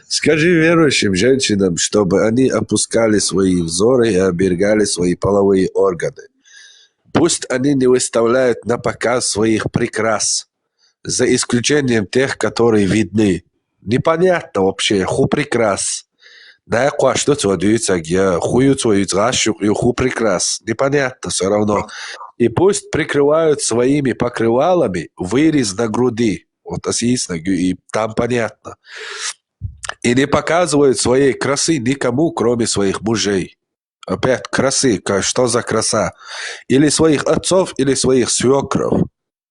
скажи верующим женщинам, чтобы они опускали свои взоры и оберегали свои половые органы. Пусть они не выставляют на показ своих прикрас, за исключением тех, которые видны. Непонятно вообще, хӀун прикрас. Дакъош ду цо дуьйцаг, я хӀун ю цо юьцу, гӀаш ю, хӀун прикрас. Непонятно всё равно. И пусть прикрывают своими покрывалами вырез на груди. Вот ас йийцинарг ю, и там понятно. И не показывают своей красы никому, кроме своих мужей. Опять красы, ка-, что за краса? Или своих отцов, или своих свёкров.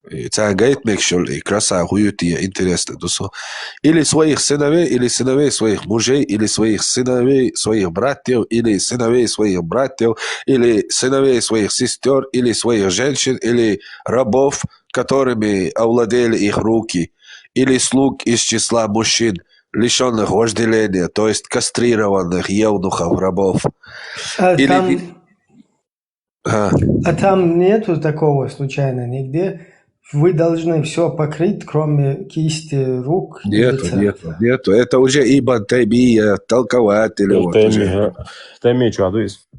И царна гайта мегаш йола и красота хӀун ю те, интересно ду со. Или своих сыновей, или сыновей своих мужей, или своих сыновей своих братьев, или сыновей своих братьев, или сыновей своих сестёр, или своих женщин, или рабов, которыми овладели их руки, или слуг из числа мужчин, лишённых вожделения, то есть кастрированных евнухов, рабов. А или там А. А там нету такого случайно нигде? Вы должны всё покрыть, кроме кисти рук и лица. Нету, нету, нету. Это уже Ибн Таймия, толкователь, вот уже. Таймия, ага. Таймия чё, то есть?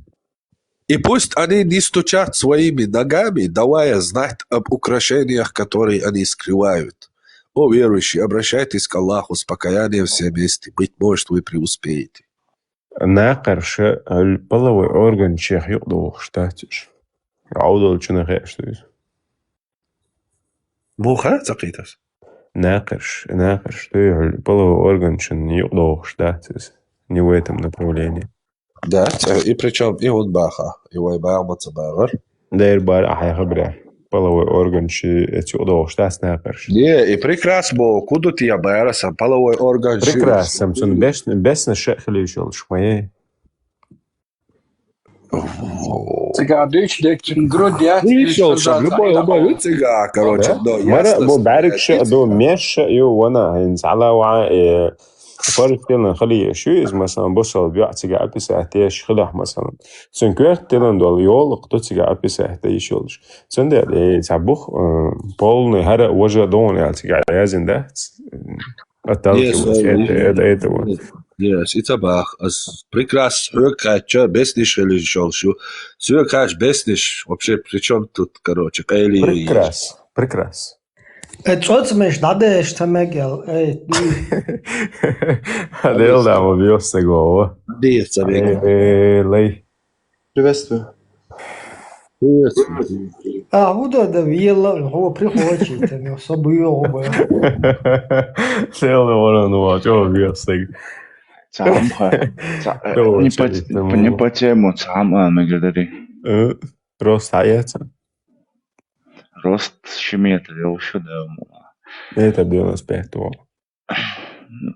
И пусть они не стучат своими ногами, давая знать об украшениях, которые они скрывают. О верующие, обращайтесь к Аллаху с покаянием все вместе. Быть может, вы преуспеете. Накхарша половой орган чех юкъдохуш дац уж. Ӏовдалчунах хеш ду иза. Буха, цакъитас? Накхарш, накхарш, ду половой орган чун юкъдохуш дац иза. Не в этом направлении. Да, и причём и он баха, и вай баха маца багар. Дер бар ахьа хабра. Половой орган ши эцу удовш тас накарш. Не, и прекрас бо, куду ти я байра сам половой орган ши. Прекрас сам цун бес, бес на шехли шел шмае. Цыга дыч декчин грудь я. Дыч шел шам, любой, любой, цыга, короче, да, но мара ясно, бо барик ше, до меш ше, ю вана, ин сала ва, э, Фарз тилан хили шу из, масалан, бусал биа цига описать еш хилах, масалан. Цун кверт тилан дол йолук ду цига описать да иш йолуш. Цунде, э, ца бух, э, полный хара вожа дон ял цига язин да. Отталкиваясь, это, это, это вот. Yes, и ца бах. Аз прекрас хьоьг кача бесниш хили шол шу. Сюркаш бесниш. Вообще, при чём тут, короче, къели? Прекрас, прекрас. Э, цоцмеш дадеш тамегел, э, Адел да, мо биос сего. Диев цабег. Э, лей. Приветствую. Приветствую. А, худа да виела, го приходит, там особо его бы. Сел да вона, ну, а чё биос сего? Цамха. Не по тему, цама, мегердари. Э, рост аяца. Рост ши метр, я ушу да мула. Метр девяносто пять вол.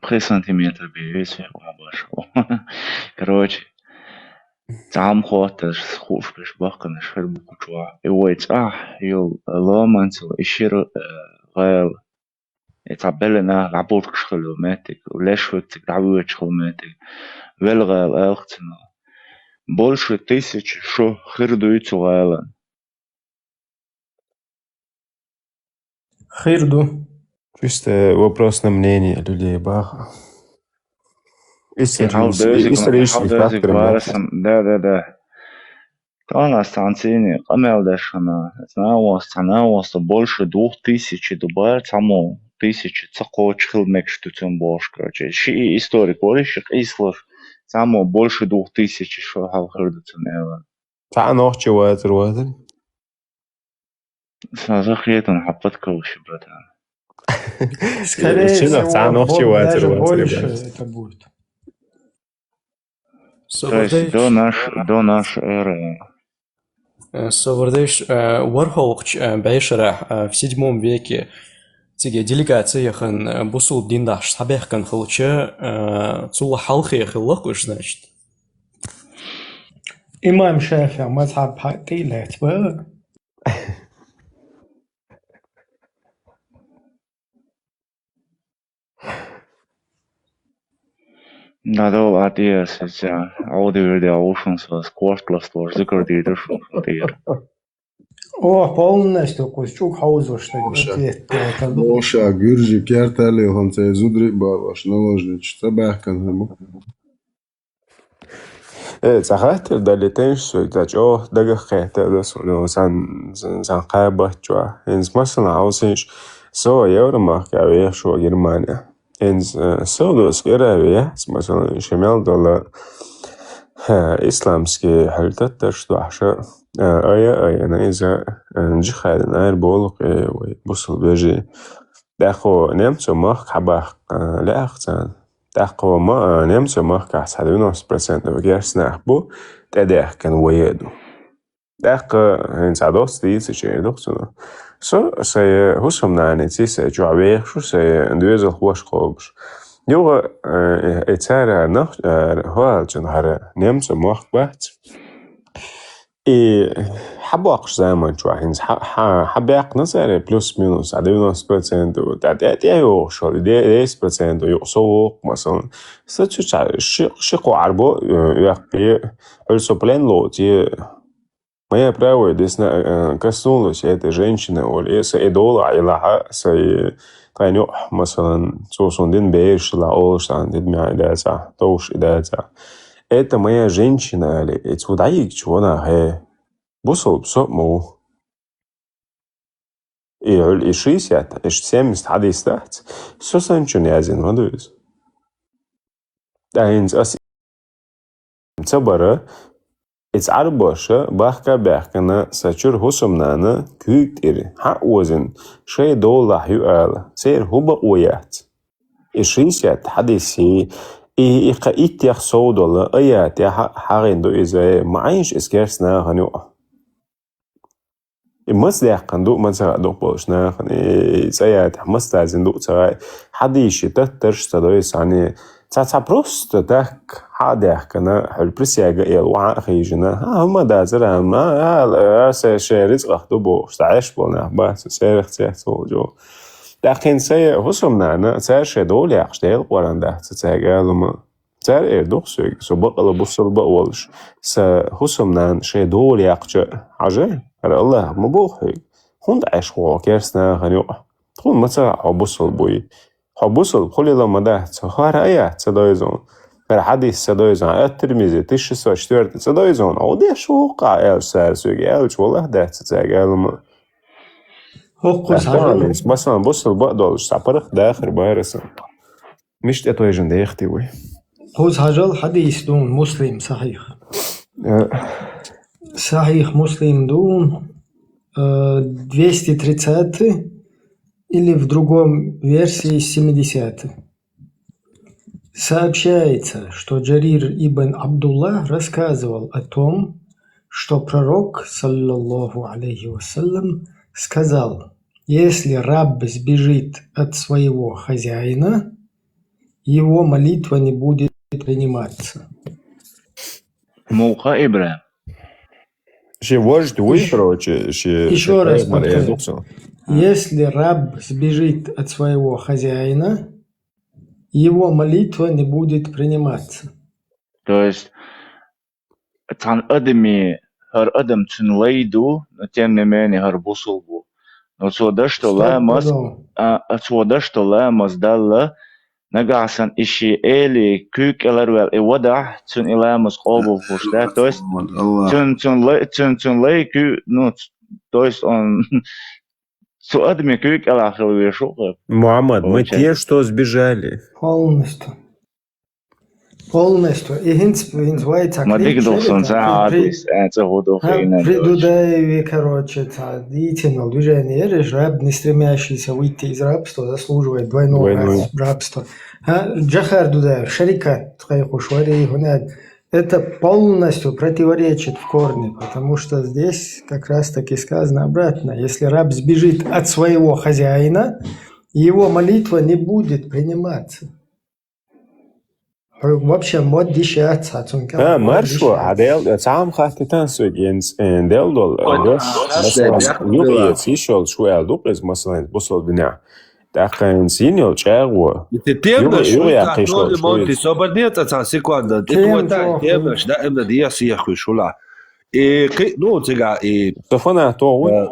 Пхи сантиметр би, весь век ма башо. Короче, цам хотташ, хуш пеш бахкана шер букучуа. И вой цӀа, йол ломанцел, и шир, э, гъел. И цӀа белена лабуркш хилу метик, леш век цик давуч хилу метик. Вел гъел элхцина. Больше тысячи шу хир дуй цу гъелан. Хир ду. Чисто вопрос на мнение людей, бах. Исторический, исторический фактор. Да, да, да. Тана станцини къамел дашана, знавос, знавос, больше двух тысяч дубар, цамо тысячи цакоч хил мекш туцун бош, короче. Ши историк, ори ши къислуш, цамо больше двух тысяч шо хал хир дуцун эван. Цхьа нохчи вацар вацар? Сан захетун хьапат калуши, братан. Скорее всего, цхьа нохчи вацар даже вацар, больше это будет. То есть до наш, до нашей эры. Э, Савардеш, э, вархалгч, э, бешара, э, в седьмом веке циге делегация яхан, э, бусул дин дахш сабехкан хилча, э, цула халхе хиллакуш, значит. Имам Шафи мазхаб хьатӀилаьцба. Надо атиас, я, аудио видео ушун со скортлас тоже закрутить, что тир. О, полностью кусчук хаузуш так ответ. Оша гюржи кертали, он цей зудри баваш, наложнич, цабахкан хему. Э, цахаттер дали тенш сой, та чо дагах кета да сой, но сан, сан, сан кая бачва. Инс масала аусинш, со евромах ка вешо Германия. Инс, э, со дос геравия, с масала шамел дола, э, исламский хальтат таш дуаша, э, ая, ая, на иза, э, джихадин айр болук, э, вай, бусул бежи. Дахо немцо мах кабах, э, лях цан. ТӀаккха ма, а, немцо махкахь цхьа девяносто процентов герз нах бу, тӀедехкан вай а ду. ТӀаккха хӀинца а доцца дийцача эр ду-кх цунах. Со сай хӀусамнаница сай чохь вехаш ву, сай доьзалхоша кхобуш. Юха, э, и цара нах, э, хӀоалчун хӀара немцо мохк бац. И хьабоккхуш заман чохь хӀинца хьа-, хьа-, хьабаьккхина цара плюс-минус а девяносто процентов, тӀе-, тӀе-, тӀейогӀуш йолу де-, десять процентов юкъа со воккху, масалан. Со цу цхьа ши-, ши-кхо Ӏарбо, э, оьккхий, Ӏуьллу со плен лоций, моя правая десна, э, коснулась этой женщины, олий, и са и дола Ӏелахьа, са и тхайн юкъа, масалан, цо суна дина бераш хилахь, олуш цхьаьна дина мехь и дацахь, товш и дацахь. Это моя женщина, олий, и цо дӀайигча ванахь, хӀе, бусалба со а ма ву. И хьуьлла и шестьдесят, и семьдесят хьадис дац, со санначунна яздина ма ду иза. Ткъа хӀинца ас ца бара, иза Ӏарбоша бахка а баьхкина, сан чуьра хӀусамнана куьйга тӀера хьа а озийна, шайн долахь ю ала, церан хӀун бакъо яц? И шестьдесят хьадис, и, и кхин иттех сов долу аятех хьа-, хьахийна ду иза, ма Ӏийша иза керста нахана юкъа. И маца даьккхина ду, маца хаьа ду-кх болуш нахана, и, и цӀа ятехь маца дазийна ду ца хаьа. Хьадийша таттарш а ца дой цхьаьна. Цхьа, цхьа просто так хьа а даьхкина, хьуьлла присяга а елла, охьа а хиъна, хӀа, хӀума дацара, хӀума, а, а, а, аса шайн рицкъах ду бохуш, цхьа Ӏеш болу нах бац, церах цец волчу. ТӀаккха хӀинца сайн хӀусамнана, цара шайн дола яккхаш, Делан Къуръан дац, цаьрга ала ма. Цара эр ду-кх соьга, со бакъала бусалба а волуш, сан хӀусамнана шайн дола яккхача а, хьажа, хӀара Аллаха ма боху хьоьга, хӀунда Ӏеш ву хьо керста нахана юкъа? Тхуна ма ца хаьа хьо бусалба вуй. Хьо бусалба хуьлийла ма дац, хӀара аят ца дой суна, хӀара хьадис ца дой суна, Ат-Тирмизи, тысяча шестьсот четвёртый ца дой суна, хьо деш ву хӀокху къа, аьлла цара соьга, аьлча, валлахӀи дац цаьрга ала ма. ХӀокхуьнца хьажал. Масалан, бусалба а долуш, цхьа паргӀат дахар бара сан. Мишта тӀетойжина дехий вай? Кхуза хьажал, хьадис ду, Муслим, сахьих. Э. Сахьих Муслим ду, э, двести тридцатый или в другом версии семидесятый. Сообщается, что Джарир ибн Абдуллах рассказывал о том, что пророк, саллаллаху алейхи вассалям, сказал: «Если раб сбежит от своего хозяина, его молитва не будет приниматься». Муха Ибрахим. Ши вождь вуй, короче, ши... Ещё раз повторю. Если раб сбежит от своего хозяина, его молитва не будет приниматься. То есть, цхьана адаме, хӀара адам цуьнан лай ду, но тем не менее хӀара бусалба ву. Но цо деш долу ламаз, а, а цо деш долу ламаз Далла, нагахь санна и шен эли куьйга кӀелхьарваьлла и вадахь, цуьнан и ламаз къобалхуш дац. То есть, цуьнан, цуьнан лай, цуьнан, цуьнан лай куьйга, ну, ц-, то есть он, цу адаме куьйга кӀелахь хила везаш ву-кх. Мухаммад, мы те, что сбежали. Полностью. Полностью. И хӀинца, хӀинца вай ца... Ма дика ду суна ца хьадис, а, ца хӀу ду хиъна. При Дудаеве, короче, ца дийцина волу движение, раб, не стремящийся выйти из рабства, заслуживает двойного рабства. ХӀа, Джохар Дудаев, шарикат кхайкхуш вара, и хӀунда, это полностью противоречит в корне, потому что здесь как раз-таки сказано обратно. Если раб сбежит от своего хозяина, его молитва не будет приниматься. Хьоьга вообще мод йиш яц хьан цунна кӀел. А, маршо, а, Дел, цхьа хӀума хаттийтан соьга, хӀинца, э, Дел долу, э, деш, масалан, юкъа эца йиш йолуш ву аьлла ду-кх иза, масалан, бусалба динехь. ТӀаккха хӀинца йина йолу чӀагӀо. Юкъа, юкъа яккха йиш йолуш ву иза. Собар де цхьа, цхьа секунда. Тема чохь. Темаш даимна дехьа сехьахуьйш хуьлахь. И кхин, ну, цигахь, и... Со фанат ву. Э,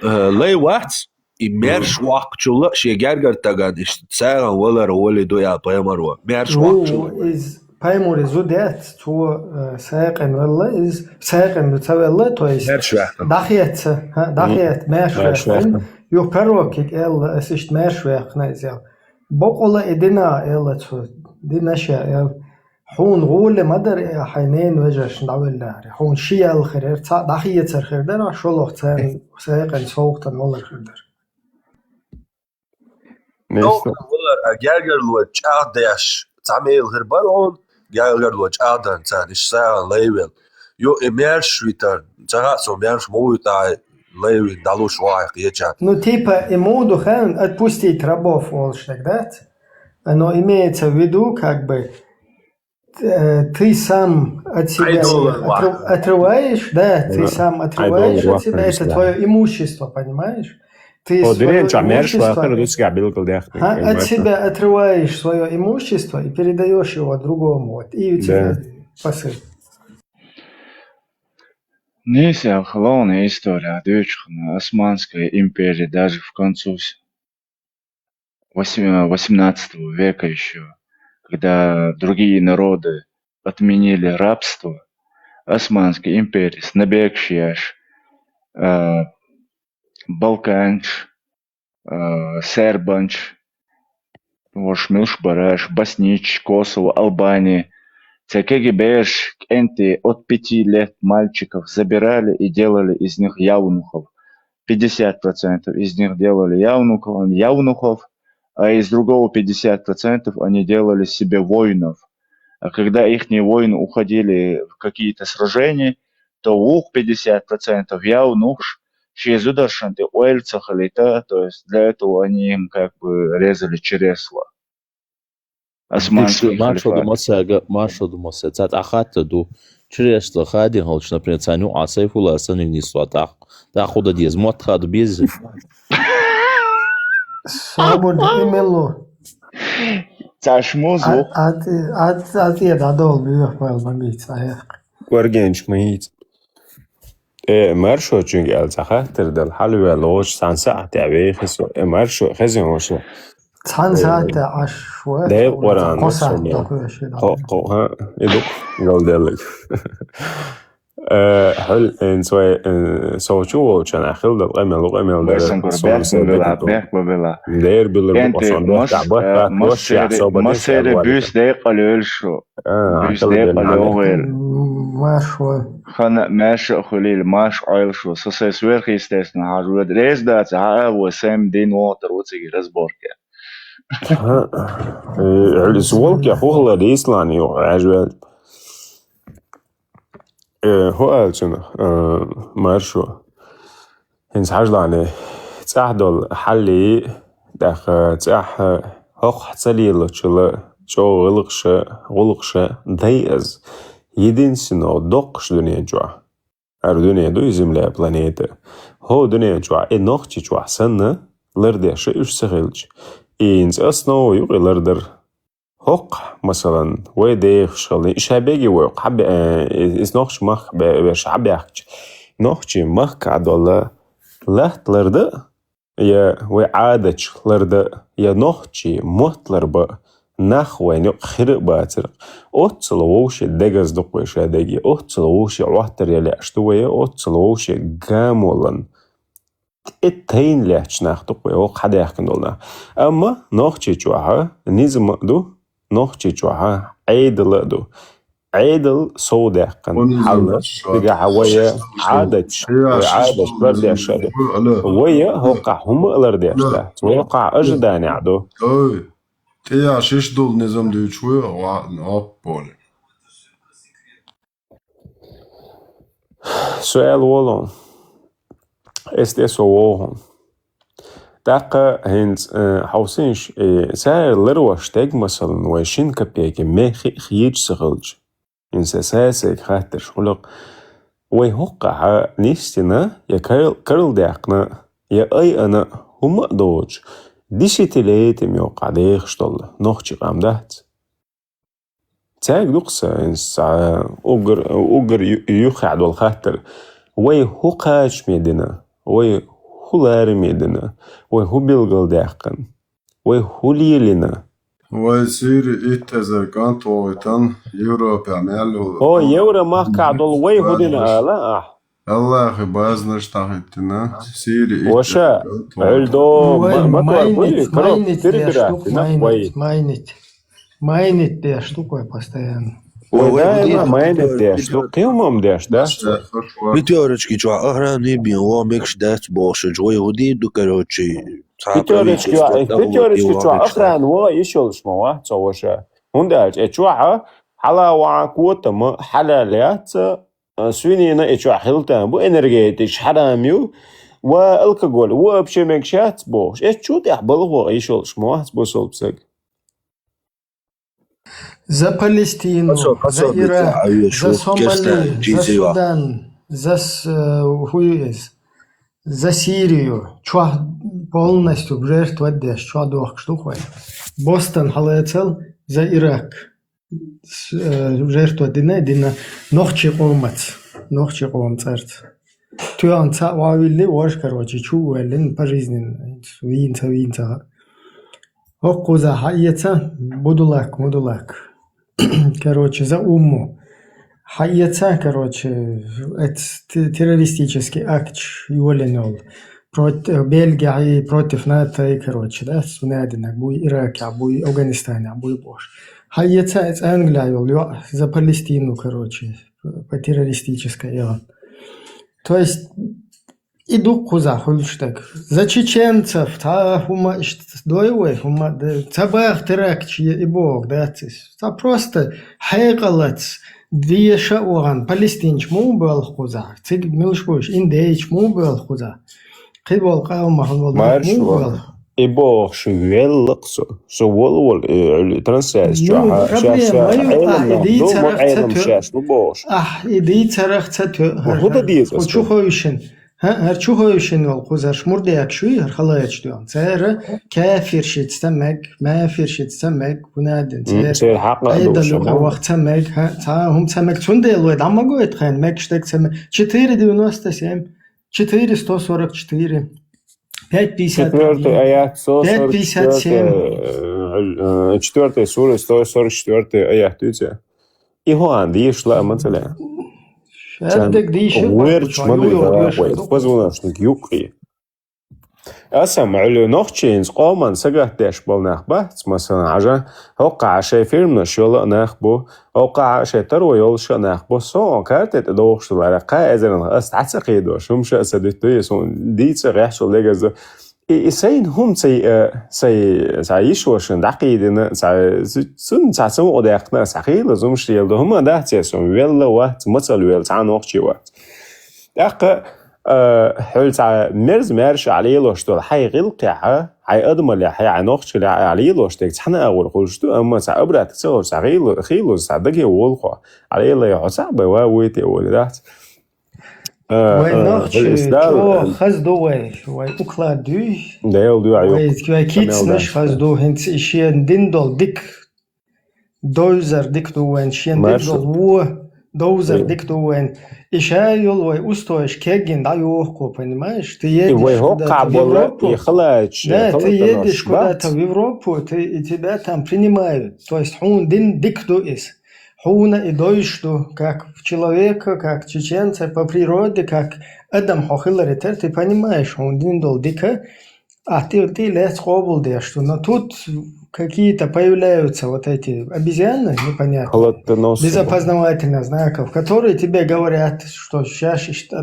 э, лай вац, и маьрша воккхачул а шен гергара стагана иштта сагӀина валар гӀоле ду аьлла пайхамаро. Маьрша воккхачул а. Иза пайхамаре зуда яц, цо, э, сагӀина велла, иза сагӀина ду ца велла, то есть маьрша ваьккхина. ДӀахеца, хӀа, дӀахеца, маьрша ваьккхина. Юха пророкига аьлла, ас иштта маьрша ваьккхина иза аьлла. Бакъала и дина аьлла цо, дина ша аьлла. Хьуна гӀоле ма дара, э, хьайн ненан вежаршна дӀавелларе. Хьуна ши ял хир яра, цхьаъ дӀахецар хир дара, шолгӀа царна сагӀина совгӀатана валар хир дара. СовгӀатана валар, а гергарло чӀагӀдеш, цхьа мел хир бара хьуна, гергарло чӀагӀдан царна, иштта сагӀина лай велла. Ё, э, мярш витар, цагаат со мярш мовитар, лайвин далуш вай кечат. Ну, типа, ему духовно отпустить рабов, волш тогда. Но имеется в виду, как бы, э, ты сам от себя отрыв- отрываешь, да, ты сам отрываешь от себя, это твое имущество, понимаешь? Ты свое имущество, от себя отрываешь свое имущество и передаешь его другому. Вот, и у тебя посыл. Нисса, хлоны история, дочка, Османская империя даже в концу вс- восем- восемнадцатого века еще, когда другие народы отменили рабство, Османская империя, снабекшияш, э, Балканш, э, Сербанш, вош милш бараш, Боснич, Косово, Албания. Цекеги берш кенти от пяти лет мальчиков забирали и делали из них явнухов. Пятьдесят процентов из них делали явнухов, явнухов, а из другого пятьдесят процентов они делали себе воинов. А когда ихние воины уходили в какие-то сражения, то вух пятьдесят процентов явнухш ши зударшанты ойльцахалита, то есть для этого они им как бы резали чересла. Османский халифат. Маршо ду масага, маршо ду маса. Цат ахатта ду. Чересла хадин холч, например, цаню асай фула саню нисла тах. Тахуда диез мот хаду биз. Собур имелу. Цаш музу. Ат ат ат я дадол бюх пал мамиц аяк. Варгенч мыйц. Э, маршо чунг эл цахаттыр дал халвел оч сан саат я вейхис. Э, маршо хезин ош. Цан саат я аш шуэ. Дэй Къуран Коса сумя. Докуяши да. Хо хо ха. Идук гол делик. Э, хул эн свай, э, соучу волчан ахил дал эмел ук эмел дал. Бэсэн гор бэх бэбэла, бэх бэбэла. Дэр билэр Энти мас, э, мас сери, мас сери бюс дэй къалёл шу. Бюс дэй къалёл. Маршо. Хана маш хулил, маш ойл шу. Со сэй сверхъестественно хажуэд. Рез да ца ха ва сэм дин уотер уциги разборка. Э, сволки хухла дислан ю хажуэд. Э, хо алчун, э, маршо. Хинс хажланы цахдол халли, даха цах хох цалилочула чо гылгша, гылгша дай аз. Единственно докш дуния чуа. Ар дуния ду земля планета. Хо дуния чуа, и нохчи чуа санна, лардеша уж сахилч. И инц основа юг лардар. Хок, масалан, вай дех шалны, ишабеги вай, хаб, э, ис нохчи мах бе, бе шабяхч. Нохчи мах кадола лахт ларда, я вай адач ларда, я нохчи мот ларба, нах вай нюк хир бацыр. Отцыл вовши дегаз дук вай шадеги, отцыл вовши уахтар яли ашту вай, отцыл вовши гамолан. Э, тайн лячнах дук вай, о, хадяхкин долна. Амма нохчи чуаха, низма ду, нохчи чуаха, айдла ду. Айдл соудяхкан. Хала, тига хавая, адач, адач, лардяша ду. Вая, хока, хума лардяшда. Хока, ожидания ду. Ой, тия шиш дол низам дучу, ва, оп, поле. Суэл волон. Эсте со вогон. Такъа хинц, э, хавсинш, э, сэр лырваш тег масалын вай шин копейки ме хи-, хиич сыгылч. Инсе сээсэг хаттырш хулук. Вай хукка ха нистина, я кырл-, кырл дякна, я ай ана хума доч. Десятилетиями окъа дэх, что ли, нохчи къам дац. Цяг дукса, инса, угр, угр ю-, юхад вал хаттыр. Вай хукач медина, вай хулар медина, вай хубилгал дякан, вай хулилина. Вай сири иттезер кант вайтан Европа мялу. О, евро махка дол вай худина ала, а. Аллахи базнаш тахиттина, сири Оша, өлдо, ма-, мотор були, кроп, перебирать, на, вай. Майнит. Майнит, да, штука постоянно. Ой, да, майнит, да, что, килмом, да, да? Пятерочки, чё, охраны бин, о, микш, да, больше, чё, иуди, ну, короче, Пятерочки, пятерочки, чё, охран, во, ещё лишь мова, цо воша. Хунда, э, чё, а? Хала ва квота, ма, хала ляца, а, свинина и чохь хила там бу, энергетикаш хьарам ю, ва алкоголь вообще мегаш яц бохуш. Эцчу тӀехь балхо йиш йолуш ма вац бусалба саг. За Палестину, Кхо со, кхо за со Ирак, бицахь а веш за ву, Сомали, кестта за чийзийвахь. Судан, за с-, э, хӀу ю иза? За Сирию. Чохь полностью жертва деш, чохь дохкуш ду хӀой. Бостон хьалацал за Ирак. С-, э, жертва дина, дина нохчий къомаца, нохчий къоман цӀарца. Тоьхна цхьаъ вовлли, вож, короче, чу а воьллина, пожизненно, вийна ца, вийна ца. ХӀокхузахь хьаэца, будулак, мудулак. Короче, за умму. Хьаэца, короче, эц те-, террористический акт йолийна йолу. Прот-, э, Бельгехь и против НАТО, и, короче, да, сунадинаг буй, Иракехь буй, Афганистанехь буй бохуш. Хьаэца эца Англия йолу йоӀ за Палестину, короче, по террористической йолу. То есть, и ду кхузахь хуьлуш дерг. За чеченцев цхьа а хӀума иштта дой вай, хӀума де-, ца баха теракташ е и боху дац иза. Цхьа просто хьекъалаца, деша а вахана, палестинчу муха боьлху кхузахь? Цига милаш бу уьш, индейчу муха боьлху кхузахь? Кхин болу къаумах волу нах Марш муха вон. Боьлху? И бохуш велла-кх со. Со волу-волу, э, трансляция Ну, чохь, проблема шаьш, ма ю, Ӏелам ахь и нах ду, ма дийцарах ца Ӏелам тоь-, шаьш ду бохуш. Ахь и дийцарах ца тоь-, Ну, хӀара, хӀун дан деза хӀара ас чу ду? Ховшина. ХӀа, хӀара чу ховшина волу кхузарш мурдекаш ю, хӀара халачу дуьхьа. Цара кафиршица ца мег, мафиршица ца мег, хӀунадина М, цара церан хьакъ а ду, Ӏедал юкъа шуна. Ваха ца мег, хӀа, цхьа а хӀума ца мег. Цундела вай дӀа ма гойту хьайна мегаш дерг ца мег. Четыре девяносто семь, четыре сто сорок четыре. Пять пятьдесят один. Четвёртый аят, сто сорок четвёртый, Пять пятьдесят семь. э, э, четвёртый сура, сто сорок четвёртый аят, видите? И хӀун деша лаа ма ца лаьа. Шаддаг дийшира, Царна гӀоьрташ ма дуй, ю, ю, вай, ю, ю. Позвоночник юккъе. Аса ма Ӏуьллу нохчийн къоман сагатдеш болу нах бац, масалан, хьажа, хӀоккхахь шайн фирманаш йолу а нах бу, хӀоккхахь шайн таро йолуш а нах бу, со карта тӀе дохуш долу хӀара кхаа эзарнах ас дӀа ца кхийдош, хӀума ша а ца дуьту, я суна дийца гӀехчул дегаза. И, и сайн хӀума ца йиа, сайн, сайн йишошна дӀакхийдина, сайн, цунна цхьа самукъадаьккхина, сайн хийла зумаш леладо, хӀума дац я суна, велла вац, мацалла велла, цхьа нохчи вац. ТӀаккха, а, хьуьлла цхьа мерза маьрша ахь лелош долу хьайн гӀиллакхехь, хьайн адамаллехь, хьайн нохчаллехь ахь лелош дерг цхьана агӀор хуьлуш ду, амма цхьа обратка ца хуьлуш, цхьа хийла, хийла, цхьа даге волу хьо. Ахь лелай хьо цхьаъ бен ва вуй те волу дац. А, Вай а, нохчий хьуьлла ис Дала, чӀогӀа хаза ду вай, вай уклад дуй. Дела дуьхьа Вай, юкъ. Вай кицнаш хаза ду, хӀинца и шен дин долу дика. Довзар дика ду вайн, шен дика долу вон, довзар дика ду вайн. И ша йолу вай устоеш кеггина дӀайоху, понимаешь? Ты едешь куда-то в Европу. Да, ты едешь куда-то в Европу, ты, и тебя там принимают. То есть хьуна дин дика ду иза. Хьуна и дойш ду, как человека, как чеченца, по природе, как адам хьо хиларе тера, ты понимаешь, хьуна дин долу дика. А ты, ты лец къобалдеш, что, но тут какие-то появляются вот эти обезьяны, непонятно, без опознавательных знаков, которые тебе говорят, что щас ишт-,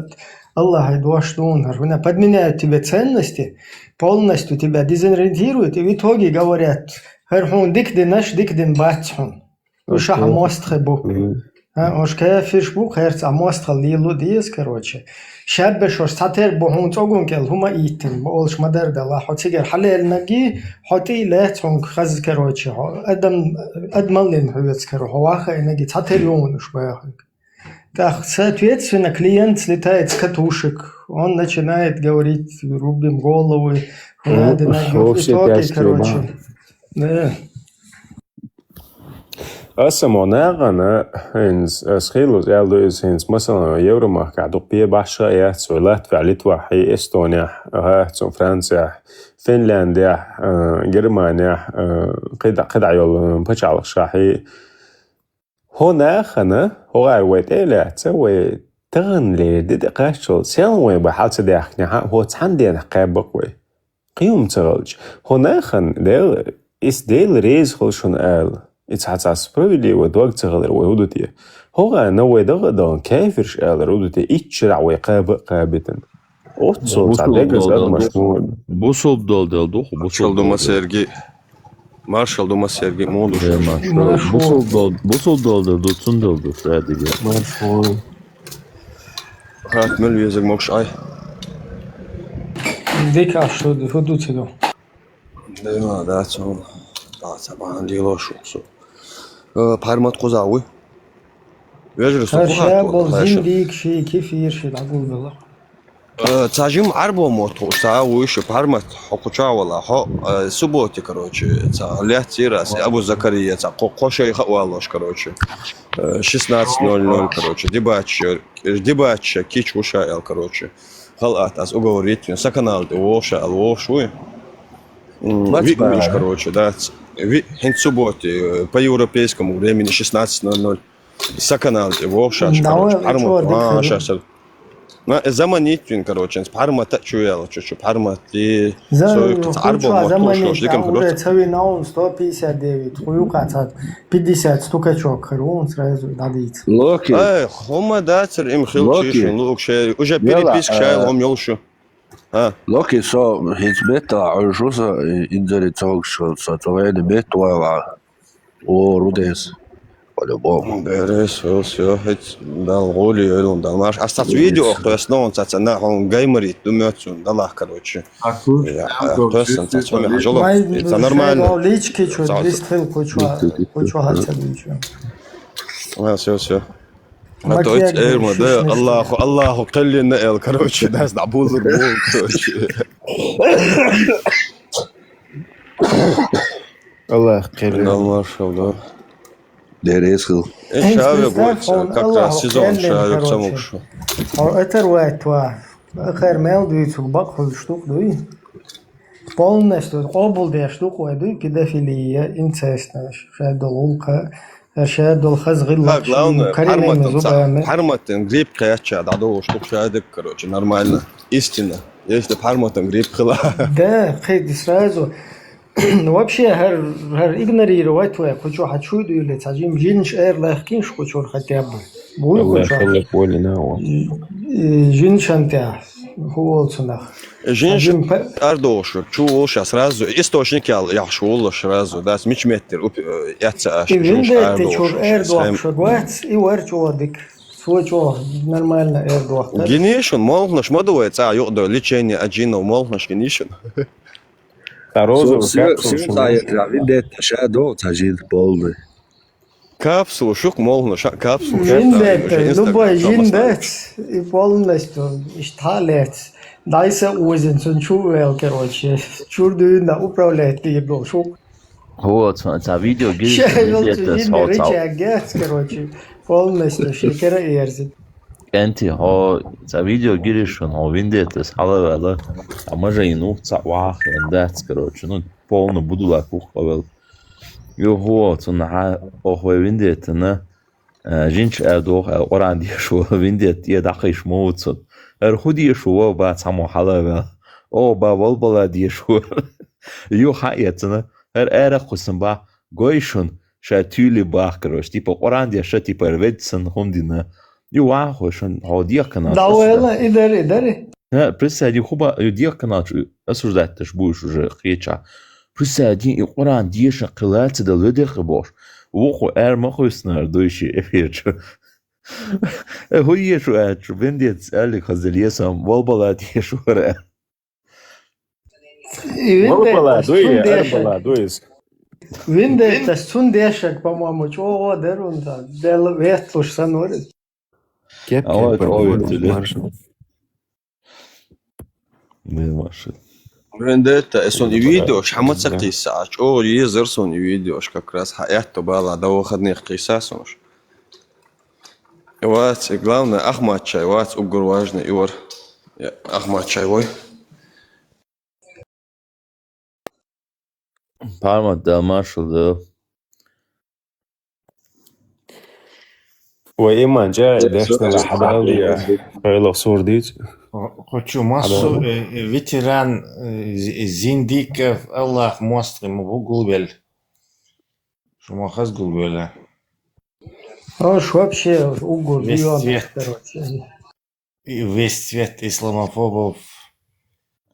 Аллах и дош дун, подменяют тебе ценности, полностью тебя дезориентируют, и в итоге говорят, хӀара хьуна дика динаш, дика дин бац хьуна. Уьш ахьа мостагӀий бу. А, уьш кафирш бу, кхерца а мостагӀалла лело деза, короче. Шаббе шош цхьатера бу хьуна цӀогун кӀел хӀума иттина, бо олуш ма-дарра дала. Хьо цигара хьалеллинаргий, хьо тӀе а лаьцна хьуна хаза, короче, хьо адам, адамаллин хьоьца, короче, хьо ваха а инаргий, цхьатера ю хьуна уьш бахарг. Так, соответственно, клиент слетает с катушек, он начинает говорить: «Рубим головы», хӀунадина, в итоге, короче. Да. Аса мо нагӀана, хӀинца, ас хийлаза аьлла ду иза хӀинца, масалан, Евромахкахь дукха бе башха а яц, вай Латвехь, Литвахь, и Эстонехь, гӀа, цу Францехь, Финляндехь, а, Германехь, а, кхидӀа-, кхидӀа йолу пачхьалкхашкахь, и хӀо нахана, хӀо гӀара вай тӀе а лаьцна, вай таханлера де тӀе кхаччалц, сел вайн бан хьал ца даьхкинехь, хӀо цхьана денахь кхаьббакх вай. Кхин хӀума ца хилча, хӀо нахана Дела, иза Дела реза хуьлу шуна ала, и цхьа-цхьа справедливо дог ца хилар вай хӀу ду те? ХӀо гӀана вай дагӀа а дахана кафирш алар хӀу ду те, итт шарахь вай кхаба а кхабитина? Оццул цхьа дегаза адамаш ма ву. Бусулба долу дела ду хӀу, бусулба долу дела. Маршал ду массерги, муха ду шуна? Бусулба долу, бусулба долу дела ду, цундела ду, шадиге. Маршал. Хатта мел везаг могуш Ӏай. Дика шу ду, фу ду цига? Да, да, цо. Да, ца бан дело шу, шу. Э, Пармат кхуза вуй? Вежарий, со Ша, кхуза ша тхо, бол ша. Зиндиг ши, кефир ши, дӀагулбелла. Э, ца жим Ӏарбо мотт хууш, ца вуй шу Пармат, хьо кхуча вала, хьо, э, субботе, короче, ца лет цира, се Абу Закария, ца кхо, кхо шайха валош, короче. Э, шестнадцать ноль ноль, короче, дебатча, дебатча, кич вуша эл, короче. Халат, аз уговор витвин, са канал де вовша ал вовш вуй. М, Мац ви-, виш, бара. Короче, да. Ц-, ви-, хин субботе, э, по европейскому времени шестнадцать ноль ноль. Са канал де вовша, короче, Пармат, чё, а, дикарь? Щас. На, э, заманит вин, короче, Пармата чуяла, чу, чу, Пармат, и За-, всё, это хуй Арбо чё, мотт заманит, ушло, диком, а, уже короче. Целый наум сто пятьдесят девять, хую кацат, пятьдесят стукачок, хрун сразу дадит. Локи. Э, хома да, цер им хил Локи. Чишин, лук ше, уже Мела, переписка шай, э, лом ёлшу. А. Локи со, хиц бетта, а, жуса, и-, инзари цог, шо, со, со, вайна бет, вайла. О, Рудес. По-любому. Берес, всё, всё, хиц, дал, гули, ёлун, дал, маш. А стац видео, то есть, ну, он, цаца, на, он, геймерит, думаю, цун, далах, короче. А тут Я, там э, то есть, он, цаца, он, жёлоб. Май, это ну, нормально. Лички, чё, Цаца. Двести хил, кучу, кучу, хатса, ничего. А, всё, всё. А то есть, Макияж эрма, шиш да, ништа. Аллаху, Аллаху, каллина эл, короче, да, сдабузур, короче. Аллах, каллина. Дал, машалла. Дерес хил. Э, Эн шаве представь, гойца, он как раз Аллаху сезон каллин, шаве короче. Самукшу. Он это руайтва. Ахер мел дуйцу, бак хуй штук дуй. Полностью обул де штук вай дуй, педофилия, инцест, шадол улка, шадол хазгил. Да, главное, Каринами Парматан, зубами. Парматан грипп каяча, да, до штук шадик, короче, нормально. Истина. Если Парматан грипп хила. Да, хей, сразу. Вообще, гьар, гьар игнорировать вай, кучу хачу дуйле, цажим жинш эр лехкинш кучур хотя бы. Буй Аллах, кучу. Аллах, воли на, о. Э, жин шантя, хуол цунах. Жин Цажим ш-, пе- ардош, чу волша сразу, источник ял, яхш волла сразу, да, мич метр, уп-, э, яца аш, И жин винде те ардош, чур эр схем. Дуах шагвац, и вар чуодик. Свой чуо, нормально эр дуах. Гинишун, молхнаш, модовое, ца, юдо, лечение аджинов, молхнаш, гинишун. Та розовый Со-, капсула, света, шуна. Виндетта ша до, та жин полный. Капсула, шук молхна, ша-, капсула, Жиндетта, ша-, любой Instagram, жиндет, и полностью, ишталец. Дайса узин, сон чувел, короче. Чурдуна управлять ты был, шук. Вот, смотри, ца видео гириш, Ща, виндетта, жин со-, ца- рычаг, короче. Полностью, шекера эрзит. Энти, хо, ца видео гиришун, хо виндетас, халавала. А може и ну, ца вах, эндац, короче, ну, полно буду ла кух, хавел. Ю, хо, цун ха, охве виндетана, э, жинч а дох, а, Къуран дешо, виндет, е дахиш моуцун. Эр ху дешо, ба, ца мо халавел. О, ба, вол бала дешо. Ю, ха, е, цана, эр, эра хусан ба, гойшун, ша тюли бах, короче, типа, Къуран деша, типа, эр ведсан, хундина. Ю, ва, хо, шун, хо, диях канал, Да, вела, идари, идари. Э, представь, ди хуба, ю, диях канал, чу, осуждать таш будешь уже, хеча. Представь, ди и Къуран деша, кылаца, да ледер хабош. Во, хо, эр, ма, хо, снар, дойши, эфир, чу. Э, хо, ешу, э, чу, вендец, али, хазелесам, вол бала, ешу, эр. И Вала бала, вендетта дуй, эр сун бала, дешак. Дуй. Вендетта сун дешак, по-моему, чого дерун да. Дел ветлуш санури. Кеп, а вот кеп, овет, да. Марш. Блин, машин. Вендетта, э, сон и видеош, хама цакиса, а чё, езер сон и видеош, как раз, ха, это бала, до выходных киса сонш. Вац, и главное, Ахмат чай, вац, угор важный, и вар. Я, Ахмат чай, вой. Пармат да, маршал да. Ва иман жа, дешна ла хабалия. Ойло сурдит. Хочу массу, э, э, ветеран, э, з-, э, Зиндиков, Аллах мостри, ма бугулвел. Шума хазгулвела. Ош вообще угу Весь район, цвет. Короче. И весь цвет исламофобов,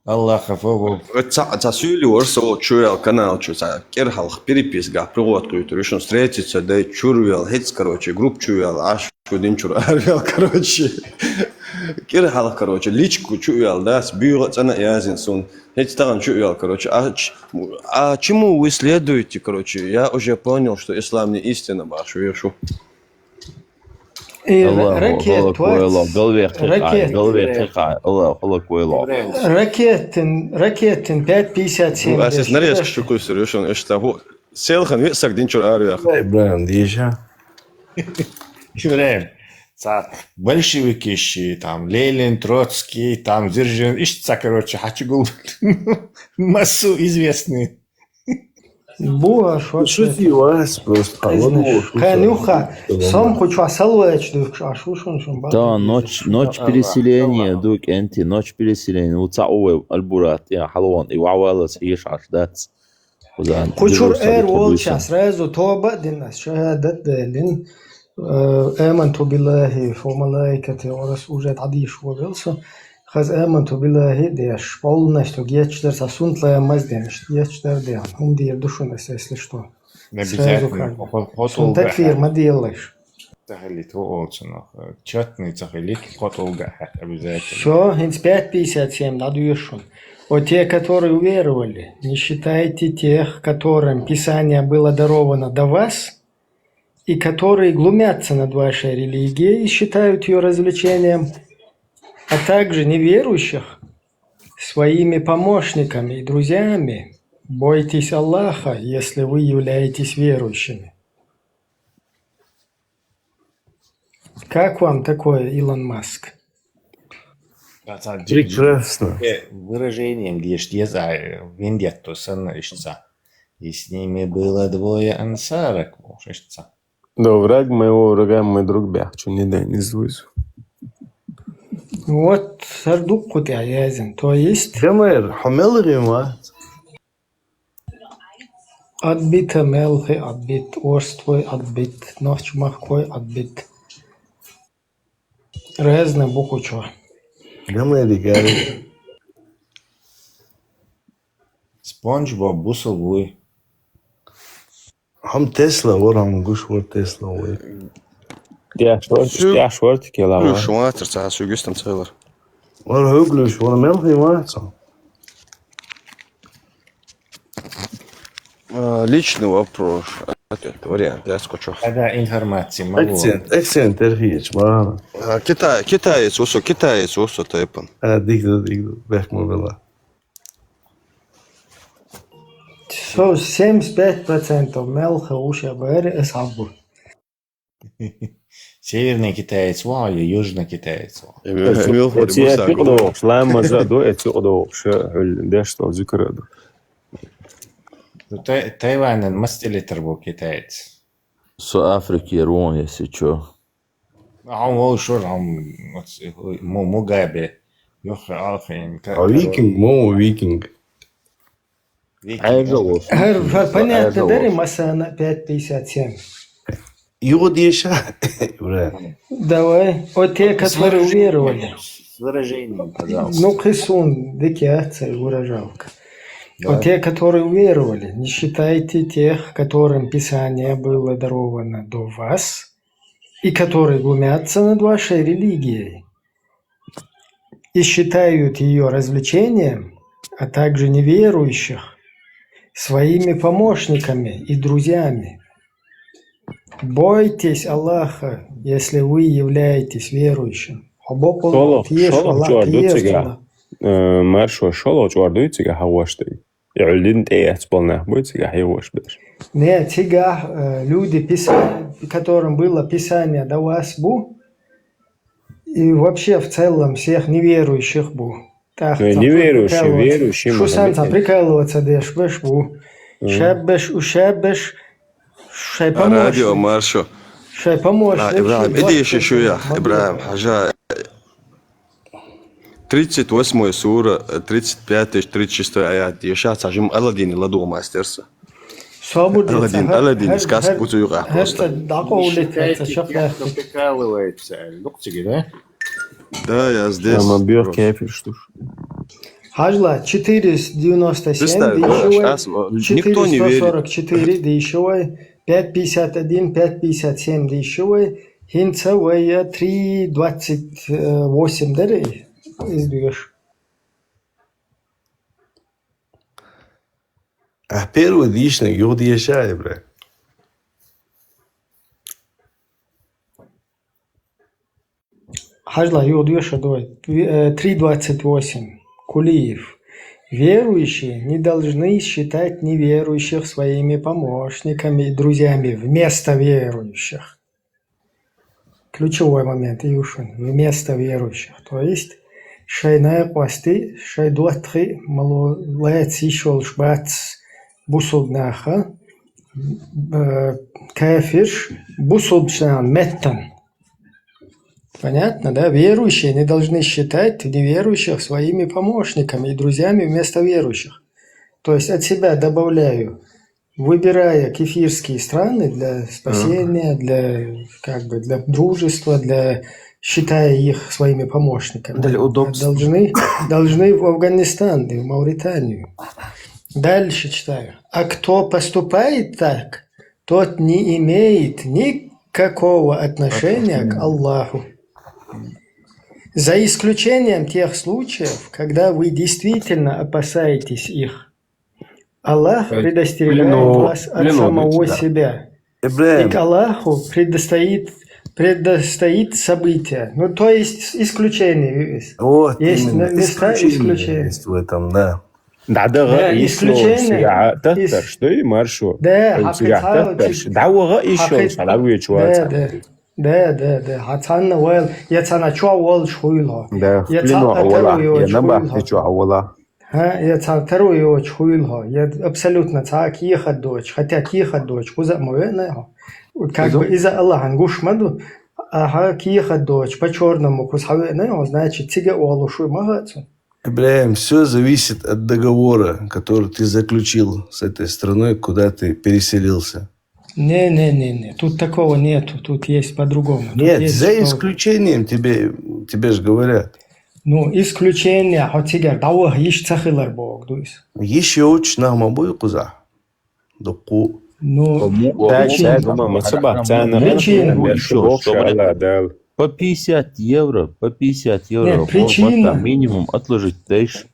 Аллахофобов. Ца, ца сюли ворса, о, чуял канал, чу, ца, кер халх переписка, привод куйтур, ишун встретиться, да, чурвел, хец, короче, групп чуял, аш, кудин чур, арвел, короче. КӀира хьалха, короче, личку чу а вел дац, буьйгӀа а цӀена а язйина суна. ХӀинца тахана чу а вел, короче, а ч-, а чему вы следуете, короче, я уже понял, что ислам не истина, бахаш вер шу. И ра-, Аллаху ракет хӀалак вайло, твац. Галве кхикъай, ракет. Галве кхикъай, Аллаху хӀалак вайло. Ракетин, ракетин пять пятьдесят семь. Ну, а сейчас деш, нарезка деш. Чу куйсур, ешон, эшта ху-, селхан виъ саг динчур ара вяха. Ибрагим, дийша. Ибрагим, ца большевикиш, там, Ленин, Троцкий, там, Дзержинский, иштта ца, короче, хьачугул. Массу известный. Бу, а шо шу цвет? Шу вас просто Эзна. Халон шу. Кхаь нюха, сом хучва салвач дувкш, а шу шун шун ба. Да, ночь, ночь переселения, ду кенти, ночь переселения. У ца уве Альбурат, я, халон, и вавалас, и шаш дац. Хучур эр волча, сразу тоба динас, шахадат делин. Э, аманту биллахи ва малаикати ва рас-, уже дӀадийш вогал со. Хаз аманту биллахи деш, полностью гечдар са сунтла маз деш, гечдар деш. ХӀун дийр ду шун эс, если что. Сразу обязательно. Как бы. Хо-, хо-, сун такфир ма делаешь. Ца хилит, хӀу олцунах. Чётный ца хилит, хо-, толга хьат, обязательно. Всё, хинц пять пятьдесят семь надо ешун. О, те, которые уверовали, не считайте тех, которым Писание было даровано до вас, и которые глумятся над вашей религией и считают её развлечением, а также неверующих своими помощниками и друзьями. Бойтесь Аллаха, если вы являетесь верующими. Как вам такое, Илон Маск? Прекрасно. Выражением деш деза, вендетто санна ишца. И с ними было двое ансаров, ишца. Да, враг моего врага мой друг бяхчу, не дай, не звуйзу. Вот, сардук кутя язин, то есть. Демер, хумел рима. Отбита мелхи отбит, орст твой отбит, нохч махкой отбит. Разные буквы чё? Гамледи гари. Спанч Боб бусал буй. Хам Тесла вор, хам гуш вор Тесла вой. Я шварт, я шварт кела. Плюс шварт, ца сюгестам целар. Вор хуглюш, вор мелхи ваца. А, личный вопрос. Ответ, вариант, я скучу. А, да, информация, могу. Акцент, акцент, эрхич, мама. А, Китай, китаец, усо, китаец, усо, тайпан. А, дигда, дигда, бехмо была. Со семьдесят пять процентов мелха уша бери эс абу. Северный китаец ва, или южный китаец ва? Эмил, эмил хори эци бусаг. Эци къдо, шлам маза до, эци къдо, ша, хул, деш то, зикра до. Ну, Тай-, Тайваньын мастер литр бу китаец. Со Африки рон, если чё. А он вол шур, он, вот, му-, Мугабе. Ёх, ах, им, ка-, а викинг, мо викинг. Викинг. Айжа вол. Хар, хар, понятно, дари масана пять пятьдесят семь. Юго дыша. Давай. О, те, которые уверовали. С выражением, пожалуйста. Ну, кисун, дикиация, выражалка. О, те, которые уверовали, не считайте тех, которым Писание было даровано до вас, и которые глумятся над вашей религией, и считают её развлечением, а также неверующих, своими помощниками и друзьями. Бойтесь Аллаха, если вы являетесь верующим. Шоло, шоло чуар дуцига. Э, маршо шоло чуар дуцига хаваштай. И улин тӀе яц болнах буй цигахь йогӀуш берш. Не, цигахь, э, люди писа-, которым было Писание до вас бу, и вообще в целом всех неверующих бу. Так, ну, там, неверующие, прикалываться. Верующие, шу сам там прикалываться деш беш бу. Шабеш, у шабеш, шай помощник. Радио маршо. Шай помощник. А, Ибрагим, иди ещё, ещё я, Ибрагим, хажа. Тридцать восьмой сура, тридцать пятый, тридцать шестой аят. Еша цхьа жим Аладдин ладугӀа мастерса. Аладдин, Аладдин, сказка буцу юкъа просто. Считайте тех, кто прикалывается. Лукциги, да? Да, я здесь. Ама бьёх кефир, что ж. Хажла, четыре девяносто семь, дышевой, никто не верит. Четыре сто сорок четыре, дышевой, пять пятьдесят один, пять пятьдесят семь, дышевой, ХӀинца вай три двадцать восемь дара из доьшуш. А первый дийшинарг юха деша, Ибрай. Хьажал, юха доьшу вай. Э, три двадцать восемь. Кулиев. Верующие не должны считать неверующих своими помощниками и друзьями вместо верующих. Ключевой момент, Юшин, вместо верующих. То есть, шайн къоастий, шайн доттагӀий мало лаьца йиш йолуш бац бусулба наха, э, кафирш бусулбачу нахана меттан. Понятно, да? Верующие не должны считать неверующих своими помощниками и друзьями вместо верующих. То есть от себя добавляю, выбирая кефирские страны для спасения, для, как бы, для дружества, для, считая их своими помощниками. Для удобства. Должны, должны в Афганистан и в Мавританию. Дальше читаю. А кто поступает так, тот не имеет никакого отношения к Аллаху. За исключением тех случаев, когда вы действительно опасаетесь их. Аллах предостерегает вас от самого себя. И к Аллаху предстоит, предстоит событие. Ну, то есть исключение есть. Вот есть именно. Места исключения. Исключение есть в этом, да. ДӀадагӀа, да, исключение. Таттар, что и маршо. Да, хьакхи цхьа таттар. ДӀаваха ишо, хьакхи дӀавечу вац. Да, да. Да, да, да. Хьан цхьанна вайл, я цхьанна чохь волуш хуьлу хьо. Да, я цхьа а таро йоцуш хуьлу хьо. ХӀа, я цхьа таро йоцуш хуьлу хьо. Я абсолютно цхьа а кехат доцуш, хотя кехат доцуш, кхуза а ма веана хьо. Как бы иза Аллахьан гуш ма ду. Ахьа кехат доцуш, по-чёрному кхуза хьан веана хьо, значит, цига а волуш ву ма хаьа цунна. Ибрахим, всё зависит от договора, который ты заключил с этой страной, куда ты переселился. Не, не, не, не. Тут такого нету. Тут есть по-другому. Нет, за исключением тебе, тебе ж говорят. Ну, исключение, хьо цигара дӀаваха йиш ца хилар боху дуьйса. Йиш йоцуш нах ма буй кхузахь. Дуккху. Ну, причина. По пятьдесят евро, по пятьдесят евро. Нет, причина. Минимум отложить дайш.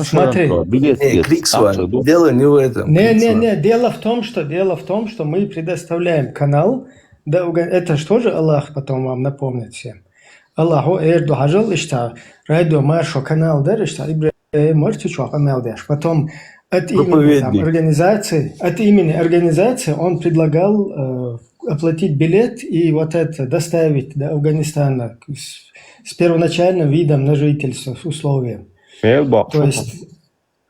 Смотри. Билет. Дело не в этом. Не, не, не, дело в том, что, дело в том, что мы предоставляем канал. Да, это ж тоже Аллах потом вам напомнит всем. Аллаху эр ду, хьажал иштта, радио Маршо канал дара иштта, Ибрахим Мартичу къамел деш. Потом от имени там организации, от имени организации он предлагал, э, оплатить билет и вот это доставить до Афганистана с, с первоначальным видом на жительство, с условием. Мел бохуш. То есть,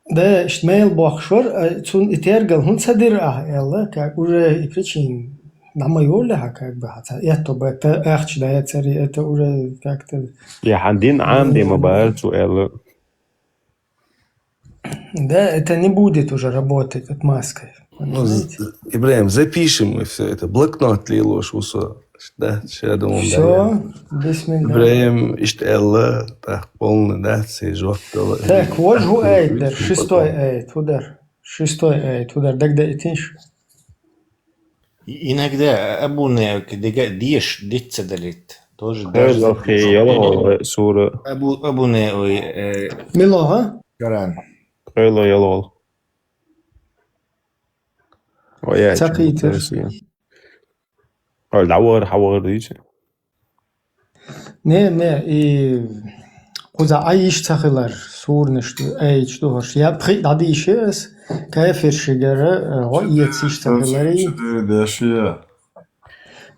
да, иштта мел бохуш вара, а цунна и тергал хӀунда ца дира ахьа аьлла, как уже и причина дӀа ма йолу ахьа, как бы, хьан ца этто бетта, ахча дацари, это уже как-то. Я хьан дин Ӏамаде ма бара цо аьлла. Да, это не будет уже работать отмазкой. Ну, Ибрахим, запишем мы всё это. Блокнот лелош ву со. Да, сейчас я думаю. Всё, бисмилла. Ибрахим, иштта аьлла, так, полный, да, цей жоп дала. Так, вож хӀу аят дара, шестой аят, хӀу дара. Шестой аят, хӀу дара, дагадейтинаш? Иногда Абу Неуй дега деш диц ца далийта. Тоже даже. Кхойло ялхалгӀа сура. Абу, Абу Неуй, э, мила хӀа? Коран. Кхойло ялхалгӀа. Ой, я ца кхийтира. Ой, дӀавахара, хьавахара дийца. Не, не, и кхуза Ӏа йиш ца хилар, суранаш ду, аяташ ду хӀорш. Я пхиъ дӀадийшира ас, кафиршигара, э, гӀо эца йиш ца хилар. Четыре деш я.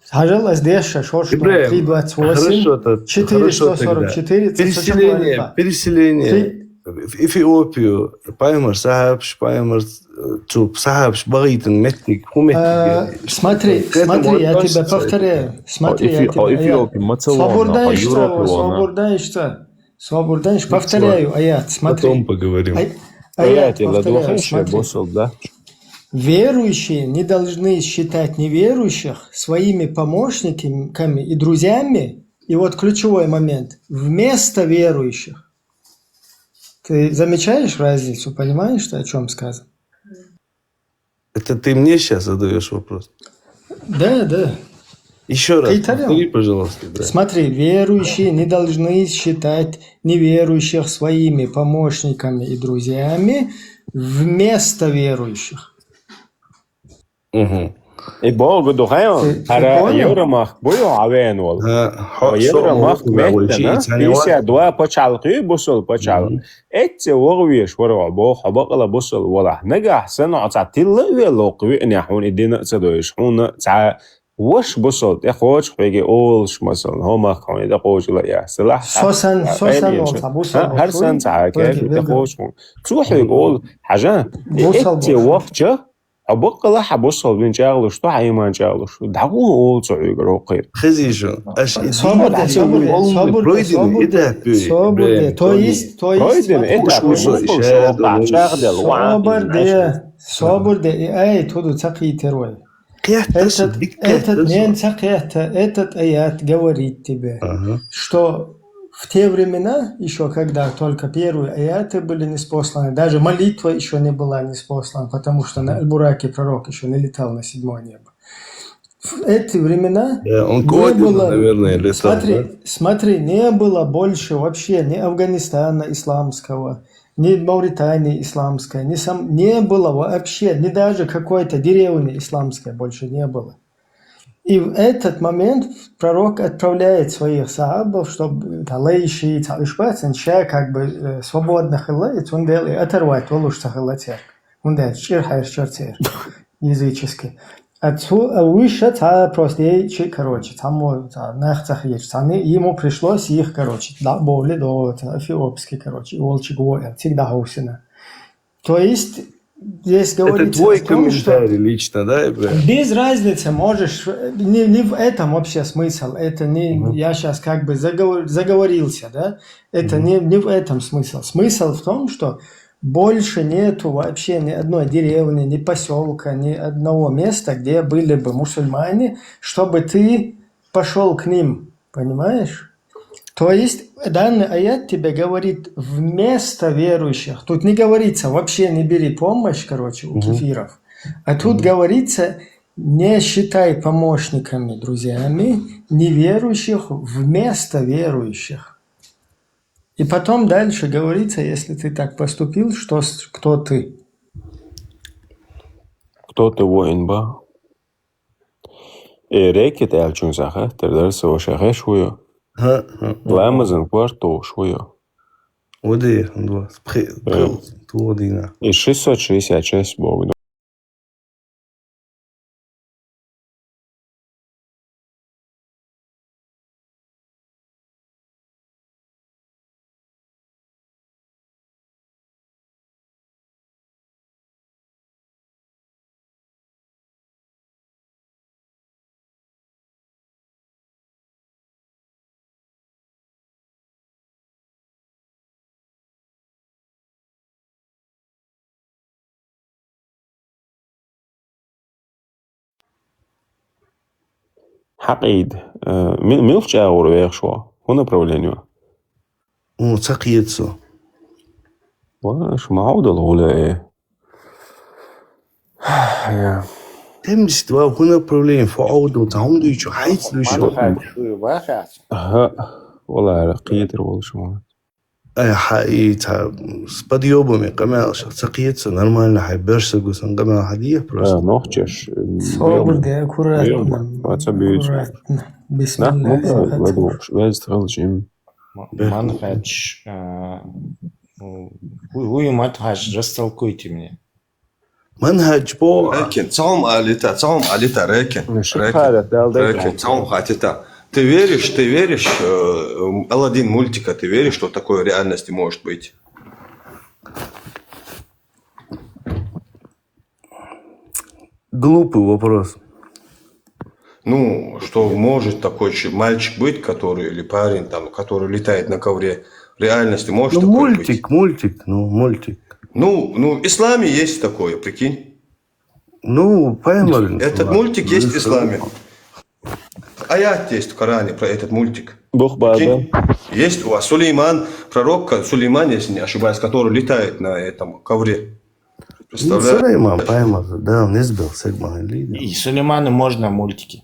Хьажал ас деш ша, шорш ду, Ибрахим, три двадцать восемь, хорошо тогда. Четыреста сорок четыре, ца, ца, ца, переселение, переселение. Три. В Эфиопию, пайхамар, сахьабаш, пайхамар, э, цу сахьабаш бахийтина меттиг, хӀун меттиг? А, смотри, смотри, я тебе повторяю. Смотри, я тебе, аят. Собур дай, что, собур дай, что? Собур дай, что? Повторяю, аят, смотри. Потом поговорим. Ай-, аят, повторяю, смотри. Верующие не должны считать неверующих своими помощниками и друзьями. И вот ключевой момент. Вместо верующих. Ты замечаешь разницу, понимаешь, что, о чём сказано? Это ты мне щас задаёшь вопрос? Да, да. Еще раз Кайтарим. Повтори, пожалуйста, брат. Смотри, верующие не должны считать неверующих своими помощниками и друзьями вместо верующих. Мгм. И богу духаем, Ты- ты ара понял? евромах бою авен вол. Ха, хо- Евромах со- мугла меттена, вучи, цани ва- пятьдесят два пачалкы бусул пачал. Мгм. Эцце вогвеш вора бо хабакала бусул вала. Нага сана ца тилла вело квине хун идина ца доиш. Хун ца вош бусул те хоч хвеге олш масал. Хомах хун ида хоч ла я. Сала. Сосан, сосан ол ца бусул Хар сан ца Только ке те бега. хоч хун. Цу хвег ол хажа. Бусул Эцце бусул. вогча. Хабакала хабусул вин чаглуш, то хайман чаглуш. Дагу ол цу хвег рокхир. Хези шо. Аш и Собур де, дин собур де, полный собур де, пройденный собур де, этап, собур де. бе, То есть, то есть, Пройдены, смотри, это Уж мускул уже шо ещё бачах дел. собур де, собур де, эй, туду цакитер вай. Кехтас, Этот, диккехтас. этот, не цакета, этот аят говорит тебе, Ага. что в те времена, еще когда только первые аяты были ниспосланы, даже молитва еще не была ниспослана, потому что на Аль-Бураке пророк еще не летал на седьмое небо. В эти времена Да, он не кодил, было, наверное, летал, смотри, да? смотри, не было больше вообще ни Афганистана исламского, ни Мавритании исламской, ни сам, не было вообще, ни даже какой-то деревни исламской больше не было. И в этот момент пророк отправляет своих сахабов, чтобы талайши, талышбацин, ща как бы э, свободно хылла, и цундел и оторвать волуш цахылла церковь. Ундел чир хайр чир церковь. Языческий. А цу, а выше ца просто ей чи, короче, ца мо, ца нах ца хьеч, ца не, ему пришлось их, короче, да, боли до, ца, эфиопский, короче, и волчи гоя, всегда хаусина. То есть, здесь Это говорится твой о том, что комментарий лично, да, Ибрахим? без разницы можешь, не, не в этом вообще смысл. Это не, Мгм. я сейчас как бы заговор- заговорился, да? Это не, не в этом смысл. Смысл в том, что больше нету вообще ни одной деревни, ни поселка, ни одного места, где были бы мусульмане, чтобы ты пошел к ним, понимаешь? То есть данный аят тебе говорит вместо верующих. Тут не говорится вообще не бери помощь, короче, у Мгм. кефиров. А тут говорится не считай помощниками, друзьями неверующих вместо верующих. И потом дальше говорится, если ты так поступил, что с- кто ты. Кто ты воин ба? Э, рекет элчун саха, тердер со шахеш вуйо. Ха, ха, ха. Ламазан квартош вуйо. Води, два. Спхи, Э. Ту дина. И шестьсот шестьдесят шесть бог. Хьакъид, э, ми- милх чагъур вехшо, ху направление? О, цакъецо. Ва, шмаудал гъула, э. Я. Семьдесят два ху направление, фу ауду, там дуйчу, хайц дуйчу. Манхадж хуй бахац. Ага. Вала, къиятыр болуш ма. Ай, ха, и та, с подъёбами, камел, ша, цакъецо, нормально, хай, берса гусан, камел, хадия, Э, просто. нохчеш. Собур де, аккуратно. Ваца бюйц. Аккуратно. Нах муга Бисмилляхи. вадуш, вез тхалчим. М- Манхадж, а, ну, хуй, хуй манхадж, растолкуйте мне. Манхадж по, Рекен, цаум алита, цаум алита, рекен. Ну, ши Рекен. хара дал дай Рекен, цаум хатита. Ты веришь, ты веришь, э, м, Аладдин мультика, ты веришь, что такое в реальности может быть? Глупый вопрос. Ну, что может такой чи- мальчик быть, который, или парень, там, который летает на ковре? В реальности может Ну, такое мультик, быть? Мультик, ну, мультик. Ну, ну, в исламе есть такое, прикинь. Ну, понял. Этот мультик есть в исламе. Аят есть в Коране про этот мультик. Бух бада. Прикинь, есть у вас Сулейман, пророк Сулейман, если не ошибаюсь, который летает на этом ковре. Представляешь? Сулейман, понял. Да, не сбил, Сегман. И Сулейману можно мультики.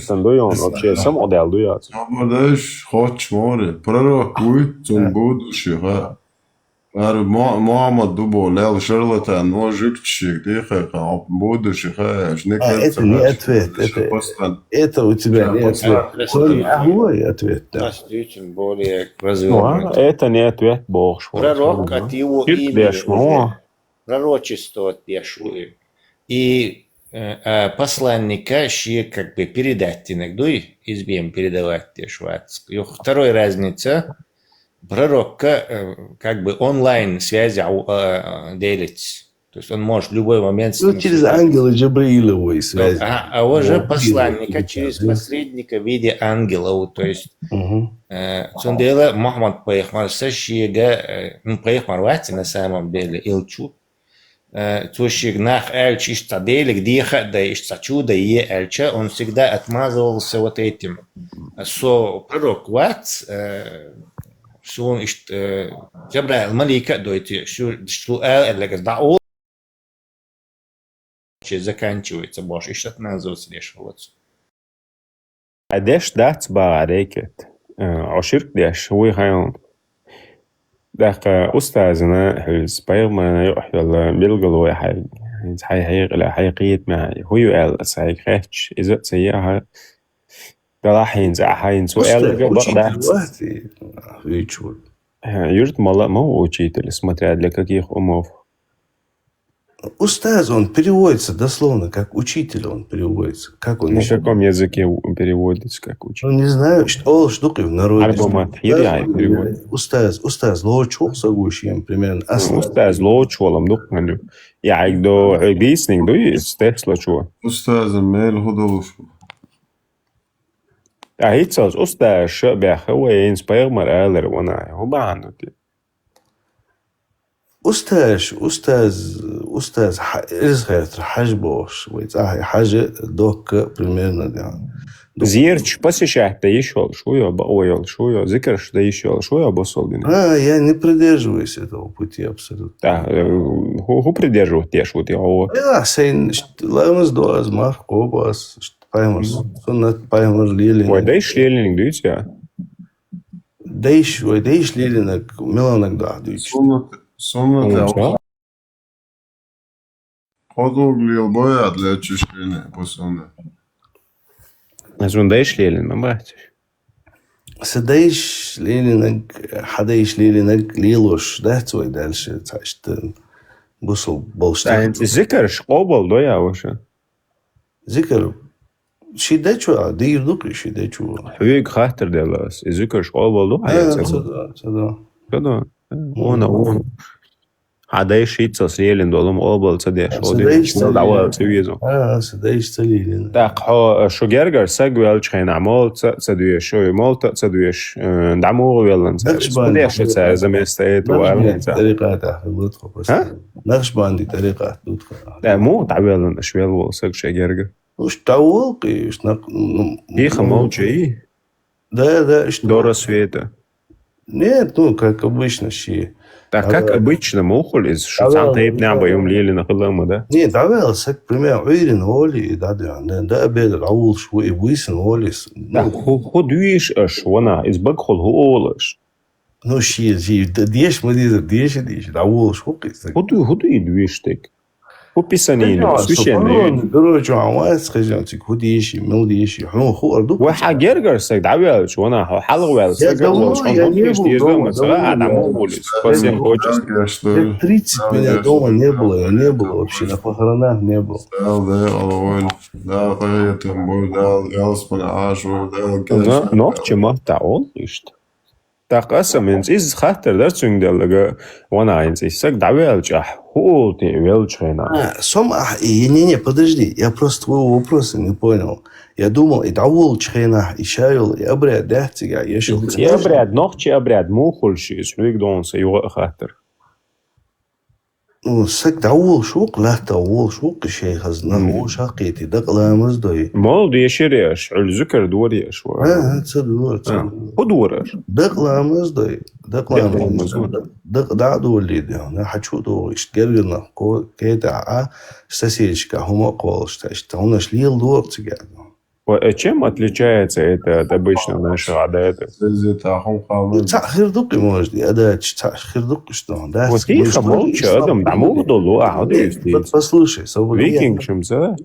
Хеттан ду йону, вообще, самукъадаьлла ду йоцу. Собар деш, хоч море. Пророк вуй, цун будущий, ха. Ар Мо-, Мухаммад ду бо, лел шарлатан, но жугтшиг, дихай, ха, будущий, ха, аш не А, это не ответ, это, это у тебя не ответ. Коли, а, ой, ответ, да. Нас дючен более развернутый. Ну, а, это не ответ, бог. Пророк от его имени уже. Пророчество от Яшуи. И, э, а, посланника ши как бы передать иногда, дуй, избьем передавать те швац. И второй разница, пророкка, э, как бы онлайн связи, а, делится. То есть он может в любой момент с Ну, ним через связаться. Ангела Джабраилова и связь. А, а уже Вот, посланника передать, через да. Посредника в виде ангела, вот, то есть, Мгм. э, цундела Мухаммад пайхмар са шига, э, ну, пайхмар вац на самом деле, илчу. Э, цу шиг нах эльч ишца делик диха да, ишца чуда е эльча, он всегда отмазывался вот этим. Со пророк вац, э, сун ишт, э, Джабраил малика дойти, шу, шу эл элегас да о. заканчивается бохуш, иштта называться деш хилац. Хьа деш дац бахьа рекет. Э, Ӏо ширк деш, вуй хьайна. ТӀаккха устазана, хьуьлс пайхамарна юкъахь йолу билгало хьай, хьай, хьай, хьай, хьай кхетаме, хьуй аьлла, аса хьайга хеташ, иза а ца яхьа. Далахь хьайна цӀа, хьайна цо аьлларг бакъ дац. Учитель вахьте, вичур. Э, юрт мала а ма ву учитель, смотря для каких умов. Устаз, он переводится дословно как учитель, он переводится. Как он На ещё? Каком языке у-, переводится как учитель? Ну, не знаю, что, олуш ду-кх и в народе. Арбамат, устаз, хир яй перевод. Устаз, устаз, лоцуш ву сагуш, примерно, Ну, астаз. Устаз лоцуш волам ду-кх хьан ю. Я, айгдо, хьоьга дийциниг дуй, стесло чу. Устазан мел хӀу долуш ву? А хӀинцалц устазаш а баьхна, вай хӀинца пайхамар алар вана, хӀу бахьана ду те? Устазаш, устаз, устаз, хьа-, ирзхетар хьажа бохуш, вай цӀахь хьажа докка примерно, да. Зерачу посещать дан йиш йолуш ву йо, бакъо йолуш ву йо, зикарш дан йиш йолуш ву йо, бусалба динехь? А, я не придерживаюсь этого пути абсолютно. Да, э, хӀу, хӀу придерживать деш ву те хьо? Я, сайн ш-, ламаз до аз, марх кхобу аз, ш-, пайхамар, Мгм. Суннат пайхамар лелийна. Вай дайша лелийнарг дуьйцу я? Дайша, вай дайша лелийнарг, меланиг дахьа дуьйцу. Суннат, суннат Мгм. я. Кхо зулга лела бояд лечишкине, бусалба. Ас ван дайша лелийна ма бац. Сан дайша лелийнарг, хьан дайша лелийнарг лелош дац вай дальше, цхьа иштта бусалба болуш. Сан дац. Зикарш къобал до я ваша? Зикар ши дечо, а, дийр ду-кх и ши дечо. Хьоьга хаттар делла ас, и зикарш къобал ду хьан? А, яц ца до, ца до. Ца до? Мгм. Вона, вона. Хьан дайша хӀинцалц лелийна долу-м къобал ца деш, Сан хӀу дайша деш, ца дӀавала лелийна. Ца веза. А, сан дайша ца лелийна. ТӀаккха хьо, шу гергара саг веллачу хенахь, моллаца а ца доьшу, моллата а ца доьшу, э, дӀа муха веллан цара? Нахшбанди. Ца деш цара, за место это валлица. Нахшбанди тарикъатахь хилла тхо просто. А? Нахшбанди тарикъат ду тхо. Да, муха дӀавеллан аша велла волу саг шайн гергара? Уьш дӀаволу-кх и, уьш нах-, ну, Тихо, ну, молчи. Да, да, уьш До рассвета. Нет, ну, как обычно, ши. Так, как обычно, муха хуьлу иза? Шу цхьана тайпанехь бан юм лелийна хилла ма да? Не, дӀаваьлла саг, пример, Ӏуьйрина волу и дӀадоьгӀна, да, да, обеда дӀавуллуш ву и, вуьйсина волу иза. Так, ну, хӀу, хӀу дуьйш аша, ванах, иза багахула хӀу олу аша? Ну, ши, ши, д-, деша ма дезара, деша, деша, дӀаволуш ву-кх иза. ХӀу ду, хӀу ду и дуьйш дерг? ХӀу писание, священное? Короче, ван вац хезна цига, хӀу дийши, мел дийши, хьуна хуур ду. Вай хьан гергара саг дӀаваьлча, ванах, хьо хьалха ваьлла саг а волуш, хьуна хӀун деш деза ма ца, а, дӀа ма вуллица, по всем хочешь. Лет тридцать меня дома не было, я не был вообще, на похоронах не был. Дала декъала война, Дала къахетам бойла, Дала ялсмане Ӏаш войла, Дала кешна. Нохчи ма таӀол иштта. ТӀаккха аса хӀинца иза хаттар дара цуьнга делларг, ванах, хӀинца и саг дӀавелча ахь, хӀу олу те веллачу хенахь? А, сом ахь и, не, не, подожди, я просто твоего вопроса не понял. Я думал, и дӀаволлучу хенахь, и ша йолу, и обряд дац цигахь, я шо. И обряд, нохчи обряд муха хуьлуш иза, хьоьга догӀун сан юха а хаттар. Ну, саг дӀаволуш ву-кх, лаьттах волуш ву-кх, и шайхаза нах вовшах а кхетий, дакъа ламаз дой. Мол дешире аша, хьуьлла зуькар доре аша вара? А, а, ца дора, ца дора. ХӀу дора аша? Дакъа ламаз дой. Дакъа ламаз дой. Дакъа дӀа а долий, дехьа, хьан чу а догӀу, иштта гергара нах ко-, кхетахь а, соседишка хӀума а кхоллаш, иштта хӀунаш лела дора цигахь. Ой, а чем отличается это от обычного нашего адата? Цхьаъ хир ду-кх и, может, и адаташ, цхьаъ хир ду-кх и, что, да? Вот тихо, молча, адам, да, муха долу, а, вот и здесь. Послушай, викинг чум ца.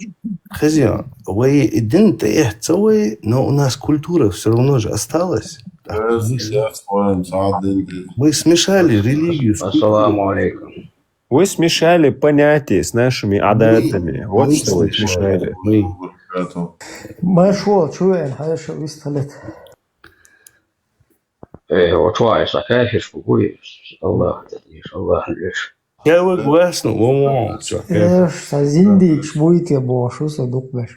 Хозяин, вай и дин тӀеэцна вай, но у нас культура всё равно же осталась. Мы смешали религию с культурой. Ассаламу алейкум. Вы смешали понятия с нашими адатами. Вот что вы смешали. Маршо, чу веана хьаша вистхилет. Э, вот вай, са кафир фу хуй, Аллах, Аллах леш. Я вы гласно, ломо, всё, кафир. Эш, са зиндийгаш буй те бохуш, са дукхбеш.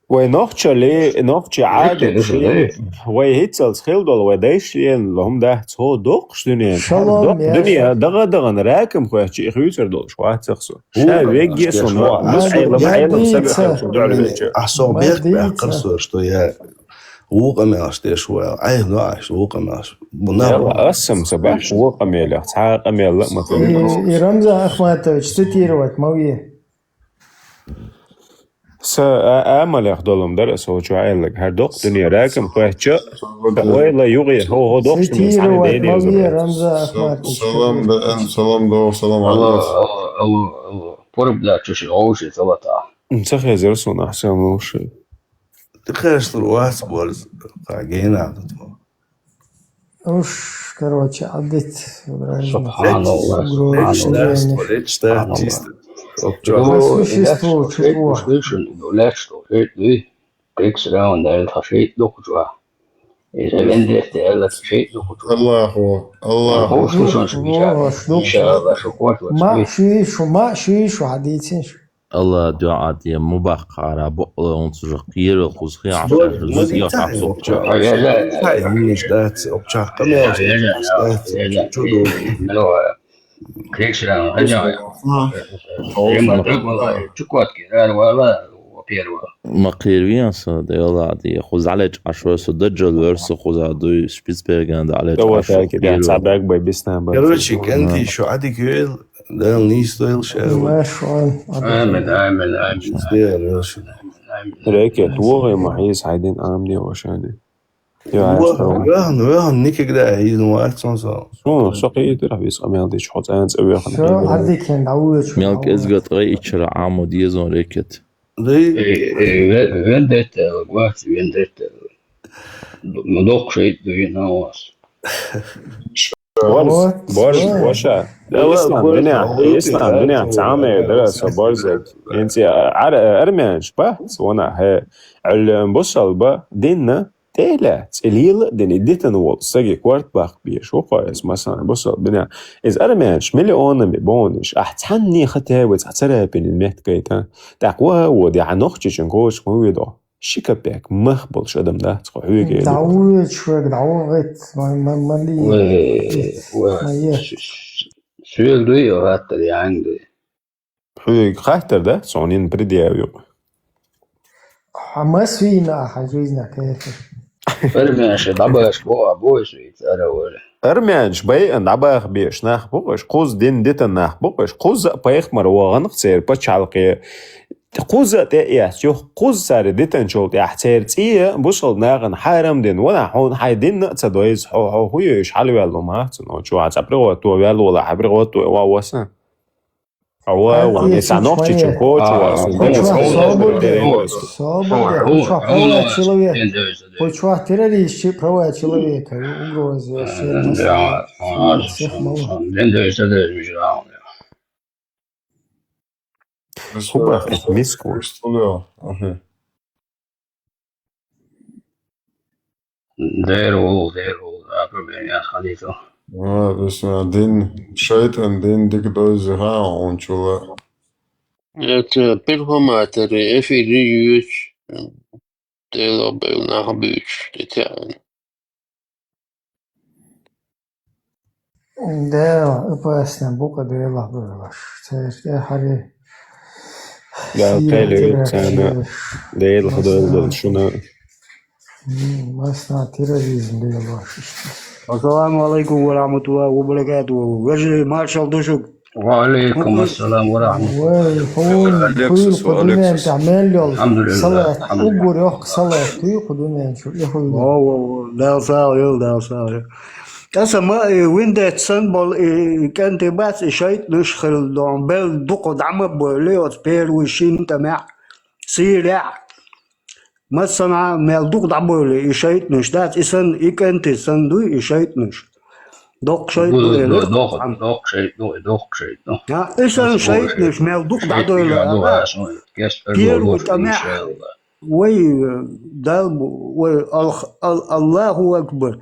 Вай нохчалли, нохчи Ӏадатши, вай хӀинцалц хила долу, вай дайша лелла хӀума дац, хӀо доккхуш дуьнен. Шалом, дуьне дагӀа-дагӀана ракам хоьттича и хуьйцур долуш вацахь со. Ша вегге а со, но, ну, Ӏелам, Ӏелам сага хьаьвча дуьхьал веча. Ахь со бехк баьккхар со, что я Вукъа мелаш деш вайл. Ай, ну, аш, вукъа мелаш. Бу на Яла, ва. Ас сам са бахш, вукъа мелах, цхьа къамел ла ма И, тулмас. И Рамзан Ахматович цитировать ма ве. Са а, амалях долум дар, аса чу айлаг. Хар док дуния ракам хвача. Ойла югъи, хо, хо док дуния, сани Цитировать ма ве, дени. Рамзан Ахматович. Салам да, ан, салам да, салам Алло, алейкум. Алло, алло, алло. Пурб да, чуши, оуши, салата. М, ца хезер сона, аса муши. Ты, конечно, вас борз, а гена тут. Уж, короче, адит. Субханаллах, субханаллах. Речь, да, чисто. По существу чего? Лечь, что, лечь, что, лечь, ты. Крик сраун, да, это шесть духу чего. Из вендетте, это шесть духу чего. Аллаху, Аллаху. Аллаху, слушай, иншаллах, шукот, Ма шуишу, ма шуишу, хадисин шу. Алла дуьа де, ма баккхара, бакъла, он цу жа кхерал, кхуза хи Бо-, Ашар, ма зига дитахь, хасо. Ай, ай, ай. Ай, миш дац, обчах, камел, Ай, ай, ай, дац, ай, ай, чудо. Мило, крекшран, ай, ай. А. Ема, так, вала, чукотки, ар, вала, во-первых. Ма кхервиан со, де, Алла де, хуза леч ашо со, даджал версо, хуза дуй, Шпицберген, да, леч Давай, ашо, так, да, кхерал. Цабак бай, бисна бай. Короче, кенти, шо адик вел, Дала нийса дойла шоана. Амин, амин, амин. Рекет, вогӀий ма хьийса хьай дин амни вашани. Вахан, вахан, никогда хьийзан вац сон со. Со, со кхийтира вис къамел дича, хьо цӀанца вехана. Со хьийзан. Хьадикен дӀавоьдуш. Мел кӀезга ткъе иччара Ӏамо дезон рекет. Дай. Э, э, ве-, вендетта, вац вендетта. М, доккха шайтӀа дуй на вас. Борз, вот, борз, вот. Ваша. Ислам дунья, ислам дунья, цамэ, да, со борз. Инци ар-, армянш ба, сона, хе, аль, бусал ба, динна, тела, цилила, дин, дитан вол, саги кварт бах беш, ухо, эс, масалан, бусал дунья. Из армянш миллионами бониш, ах, цанни хатэ, вот, царапин меткайта. Так, ва, вот, я нохчичен коч, мы видо. Ши капек мах болуш адам дац хьо хьоьга. ДӀавоьдуш вега, дӀавахийта, ма, ма, ма ли. Вай, вай. Ма е. С-, с-, соьга дуй, хаттар яьнга дуй. Хьоьга хаттар да? Цунин предъявил. Хьо мас вийна, хьан жизнь кхетар. Армянаш дӀабаш бо, а бо, шуьца ара вара. Армянаш байан дӀабаха беш нах бу-кх уьш, кхуза дин дитан нах бу-кх уьш, кхуза а пайхамар вахана-кх церан пачхьалкхе. Кхуза а тӀеэцна юха, кхуза цара дитанчул тӀехь церан цӀе а бусалба нахана хьарам дина, ванахь хьуна хьайн динна а ца дойза, хьо, хьо хӀун йойш хьалаваьлла ма цунна, чу хьан цхьа приготто ваьлла вала, хьан приготто ва васан. Хьо ва, ван, и сан нохчичун кочу ва, сан нохчичун кочу ва. Собар де, собар де, хьо чохь хьо ва человек. Хьо чохь террорист, чи права человека, угроза, вообще, да, всех мало. Хубах, миску. Дер вол, дер вол, а проблема яс хадисо. А, бисмилла, дин, шайтан дин дика дойзи ха, он чула. Это перформаторы, эфиры юч, дело был нах бюч, детян. Да, опасно, букъа Дела хьоьлуш. Церан тӀе хьаре. Да, сийра кхел тера юкъ царна, тера. Дела хьоьлуш шуна. М, масна терроризм делош. Ассаламу алейкум ва рахматуллахи ва баракатуху. Вежарий, маршал ду шуьга. Ва алейкум ассалам ва рахматуллах. Вай, хьуна, Алексис, хьуна ва кху дуьнен Алексис. ТӀа мел йолу Алхьамдулиллах, салат, алхьамдулиллах. Уггар йоккха салат дуй кху дуьнен чу, и хуьлу. Во, во, во, Дала сагӀа йойла, Дала сагӀа йойла. Аса ма, и, виндетта санна болу, и, и кӀентий бац, и шайтӀанаш хилла доху, бел дукха дӀа ма бойла, оцу первый шина тӀамехь, сийрехь. Массанхьа мел дукха дӀабойла и шайтӀанаш дац, и санна, и кӀентий санна дуй и шайтӀанаш. Доккха шайтӀа ду элира. Доккха, доккха шайтӀа ду, и доккха шайтӀа ду. А, и санна шайтӀанаш мел дукха дӀадойла. Первый тӀамехь вай, э, Дала бу, вай, Алх-, Ал-, Аллаху акбар.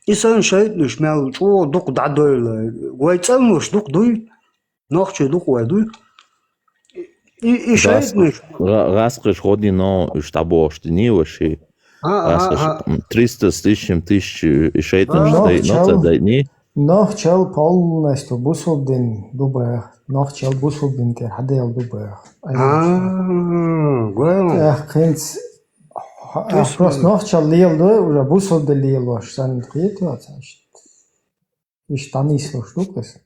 И санна шайтӀанаш мел чӀогӀа дукха дӀадойла. Вай цӀанлуш дукха дуй? Нохчий дукха вай дуй? И, и шайтӀанаш. ГӀа-, гӀаскхаш гӀо дина, уьш дӀабохуш дини ваши. А, а, гӀаскхаш, а. М, триста с лишним тысяч и шайтӀанаш дайна, ца дайни. Нохчал полностью бусулба дин ду баха. Нохчал бусулба дин тӀе хьаделла ду баха. А, гойла. ТӀаккха хӀинца Просто нохчалла леладу, уже бусалба лелош санна кхетац аша. Иштта дӀанийслуш ду-кх из.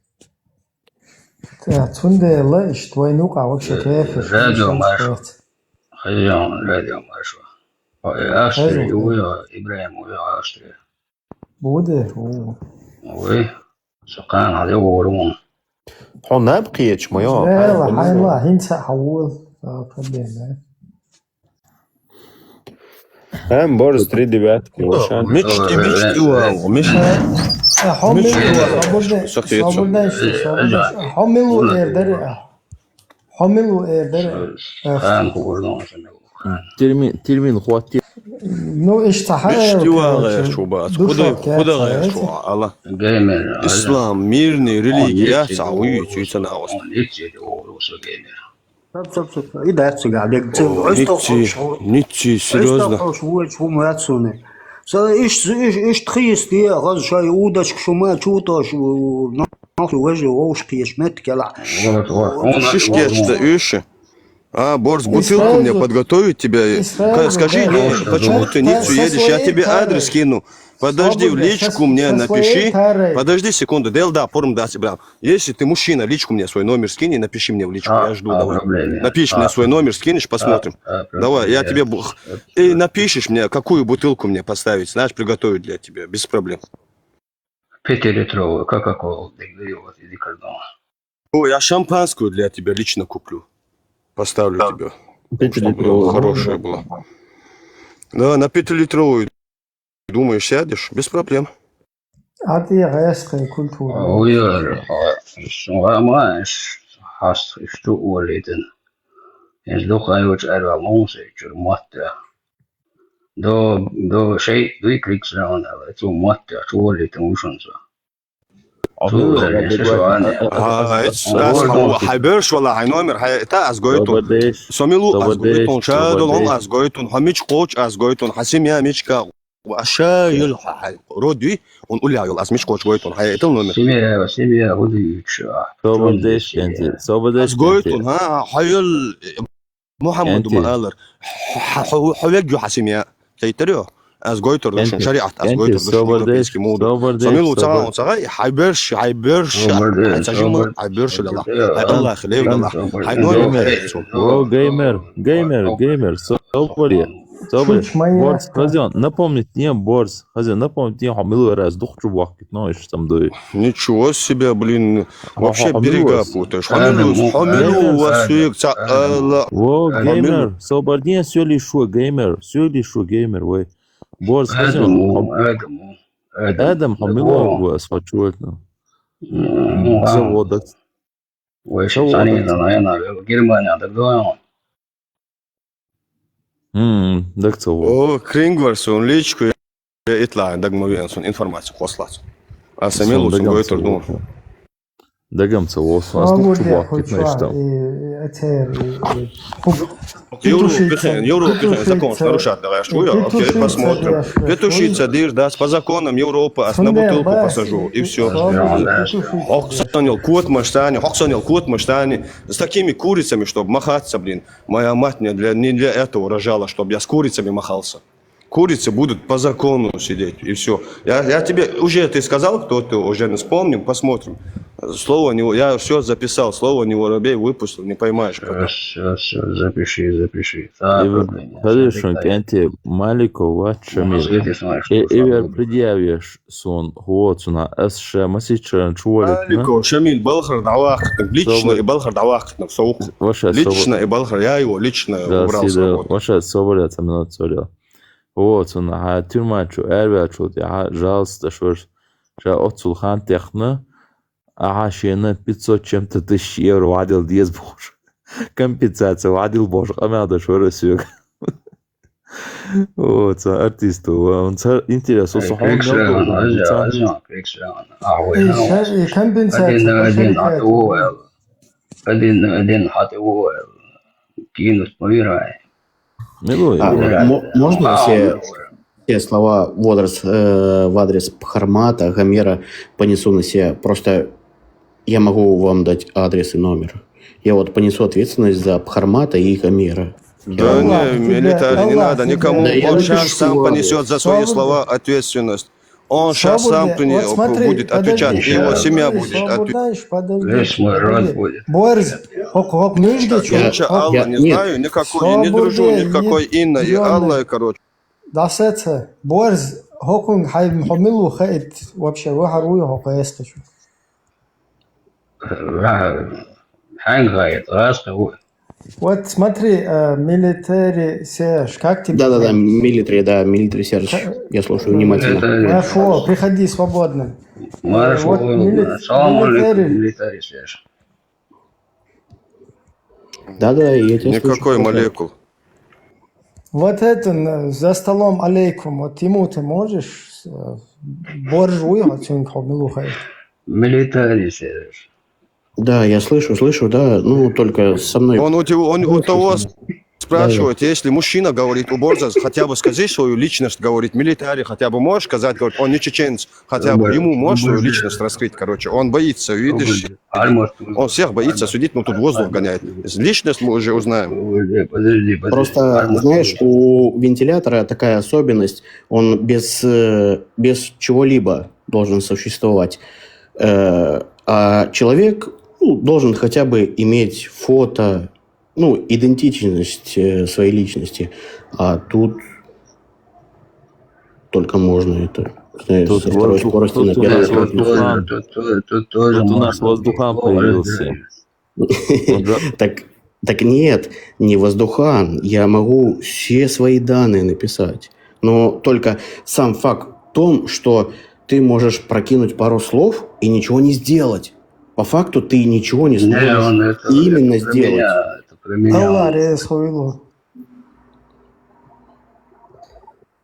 ТӀаккха цундела иштта вайна юкъахь вообще кхеташ. Радио Маршо. Хаза радио Маршо. Ой, Австрия, ой, Ибрахим, ой, Австрия. Буде? Ой, со кхана хьан де вогӀур ву. Хьо наб кхеча, ма йо. Эла, хьайла, хӀинца а хьан вула. Проблема. Ам борз три девятки, воша. Мичти, мичти вау, мичти. Хьо милу, свободный, свободный, свободный. Хьо милу эр дара. Хьо милу эр дара. Хан хурно. Термин, термин хватит. Ну, иштта хьа. Мичти вала эр шу бац. Куда, куда эр шу, ала? Геймер. Ислам, мирный религия, яц, а уй, чуйца на ос. Стоп, стоп, стоп. И дац цигахь, дегца. Ой, Ницци, Ницци, серьёзно. Хьуш вуйчу хӀума вац суна. Са иш, иш, иш тхийс де, хаза шай удачка шу ма чу тош, нахуй вежа вовш кхеш меттигела. Вот, вот. Шишкеш-то иши. А, Борс, бутылку мне подготовить тебе. Скажи, не, почему ты в Ниццу едешь? Я тебе адрес скину. Подожди, в личку мне напиши. Подожди секунду, Дел, да, порум да, прям. Если ты мужчина, личку мне свой номер скинь и напиши мне в личку. А, я жду, а, давай. Проблема. Напишешь мне свой номер, скинешь, посмотрим. А, а, давай, я тебе... И напишешь мне, какую бутылку мне поставить, знаешь, приготовить для тебя, без проблем. Пятилитровую, Кока-Колу, ты говорил, вот, или как дома. О, я шампанскую для тебя лично куплю. Поставлю тебе. Пятилитровую. Чтобы хорошая была. Да, на пятилитровую. Думаешь, сядешь? Без проблем. А ты гӀаьсткъе культура. Уяр, шугама хьаст ишту олитин. Ин дукха йоч арва мунсе чур матта. До, до шей, дуй крик сраунала, цу матта, цу олитин ушунца. А, хьайберш вала, хьай номер, хьай, та аз гойтун. Со милу аз гойтун, ша долон аз гойтун, хьо мич кхочу аз гойтун, хьа семья мичка, ва ша йил хьай, род ви, он уля йил, аз мич кхочу гойтун, хьай итал номер. Семья, семья, уди юча. Сободеш кенти, сободеш. Аз гойтун, ха, хьай йил, Мухаммаду ма алар. Хьо вег ю хьа семья. Кайтар ю. Аз гойтур душун шариат, аз гойтур душун европейский моду. Самил у цаган, у цаган, хьайберш, хьайберш, хьайберш лела. Хьай Аллах, лев Аллах. Хьай номер. О, геймер, геймер, геймер, собаре. Собаре. Борс, хозяин, напомнить, не, Борс. Хозяин, напомнить, не, хьо милу раз дух чу вахкит, но иш там дуй. Ничего себе, блин. Вообще берега путаешь. Хьо милу, хьо милу вас суек ца, э, ла. Во, геймер, собардин, сёли шо, геймер, сёли шо, геймер, вай. Борс, Адам, Адам, Адам, хьо милу вас, почётно. Заводок. Вай, шо, Германия, так давай. М, даг ца во. О, Крингвар, сун личку я итла, даг ма вен сун информацию хослац. А самил сун гойтур дун. Дагам ца во, сун аз дух чу вахкит наштам. Европе, Европе закон нарушать, давай, что я? Окей, посмотрим. Петушица дыр, да, по законам Европы, ас на бутылку посажу, и всё. Хоксанил кот маштани, хоксанил кот маштани. С такими курицами, чтобы махаться, блин. Моя мать не для, не для этого рожала, чтобы я с курицами махался. Курицы будут по закону сидеть, и всё. Я, я тебе уже, ты сказал, кто ты, уже не вспомним, посмотрим. Слово не, я всё записал, слово не воробей выпустил, не поймаешь потом. Щас, щас, щас, запиши, запиши. Подожди, кенти Маликова Шамиль. Ивер предъявишь. Сон, хӀоцуна, ас ша масичаран чувалитна. Алико, Шамил, балхар дӀавахкатнаг, лично и балхар дӀавахкатнаг, со вух. Лично и балхар, я его лично убрал с работы. Ваша собаря, ца минут соря. ХӀоцуна, хьа тюрьма чу, эрвя чу, я, жалста, швар, ша оцул хан техна, аха шена пятьсот чем-то тысяч евро вадил дез бохуш. Компенсация вадил бохуш, къамел да швар сюг. О, ца артист, он ца интерес, со хьо мел. Компенсация. Один на один хьатӀа вогӀу аьлла. Один на один хьатӀа вогӀу аьлла. Кинус повирай. Можно все, все слова в адрес, э, в адрес Пхармата, Гомера понесу на себя? Просто я могу вам дать адрес и номер. Я вот понесу ответственность за Пхармата и Гомера. Да не, Аллах, милитари, не Аллах надо тебе. никому. Да я Он напишу сейчас сам его. Понесет за свои Свобода. Слова ответственность. Он сейчас Свобода. Сам прини- Вот смотри, будет отвечать, подожди, и его Щас. Семья подожди, будет отвечать. Свобода, подожди, Весь мой род подожди. Будет. Борз, хок, хок, мюжги, чё? Инча Хок, Алла, Я- не нет. знаю никакой, и не дружу Свобода, никакой нет, Инна, и Диона. Алла, короче. Дасеца, Борз, хокун, хай, хомилу, хай, вообще, вы харуи, хок, эске, чё? Хэнг гайд, гайд. Вот смотри, э, милитари Серж, как тебе? Да-да-да, милитари, да, милитари Серж. Я слушаю внимательно. Маршо, приходи свободно. Маршо, Вот мили- салам алейкум, милитари. Милитари Серж. Да-да, я тебя слышу. Никакой Слушаю. Молекул. Вот это, э, за столом алейкум, вот ему ты можешь, э, Борз, вы, вот сегодня хомилу, хай. Милитари Серж. Да, я слышу, слышу, да, ну, только со мной. Он у, тебя, он у Вот того слушай. Спрашивает, если мужчина говорит у Борза, хотя бы скажи свою личность, говорит, милитари, хотя бы можешь сказать, говорит, он не чеченец, хотя бы ему можешь свою личность раскрыть, короче. Он боится, видишь, он всех боится судить, но тут воздух гоняет. Личность мы уже узнаем. Подожди, подожди. Просто, знаешь, у вентилятора такая особенность, он без, э, без чего-либо должен существовать. Э, А человек, ну, должен хотя бы иметь фото, ну, идентичность э, своей личности. А тут только можно это, знаешь, Тут со второй воздух- скорости тут на у первой нас скорости. воздухан. Тут, тут, тут тоже Тут у нас можно. воздухан Тоже появился. да. Вот за- Так, так нет, не воздухан. Я могу все свои данные написать. Но только сам факт в том, что ты можешь прокинуть пару слов и ничего не сделать. По факту ты ничего не Не, сможешь он это, именно это про сделать. Меня, это про меня. Алла, Рес, хуйлу.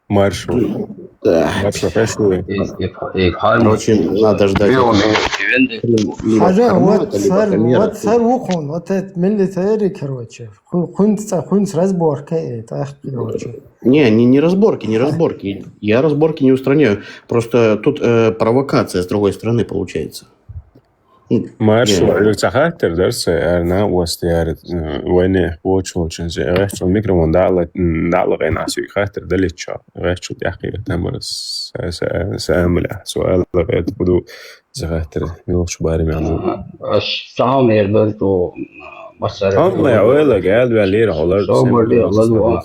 Маршо. Да. Маршо, хай шуы. И, и, и Харму. Короче, надо ждать. Кивенде. Хажа, вот сэр, вот сэр ухун, вот это милитари, короче. Хун, хунца, хунц разборка, это, ах, короче. Не, не, не разборки, не разборки. Я разборки не устраняю. Просто тут э, провокация с другой стороны получается. Маршо, ца хаттар дар са, ар на уоста яр, вайне, вочулчун, гачул микрофон дала, дала гайна су хаттар даличо. Гачул яхи тамар са, са, са амла. Суал гайт буду за хаттар. Милш бари маму. Аш сам ердер ту масар. Амма ойла гал валир холар. Собар ди, ладуан.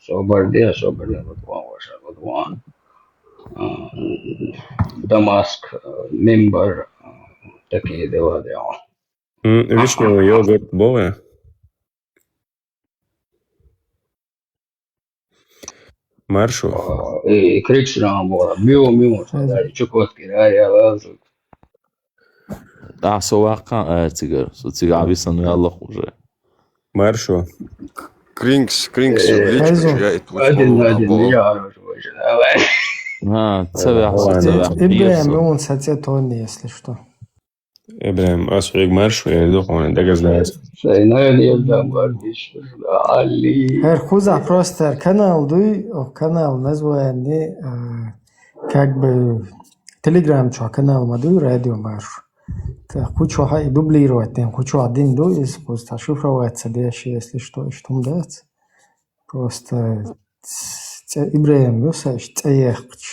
Собар ди, собар ди, ладуан, ваша, ладуан. Дамаск, мембер, такие дела делал. Вишневый йогурт бога. Маршо. И Криксрам бора. Мио, мио, да, Чукотский, да, я лазу. А, со вакан, э, цигар. Со цигар абисан яллах уже. Маршо. Кринкс, Кринкс, Хайзу. Один на один, я хорошо, давай. А, цавя, цавя. Ибраим, он сатя Тони, если что. Ибраим, ас виг маршо, я иду хона, дагазлаас. Сай, наверное, я дам, барбиш. Али. Хэр хуза просто канал дуй, о, канал название, э, как бы, Телеграм чё, канал ма дуй, радио марш. Та хучу ха и дублировать, тем хучу один дуй, если просто шифроваться дальше, если что, и что дать. Просто ц-, ц-, Ибраим, ну, саш, цеехч,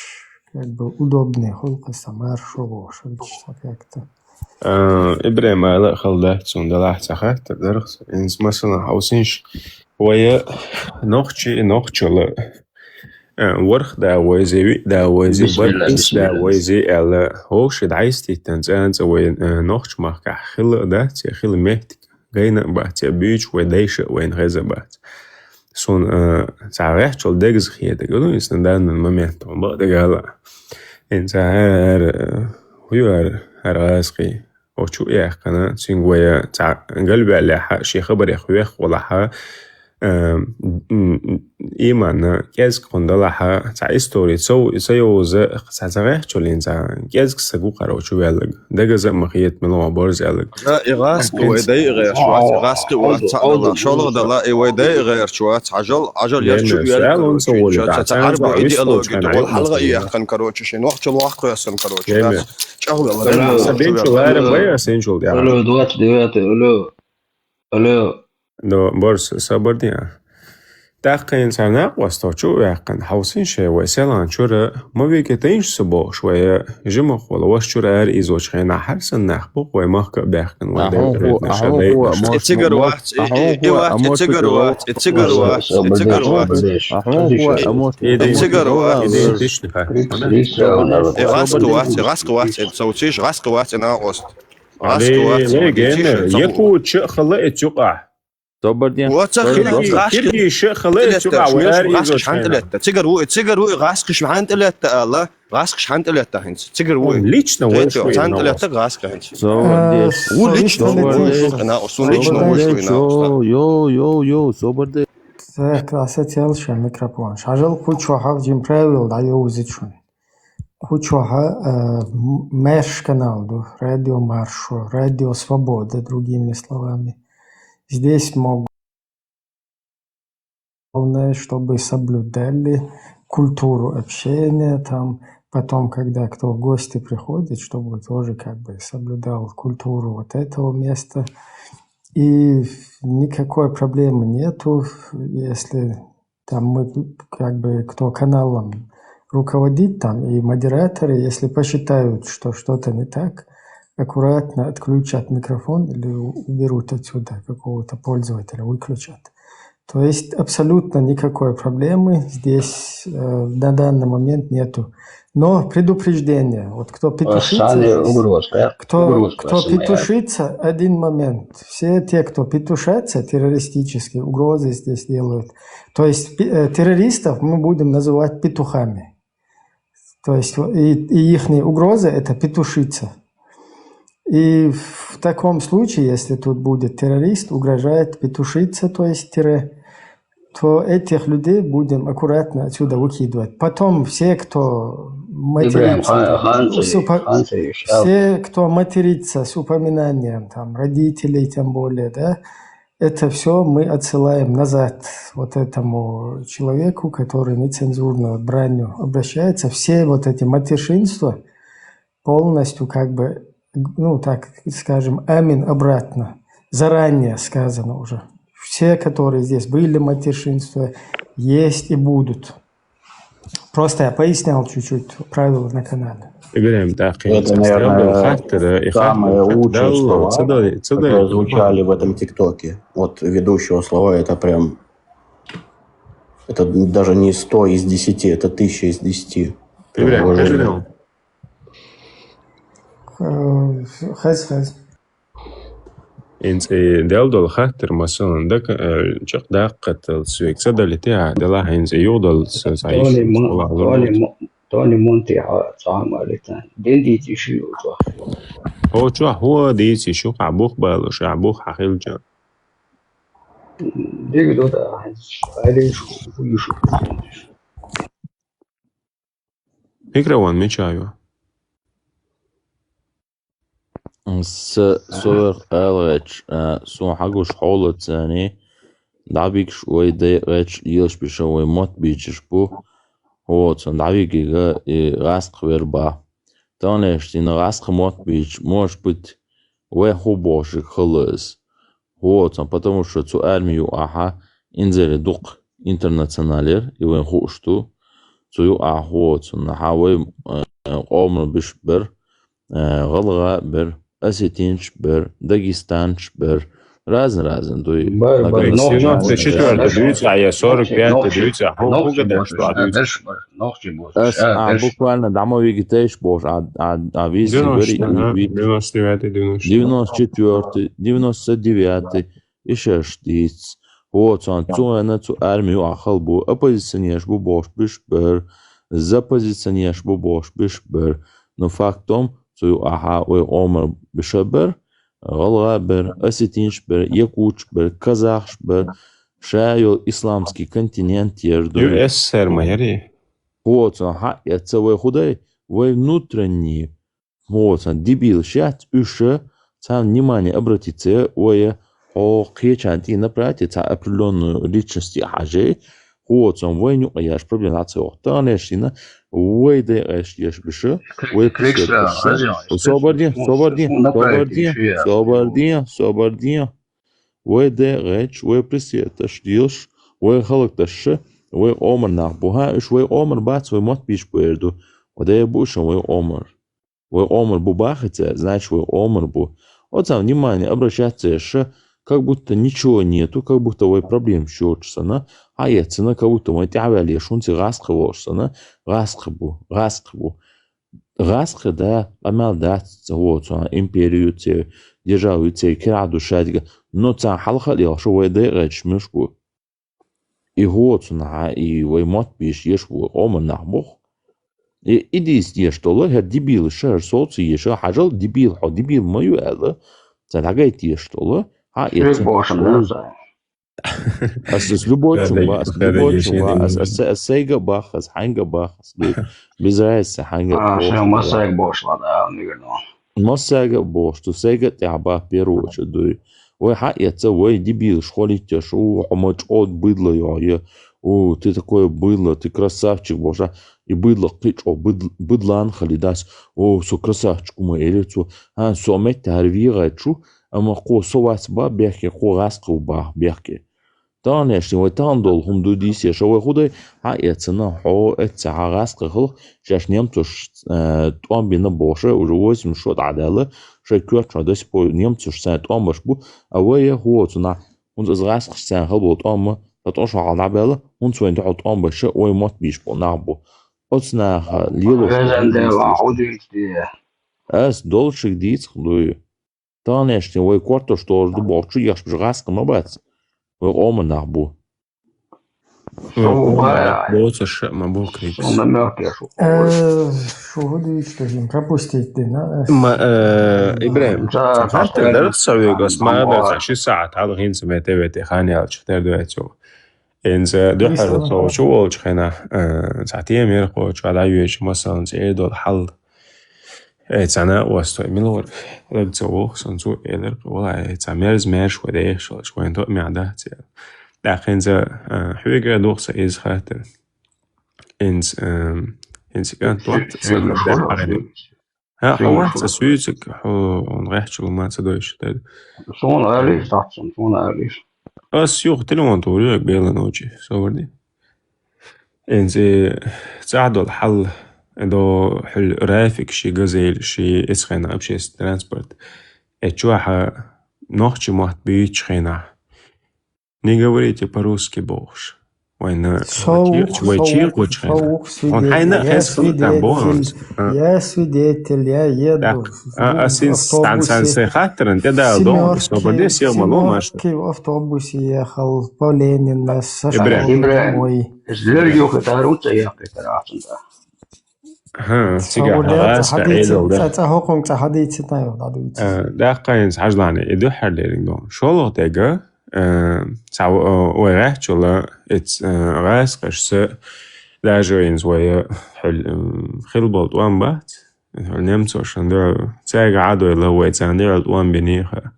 как бы удобный, холка самар, шо бо, шо бо, как-то. Ибраим ала халда, цун далах цаха, тадарх, инс масала хаусинш, вая нохчи, нохчала. Ворх да вайзи, ви да вайзи, бар ис да вайзи, ала, хоши дайсти, тан цан ца вай нохч махка хила, да, ца хила мехтик. Гайна бац, я бич, вай дайша, вай нхайза бац. Сун, э, цагахчул дегз хиедаг, ну, если на данный момент, он бац, дагала. Ин цагахар, э, хуюар, аргасхи, очу яхкана, цинг вая, ца, галбяля ха, ши хабар я хуях вала ха, э, м, м, имана, кез кундала ха, ца история, цо, цо йоза, ца цагахчулин ца, кез ксагу, короче, вялаг. Дагаза махиет мило борзялаг. Да, и гаски вай дай гэр чуац, гаски вай цадала. Шолгдала и вай дай гэр чуац, ажал, ажал яр чу яр. Ца арба идеология, дол халга яхан, короче, шин вахчул вахку ясан, короче. Чагла. Сабин чулар бая син чул я. Алло, двадцать девятый, алло. Алло. Да, борс, сабар диа. ТӀаккха цар накъостал чу а ваьккхина, хьовсийша вай селхан чура, ма веке тайнаш ца бохуш вай, жимах волу ваша чура ара ийзочу хенахь хьарсанна нах бу-кх вай махка а баьхкина вай Делан къинойх. И цигара вац, и, и, и вац, и цигара вац, и цигара вац, и цигара вац. И цигара вац. И гӀаскхи вац, и гӀаскхи вац, и совцийша, гӀаскхи вац, и накъост. ГӀаскхи вац, и генер, якутча а хала и цу юкъахь. Собар де. Оцу хиргий, хиргийша хала и цу юкъахь вай ара ийзочу хенахь. Цигара ву, цигара ву и гӀаскхаш хьан тӀелетта ала? ГӀаскхаш хьан тӀелетта хӀинца? Цигара ву и. Лично вай цигара ву. Царна тӀелетта гӀаскхи хӀинца. Собар де. Ву лично ву, ву, ву, ву, ву, ву, ву, собар де. Так, а сацелша микрофон. Шажал кху чохь а жин правила дӀайовзийта шуна. Кху чохь а, э, м-, Марш канал ду, Радио Маршо, Радио Свобода, другими словами. Здесь могут Главное, чтобы соблюдали культуру общения, там, потом, когда кто в гости приходит, чтобы тоже как бы соблюдал культуру вот этого места. И никакой проблемы нету, если там мы, как бы, кто каналом руководит, там и модераторы, если посчитают, что что-то не так, аккуратно отключат микрофон или у-, уберут отсюда какого-то пользователя, выключат. То есть абсолютно никакой проблемы здесь, э, на данный момент нету. Но предупреждение, вот кто петушится здесь, кто, кто петушится, один момент. Все те, кто петушатся, террористические угрозы здесь делают. То есть пе-, э, террористов мы будем называть петухами. То есть и, и ихняя угроза — это петушица. И в таком случае, если тут будет террорист, угрожает петушица, то есть тире, то этих людей будем аккуратно отсюда выкидывать. Потом все, кто матерится, с упо-, все, кто матерится с упоминанием там родителей, тем более, да, это все мы отсылаем назад вот этому человеку, который нецензурной бранью обращается. Все вот эти матершинства полностью, как бы, ну, так скажем, амин обратно. Заранее сказано уже. Все, которые здесь были, матершинства, есть и будут. Просто я пояснял чуть-чуть правила на канале. Ибрагим, так, это, наверное, самое лучшее слово, которые звучали в этом ТикТоке. Вот ведущего слова, это прям, это даже не сто из десяти, это тысяча из десяти. Ибрагим, уважение. Э, хаз, хаз. ХӀинца и дел долу хаттар, масалан, дака-, э, чекхдаккхатталц век ца далита, а делахь хӀинца и юхадалц, Тони Мон-, Тони Мон-, Тони Монти хьо цхьа а ма алита. Ден дийци шу ю цхьа. Хьо чохь хӀун дийци шу, хьан бух балуш, хьан бух хьан хилча? Дигу ду да, хьан алий шу, хӀун ю шу. Микрофон мича ю? Са, со вех ала гӀерташ, а, суна хьагуш хьолацани, дӀабигаш вай дайгӀерташ, лелаш биша вай мотт бийчаш бу, хӀоцун дӀавигига и гӀаскхвер бан. Таханлерчу дийнахь гӀаскхи мотт бийча, может быть, вай хӀун бохург хала иза. ХӀоцун, потому что цу арми юкъахьа инзаре дукха интернационалера, и вайн хууш ду. Цу юкъахьа хӀоцун, хьан вай, э, къоман биш бер, э, гӀалгӀа бер, осетинч бер, дагестанч бер, разный-разный дуй. Бер, бер, девяносто четвёртый дуьйцу, а я сорок пятый дуьйцу, а хӀун, хӀун гаташ ду, а дуьйцу? Ас, а, буквально дӀа ма вигитайш бохуш, а, а, а виси девяносто, ага, девяносто девятый, девяносто четвёртый. Девяносто четвёртый, девяносто девятый, и шаьш дийц. ХӀоцун, цу вайна цу арми юкъахь хала бу, оппозиционерш бу бохуш биш бер, заппозиционерш бу бохуш биш бер. Но фактом, цу юкъахьа вай къоман биша бер, гӀалгӀа бер, осетинч бер, якутч бер, казахш бер, ша йолу исламский континент яр ду. Ю С С Р ма яри? ХӀоцун хьаъ эцца вай хӀу дай, вай внутренний, хӀоцун дебилаш яц, уьш царна внимание обратиться вай, хьо кхечарна тӀе направьте, цхьа определённую личность хьажий, хӀоцун вайн юкъа еш проблема дац вай. Таханлерчу дийнахь вай дайгӀеш еш биша, вай пресветаш. Собар де, собар де, собар де, собар де, собар де. Вай дайгӀеш, вай пресветаш лелаш, Вай халкъ дашша, вай къомар нах бу. ХӀа, уж вай къомар бац, вай мотт бийш бу эр ду. Ва дая бу уж вай къомар. Вай къомар бу бахица, значит, вай къомар бу. Оцам внимание обращаться ешша, как будто ничего нету, как будто вай проблем шучсана, а яцана, как будто вай тӀавали шунци гӀаскхи вошсана, гӀаскхи бу, гӀаскхи бу. ГӀаскхи да, амал дац, ца воцу, империю це, державу це, кира душадига, но ца халха лелша вай дайгъачмиш бу. И гьоцунхьа, и вай мотт бийш еш ву, къоман нах бух. И, и дийс еш дола, хӀер дебил ша, хӀер соцу еша, хьажал дебил, хьо дебил ма ю аьлла. Ца дагайт еш дола, хьа Шуьг ецан бошам шуй. Да, ца. Ас, ас любой Хада чунга, ас ехада любой чунга, ас, ешен ас, ас сайга бахас, хьанга бахас, дуй. Без разницы, хьанга А, бохаш, ша ма да. Сайга бошла, да, наверное. Массага а бохуш ду, сайга а тӀехь бах первую очередь дуй. Вай хьаэца, вай дебилаш хьолиттеш, у, хьо ма чӀод быдло йо, я, у, ты такой быдло, ты красавчик, бохуш, и быдло кхи чӀо быд-, быдлан хали дас, о, со красавчик, ума эли цо, а, со метта хьар вигӀай чу, амма кхо со вац ба бехке, кхо гӀаскхи бах бехке. Таханешни вай тахан долу хӀума ду дийсеша вай худай, хьаэцана, хьо эцца хьа гӀаскхи хилх, шаьш немцош, э, тӀом бина бохуша, уже восемьдесят шо дӀадаьлла, шайн коьртачу до сих пор немцош сайн тӀом баш бу, а вай я хӀоцу нах, хӀунца аз гӀаскхаш сайн хала болу тӀом ма, ткъа тӀо шо хьал дӀабаьлла, хӀунца вайн дуьхьал тӀом баша, вай мотт бийш болу нах бу. Оцу наха лелош Везан Дела, хьо дийцде. Ас долчуьг дийцах дуй. Таханешни вай кортош долуш ду бохучу еш бу гӀаскхи ма бац. Вай къоман нах бу. Со Вай къоман бара. Нах боцуш ма бу критис. Со намёк я шу. Э, шу хӀу дуьйцу дезин, пропустить дина. Ма, э, Ибрахим, Да, ца хаттар да, дарх са вегас, ма ма дар ца ши саат, хьал хин ца мете вете, хан ялчу, тер дуьйцу. Инца дуьххьара Ислам. Со чу волчу хенахь, э, цхьа тема яра кхочу, а дӀайоьчу, масалан, цӀе долу хьал. Э, цхьана а вастой, мила вара? Лаг ца воху, сан цу элар, вала, э, цхьа мерз мерш вай дехаш волчу, вайн тоъ мягӀ дац, я. ТӀаккха инца, э, хьоьга а духу сан иза хаттар. Инца, э, инца кӀант ватта, сан Хьоьга дехьа шура, хьайна. Ха, хьо вац, ца суьйцург, хьо, хьуна гӀехчул ма ца дойшу, тед. Суна алиш, тахчун, суна алиш. Ас юха телефон тур, юха белла ночи, собар де. Инзи цӀахь долу хьал, до хьуьл Рафик ши газель, ши эцхайна общественный транспорт. Э чохьа нохчи мотт буьйцучу хенахь. Не говорите по-русски бохуш. Вайна Со вай чи-, вукху, вай со чи вукху, кхочу со хенахь. Вукху Хьуна хьайна свидетель, я хеза хила там боху. Свидетель, а, я свидетель, я еду Так, в а, а син автобусе. Сан, сан, сан хаттаран, те дала доху, Семёрки, собар де, сел ма ло, Семёрки машна. В автобусе ехал, по Ленина, с Ибрахим. Ибрахим. Домой. Злер юха тару ца яхка тарахсан да. Ха, цига Саудица хьагӀаста хьадийци, Ӏедал да. Ца, ца хӀокхунга ца хьадийцина йо, дӀадуьйцу. Э, даккха хӀинца хьажлани, и дуьххьара дерриг ду. ШолгӀа дега, э, ца, э, вай гӀаьччула, эц, э, гӀаскхашца, даже хӀинца вай, э, хьуьл, э, хила болу тӀом бац, хьуьл немцошан дуьхьал, цаьрга Ӏадойла вай царна дуьхьал тӀом биний ха.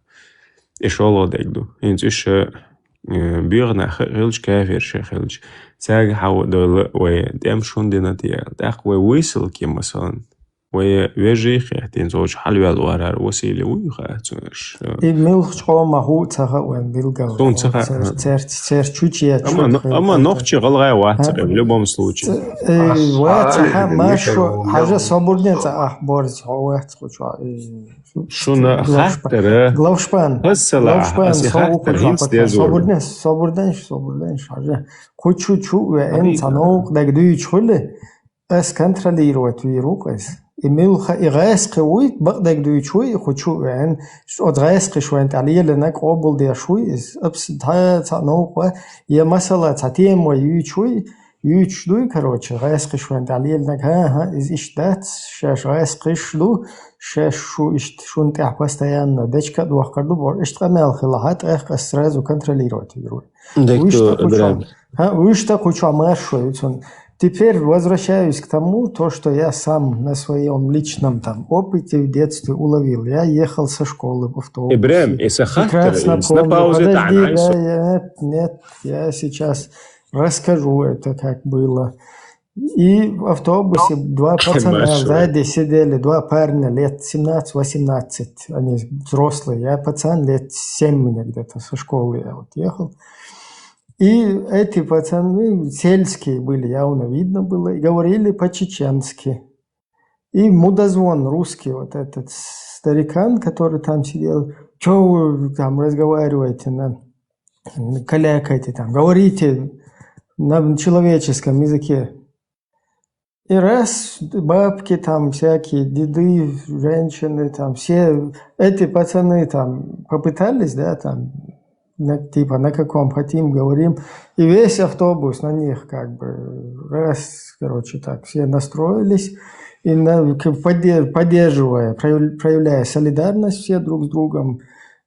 И шолгӀа дег ду. ХӀинца уьш, э, боьха нах а хилча, кафирш а хилча, цаьрга хьан дойла вай тӀем шун дина те. ТӀаккха вай вуйсалки, масалан, вай вежарий хехтина, цо чу хьалвел варар Василий вуй хаьа цуьнаш. И муьлхачу къомах ву ца хаьа вайн билгал. Суна ца хаьа. Цер-, цер-, цер чу чу Амма, чу но-, амма нохчи гӀалгӀай вац, Ха. В любом случае. Ц-, э, Ас вац, хьа, хьа, машо, хьажа собурне ца ах борз, хьо вац, хучу, э, Шуна Главшпан. Хаттара. Главшпан. Хасала, Главшпан, ас и со хаттар укху хӀинца жопа деза вара. Собурденш, собурденш, собурденш, хьажа. Кху чу чу веан, Хьабиба. Ца новкъа даг дуьйчу хуьлу, ас контролировать вийр ву-кх ас. И муьлха, и гӀаскхи вуй, бакъ даг дуьйчу вуй, и кху чу веан. Оцу гӀаскхиш вайн тӀе лелина къобалдеш вуй, иза апс тха ца новкъа, я масала ца тема вай юьйчу вуй, Юьйцуш дуй, короче, гӀаьскхиш вайн тӀе лелинарг, хӀан-хӀа, иза иштта дац, шаьш гӀаьскхиш ду, шаьш шу иштта шун тӀехь постоянно дечка а дохкар ду, боху, иштта къамел хилахь, тӀаккха ас сразу контролировать вийр ву. Декто Вуьшта кху чохь, Ибрагим. ХӀа, вуьшта кху чохь маршо ю цунна. Теперь возвращаюсь к тому, то, что я сам на своём личном там опыте в детстве уловил. Я ехал со школы в автобусе. Ибрагим, и са хаттар, Прекрасно и сна помню. Пауза Подожди, тӀе да, я, нет, нет, я сейчас Расскажу это, как было. И в автобусе два пацана Хорошо. Сзади сидели, два парня лет семнадцать-восемнадцать, они взрослые. Я пацан лет семь мне где-то, со школы я вот ехал. И эти пацаны сельские были, явно видно было, и говорили по-чеченски. И мудозвон русский, вот этот старикан, который там сидел, что вы там разговариваете, на, калякаете там, говорите на человеческом языке. И раз бабки там всякие, деды, женщины там, все эти пацаны там попытались, да, там, на, типа, на каком хотим, говорим, и весь автобус на них как бы раз, короче, так, все настроились, и на, к- подде- поддерживая, прояв- проявляя солидарность все друг с другом,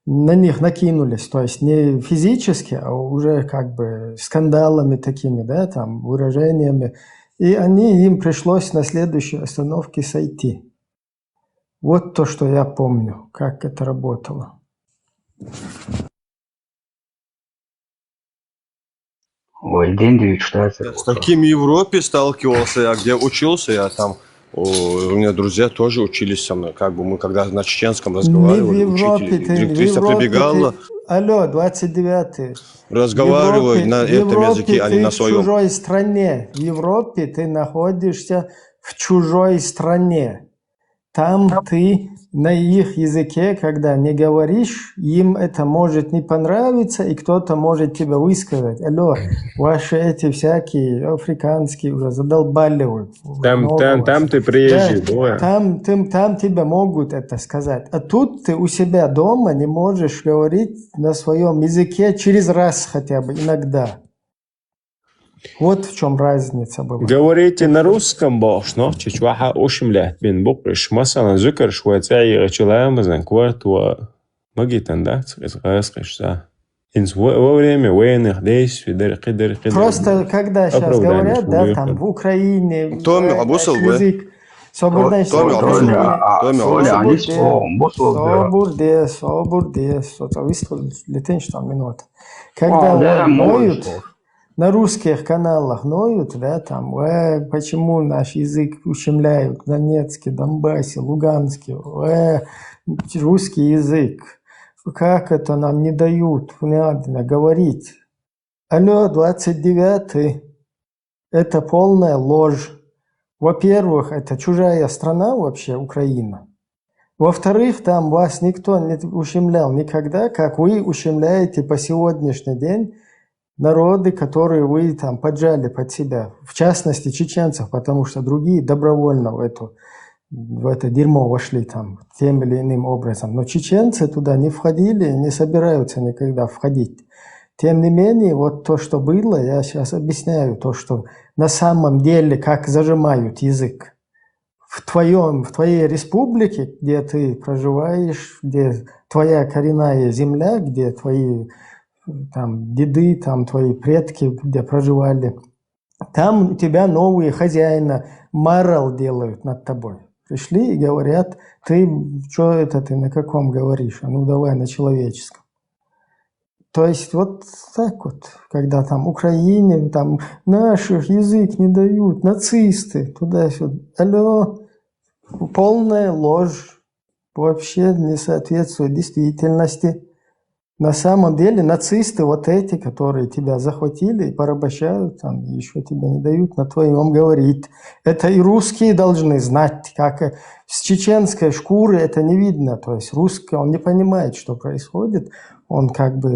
на них накинулись, то есть не физически, а уже как бы скандалами такими, да, там, выражениями. И они, им пришлось на следующей остановке сойти. Вот то, что я помню, как это работало. Ой, день девять штатов. Я с таким в Европе сталкивался, я где учился, я там, о, у меня друзья тоже учились со мной, как бы мы когда на чеченском Не в разговаривали, Европе учитель, ты, в директриса Европе прибегала, ты, алло, двадцать девятый. В разговаривай Европе, на в этом Европе языке, а не ты на в своем. Чужой стране. В Европе ты находишься в чужой стране. Там ты на их языке, когда не говоришь, им это может не понравиться, и кто-то может тебя высказать. Алло, ваши эти всякие африканские уже задолбали вы. Там, Много там, вас. Там ты приезжий, Да, Боя. Там, там, там тебе могут это сказать. А тут ты у себя дома не можешь говорить на своем языке через раз хотя бы иногда. Вот в чем разница была. Говорите на русском, бохш, нохчич ваха ушим лят бин букриш. Масала, зукарш ва цаи чуламазан кварт ва магитан, да, цкис гасхиш, да. Инс во во время военных действий, дыр, кидыр, кидыр. Просто когда сейчас Оправдание говорят, да, своё. Там в Украине, Томи, э, а бусыл как вы? язык, соборная Томи, а сила, бусыл Толя, вы? а, Томи, а Толя, бусыл они вы? словом, вот словом, да. Собурдес, собурдес, вот выставили летенч там минут. Когда А, да, вон молодец, ноют, Слав. На русских каналах ноют, да, там, э, почему наш язык ущемляют в Донецке, Донбассе, Луганске, э, русский язык, как это нам не дают, надо говорить. Алло, двадцать девятый, это полная ложь. Во-первых, это чужая страна вообще, Украина. Во-вторых, там вас никто не ущемлял никогда, как вы ущемляете по сегодняшний день народы, которые вы там поджали под себя, в частности чеченцев, потому что другие добровольно в эту в это дерьмо вошли там тем или иным образом. Но чеченцы туда не входили и не собираются никогда входить. Тем не менее, вот то, что было, я сейчас объясняю, то, что на самом деле, как зажимают язык. В твоем, в твоей республике, где ты проживаешь, где твоя коренная земля, где твои там деды, там твои предки, где проживали, там у тебя новые хозяина марал делают над тобой. Пришли и говорят, ты что это, ты на каком говоришь? А ну давай на человеческом. То есть вот так вот, когда там Украине, там наших язык не дают, нацисты, туда-сюда. Алло, полная ложь, вообще не соответствует действительности. На самом деле нацисты вот эти, которые тебя захватили и порабощают, там, еще тебе не дают на твоем говорить. Это и русские должны знать, как э, с чеченской шкуры это не видно. То есть русский, он не понимает, что происходит. Он как бы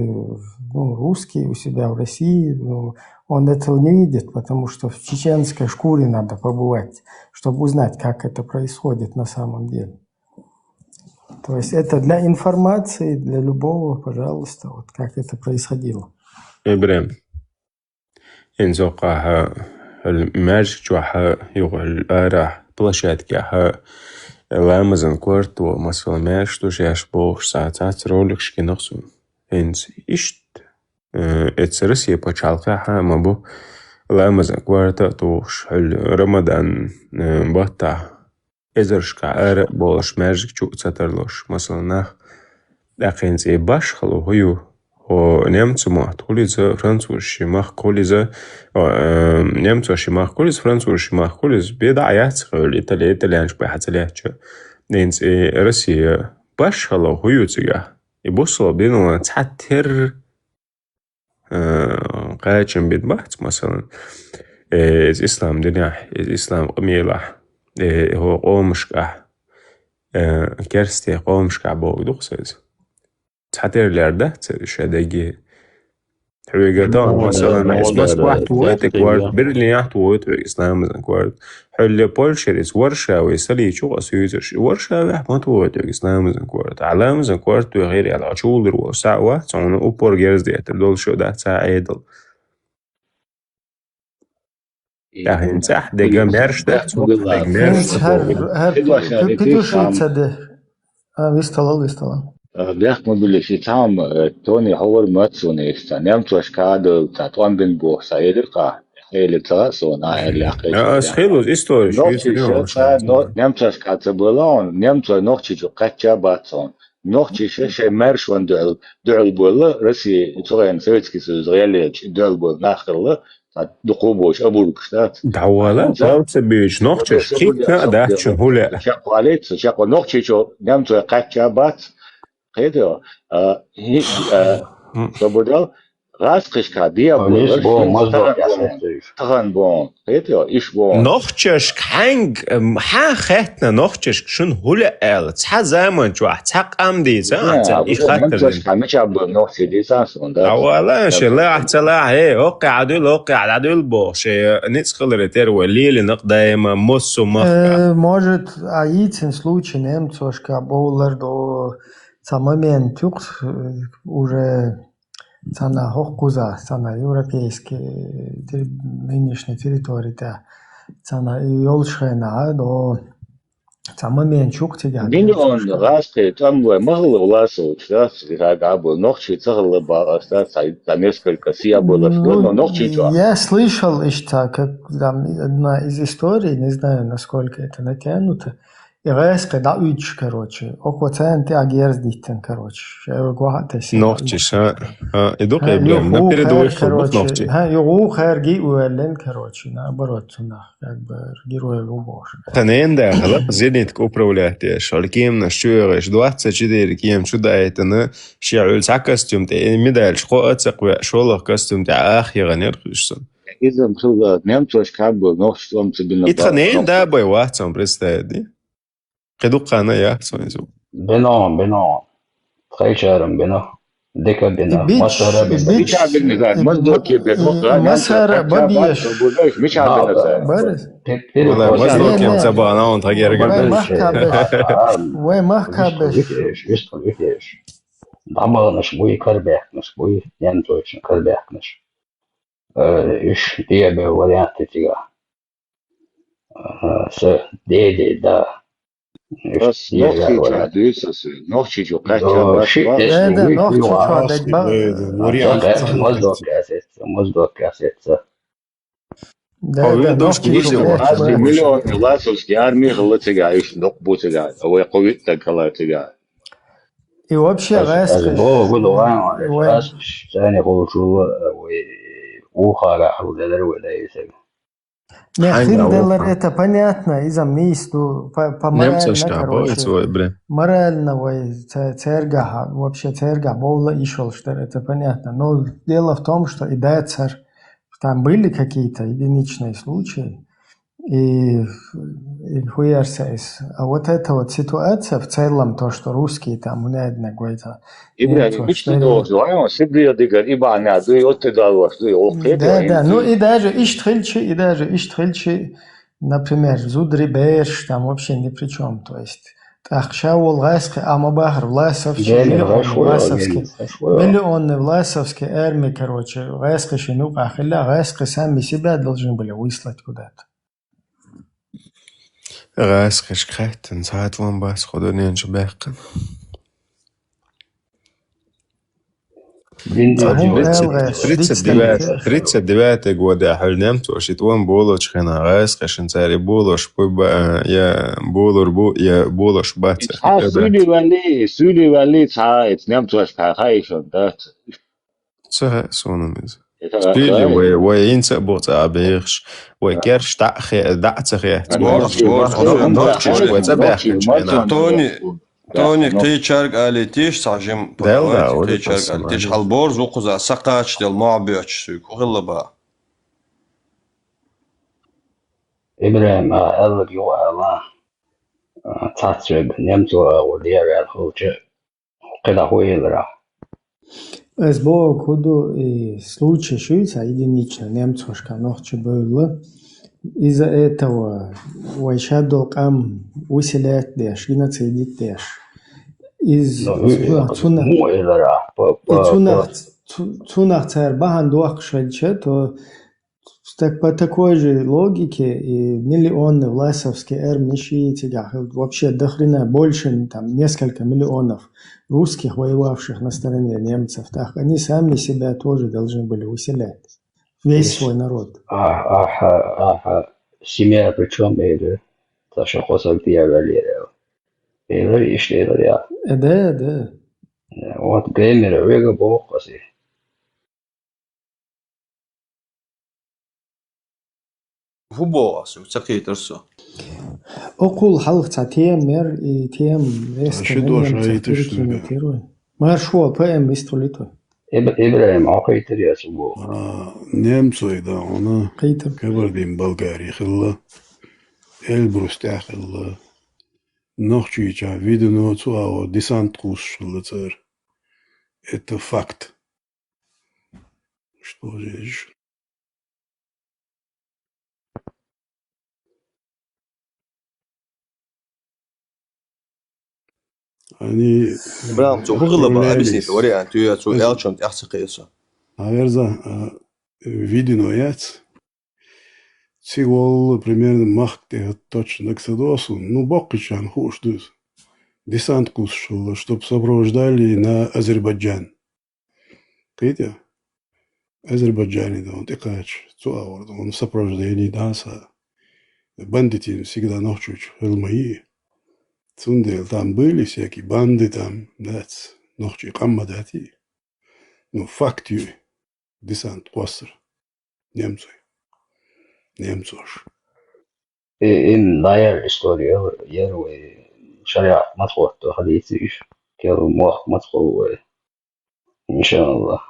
ну, русский у себя в России, но он этого не видит, потому что в чеченской шкуре надо побывать, чтобы узнать, как это происходит на самом деле. То есть это для информации, для любого, пожалуйста, вот как это происходило. Ибрем. Инзокъаха, хӀул маьждиг чухьа, юха хӀул арахь, площадкехьа, ламазан корта, масала, маьждиг ду шаьш бохуш, цхьацца роликаш гинах сона. Инз ишт, э, эца Россия пачхьалкхехьа ма бу ламазан корта а тухуш, хӀул Рамадан, э, баттахь эзаршка ара а болуш маьждиг чу а ца тарлуш, масала, нах. ТӀаккха хӀинца и башхало хӀу ю? Хьо немцу мотт хуьлу иза, французаш ши махка хуьлу иза, о, э, немцош ши махка хуьлу иза, французаш ши махка хуьлу иза, бен дӀа а яц хьуьлу, итали-, итальянаш бен хьан ца лаьттача. ХӀинца и Россия башхало хӀу ю цигахь? И бусалба дино цхьатерра, э, Кхачам бит бац, масалан, э, из ислам динехь, из ислам къамелахь, э, хӀо къомашкахь, э, керсте къомашкахь боху дух саза. Цхьатерла лер дац ша дагге. Хьоьга тахана, масалан, эс Москвахь ту вай, тӀе корта, Берлинехь ту вай, тӀе исламазан корта. Хьоьлле Польшера эс Варшаве салийчу къа суьйцарш. Варшавехь ма ту вай, тӀе исламазан корта. Аламазан корта ту хир яла, чулдур ву, са вац, цунна упор герз деттар, долу шо дац, ца Ӏедал. ТӀаьхьа цӀахь дега мерш дац, дега мерш дац. ХӀар, ХӀар хӀар петушица де. А, висталал, висталал. Бехк ма билли, ши цхьа-м, э, тони хьовар мацуна иштта. Немцошка а дойла ца, тӀом бин боху ца, элира кха. Хели ца, сона, а, элли ахкхечу. А, ас хилуз, история, Нохчиша ца, но-, немцошка ца бала он, немцой Нохчичу кхачча бац он. Нохчиша шей мерш ван дуьхьал, дуьхьал бала, Россия, цу гӀен Советский Союз гӀеллелча дуьхьал бала нах хилла, Дукху бош, обургуш дац. Давала, Ца- цавца бийш, нохчаш, Ца- кхитна а дац, чу хӀуля. Чакхвалит, чакхва нохчичо, немцой кхачча бац. Кхетио, а, хи-, а, М. Собудал, гӀаскхишка, диабол, Алис бо, моздок тахан ясен бон, цуйш. Тахан бон. Кхетио, иш бон. Нохчашка хьанг, м, хьан хеттна нохчашка шун хӀуля аьлла, цхьа заман чохь, цхьа къам дийца, Не, а, цхьа и абу хаттар немцашка дина. Мича бу нохчи дийца, сун, да? Давала, Немцашка. Ши лахь, ца лахь, э, оккхе Ӏадуьл, оккхе Ӏадуьл боху, ши, э, ницкъ хиларе тера вай, лелина даима, моссу махка. Э, может, а йийцина случай немцошка бовлар до ца момент юкъ, э, уже цана хӀокхуза, цана европейский, э, тер-, нынешний территория тӀа, цана и йолчхайна, а, до Ца момент чух цига. Миллион гӀаскхи тӀам вай ма хилла Власович, да, цига гӀабу. Нохчий ца хилла бакъас, да, ца, ца несколько сия было, что, но нохчий чё? Я слышал, иштта, как там одна из историй, не знаю, насколько это натянуто, и гӀаскхи дӀауьдуш, короче. Окхо царна тӀе а герз диттан, короче. Шаьра гохьа тесна. Нохчий, ша, а, и дукха, а, блин, на передовой хилла, короче, нохчий. А, юху хар ги уэллен, короче, наоборот, цунах. Как бы герой любого. Тхан эн да, хала, зенитка управлять деш, шал кемнаш чу эгӀеш, двадцать четыре кем чу дайтана, ши Ӏуьллу цхьа костюм тӀе, э, медальш кхоъ а ца кхоъ, шолгӀа костюм тӀе ах егӀан яр хӀуьш сан. Иза хилла, немцошка бу, нохчий тӀом ца бина. И тхан эн да бай вац сан, представить ди. Кхидуккхана яц сан иза. Бено, бено. Тхайчарам бина. Дика бина. Масара бина. Мича бина, да, маздоке бе, масара бабеш. Мича бина, да. Барис. Вала, маздоке ца бана, он тагерга. Вай махка беш. Вай махка беш. Виш, виш, виш. Дамалнаш буй, карбехнаш буй, немцойшн карбехнаш. Э, иш диабе вариант тига. Ага, са деде, да. Ас нохчийчу дуьйцу ас, нохчийчу кхачча бац. Да, да, нохчийчу дагба. Вариант. Моздок касетца, моздок касетца. Да, да, нохчийчу кхачча бац. Миллион власовский армия хилла цига, иш нух бу цига, вай кховитта кала цига. И вообще гӀаскхи. Бо гу дугӀан, гӀаскхи, цани хулчул, вай ухара хул делер вай да исег. Не, хир делар, это понятно, иза мийс ду, по, по морально, короче, морально вай ца-, цергахьа, вообще цергахь бовла ишолш дар, это понятно. Но дело в том, что и да цар, там были какие-то единичные случаи, и, и хуярсайс. А вот эта вот ситуация в целом, то, что русские там, у меня одна какая-то Ибрагим, мича догӀу, вай, Сибре дигар, и бахьана дуй, отту далваш дуй, окхе. Да, да, ну и даже ишт хилчи, и даже ишт хилчи, например, зудри берш там вообще ни при чём, то есть. ТӀаккха ша вол гӀаскхи, а ма бахар, власовский, миллионный власовский, миллионный власовский армия, короче, гӀаскхи ши нукъа хилла, гӀаскхи сами себя должны были выслать куда-то. ГӀаскхиш кхеттан, цхьа тӀом бац кху дуьнен чу баьккхина. Тридцать девятый, тридцать девятый года хьуьлла немцош и тӀом болочу хенахь гӀаскхишна цара и болош бу, я болур бу, я болош бац. Цхьа суьйли валли, суьйли валли цхьа, эц немцош кхаьхьа ишан дац. Ца хаьа суна иза. Спили вай, вай хӀинца а бу цӀа а бехаш, вай керш дӀа а хе-, дӀа а ца хетта. Нохчаш вай цӀа баьхкинчу хенахь. Тони, Тони, кхечарг алийтийша, цхьа жим Дел да, палавайти, кхечарг алийтийша. Хьал борз ву кхуза, са кхача дел мохь боьчу суьйга, хӀу хилла баха. ИбрахӀим, а, аьлларг юха ала, а, цхьацца вега немцо агӀор дегӀ ваьлла хилча, кхидӀа хӀу элира ахь? Ас боху, хӀу ду, и случай шуьйца единично немцошка нохча бевлла. Из-за этого вай шадолу къам выселять деш, геноцид деш. Из Ну, цу-, цу-, цунах, хӀу элира ахь? По, и по, цунах, по цу-, цунах цара бахьана дохкуш хилча, то Так, по такой же логике и миллионы власовские армии шиитских, вообще до хрена больше, там, несколько миллионов русских, воевавших на стороне немцев. Так, они сами себя тоже должны были выселять. Весь Ис-, свой народ. А, аха, аха, семья при чём, или? Саша Хосак Диагалерев. Или ишли, или я. Э, да, да. Вот, Геймер, Вега Бохаси. ХӀу боху ас, ца кхийтира со. Окхул хьалха цхьа тема яра, и тема А, веста ши дош немцех айташ перекинуть суьга. Мар шо П М вистхуьлуьйту. Иб-, ИбрахӀим, Ӏо кхийтира ас боху. А, немцой да, хьуна Кхийтира. Кабардин-Балкари хилла, Эльбрус тӀехь хилла. Нохчийчохь видено цу агӀор десант кхуссуш хилла цара. Это факт. Что здесь? Они Ибрахим, цо хӀу хилла бан, объясни, вариант, ю я цо аьллачунна тӀаьхьа ца кхета со. Хьан верза, а, видено яц. Цига волла, примерно, махка тӀе точно дага ца до суна. Ну, боккхачарна хууш ду иза. Десант кхуссуш хилла, чтоб сопровождали на Азербайджан. Кхийтира? Азербайджане дан тӀекхача, цу агӀор дан сопровождение дан са. Бандитийн всегда Нохчийчу хила ма йий. Цундела там были всякие банды там, дац, нохчий къам ма дац и. Ну, факт ю и. Десант кхоссар. Немцой. Немцош. И, ин дӀаяр история яр вай шариӀат мацахӀотто хьадийцийша. Керла мохк мацахӀо вай. Иншаллах.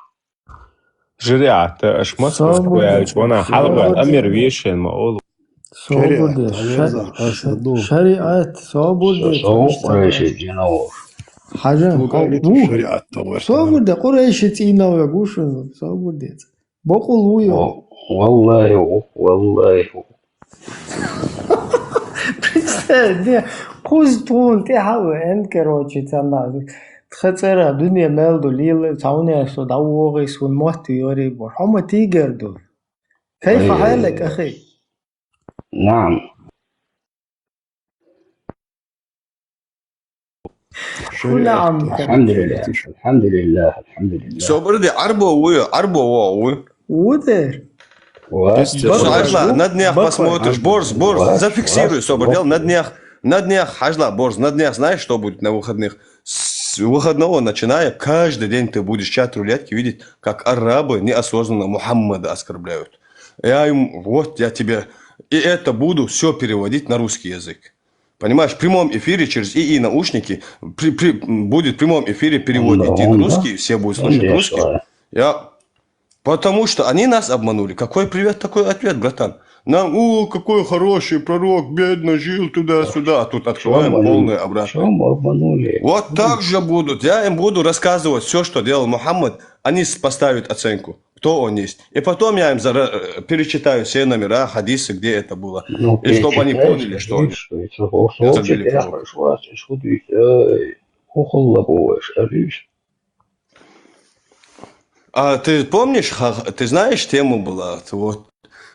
ШариӀат, аша мацахӀотто Собур де. Яьлча, вана хьалха Собур де. Амир вешан ма олу. Собур де. ШариӀат, Ша-, Ша-, ШариӀат, собур де. Со-, со Къурайши жинав. Хьажа, Туга хьо-, алита у. ШариӀат товар. Собур де, Къурайши цӀийнав вегу шуна, собур де. Бокъул ву ю. Ва-, валлахи, ву, валлахи, ву. Представь, де, кхуза тхуна тӀехьа а веана, короче, царна. Тхан цӀера дуьне мел ду, лела, цхьа хӀума со дӀавогӀий, суна мотт йорий бо. Хьо ма тийгар ду. Кайфа Ай. Хьайлак, ахи. Наам. ШариӀат. Куна Ӏамка. Алхьамдулиллах, алхьамдулиллах, алхьамдулиллах. Собар де, Ӏарбо ву, Ӏарбо ву, ву. Ву де. Ва. Естественно. Борз, Борз, хьажла, на днях Баква. Посмотришь. Борз, Борз, Ва. Зафиксируй, Ва. Собар дел, на днях, на днях, хьажла, Борз, на днях знаешь, что будет на выходных? С выходного начиная, каждый день ты будешь в чат рулетки видеть, как арабы неосознанно Мухаммада оскорбляют. Я им, вот я тебе, и это буду все переводить на русский язык. Понимаешь, в прямом эфире через ИИ наушники при, при, будет в прямом эфире перевод идти на русский, все будут слышать русский. Я, потому что они нас обманули. Какой привет, такой ответ, братан. Нам, о, какой хороший пророк, бедно жил туда-сюда, а тут открываем полное обратное. Чё мы обманули? Вот так же будут. Я им буду рассказывать все, что делал Мухаммад. Они с- поставят оценку, кто он есть. И потом я им зара- э, перечитаю все номера, хадисы, где это было. Ну, и чтобы они поняли, что они забили кого. А ты помнишь, ха- ты знаешь, тема была, вот,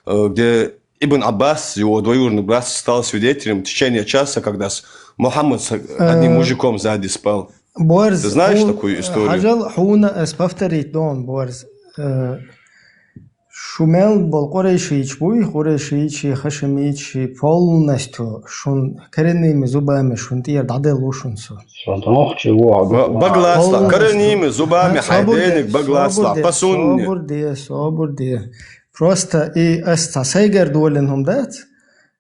э, где Ибн Аббас, его двоюродный брат, стал свидетелем в течение часа, когда с- Мухаммад с одним мужиком сзади спал. Борз, ты знаешь такую историю? Хьажал, хьуна ас повторить дон, Борз. Э, шу мел бол Къурайшийч буй, Къурайшийч, Хашимич, полностью шун коренными зубами шун тӀера дӀаделла ву шун со. Шун нохчи ву. Ба- багласла, полностью. Коренными зубами, а, собур де, хьайбениг багласла, собур де, по сунне. Собур де, собур де. Просто и ас цхьа сайгар долин хӀума дац.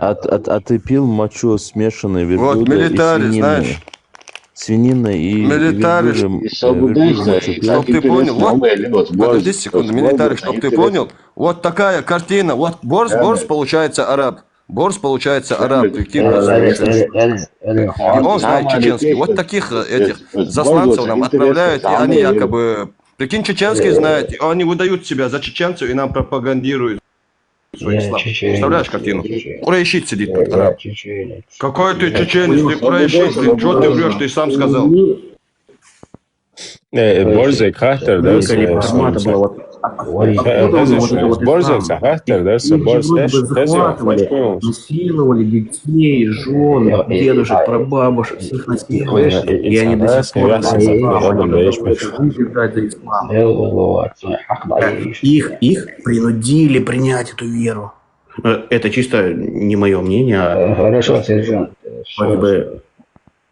А, а, а ты пил мочу смешанную, вот, верблюда и милитари, свинины? Знаешь? Свинина и, и милитари, верблюда, чтоб ты понял, вот, подожди секунду, милитари, чтоб ты понял, вот такая картина, вот Борс, Борс получается араб. Борс получается араб, прикинь. И он знает чеченский. Вот таких, э, этих засланцев нам отправляют, и они якобы, прикинь, чеченский знают, и они выдают себя за чеченцев и нам пропагандируют свой ислам. Представляешь картину? Курайшит сидит тут, араб. Какой ты чеченец, ты курайшит, блин, чё ты врёшь, ты сам сказал. Э, Борзый хаттер, да, Борзый хаттер, да, Борзый, насиловали детей, жён, дедушек, прабабушек, всех насиловали. И они до сих пор убеждают за ислам. Их, их принудили принять эту веру. Э, это чисто не моё мнение, а хорошо, сержант. Вроде бы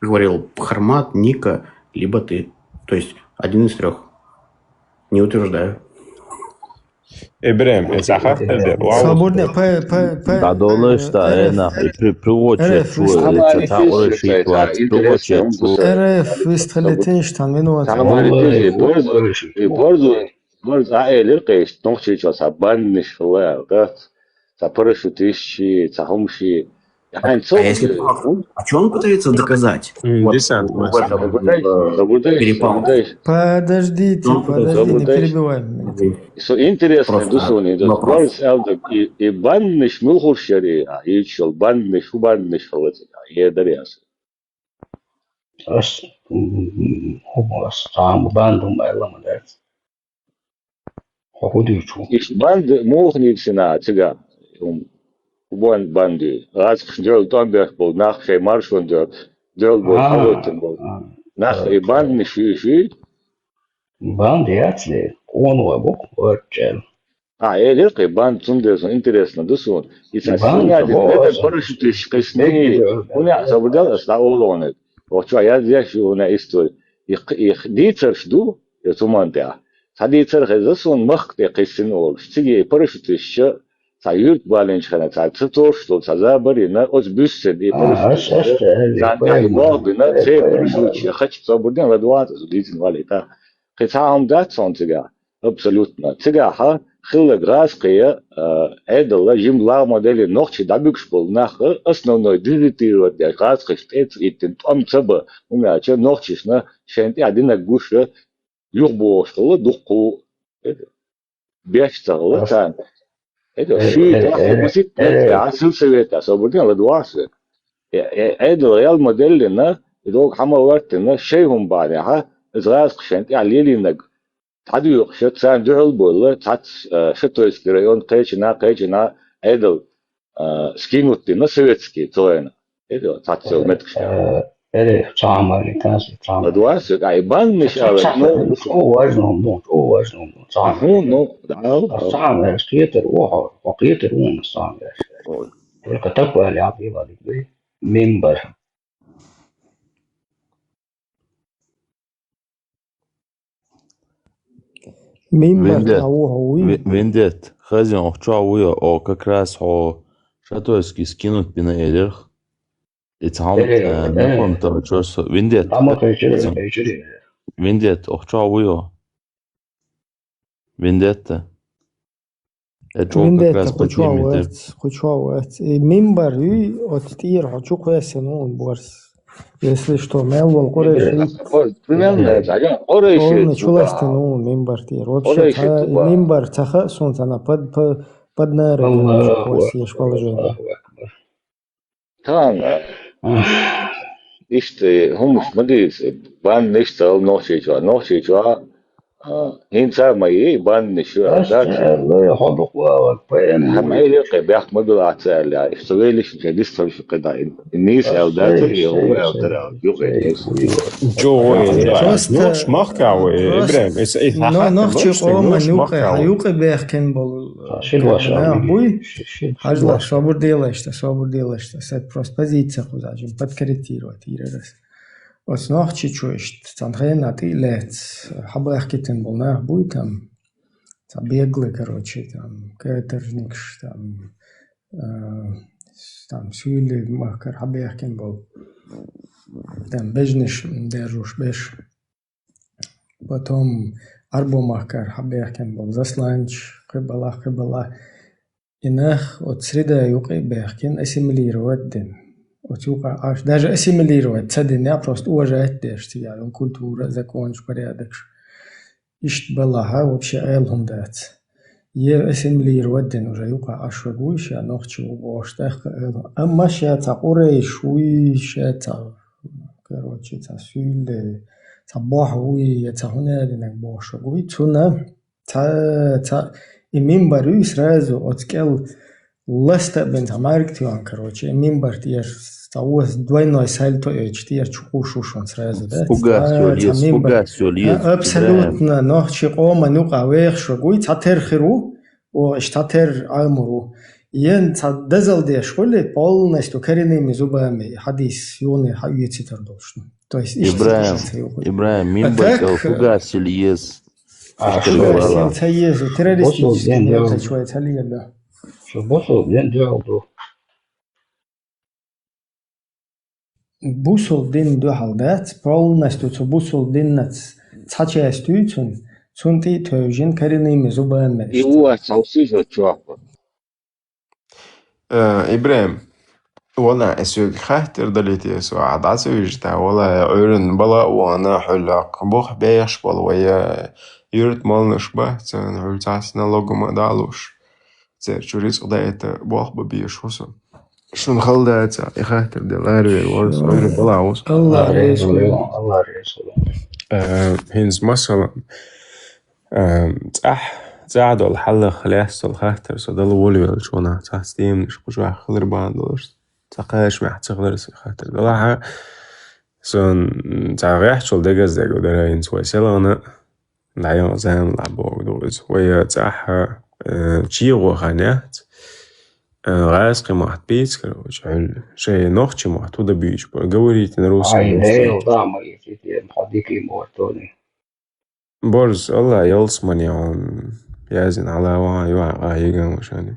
говорил Хармат, Ника, либо ты. То есть один из трёх. Не утверждаю. Ибрем, это хаттер, да? Свободно, п, п, п, да, доллар, да, э, на, и при, приводит, э, чё, э, чё, там, ой, шесть двадцать, приводит, чё. Р Ф выстхалитин штан минут. Тамам, и Борзый, Борзый, Борзый, а, элир къеш, тонг чечо, са банниш хла, да? Са парашютист ши, са хум ши. А если кто, а чё он пытается доказать? М, вот десант, в этом, э, перепалке. Подождите, подожди, не перебивай меня. Со интересно, просто дусуни, да, вопрос. Борзый, и, и банниш мулхур шари, а, и чё, банниш, ху банниш халат, а, е дарьяс. Ас, м, м, ху ас, там, бандум, элам, да. Хо худуй чу. Иш банд мух нивсина цига. Ум, ху бан-, банди. Аз хш дёл тон бех бол, нах шей маршон дёл, дёл бол, а, халотын бол. А, нах, а, и банд не ши, ши? Банд яцли, он ва бу, орчел. А, э, лер кы банд сун дерсон, интересно, дусун. И са банд, сина, о, это парашютист кысни, уня, собрал, ста олонет. Охчо, я здесь, уня история. Их, их дицерш ду, я туман, да. Са дицер хеза сун махк те кысин ол. Сиги парашютист ша, цхьа юрт балийначу хенахь, цхьа ца товш долу, цхьа забар йина, оцу буьйсанна и А, ас, ас, э, царна тӀехь и боху бина, э, церан э, шуча, хача собар дина, ладугӀа, аса дийцина валийта. Кхин цхьа хӀума дац хьуна цигахь, абсолютно. Цигахь хилларг гӀазкхий, а, Ӏедал, жима лагӀа ма-деллий, нохчий дӀабуьгуш болу нах, основной дезертировать деш, гӀазкхашна тӀе а ца хӀиттина, тӀом ца бан, хӀунда аьлча нохчашна шайна тӀехь динарг гуш, юхабохуш хилла дуккха а, беш ца хилла царна. Эдо, шуьйра, э, э, масийтта, э, а, сельсовета, собар дина, ладугӀа аса. Э, э, Ӏедал гӀел ма-деллина, и догӀу хьан ма-хӀоьттина, шайн хӀума бахьанехь, иза гӀазкхашна тӀехь лелийнарг дӀадоькъуш, царна дуьхьал а бевлла, цхьацца, а, Шатойский район кхечина, кхечина Ӏедал, а, скинуть дина советский цу хенахь. Эдо, цхьацца меткаш. Э, эре, цхьа хӀума аьлла, кхин цхьа хӀума. ЛадугӀа аса, а и бандаш аьлла, ну, чӀогӀа важно хӀума ду, чӀогӀа важно хӀума ду, цхьа хӀума. Ну, да, а, цхьа хӀума аьлча, кхетар ву хьо, хьо кхетар ву, цхьа хӀума аьлча. Ой. Только такое аьлла, Ӏабдулла, мимбар. Мимбар Вендет. А ву хьо вуй? Ве-, Вендет, хазин, охьа чохь вуй, о, как раз хьо Шатойский скинуть бина элира. И цхьа хӀума, э, э, напомнить, чо со, Вендет. Амма кхечира, хазин. Кхечира. Вендет, охьа чохь вуй, о? Вендетта. Э, чо как Вендетта, раз кху чохь поднимет, вац, кху чохь вац. И мимбар юй, оцу тӀера хьо чу кхоьссина ву борс. Если что, мел волу къурайши. Примерно, да, да, къурайши. Полный чу ластина ву мимбар тӀера. Вообще, къурайши цхьа, и мимбар ца хаьа суна цхьана под, под, под народ Аллаху чу кхоьссина, Аллаху положение. Акбар. Тахана, иштта хӀумаш ма дийца, бандаш ца хилла Нохчийчохь. Нохчийчохь, а, хӀинца а ма йий, бандаш ю, а, дац? Ас аьлла, хьо дукха валар, поэм. Хьан ма йилла кхин, бехк ма билла ахь ца аьлла, иштта вай лишна дистхуьлуш кхин да, и нийса аьлла дац, и хӀума аьлла дара, юкъе нийса. Чо вай, просто, нохча махка вай, просто Ибрахим, эс, эс, но, хьан нохча махка, къоман нохча юкъе, махка вай. Юкъе бехкина болу. Ши дош нах буй? Ши, ши, ши хьажа дош. Собар делаш, собар делаш, сан просто позиция кхузахь, жин подкорректировать йира ас. Оцу Нохчийчу иштта, цхьана хенахь тӀе а лаьцна, хьабаьхкийтина болу нах буй там, цхьа беглый, короче, там, каторжникаш, там, э, там, Суьйли махкара хьабаьхкина болу, там, бежнаш, м, держуш беш. Потом Ӏарбо махкара хьабаьхкина болу засланчаш, кхин балахь, кхин балахь. И нах оцу среда юкъе а баьхкина, ассимилировать дина. Оцу юкъа Ӏаш, даже ассимилировать ца дина, а просто уважать деш, цигахь йолу культура, законаш, порядокаш. Иштта балахь, вообще Ӏела хӀума дац. Е ассимилировать дина уже юкъа Ӏаш верг вуй, ша нохчи ву бохуш, тӀаккха Ӏела. Амма ша цхьа къурайш вуй, ша цхьа, короче, цхьа суьйле, цхьа бохь вуй, я цхьа хӀун аьллинарг бохуш верг вуй, цунна цхьа, цхьа, и мимбар юй сразу, оцу кӀел ласта а бина цхьа марка тӀе йоьллина, короче, и мимбар тӀера цхьа вос двойной сальто йойтуш, тӀера чу кхуьйсуш ву шуна сразу, да? Фугас йолу еза, цхьа мимбар. Фугас йолу еза. А, абсолютно, нохчи къоман юкъа вехаш верг вуй, цхьа тера хир ву, оха иштта цхьа тера Ӏамор ву. Ен цхьа дазал деш хуьлий, полностью коренными зубами хьадис юхане хьаоьцуьйтур долуш ду. То есть, иштта Ибрахим, ца юхуй. Ибрахим, мимбар кӀел фугас йолу еза. А, иштта шу вала. Ца еза, террористический бусул дин дуьхьал ду. Шу бусул дин дуьхьал ду. Бусул дин дуьхьал дац, полностью цу бусул диннаца цхьа часть юй цуьнан, цунна тӀе а тевжина коренными зубами. И у вас цхьа сижа чохь. Э, Ибрахим, валла, ас соьга хаттар далийта, со а дӀа ца вижийтахь, валла, Ӏуьйранна бала а вахана, хьуьллакх, бух бехаш болу вай, э, юьртмалнаш бац, царна хьуьлла цхьацца налогам а далуш. Церан чу рицкъ дайта болх бан безаш ву со. Шуна хала дацахь, и хаттар делла, ларвер вара со, Ӏуьйранна бала а ву со. Алла реза хуьлда. Алла реза хуьлда. Э, хӀинца масала, Ам, цӀахь, цӀахь долу хьалха лаьцна долу хаттар со дала волавеллачу хенахь, цхьацца деманаш кху чохь хилар бахьана долуш, цхьа кхачамехь ца хилар сан хаттар далахь а, сан, м, цхьа гӀеххьачул дегаза дерг дара хӀинца вай селхана, дӀаяхана заманахь бохург ду иза. Вай цӀахь, э, чегӀо хан яц, э, гӀазкхи мотт бийца, короче, хьуьлла. Шайн нохчи мотт хӀун дан буьйцуш бара? Говорите на русском языке. Ай, хьо дика мотт тони. Борз, Алла, ялсамане хьуна яздина хьала ван, юьхьа къа йиган ва шани.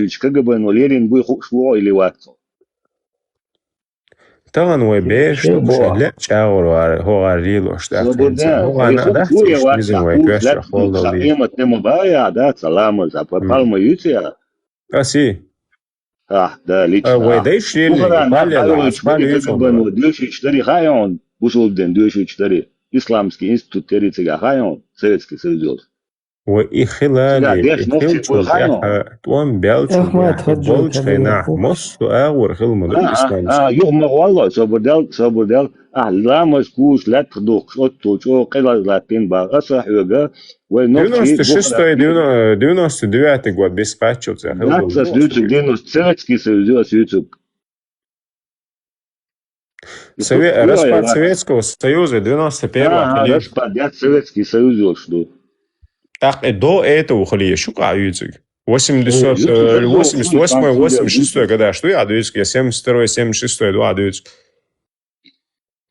дуьйшуьйтуш КГБ-но лерина буй хууш ву хьо или вац хьо? Тахана вай бераш ду, шайн лаьа чӀагӀор вара, хӀогӀар лелош дац. Собар де, хӀогӀана вай хууш ву я вац, бизин вай хууш коьртах лаьтта хулдал дийша. Къемат де ма баха я, дац, ламаз, а, па-, палма юьйцу я? Аси. Ах, да, лично. А, вай дайш лели, палла, палла юьйцу. КГБ-но дуьйшуьйтуш дари хаьий хьуна, бусулба дин дуьйшуьйтуш дари, исламский институт тери цига хаьий хьуна, Советский Союз йолуш. Вай и хилали, и хилчул тӀаьхьа тӀом баьлча, болчу хенахь массо а агӀор хила ма ду ислам. А, юха ма гӀолло, собар дел, собар дел. Ахь ламаз кхуьуш, лаьттах духкуш, оццул чӀогӀа къизалла латтийна боху аса хьоьга, вай нохчий девяносто шестой, девяносто девятый год бес кхаччалц хила ду. Дац ас дуьйцург, девяносто, Советский Союз ю ас юьйцург. Сове-, распад Советского Союза, девяносто первый хилира. Распад яц, Советский Союз йолуш ду. ТӀаккха и до этого хилира, шу къа юьйцург? Восемьдесят, э, восемьдесят восьмой, восемьдесят шестой годаш ду я дуьйцург, я семьдесят второй, семьдесят шестой ду я дуьйцург.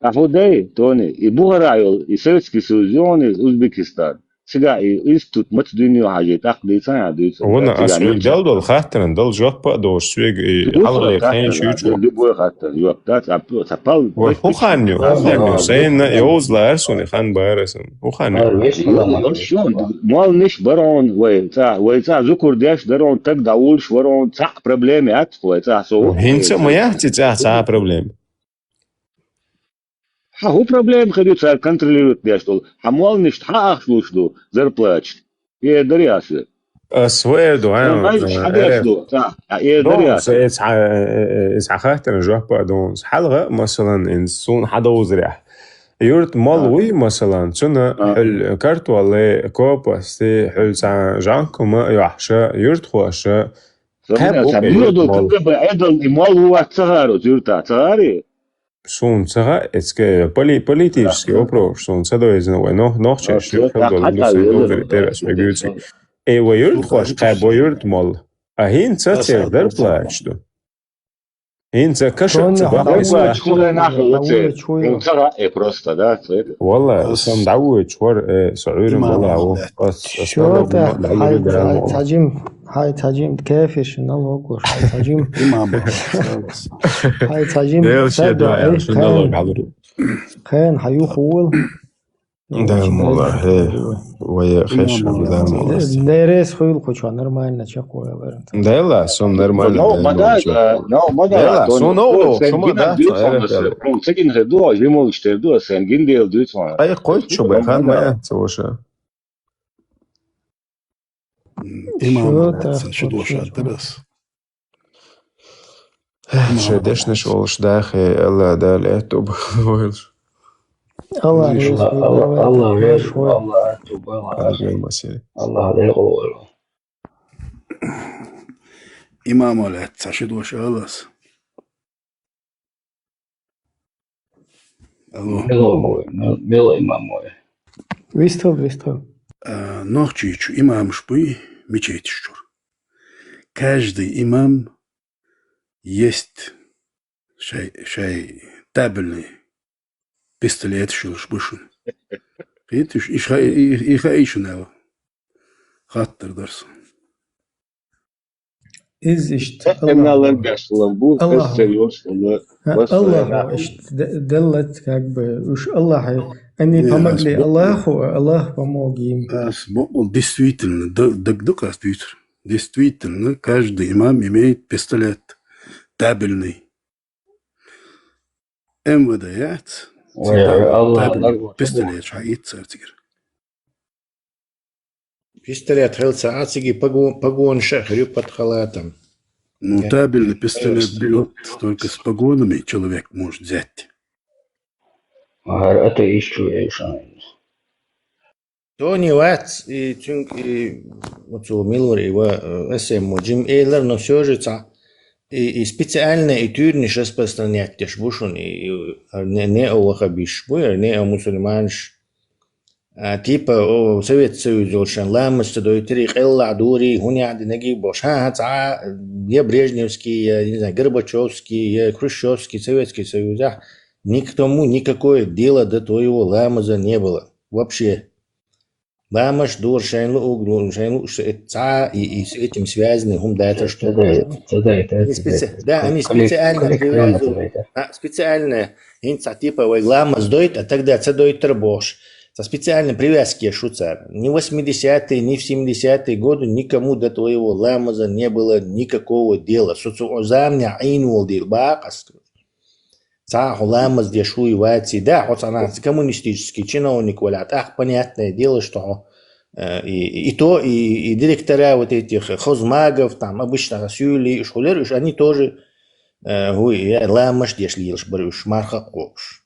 Ахьа дай, Тони, и Бухара йолу, и Советский Союз йони, Узбекистан. Цигахь и институт маца дуьйна ю хьажий, тӀаккха дийцахьа, дуьйцу. Вуна ас вуьгу дал долу хаттаран, дал жоп а долуш, соьга и хьалхале хенаш юьйцу. Любой хаттаран жоп дац, а, ца пал. Вай хӀу хан ю, хӀу хан ю, сайна йовза лаьара суна, хан бара сан. ХӀу хан ю. Молланаш барон, вай цӀа, вай цӀа зукур деш дарон, таг дӀавуллуш варон, цхьаъ проблема яц вай цӀа со. ХӀинца а ма яц и цӀа цхьа а проблема. Хьа хӀун проблема хир ю цара контролировать деш долу? Хьа молланашна хьан ахча луш ду зарплаташ? Эр дарий аса? Ас вер ду, хьан, Ай, э, хьан деш ду? Ца, а, эр дарий аса? Аса, эца хьа-, э, э, эца хьан хаттарна жоп а ду. Хьалха, масалан, ин суна хьан довзарехь. Юрт мол А. вуй, масалан, цуна А. хьуьл картолле, копасти, хьуьл цхьа жӀанкума йохьша, юртхоша. Ца Кхаьб бу ца кхе бу юрт ду, мол. Как бы, Ӏедал и мол ву вац ца харо, юрта, ца хари? Суна ца хаьа, эцке поли-, политический вопрос, суна ца дойзина вай, но-, нохчеш, А, юрт хьалдолу хьалха университет веза, довзаре терас мегуьйци. Э, вай юрт Слухай, хош, кхаьб вай юрт мол. А хӀинца Аса церг дар хьалха плачу. ХӀинца каша Тонна ца бакъ хьалха исла. Чула нах Хьалха луцер. Чула. Ну, ца хаьа, э, просто, да, ца это. Валла, Ас сан дӀавоьдуч вар, э, со Ӏуьйран Имам бала ву. Ахмед. Ас, ас Шо налог тӀаккха ма-, хьай, налог хьай ма-, цхьа жим, хьай цхьа жим кефир ши налог луш, хьай цхьа жим. Имам Ахмед. Хьай цхьа жим Дел ше садо, дуьхьа ай, ши налог кхаьн, хьалур. Кхаьн хьан юха вол. Дел молла, хе, вай хеш Имам хьан, Ахмед. Дел молла. Дерес хуйла кху чо нормально чекхвойлар. Дела, сом нормально, Но, дел мадал, молла чо. э, но, мадал, Дела, Антон, сон но, о, сен шума гинан да, дуьйцу ца ванна эре се, хел. Прям ца гин хе дуа, жимолуш тер дуа, сен гин дел дуьйцу ванна. Ай, кхойчу бай, хан, Мадал. Мая, ца ваша. Имам Шо Ахмед, так сан ши вот душа шо. Тарас. Шайн дешнаш волуш дахе, Алла Дала аьтту бахана вайлаш. Алла Алла, реза Алла, войла, Алла реза, Алла аьтту бахана. Амин, масири. Алла реза войла. Имам Алят, ца ши дош алас. Алло. Мила вой, мила, мила имам вой. Вистал, вистал. А, Нохчийчу имамаш буй мечеташ чуьра. Каждый имам есть шай, шай табельный пистолеташ йолуш бу шуна. Кхеташ, и ша-, и, и хаийша нава. Хаттар дар сан. Иза иштта Аллаху. Аллаху. Ха, Аллаху иштта де-, деллат, как бы, уж Аллаху. Они помогли Аллаху, а Аллах помог им. Ас бокъул, действительно, д-, даг дукха ас дуьйцур. Действительно, каждый имам имеет пистолет табельный. М В Д яц, Ой, цигара Аллах, табель, Аллах, пистолет, ша ит цар цигара. Пистолет хел ца а циги погон-, погонаш а хир ю под халатом. Ну, табельный пистолет бьёт, только с погонами человек может взять. ХӀара атеист чу вешан. Тони вац, и цуьнга, и оцу Милвар, и ва, э, эс эм о Джим Эйлер, но всё же ца, и, и специально, и туьрнаш распространять деш бу шуна, и, и, э, не, неоваххабиш бу, э, неомусульманаш. А, типа, о, Совет Союз йолчу шайн ламаз ца дойтари, къеллахь дури, хӀун яхьа динарг бохуш. Ха, ха, цхьа, я Брежневский, я, не знаю, Горбачевский, я Хрущевский, Советский Союзехь, ни к тому никакое дело до твоего ламаза не было. Вообще. Ламаш дора шайн луъуг, шайн луъуш, э, цхьа и, и с этим связанный хӀума дацар, что Ца дай, ца дай, ца дай. Они специ-, да, они специально привязывают. А, специально, хӀинца типа вай ламаз дойту, а тогда ца дойтар бохуш. Ца специально привязки шу цара. Ни в восьмидесятые, ни в семидесятые годы никому до твоего ламаза не было никакого дела. Со цу замня Ӏийна волу дийла бакъаска. Цхьа а хьо ламаз деш вуй ваций, да, хьо цхьа нахаца коммунистический чиновник валя, тӀаккха понятное дело, что хьо, э, и, и то, и, и директора вот этих хозмагов, там, обычно суьйли, уж хулер, уж они тоже, э, вуй, я ламаш деш лелаш бара, уж марха а кхобуш.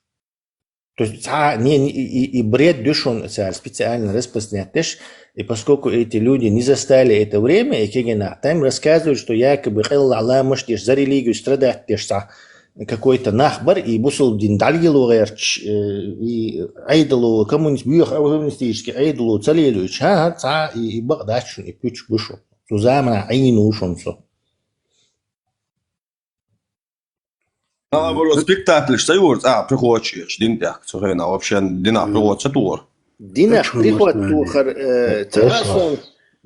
То есть, цхьа, не, не, и, и, и бред душон цара специально распространять деш, и поскольку эти люди не застали это время, и кегина, там рассказывают, что якобы къелла ламаш деш, за религию страдать деш цхьа, какой-то нах бар, и бусулба дин дӀалело гӀерташ, э, и Ӏедало, коммунист-, бьеха коммунистический Ӏедало ца лелуьйтуш, хӀа, хӀа, цхьа, и, и бакъ дац шуна, и пуьчаш бу шуна. Цу заманахь Ӏийна ву шуна со. Наоборот, спектакльш ца юра, цӀа прихочуьйтуш, дин тӀехь, цу хенахь вообще динах приход ца тухура. Динах приход тухар, э, ца а сон,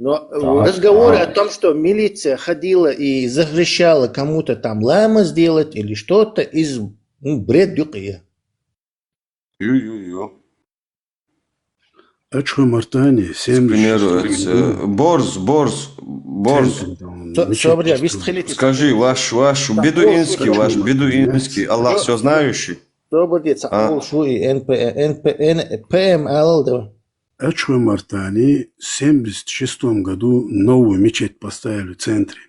но разговоры о том, что милиция ходила и запрещала кому-то там ламаз делать или что-то из, ну, бред юкъе. Ю, ю, ю. Ачхо мартани, семьдесят. Спиннеруется. Борз, борз, борз. Центр, да, он. Со-, мечеть собря, построил. Вистхилите. Скажи, ваш, ваш бедуинский, ваш бедуинский, Аллах всё знающий. Собар де, цхьа А. Олуш ву и Н П, Н П, Н П М Л да. Ачхой-Мартане семьдесят шестом году новую мечеть поставили в центре.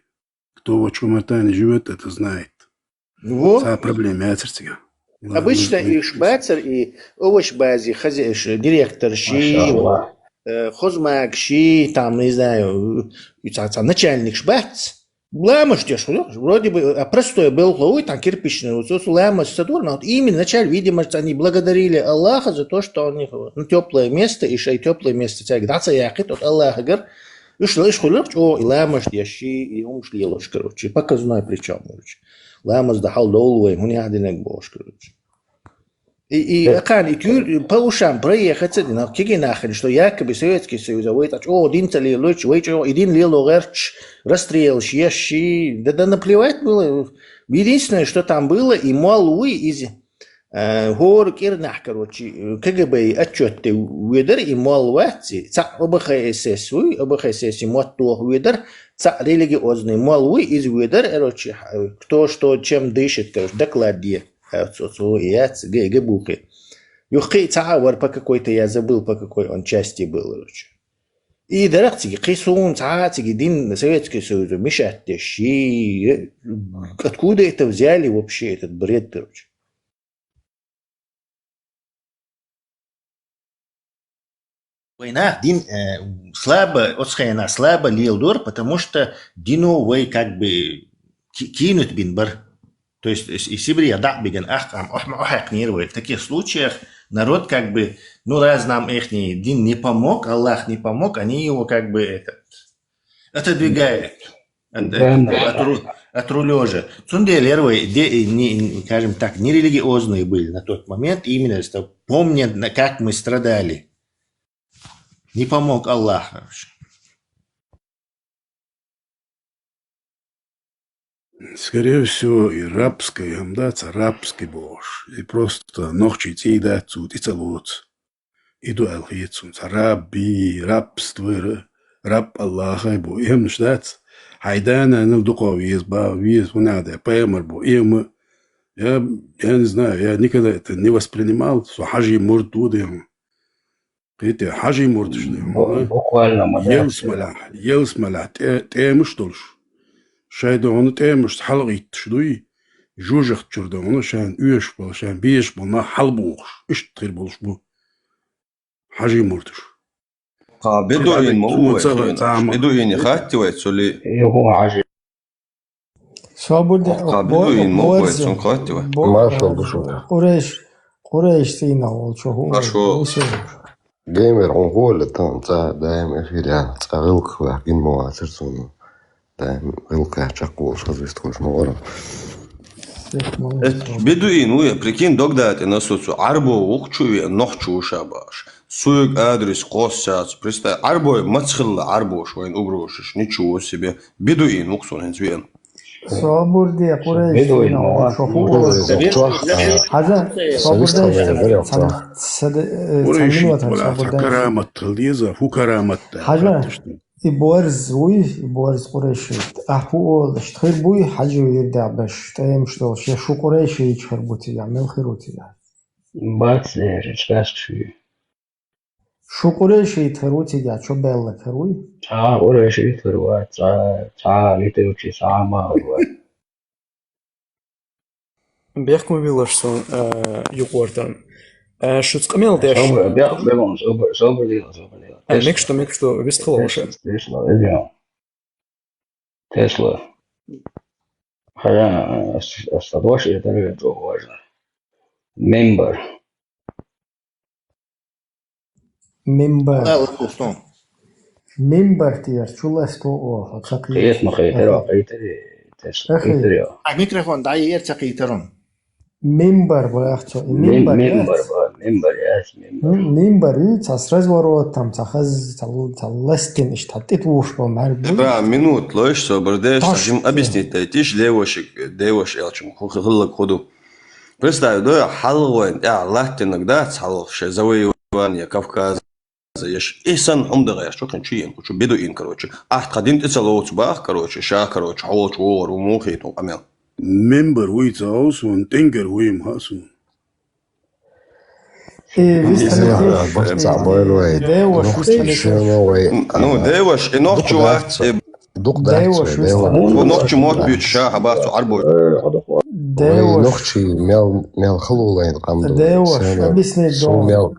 Кто в Ачхой-Мартане живёт, это знает. Вот. Цхьа проблема яцар цига. Обычно Ладно, иш бацар и овощ базе хозяйш-, директор ши, Машалла. Э, хозмаг ши, там, не знаю, и цхьа, цхьа начальник ш бац. Ламаз деш хуьлу, вроде бы, а, простой белхо вуй, там кирпичный, вот, вот, ламаз ца дора, но вот именно вначале, видимо, они благодарили Аллаха за то, что у них, ну, тёплое место, и шай тёплое место, цаьрга дӀа ца яьккхит, вот Аллахагара, уьш, уьш хуьлу, чӀогӀа и ламаз деш ши, и хӀумаш лелош, короче, показной причём, короче. Ламаз дан хьал довла вай, хӀун яхь динарг бохуш, короче. И, и, Э. Кхана и тюр-, по ушам проехаться, но кегий нахана, что якобы Советский Союз, а вай тӀа чӀогӀа дин ца лелойтуш, вай чӀогӀа и дин лело гӀерташ, расстрелаш еш ши, да, да наплевать было. Единственное, что там было, и молла вуй из, э, хӀора кӀирнахь, короче, э, К Г Б отчёт тӀе ведар, и молла вац, и цхьаъ О Б Х С С вуй, О Б Х С С и мотт тоха ведар, цхьаъ религиозный молла вуй, из ведар, короче, х-, кто что чем дышит, короче, доклад де. Э, цо, цо яц, ге, ге бухи. Юххе цхьа а вар по какой-то, я забыл, по какой он части был, короче. И дарах циги, кхи суна цхьа а циги дин Советский Союз мешать деш ши, э, откуда это взяли вообще этот бред, короче? Вайна дин, э, слабо, оцхайна слабо леладора, потому что дино вай как бы ки-, кинут бин бар. То есть и, и Сибире дӀа а биган ахкам, охьма охьакнир вай. В таких случаях народ как бы, ну, раз нам ихний дин не помог, Аллах не помог, они его как бы этот, отодвигают от, Да, да. от ру-, от рулёжа. Цундела вай, де-, не, не, скажем так, не религиозные были на тот момент, именно что помнят, на, как мы страдали. Не помог Аллах, короче. Скорее всего, и рабский, ам, да, ца рабский бохуш. И просто нохчий цӀий дац цу тӀе ца лоцу. И ду аьлла хета суна. Ца рабби, рабство, ра-, раб Аллахай бу. Эмнаш дац. Хьай да-нанал дукхо веза, ба, веза, хӀунда пайхамар бу. Эма, я, я не знаю, я никогда это не воспринимал, со хьажи мурд ву дем. Кхете, хьажи мурдаш ду. Бу-, буквально ма дац. Ялсмалахь, ялсмалахь тӀе-, тӀемаш долуш. Шайн догӀана тӀемашца хьалакъитташ дуй, жужахчуьра догӀана шайн оьшуш болу, шайн безаш болу нах хьалабохуш. Иштта хир болуш бу хьажи мурдаш. Кху бедуин ма ву вай, цхьа, цхьа ма. Бедуин хатти вай, цули? Юху хьажи. Собар де, кху бедуин ма ву вай, цун хатти вай. Бо-, Маршал ду шуна. Къурайш, Къурайш цӀийнах волчу хӀу. Маршо. Геймер, хьуна гӀола тан цӀа даим эфир ян, цӀа гӀиллакх ваьхкина ма вацара суна. Даим гӀиллакх ян чекхволуш, хаза вистхуьлуш ма вара. Э, бедуин ву я, прикинь, дог датӀина со цу Ӏарбо вукху чу веа, нохчо ву ша баш. Суьйга адрес кхоссац. Представь, Ӏарбой маца хилла Ӏарбош вайна угрозаш, ничего себе. Бедуин вукху суна хӀинца веана. Собар де, Къурайш, бедуин, шо хӀу олуш. Хьажа, собар де, цхьа, цхьа, э, цхьа минута, собар де. Карамат хила деза, хӀу карамат да. Хьажа, и борз вуй, и борз Къурайшит. Ахь хӀу олуш, хир буй, хьажа вирдехь беш, тӀемаш долуш, я шу Къурайшича хир бу цига, мел хир ву цига? Бац, э, чкаьшка шуьйра. Шу Къурайшит хир ву цига, чо баьлларг хир вуй? Цхьа а Къурайшит хир вац, цхьа, цхьа а литарчи, цхьа а ма хир вац. Бехк ма биллалаш суна, э, юкъортан. Э, шуьца къамел деш. Собар, бехк биллалаш, собар, собар дила, собар дила. Э, мекаш ду, мекаш ду, вистхила ваша. Тешла, Тешла, Тешла. Хьажа, ас, ас ца дош, я дара вен чӀогӀа важна. Мембар. Мембар. Ала лустон. Мембар тӀера чу ласто оха, ца кхийта. Кхета ма кхетаро, кхетаре, Тешла, кхетаре. А микрофон дӀаер, ца кхетарон. Мембар бах цо, и мем-, мембар яц. Мембар ба, мембар яц, мембар. М, мембар ю, цхьа с разворотом, цхьа хаз, цхьа л-, цхьа ластин, иштта тӀе тӀе вуш бо мар бу. Бра, минут лойш, собар деш, цхьа жим объяснить дайтиш, девошек, девош элчим, ху-, ху-, хуллаг худу. Представь, да, хьалгӀойн тӀехь латтинаг дац хьалха шайн завоевание Кавказа еш. И санна хӀума дагӀеш, чу кхин чу ен, кху чу бедуин, короче. Ахьа тха дин тӀе ца лоцу бах, короче, ша, короче, хьо волчу вогӀар ву мухийта къамел. Мембар вуй ца хьо суна, тӀенгар вуй ма хаьа суна. Э, вист хилийташ, бахца э, бойла вай. Девош, нохчий вист хилийташ. Шена вай. Ну, девош, и нохчий вац, э, дукха дац, девош вист хилийташ. Ву нохчий мотт буьйцуш ша хьабац цу Ӏарбой. Девош. Вай нохчий мел, мел халулайн къам ду. Девош, объяснить су до. Мел.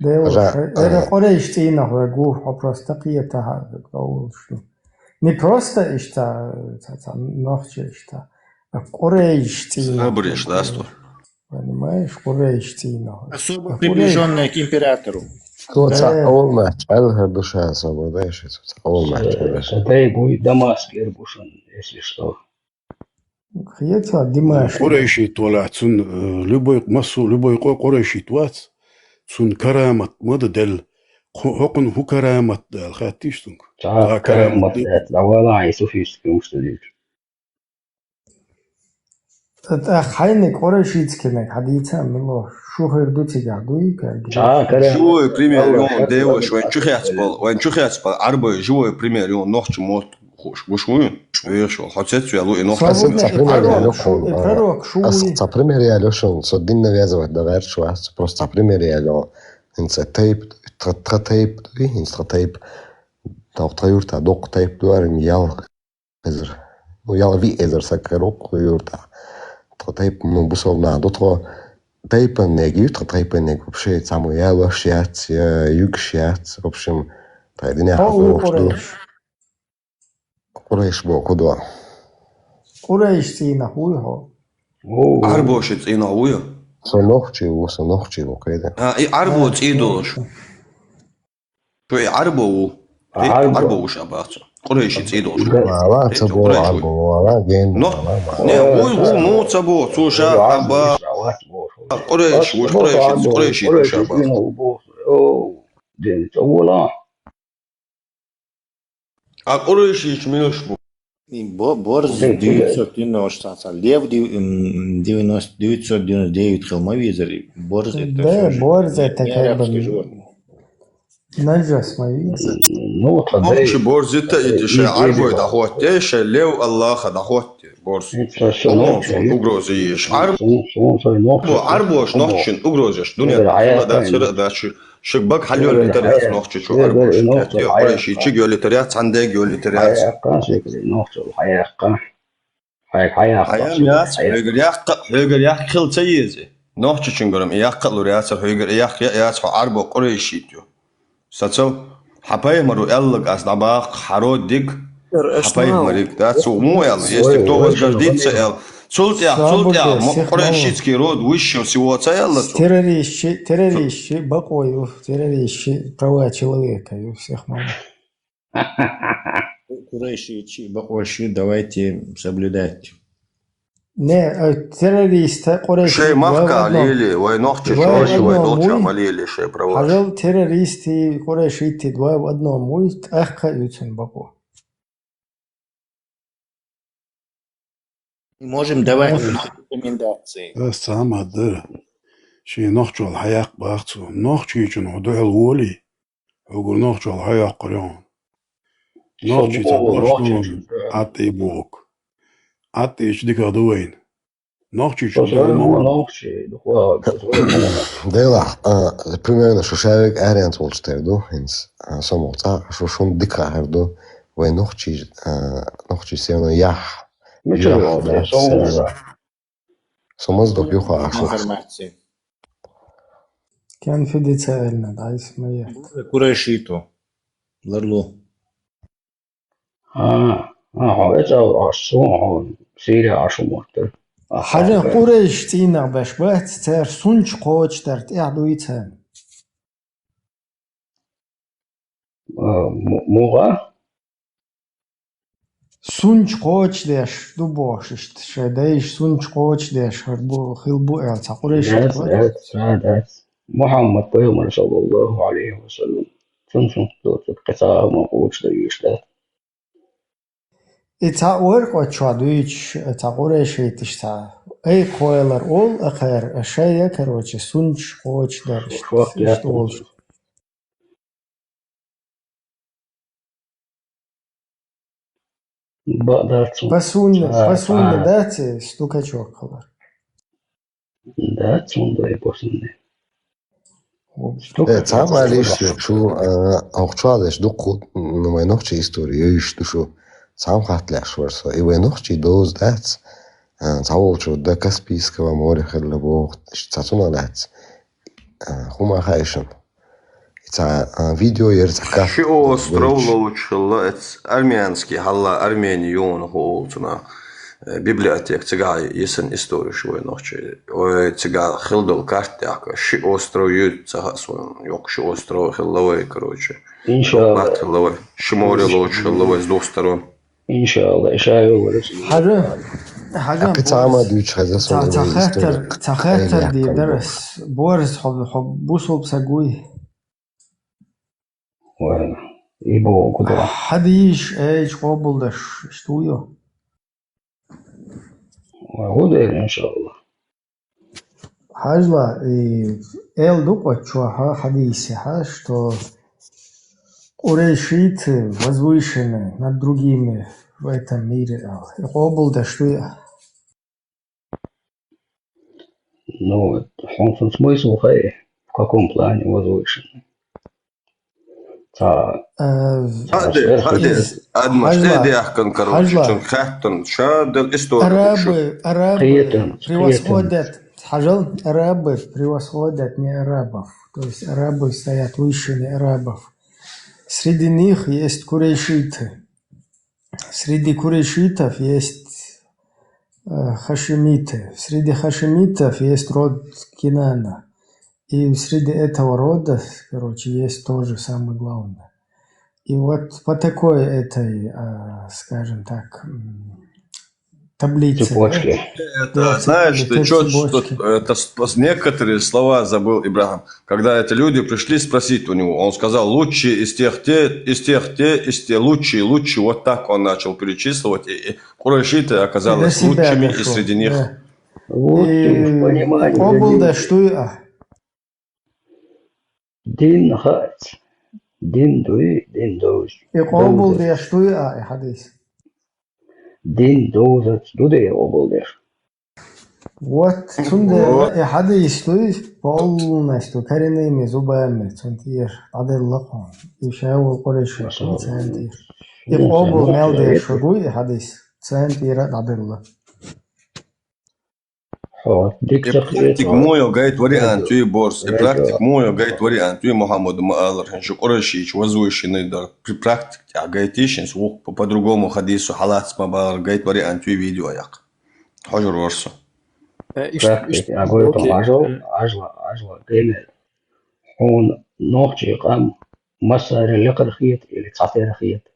Девош, эра къурайш цӀийнах вай гу, хьо просто кхета хьа, довулш ду. Не просто иштта, ца, ца, нохчий иштта. А къурайш цӀийнах. Сабриш, да, сто. Понимаешь, къурайш цӀийнах. Особо приближённые к императору. Цо цхьа къавлаш чӀоагӀа хӀара ду ша особо, да, иши цо цхьа къавлаш чӀоагӀа. Ша дай буй Дамаск эр бу шун, если что. Хьеца Димаш. Къурайшит валахь, цун, э, любой массо, любой къо-, къурайшит вац, цун карамат ма да делла. Хьо-, хӀокхун хӀун карамат да аьлла, хаьттий цунга? Цхьа карамат да, дӀавала хьайн суфийский хӀумаш ца дийцча. ТӀаккха хьайниг къурайшитскиниг хьадийца мила, шу хир ду цигахь, дуй, кхаьрга? Цхьа карамат. Живой пример ю, девош, вайн чу хецбал, вайн чу хецбал, Ӏарбой живой пример ю, нохчий мотт хууш, гуш вуй? Вехаш вол, хьо цецваьлла ву и нохчий. Хьо цхьа пример яьлла шун, и пророк шу вуй? Аса цхьа пример яьлла шун, со дин навязывать дан гӀерташ вац, просто цхьа пример яьлла. ХӀинца тайп, тха, тха тайп дуй, хӀинца тха тайп, тха, тха юрта доккха тайп ду, арин ял эзар. Ну, ял виъ эзар саг хир ву тха юрта. Тха тайп, ну, бусалба нах ду тхо. Тайпаннег ю, тха тайпаннег вообще цхьаммо ялош яц, я югаш яц, в общем, тха динехь хӀо ву къурайш. Къурайш боху ду. Къурайш цӀийнах вуй хьо? Ӏарбоши цӀийнах вуй? Со нохчий ву, со нохчий ву, кхетий? А, и Ӏарбо цӀий долуш. Шу и Ӏарбо ву? И Ӏарбо ву ша бац. Къурайши цӀий долуш. Вала, ца бо Ӏарбо, вала, ген. Но, не, вуй, ву, ну, ца бо, цу ша Ӏарбо. Къурайш ву, къурайши, къурайши ву ша бац. О, ден, ца вула. А къурайшийча милаш бу? Бо-, борз девятьсот девяносто цхьа, лев дев-, м, девяносто, девятьсот девяносто девять хила ма везар, борз это. Да, всё же борз это не как бы арабский животное. Наджас ма везар. Ну, вот, нохчий борз это, это ше Ӏарбой дӀахӀотте, ше лев Аллаха дӀахӀотте. Борз. Угроза еш. Ӏарбо, Ӏарбош нохчийн угроза еш. Дуьнен хила дац, хила дац, шу, шуьга бага хьал йоллийтар яц нохчичо Ӏарбош. Къурайшичиг йоллийтар яц, цхьаннега йоллийтар яц. Хьаяккха, шекли, нохчо, хьаяккха. Хьайга хьаяккха. Хьаян яц, хьоьгара яккха, хьоьгара яккха хила ца еза. Нохчичунгара-м и яккха а лур яцара, хьоьгара и яккха а яц, хьо Ӏарбо къурайшит ю. Сацал, хьан пайхамаро аьлларг ас дӀабаккха, хьан род дика, хьан пайхамариг дац, цо муха аьлла, если кто возгордится аьлла. Цул тӀаьхьа, цул тӀаьхьа, мо-, къурайшитский род высшего всего ца аьлла цо. Террористчи, террористчи бакъо ю, террористчи права человека ю, всех мало. Къурайшичи бакъо ю, давайте соблюдать. Не, э, террориста, къурайшит шай махка лели, вай нохчи шоаши, вай долча ма лели шай праваш. Хьажал, террористи, къурайшитти два в одном вуй, тӀаккха а ю цун бакъо. Можем давать рекомендации. Ас ца ма дара. Шен нохчо хьаяккха бах цо. Нохчичун хьо дуьхьал волий? Хьугур нохчо хьаяккхар ю хьуна. Нохчи ца бохуш ду хьуна, ӀатӀи боху. ӀатӀича дика ду вайна. Нохчичун ду вайна. Нохчи, дукха. Делахь, а, примерно шу шаверг аренца волчу тера ду, хӀинца. А, со мо цӀа, шу шун дика хир ду, вай нохчи, а, нохчи сена яхь. Мичара яхь вал, да, со вуна. Со маза доху юха ахча. Информация. Конфиденциально, да, если мы. Къурайшиту. Ларлу. А, а, хьо эцал Ӏаш, суна хьо Сирия Ӏаш хӀума моттар. Хьажа, къурайш цӀийнах беш бац, цара сунча кхочушдар тӀехь дуй царна. А, му-, муха? Сунча кхочушдеш ду бохуш иштта, шайн дайша сунча кхочушдеш хир бу, хила бу аьлла, цхьа къурайши. Дац, дац, ца дац. Мухьаммад пайхамар, саллаллаху алейхи ва саллям, цун сунт доцург кхин цхьа а ма кхочушдан йиш дац. И цхьа оркъо чохь дуьйцуш, цхьа къурайшиташ цхьа, ай, кхойлар олу акхара, а шайга, короче, сунча кхочушдар иштта, иштта олуш. Бакъ дац хьуна. Пасунна, пасунна дац и стукачок хилар? Дац хьуна дай пасунна. Э, цхьа а малиш шу, а, оха чуала деш дукха, ну, вай нохчий история йовзаш ду шу. Цхьа а хатталеш вар со. И вай нохчий доза дац, а, цхьа волчу да Каспийского моря хилла боху, иштта цхьа цунах лаьцна. А, хӀума хаишан. И цхьа, а, видео яра цхьа каф. Ши остров лоучу хилла, эц армянский хьалла, Армени юна ху олу цунах. Э, библиотека цигахь йисан историш вай нохчий. Ой, цигахь хилла долу карта тӀехь, ши остров ю, ца хаьа суна, йоккха ши остров хилла вай, короче. Иншалла. Хилла вай. Ши море лоучу хилла вай, с двух сторон. Иншалла, ша йолу вара. Хьажа, хьажа, кхин цхьа а ма дуьйцу хеза ца, суна ца вай хаттар, история. Ца хаттар дийр дара ас. Борис, хьо, хьо бусулба саг вуй? Вай, и боху ду. Хьадийш, эй, къобалдаш, иштта ву ю? Вай, хӀун дера, иншалла. Хьажла, и, эл ду къа чохьа хьадийсехьа, что курайшиты возвышены над другими в этом мире, а, и къобалдаш ду я. Ну, хьуна смысл хай, в каком плане возвышены? Ца, э, ца хаде, хаде, адмаш хьажла, де дехкан, короче, хьажла. Чун хаттан, ша дел история. Арабы, арабы кхетан, превосходят, кхетан. Хьажал, арабы превосходят не арабов. То есть арабы стоят выше не арабов. Среди них есть курайшиты. Среди курайшитов есть, э, хашимиты. Среди хашимитов есть род Кинана. И среди этого рода, короче, есть тоже самое главное. И вот по такой этой, а, скажем так, м, таблице, цепочке. Да? Это, вот, знаешь, ты чё, цепочке. Что, это с-, пос-, некоторые слова забыл, Ибрахим. Когда эти люди пришли спросить у него, он сказал: «Лучшие из тех, те, из тех, те, из тех, лучшие, лучшие». Вот так он начал перечислить. И, и курайшиты оказались лучшими, и среди них. Да. Вот и ты в понимании. Къобалдеш ду я. Дин хац. Дин дуй, дин дуй. И къобалдеш ду я, и хьадийс. Дин дозац ду де къобалдеш. Вот, цундела и хьадийс дуй, полностью коренными зубами, цунна тӀера дӀаделла кхуна. И ша волу курайши, царна тӀера. И къобал мел деш ву, и хьадийс, царна тӀера дӀаделла. Хьо, дика. И практик мо йо гайта вариант юй, Борис, и практик мо йо гайта вариант юй, Мухаммад ма аллара, хӀинца шу курайшича возвышенный дар. При практик тӀехь гайта йиш, хӀинца вукху по-, по-другому хьадийсо хьалаца ма бахара, гайта вариант юй видео яккха. Хьожур вара со. Э, иш-, практик, иш-, а, гой, окей. Хьажал, э, хьажла, хьажла, геймер. Хьуна нохчий къам массарел лекхара хета или цхьатерра хета?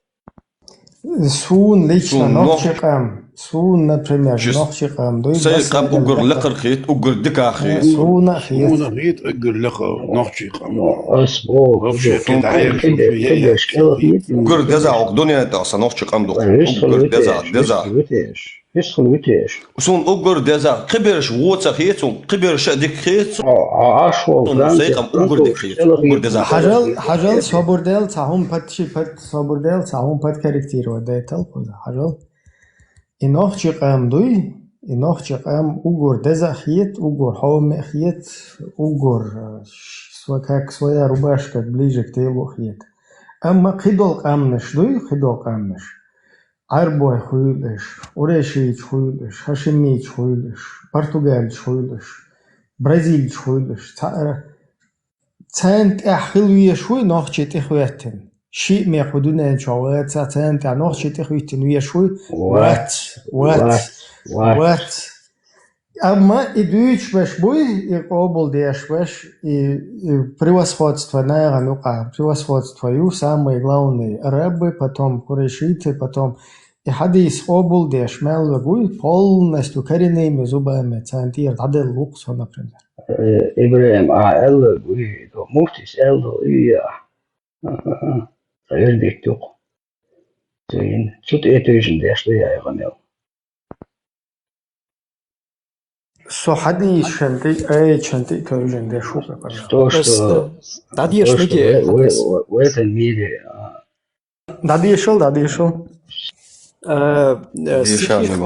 Суна лично нохчий къам, суна, например, нохчий къам дуй, сайн къам уггар лекхара хета, уггар дика хета. Суна хета. Суна хета уггар лекха нохчий къам. Ас боху, вообще, кхидӀа хета, уггар деза хӀокху дуьнен тӀехь сан нохчий къам ду. Уггар деза, деза. Хьисхала витеш. Суна уггар деза, кхиберш вон ца хета суна, кхиберш а дика хета суна. О, а, аш вол, суна сайн къам уггар дика хета, уггар деза. Хьажал, хьажал, собар дел, цхьа хӀума пат-, ши пат-, собар дел, цхьа хӀума подкорректировать дайтал кхуза, хьажал. И нохчий къам дуй, и нохчий къам уггар деза хета, уггар хьоме хета, уггар, э, сво-, как своя рубашка, ближе к телу хета. Амма кхидолу къамнаш дуй, кхидолу къамнаш. Ӏарбой хуьйлуш, къурайшийча хуьйлуш, хашимийча хуьйлуш, португалича хуьйлуш, бразилича хуьйлуш, цхьаъ-, царна тӀехь хила везаш вуй нохчий тӀехӀоьттина. Шиъ мех ву дуьнен чохь ваца, царна тӀехь нохчий тӀехӀоьттина везаш вуй? Вац, вац, вац, вац. Амма и дуьйцуш беш буй, и къобал деш беш, и, и превосходство нахана юкъахь, превосходство ю, самые главные арабы, потом курайшиты, потом и хьадийс къобал деш мел вегуй, полностью коренными зубами царна тӀера дӀаделла ву-кх со, например. Э, ИбрахӀим, а аьлла вуй, муфтис аьлла вуй, я. Ха-ха-ха. Вердикт ю-кх. Цуьнан цу тӀе тевжина деш ду яй гӀамел. Со хьадийсашан тӀе, айчан тӀе тевжина деш ву-кх. То, что, дӀадеша то, что в, в, в этом мире, а, дӀадешал, дӀадешал. Э, э, дешал стих.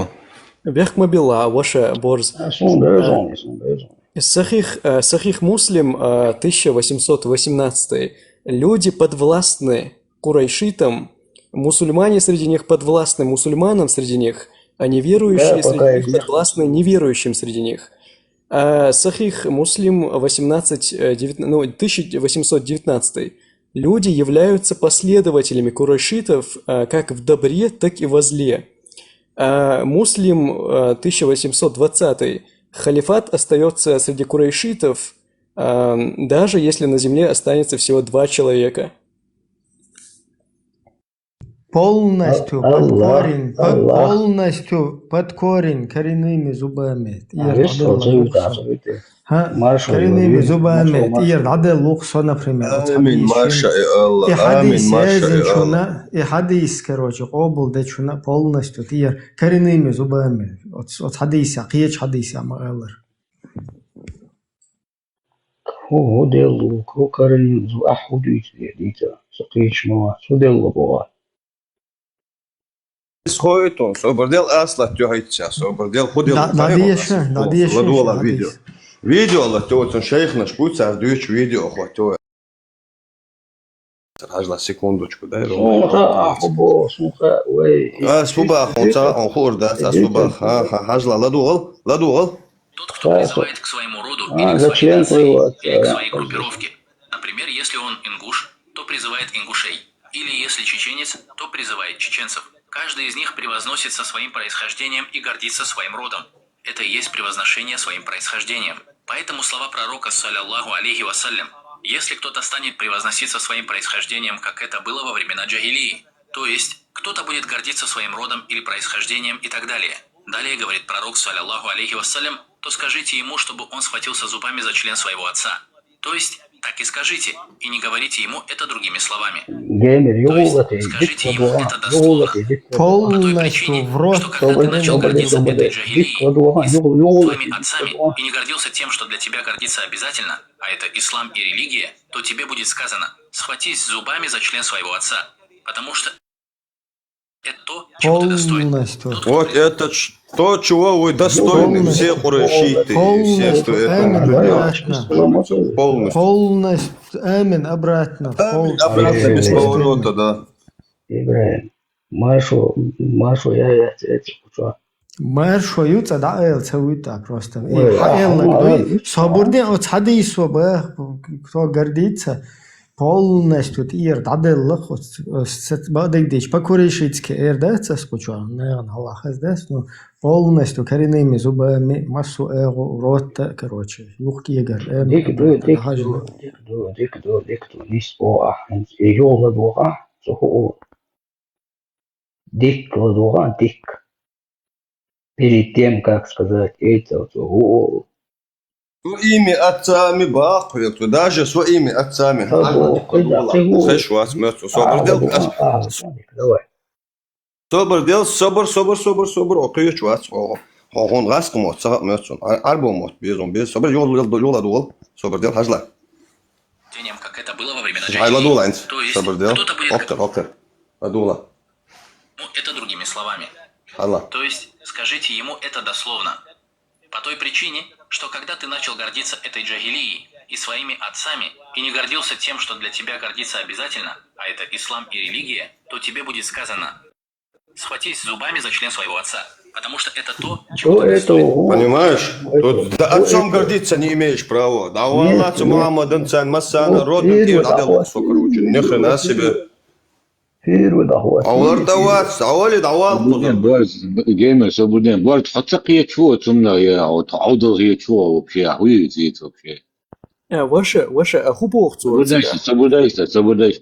Бехк ма билла, ваша Борис. А, суна беза, суна беза. Сахих, э, Сахих Муслим, э, тысяча восемьсот восемнадцатый. Люди подвластны курайшитам, мусульмане среди них подвластны мусульманам среди них, а неверующие Да, среди пока них есть. подвластны неверующим среди них. Э, Сахих Муслим восемнадцать, э, девятна-, ну, тысяча восемьсот девятнадцатый. Люди являются последователями курайшитов, э, как в добре, так и во зле. Э, Муслим, э, тысяча восемьсот двадцатый. Халифат остается среди курайшитов, э, даже если на земле останется всего два человека. Полностью под корень, полностью под корень коренными зубами. Коренными зубами. Иер дӀаделла лукъ со, например. Амин, маша и Аллах. И хадис язин чуна, и хадис, короче, къобул де чуна полностью. Иер коренными зубами. Оц хадис, кхеча хадис ма аллар. Ху, ху делу, ху карани зу аху дуйти, дита, сакъич мала, ху делу бова. Схойтон, собар дел аслат тё хайтса, собар дел ху дел. Да, да, деши, да, деши. Ладула видео. Видео ла тё, тон шейхнаш буцар дуйч видео хо тё. Хажла секундочку, дай ровно. Сунха, аху бо, сунха, вай. А, субах, он ца, он хур, да, ца, субах. Ха, ха, хажла, ладугъал, ладугъал. Тот, кто призывает к своему роду или к своей нации, или к своей группировке. Например, если он ингуш, то призывает ингушей. Или если чеченец, то призывает чеченцев. Каждый из них превозносится своим происхождением и гордится своим родом. Это и есть превозношение своим происхождением. Поэтому слова пророка, салляллаху алейхи ва саллям: «Если кто-то станет превозноситься своим происхождением, как это было во времена джахилии, то есть кто-то будет гордиться своим родом или происхождением и так далее». Далее говорит пророк, салляллаху алейхи ва саллям, то скажите ему, чтобы он схватился зубами за член своего отца. То есть, так и скажите, и не говорите ему это другими словами. То есть, скажите ему это дословно. По той причине, что когда ты начал гордиться этой джахилией и своими отцами, и не гордился тем, что для тебя гордиться обязательно, а это ислам и религия, то тебе будет сказано: «Схватись зубами за член своего отца», потому что это то, чего ты достоин. Полностью. Вот это то, чего вы достойны, все курайшиты, все, кто это. Полностью. Полностью. Амин, обратно. Амин, обратно, без поворота, да. Ибрагим. Машу, Машу, я, я, я, я, Маршо ю ца дӀаайла ца вуьтӀа просто. Э, хьаэлла дуй. Собар де, оц хьадийсо бах, кто гордится, полностью тӀера дӀаделла, оц, оц, бадагдеш, по-курайшитски эр дац ас кучо, наверное, Аллах хаз дац, но полностью коренными зубами, массу эгу, ротта, короче, юхкигар, э, дик ду, дик ду, дик ду, дик ду, дик ду, нис о аханс, и ёла дуга, суху. Дик ладугӀа, дик. Перед тем, как сказать это, то, о, Своими отцами бахъ, даже своими отцами. Хеш вац мёцу. Собар дел. Давай. Собар дел, собар, собар, собар, собар. О, кхечу вац. О, хун гаск мот, сагъа мёцу. Арбо мот, безон, без. Собар, ёл, ёл, ёл, ёл, собар дел, хажла. Тем, как это было во времена джахилии. То есть, кто-то будет... Окер, окер. Адула. Ну, это другими словами. Алла. То есть, скажите ему это дословно. По той причине, что когда ты начал гордиться этой джахилией и своими отцами, и не гордился тем, что для тебя гордиться обязательно, а это ислам и религия, то тебе будет сказано: «Схватись зубами за член своего отца, потому что это то, чего ты достоин». Понимаешь? Тут да, отцом гордиться не имеешь права. Да, Аллах, Мухаммадан, цан, Масана, родом, ты надо, сколько ручен. Ни хрена себе. Авлар давац, авали давал. Геймер, сабуден. Борт, хатса киечу, цумна, я, вот, аудал киечу, вообще, ахуй, зит, вообще. Э, ваша, ваша, а хубох цу. Сабудайса, сабудайса, сабудайса.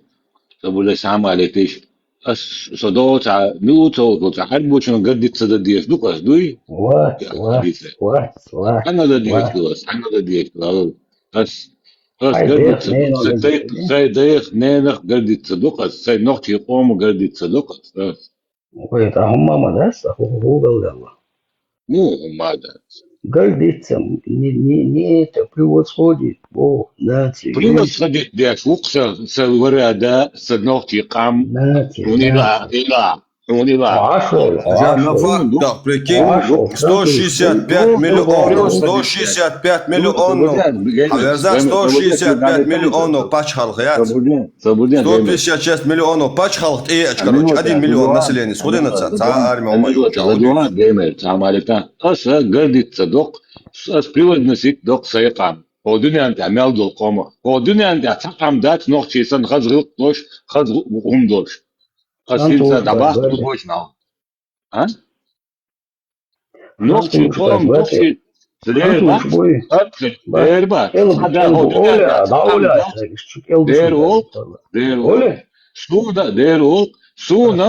Сабудайса, амале пиш. Ас содоца, ну, цо, цо, хар бучун гордиться да деш, дукас, дуй? Ва, ва, ва, ва. Хана да деш, хана да деш, ва. Ас, ас гордиться, сай, сай деш, ненах гордиться, дукас, сай нохчи кому гордиться, дукас, ас. Ой, а хумма мадас, а ху-, ху-, ху-, гал, гал. Ну, мада. Гордиться, не, не, не это, превосходит, о, нацию. Превосходит, да, фукса, са варада, са нохчи кам. Нацию, унила, нацию. Ила. Хьуна ила. Хьо Ӏаш вол, хьо Ӏаш вол. Нафа, да, прикинь, Хьо Ӏаш вол. сто шестьдесят пять миллионов, сто шестьдесят пять миллионов. Хьаверза, сто шестьдесят пять миллионов пачхьалкх яц. Сто пятьдесят шесть миллионов пачхьалкх тӀеэча, короче, один миллион население. Схудена ца, ца армия ума юкъа. Ца малика. Аса гордиться доккху, ас превозносить доккху сай къам. Кхо дуьнен тӀехь мел долу къомах. Кхо дуьнен тӀехь цхьа къам дац нохчий санна хаза гӀиллакх долуш, хаза гӀу-, хӀума долуш. Ас хӀинца дӀабахка бу бохуш нах. А? Нохчий къом, нохчий. Дер бац, дер бац. Хьада хӀо дуьнен тӀехь цхьа къам дац. Дер вол, дер вол. Суна, дер вол. Суна,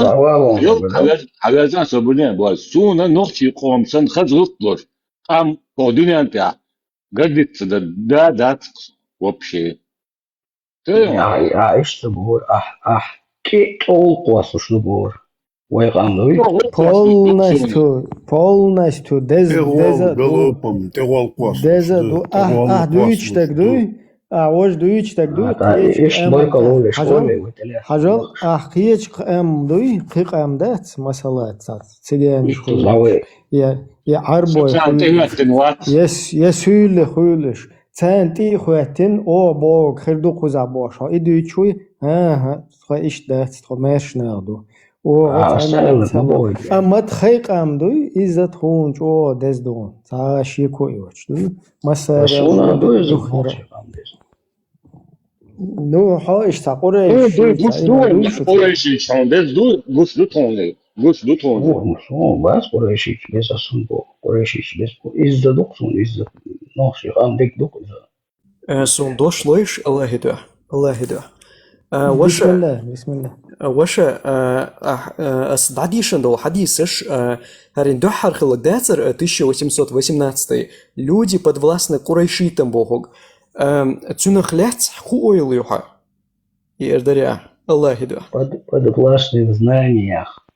хьаверзан со буьлен бой. Суна нохчий къом санна хаза гӀиллакх долуш. Къам кхо дуьнен тӀехь. Гордиться да, да, дац вообще. Ахь, ахь иштта бохура, ахь, ахь кӀе-, кӀевлла кхоссуш ду бохура. Вай къам дуй? Полностью, полностью дез-, тӀегӀол деза ду. Галопом, тӀегӀол кхоссуш ду. Деза ду. Ахь, ахь дуьйцуш дерг дуй? Ахь важа дуьйцуш дерг дуй? Кхечу иштта къаьмнашка. Хьажал, хьажал, ахь кхечу къаьмнашка дуй? Кхин къам дац, масала, цхьацца цигаьнаш хуьлуш. Я, я Ӏарбой хуьлуш. Я с-, я суьйле хуьлуш. Царна тӀе а хӀоьттина, оха бохург хир ду кхузахь бохуш, хьо и дуьйцуш вуй? ХӀан-хӀа, тхо иштта дац, тхо маьрша нах ду. Оха царна ца боху. Амма тхайн къам дуй, иза тхуна чӀогӀа деза ду. Цхьа а шеко а йоцуш дуй. Массара а ду иза, тхуна чӀогӀа деза. Ну, хьо иштта къурайши, гуш ду, гуш ду, къурайши, хьуна деза ду, гуш ду тхуна. Гуш ду тхуна. О, ну, со бац къурайшича беза, ас хӀун боху? Къурайшича беза. Иза ду-кх суна, иза. Нохчий къам дерг ду-кх иза. Э, суна дош лойш, Аллахье дуьхьа. Аллахье дуьхьа. Э, ваша, бисмилла, бисмилла. Э, ваша, э, ахь, э, ас дӀадийшина долу хьадисаш, э, хӀара дуьххьара хилларг дацара, э, тысяча восемьсот восемнадцатый. Люди подвластны курайшитам бохург. Э, цунах лаьцна хӀун ойла ю хьан? И эр даре ахь, Аллахье дуьхьа. Под-, подвластны в знаниях.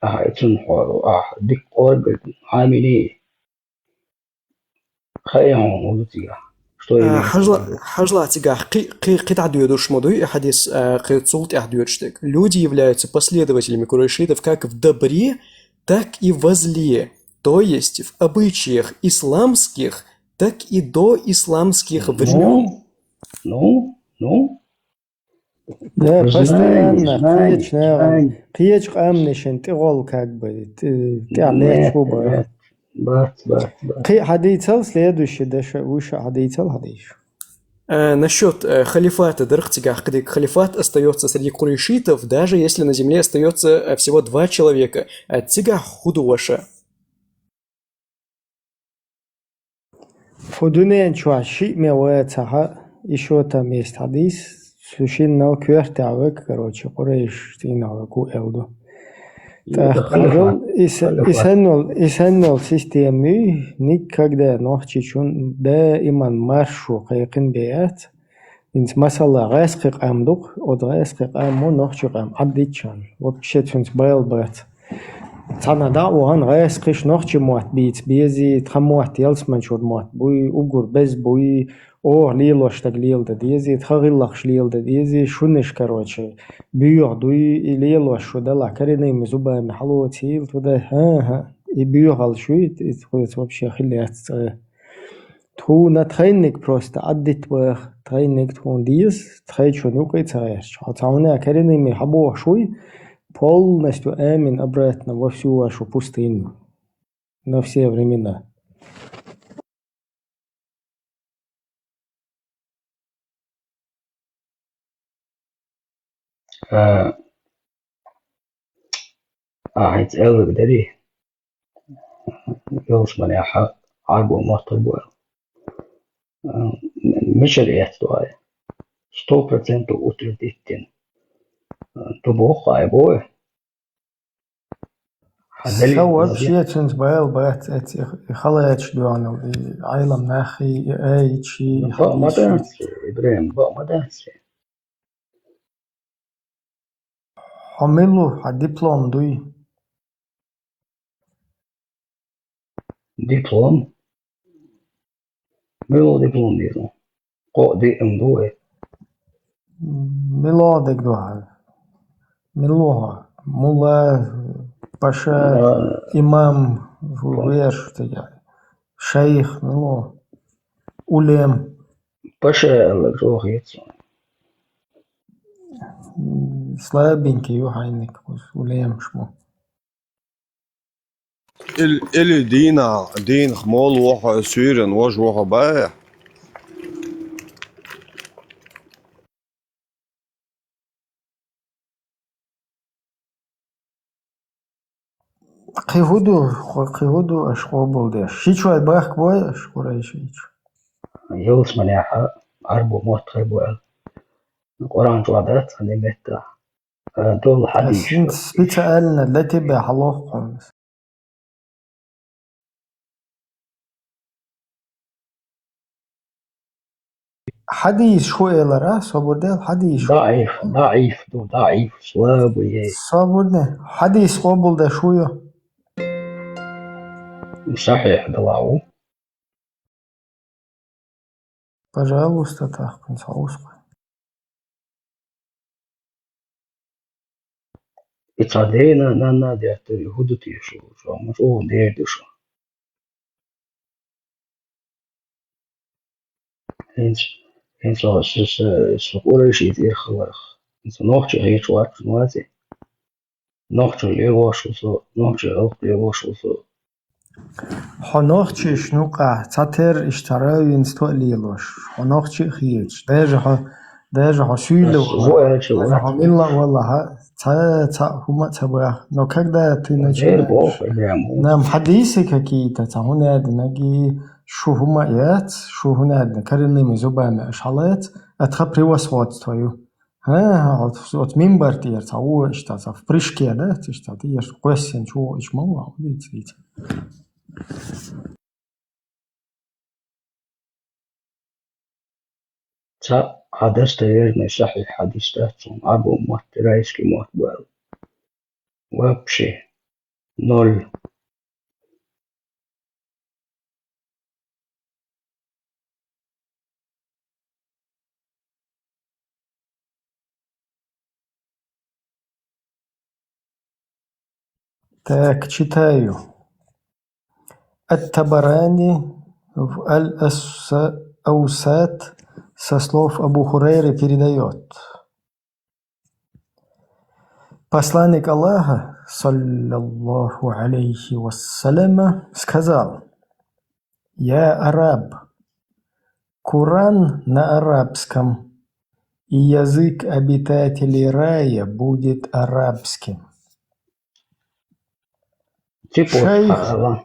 Ахьа, цунна хьо, ахьа, дика къоргга Ӏамийна. Хаьий хьуна хӀун ду цигахь? Что имеется в виду? Хьажал, хьажал цигахь кхин, кхин, кхин дӀадоьдуш ма дуй и хьадис, а, кхин цул тӀаьхьа доьдуш дерг. Люди являются последователями курайшитов как в добре, так и во зле, то есть в обычаях исламских, так и доисламских времён. Ну, ну, ну. Да, постоянно кхечу нахана, кхечу къаьмнашна тӀегӀолла как бы, тӀе-, тӀехь леташ бу бара. Бац, бац, бац. Кхин хьадийцал, следующий, даша, вуьша хьадийцал, хьадийша. Э, насчёт, э, халифата, дарх цигахь кхидиг, халифат остаётся среди курайшитов, даже если на земле остаётся, э, всего два человека. Э, цигахь хӀун ду ваша? Кху дуьнен чохь шиъ мел вацахьа, и шо там есть хьадис, цу шиннал коьртехь вега, короче, къурайш цӀийнахь вега ву аьлла ду. ТӀаккха хьажал, и са-, и санна йолу, и санна йолу система юй, никогда нохчичун даиман маршо кхайкхина бен яц. ХӀинца масала гӀаьскхи къам ду-кх, оцу гӀаьскхи къамо нохчи къам Ӏаддитчарна. Вообще цуьнца байла бац. Цхьана дӀа а вахана, гӀаьскхиш нохчи мотт бийца безий, тхан мотт ялсманчуьра мотт буй, уггар беза буй, оха лелош дага леладан дезий, тхан гӀиллакхаш леладан дезий, шунаш, короче, боьха дуй, и лелош шу далахь, коренными зубами хьалоцийла, туда, хӀан-хӀа, и боьхалла шуй, и тхоьца вообще хила яц цкъа. Тхуна тхайниг просто Ӏаддитта баха, тхайниг тхуна деза, тхайчунна юкъа а ца гӀерташ. Хьо цхьа хӀуна коренными хьабохуш вуй, полностью амин обратно во всю вашу пустыню. На все времена. Э, ахьа хӀинца аьлларг дарий? Ялсманехь Ӏарбо моттарг бу аьлла. Э, мичара эцна ду хьо? Сто процентов утвердить дина. Э, ду боху хьо, бой? Сан вообще цуьнца байла бац, эцу и халачу доьгӀна, и Ӏелам нахи, и аичи, и хьадисчи. Бакъ ма дац, Ибрахим, бакъ ма дац. Хьо мила ву, хьан диплом дуй? Диплом? Мила диплом деза? Кхо диплом ду вай. Мила дерг ду хьан? Мила ву хьо? Мулла, паша, имам, вер, шайх, ну, улем. Паша аьлла чӀоагӀа яц. Слабенький ю хьайниг, улем шму. Или, или дийнахь, дийнахь молла ву хьо, суьйранна важа ву хьо баьхьа. Кхин хӀун ду, кхин хӀун ду аша къобалдеш? Ши чой бахка бой аша, Къурайшийчу? Ялсаманехь Ӏарбо мотт хир бу аьлла. Къуръан чохь дац цхьана меттехь. Э, долу хьадис. Ас хӀинца специально для тебя хьалоху хьуна. Хьадис шу элара, собар де, хьадис шу. ДаӀиф, даӀиф ду, даӀиф, слабый. Собар де, хьадис къобалдеш шу ю. Сахьихь дала ву. Пожалуйста, тахканца хьовсахь. И цхьа дена, нанна а деттара, и хӀун ду те шу, шу ма чӀогӀа дер ду шу. ХӀинца, хӀинца со, со, со Къурайши тӀера хиларх. ХӀинца нохчи хьийча вац, вац и. Нохчалла лелош ву со, нохчийн гӀиллакх лелош ву со. Хьо нохчийн юкъахь цхьатерра иштта равенство а лелош, хьо нохчи а хеташ. Даже хьо, даже хьо суьйла валахь, даже хьо милла валахь, цхьа, цхьа хӀума а ца баха. Но когда ты начинаешь нам хьадисы какие-то, цхьа хӀун аьлла, наги шу хӀума а яц, шу хӀун аьлла, коренными зубами аша хьалаца, а тхан превосходство ю. ХӀан, оцу, оцу мимбар тӀера цхьа вон иштта, цхьа в прыжке, да, иштта, тӀера кхоьссина чу вон иштта ма ван, дийца, дийца. Цхьа хьан достоверный сахьихь хьадис дац, цунна Ӏарбо мотт, райский мотт бу аьлла. Вообще. Ноль. Так, читаю. Ат-Табарани в Аль-Ас-, Аусат со слов Абу Хурайры передаёт. Посланник Аллаха, саллаллаху алейхи вассалама, сказал: «Я араб, Коран на арабском, и язык обитателей рая будет арабским». Цепочка. Шайх, ала.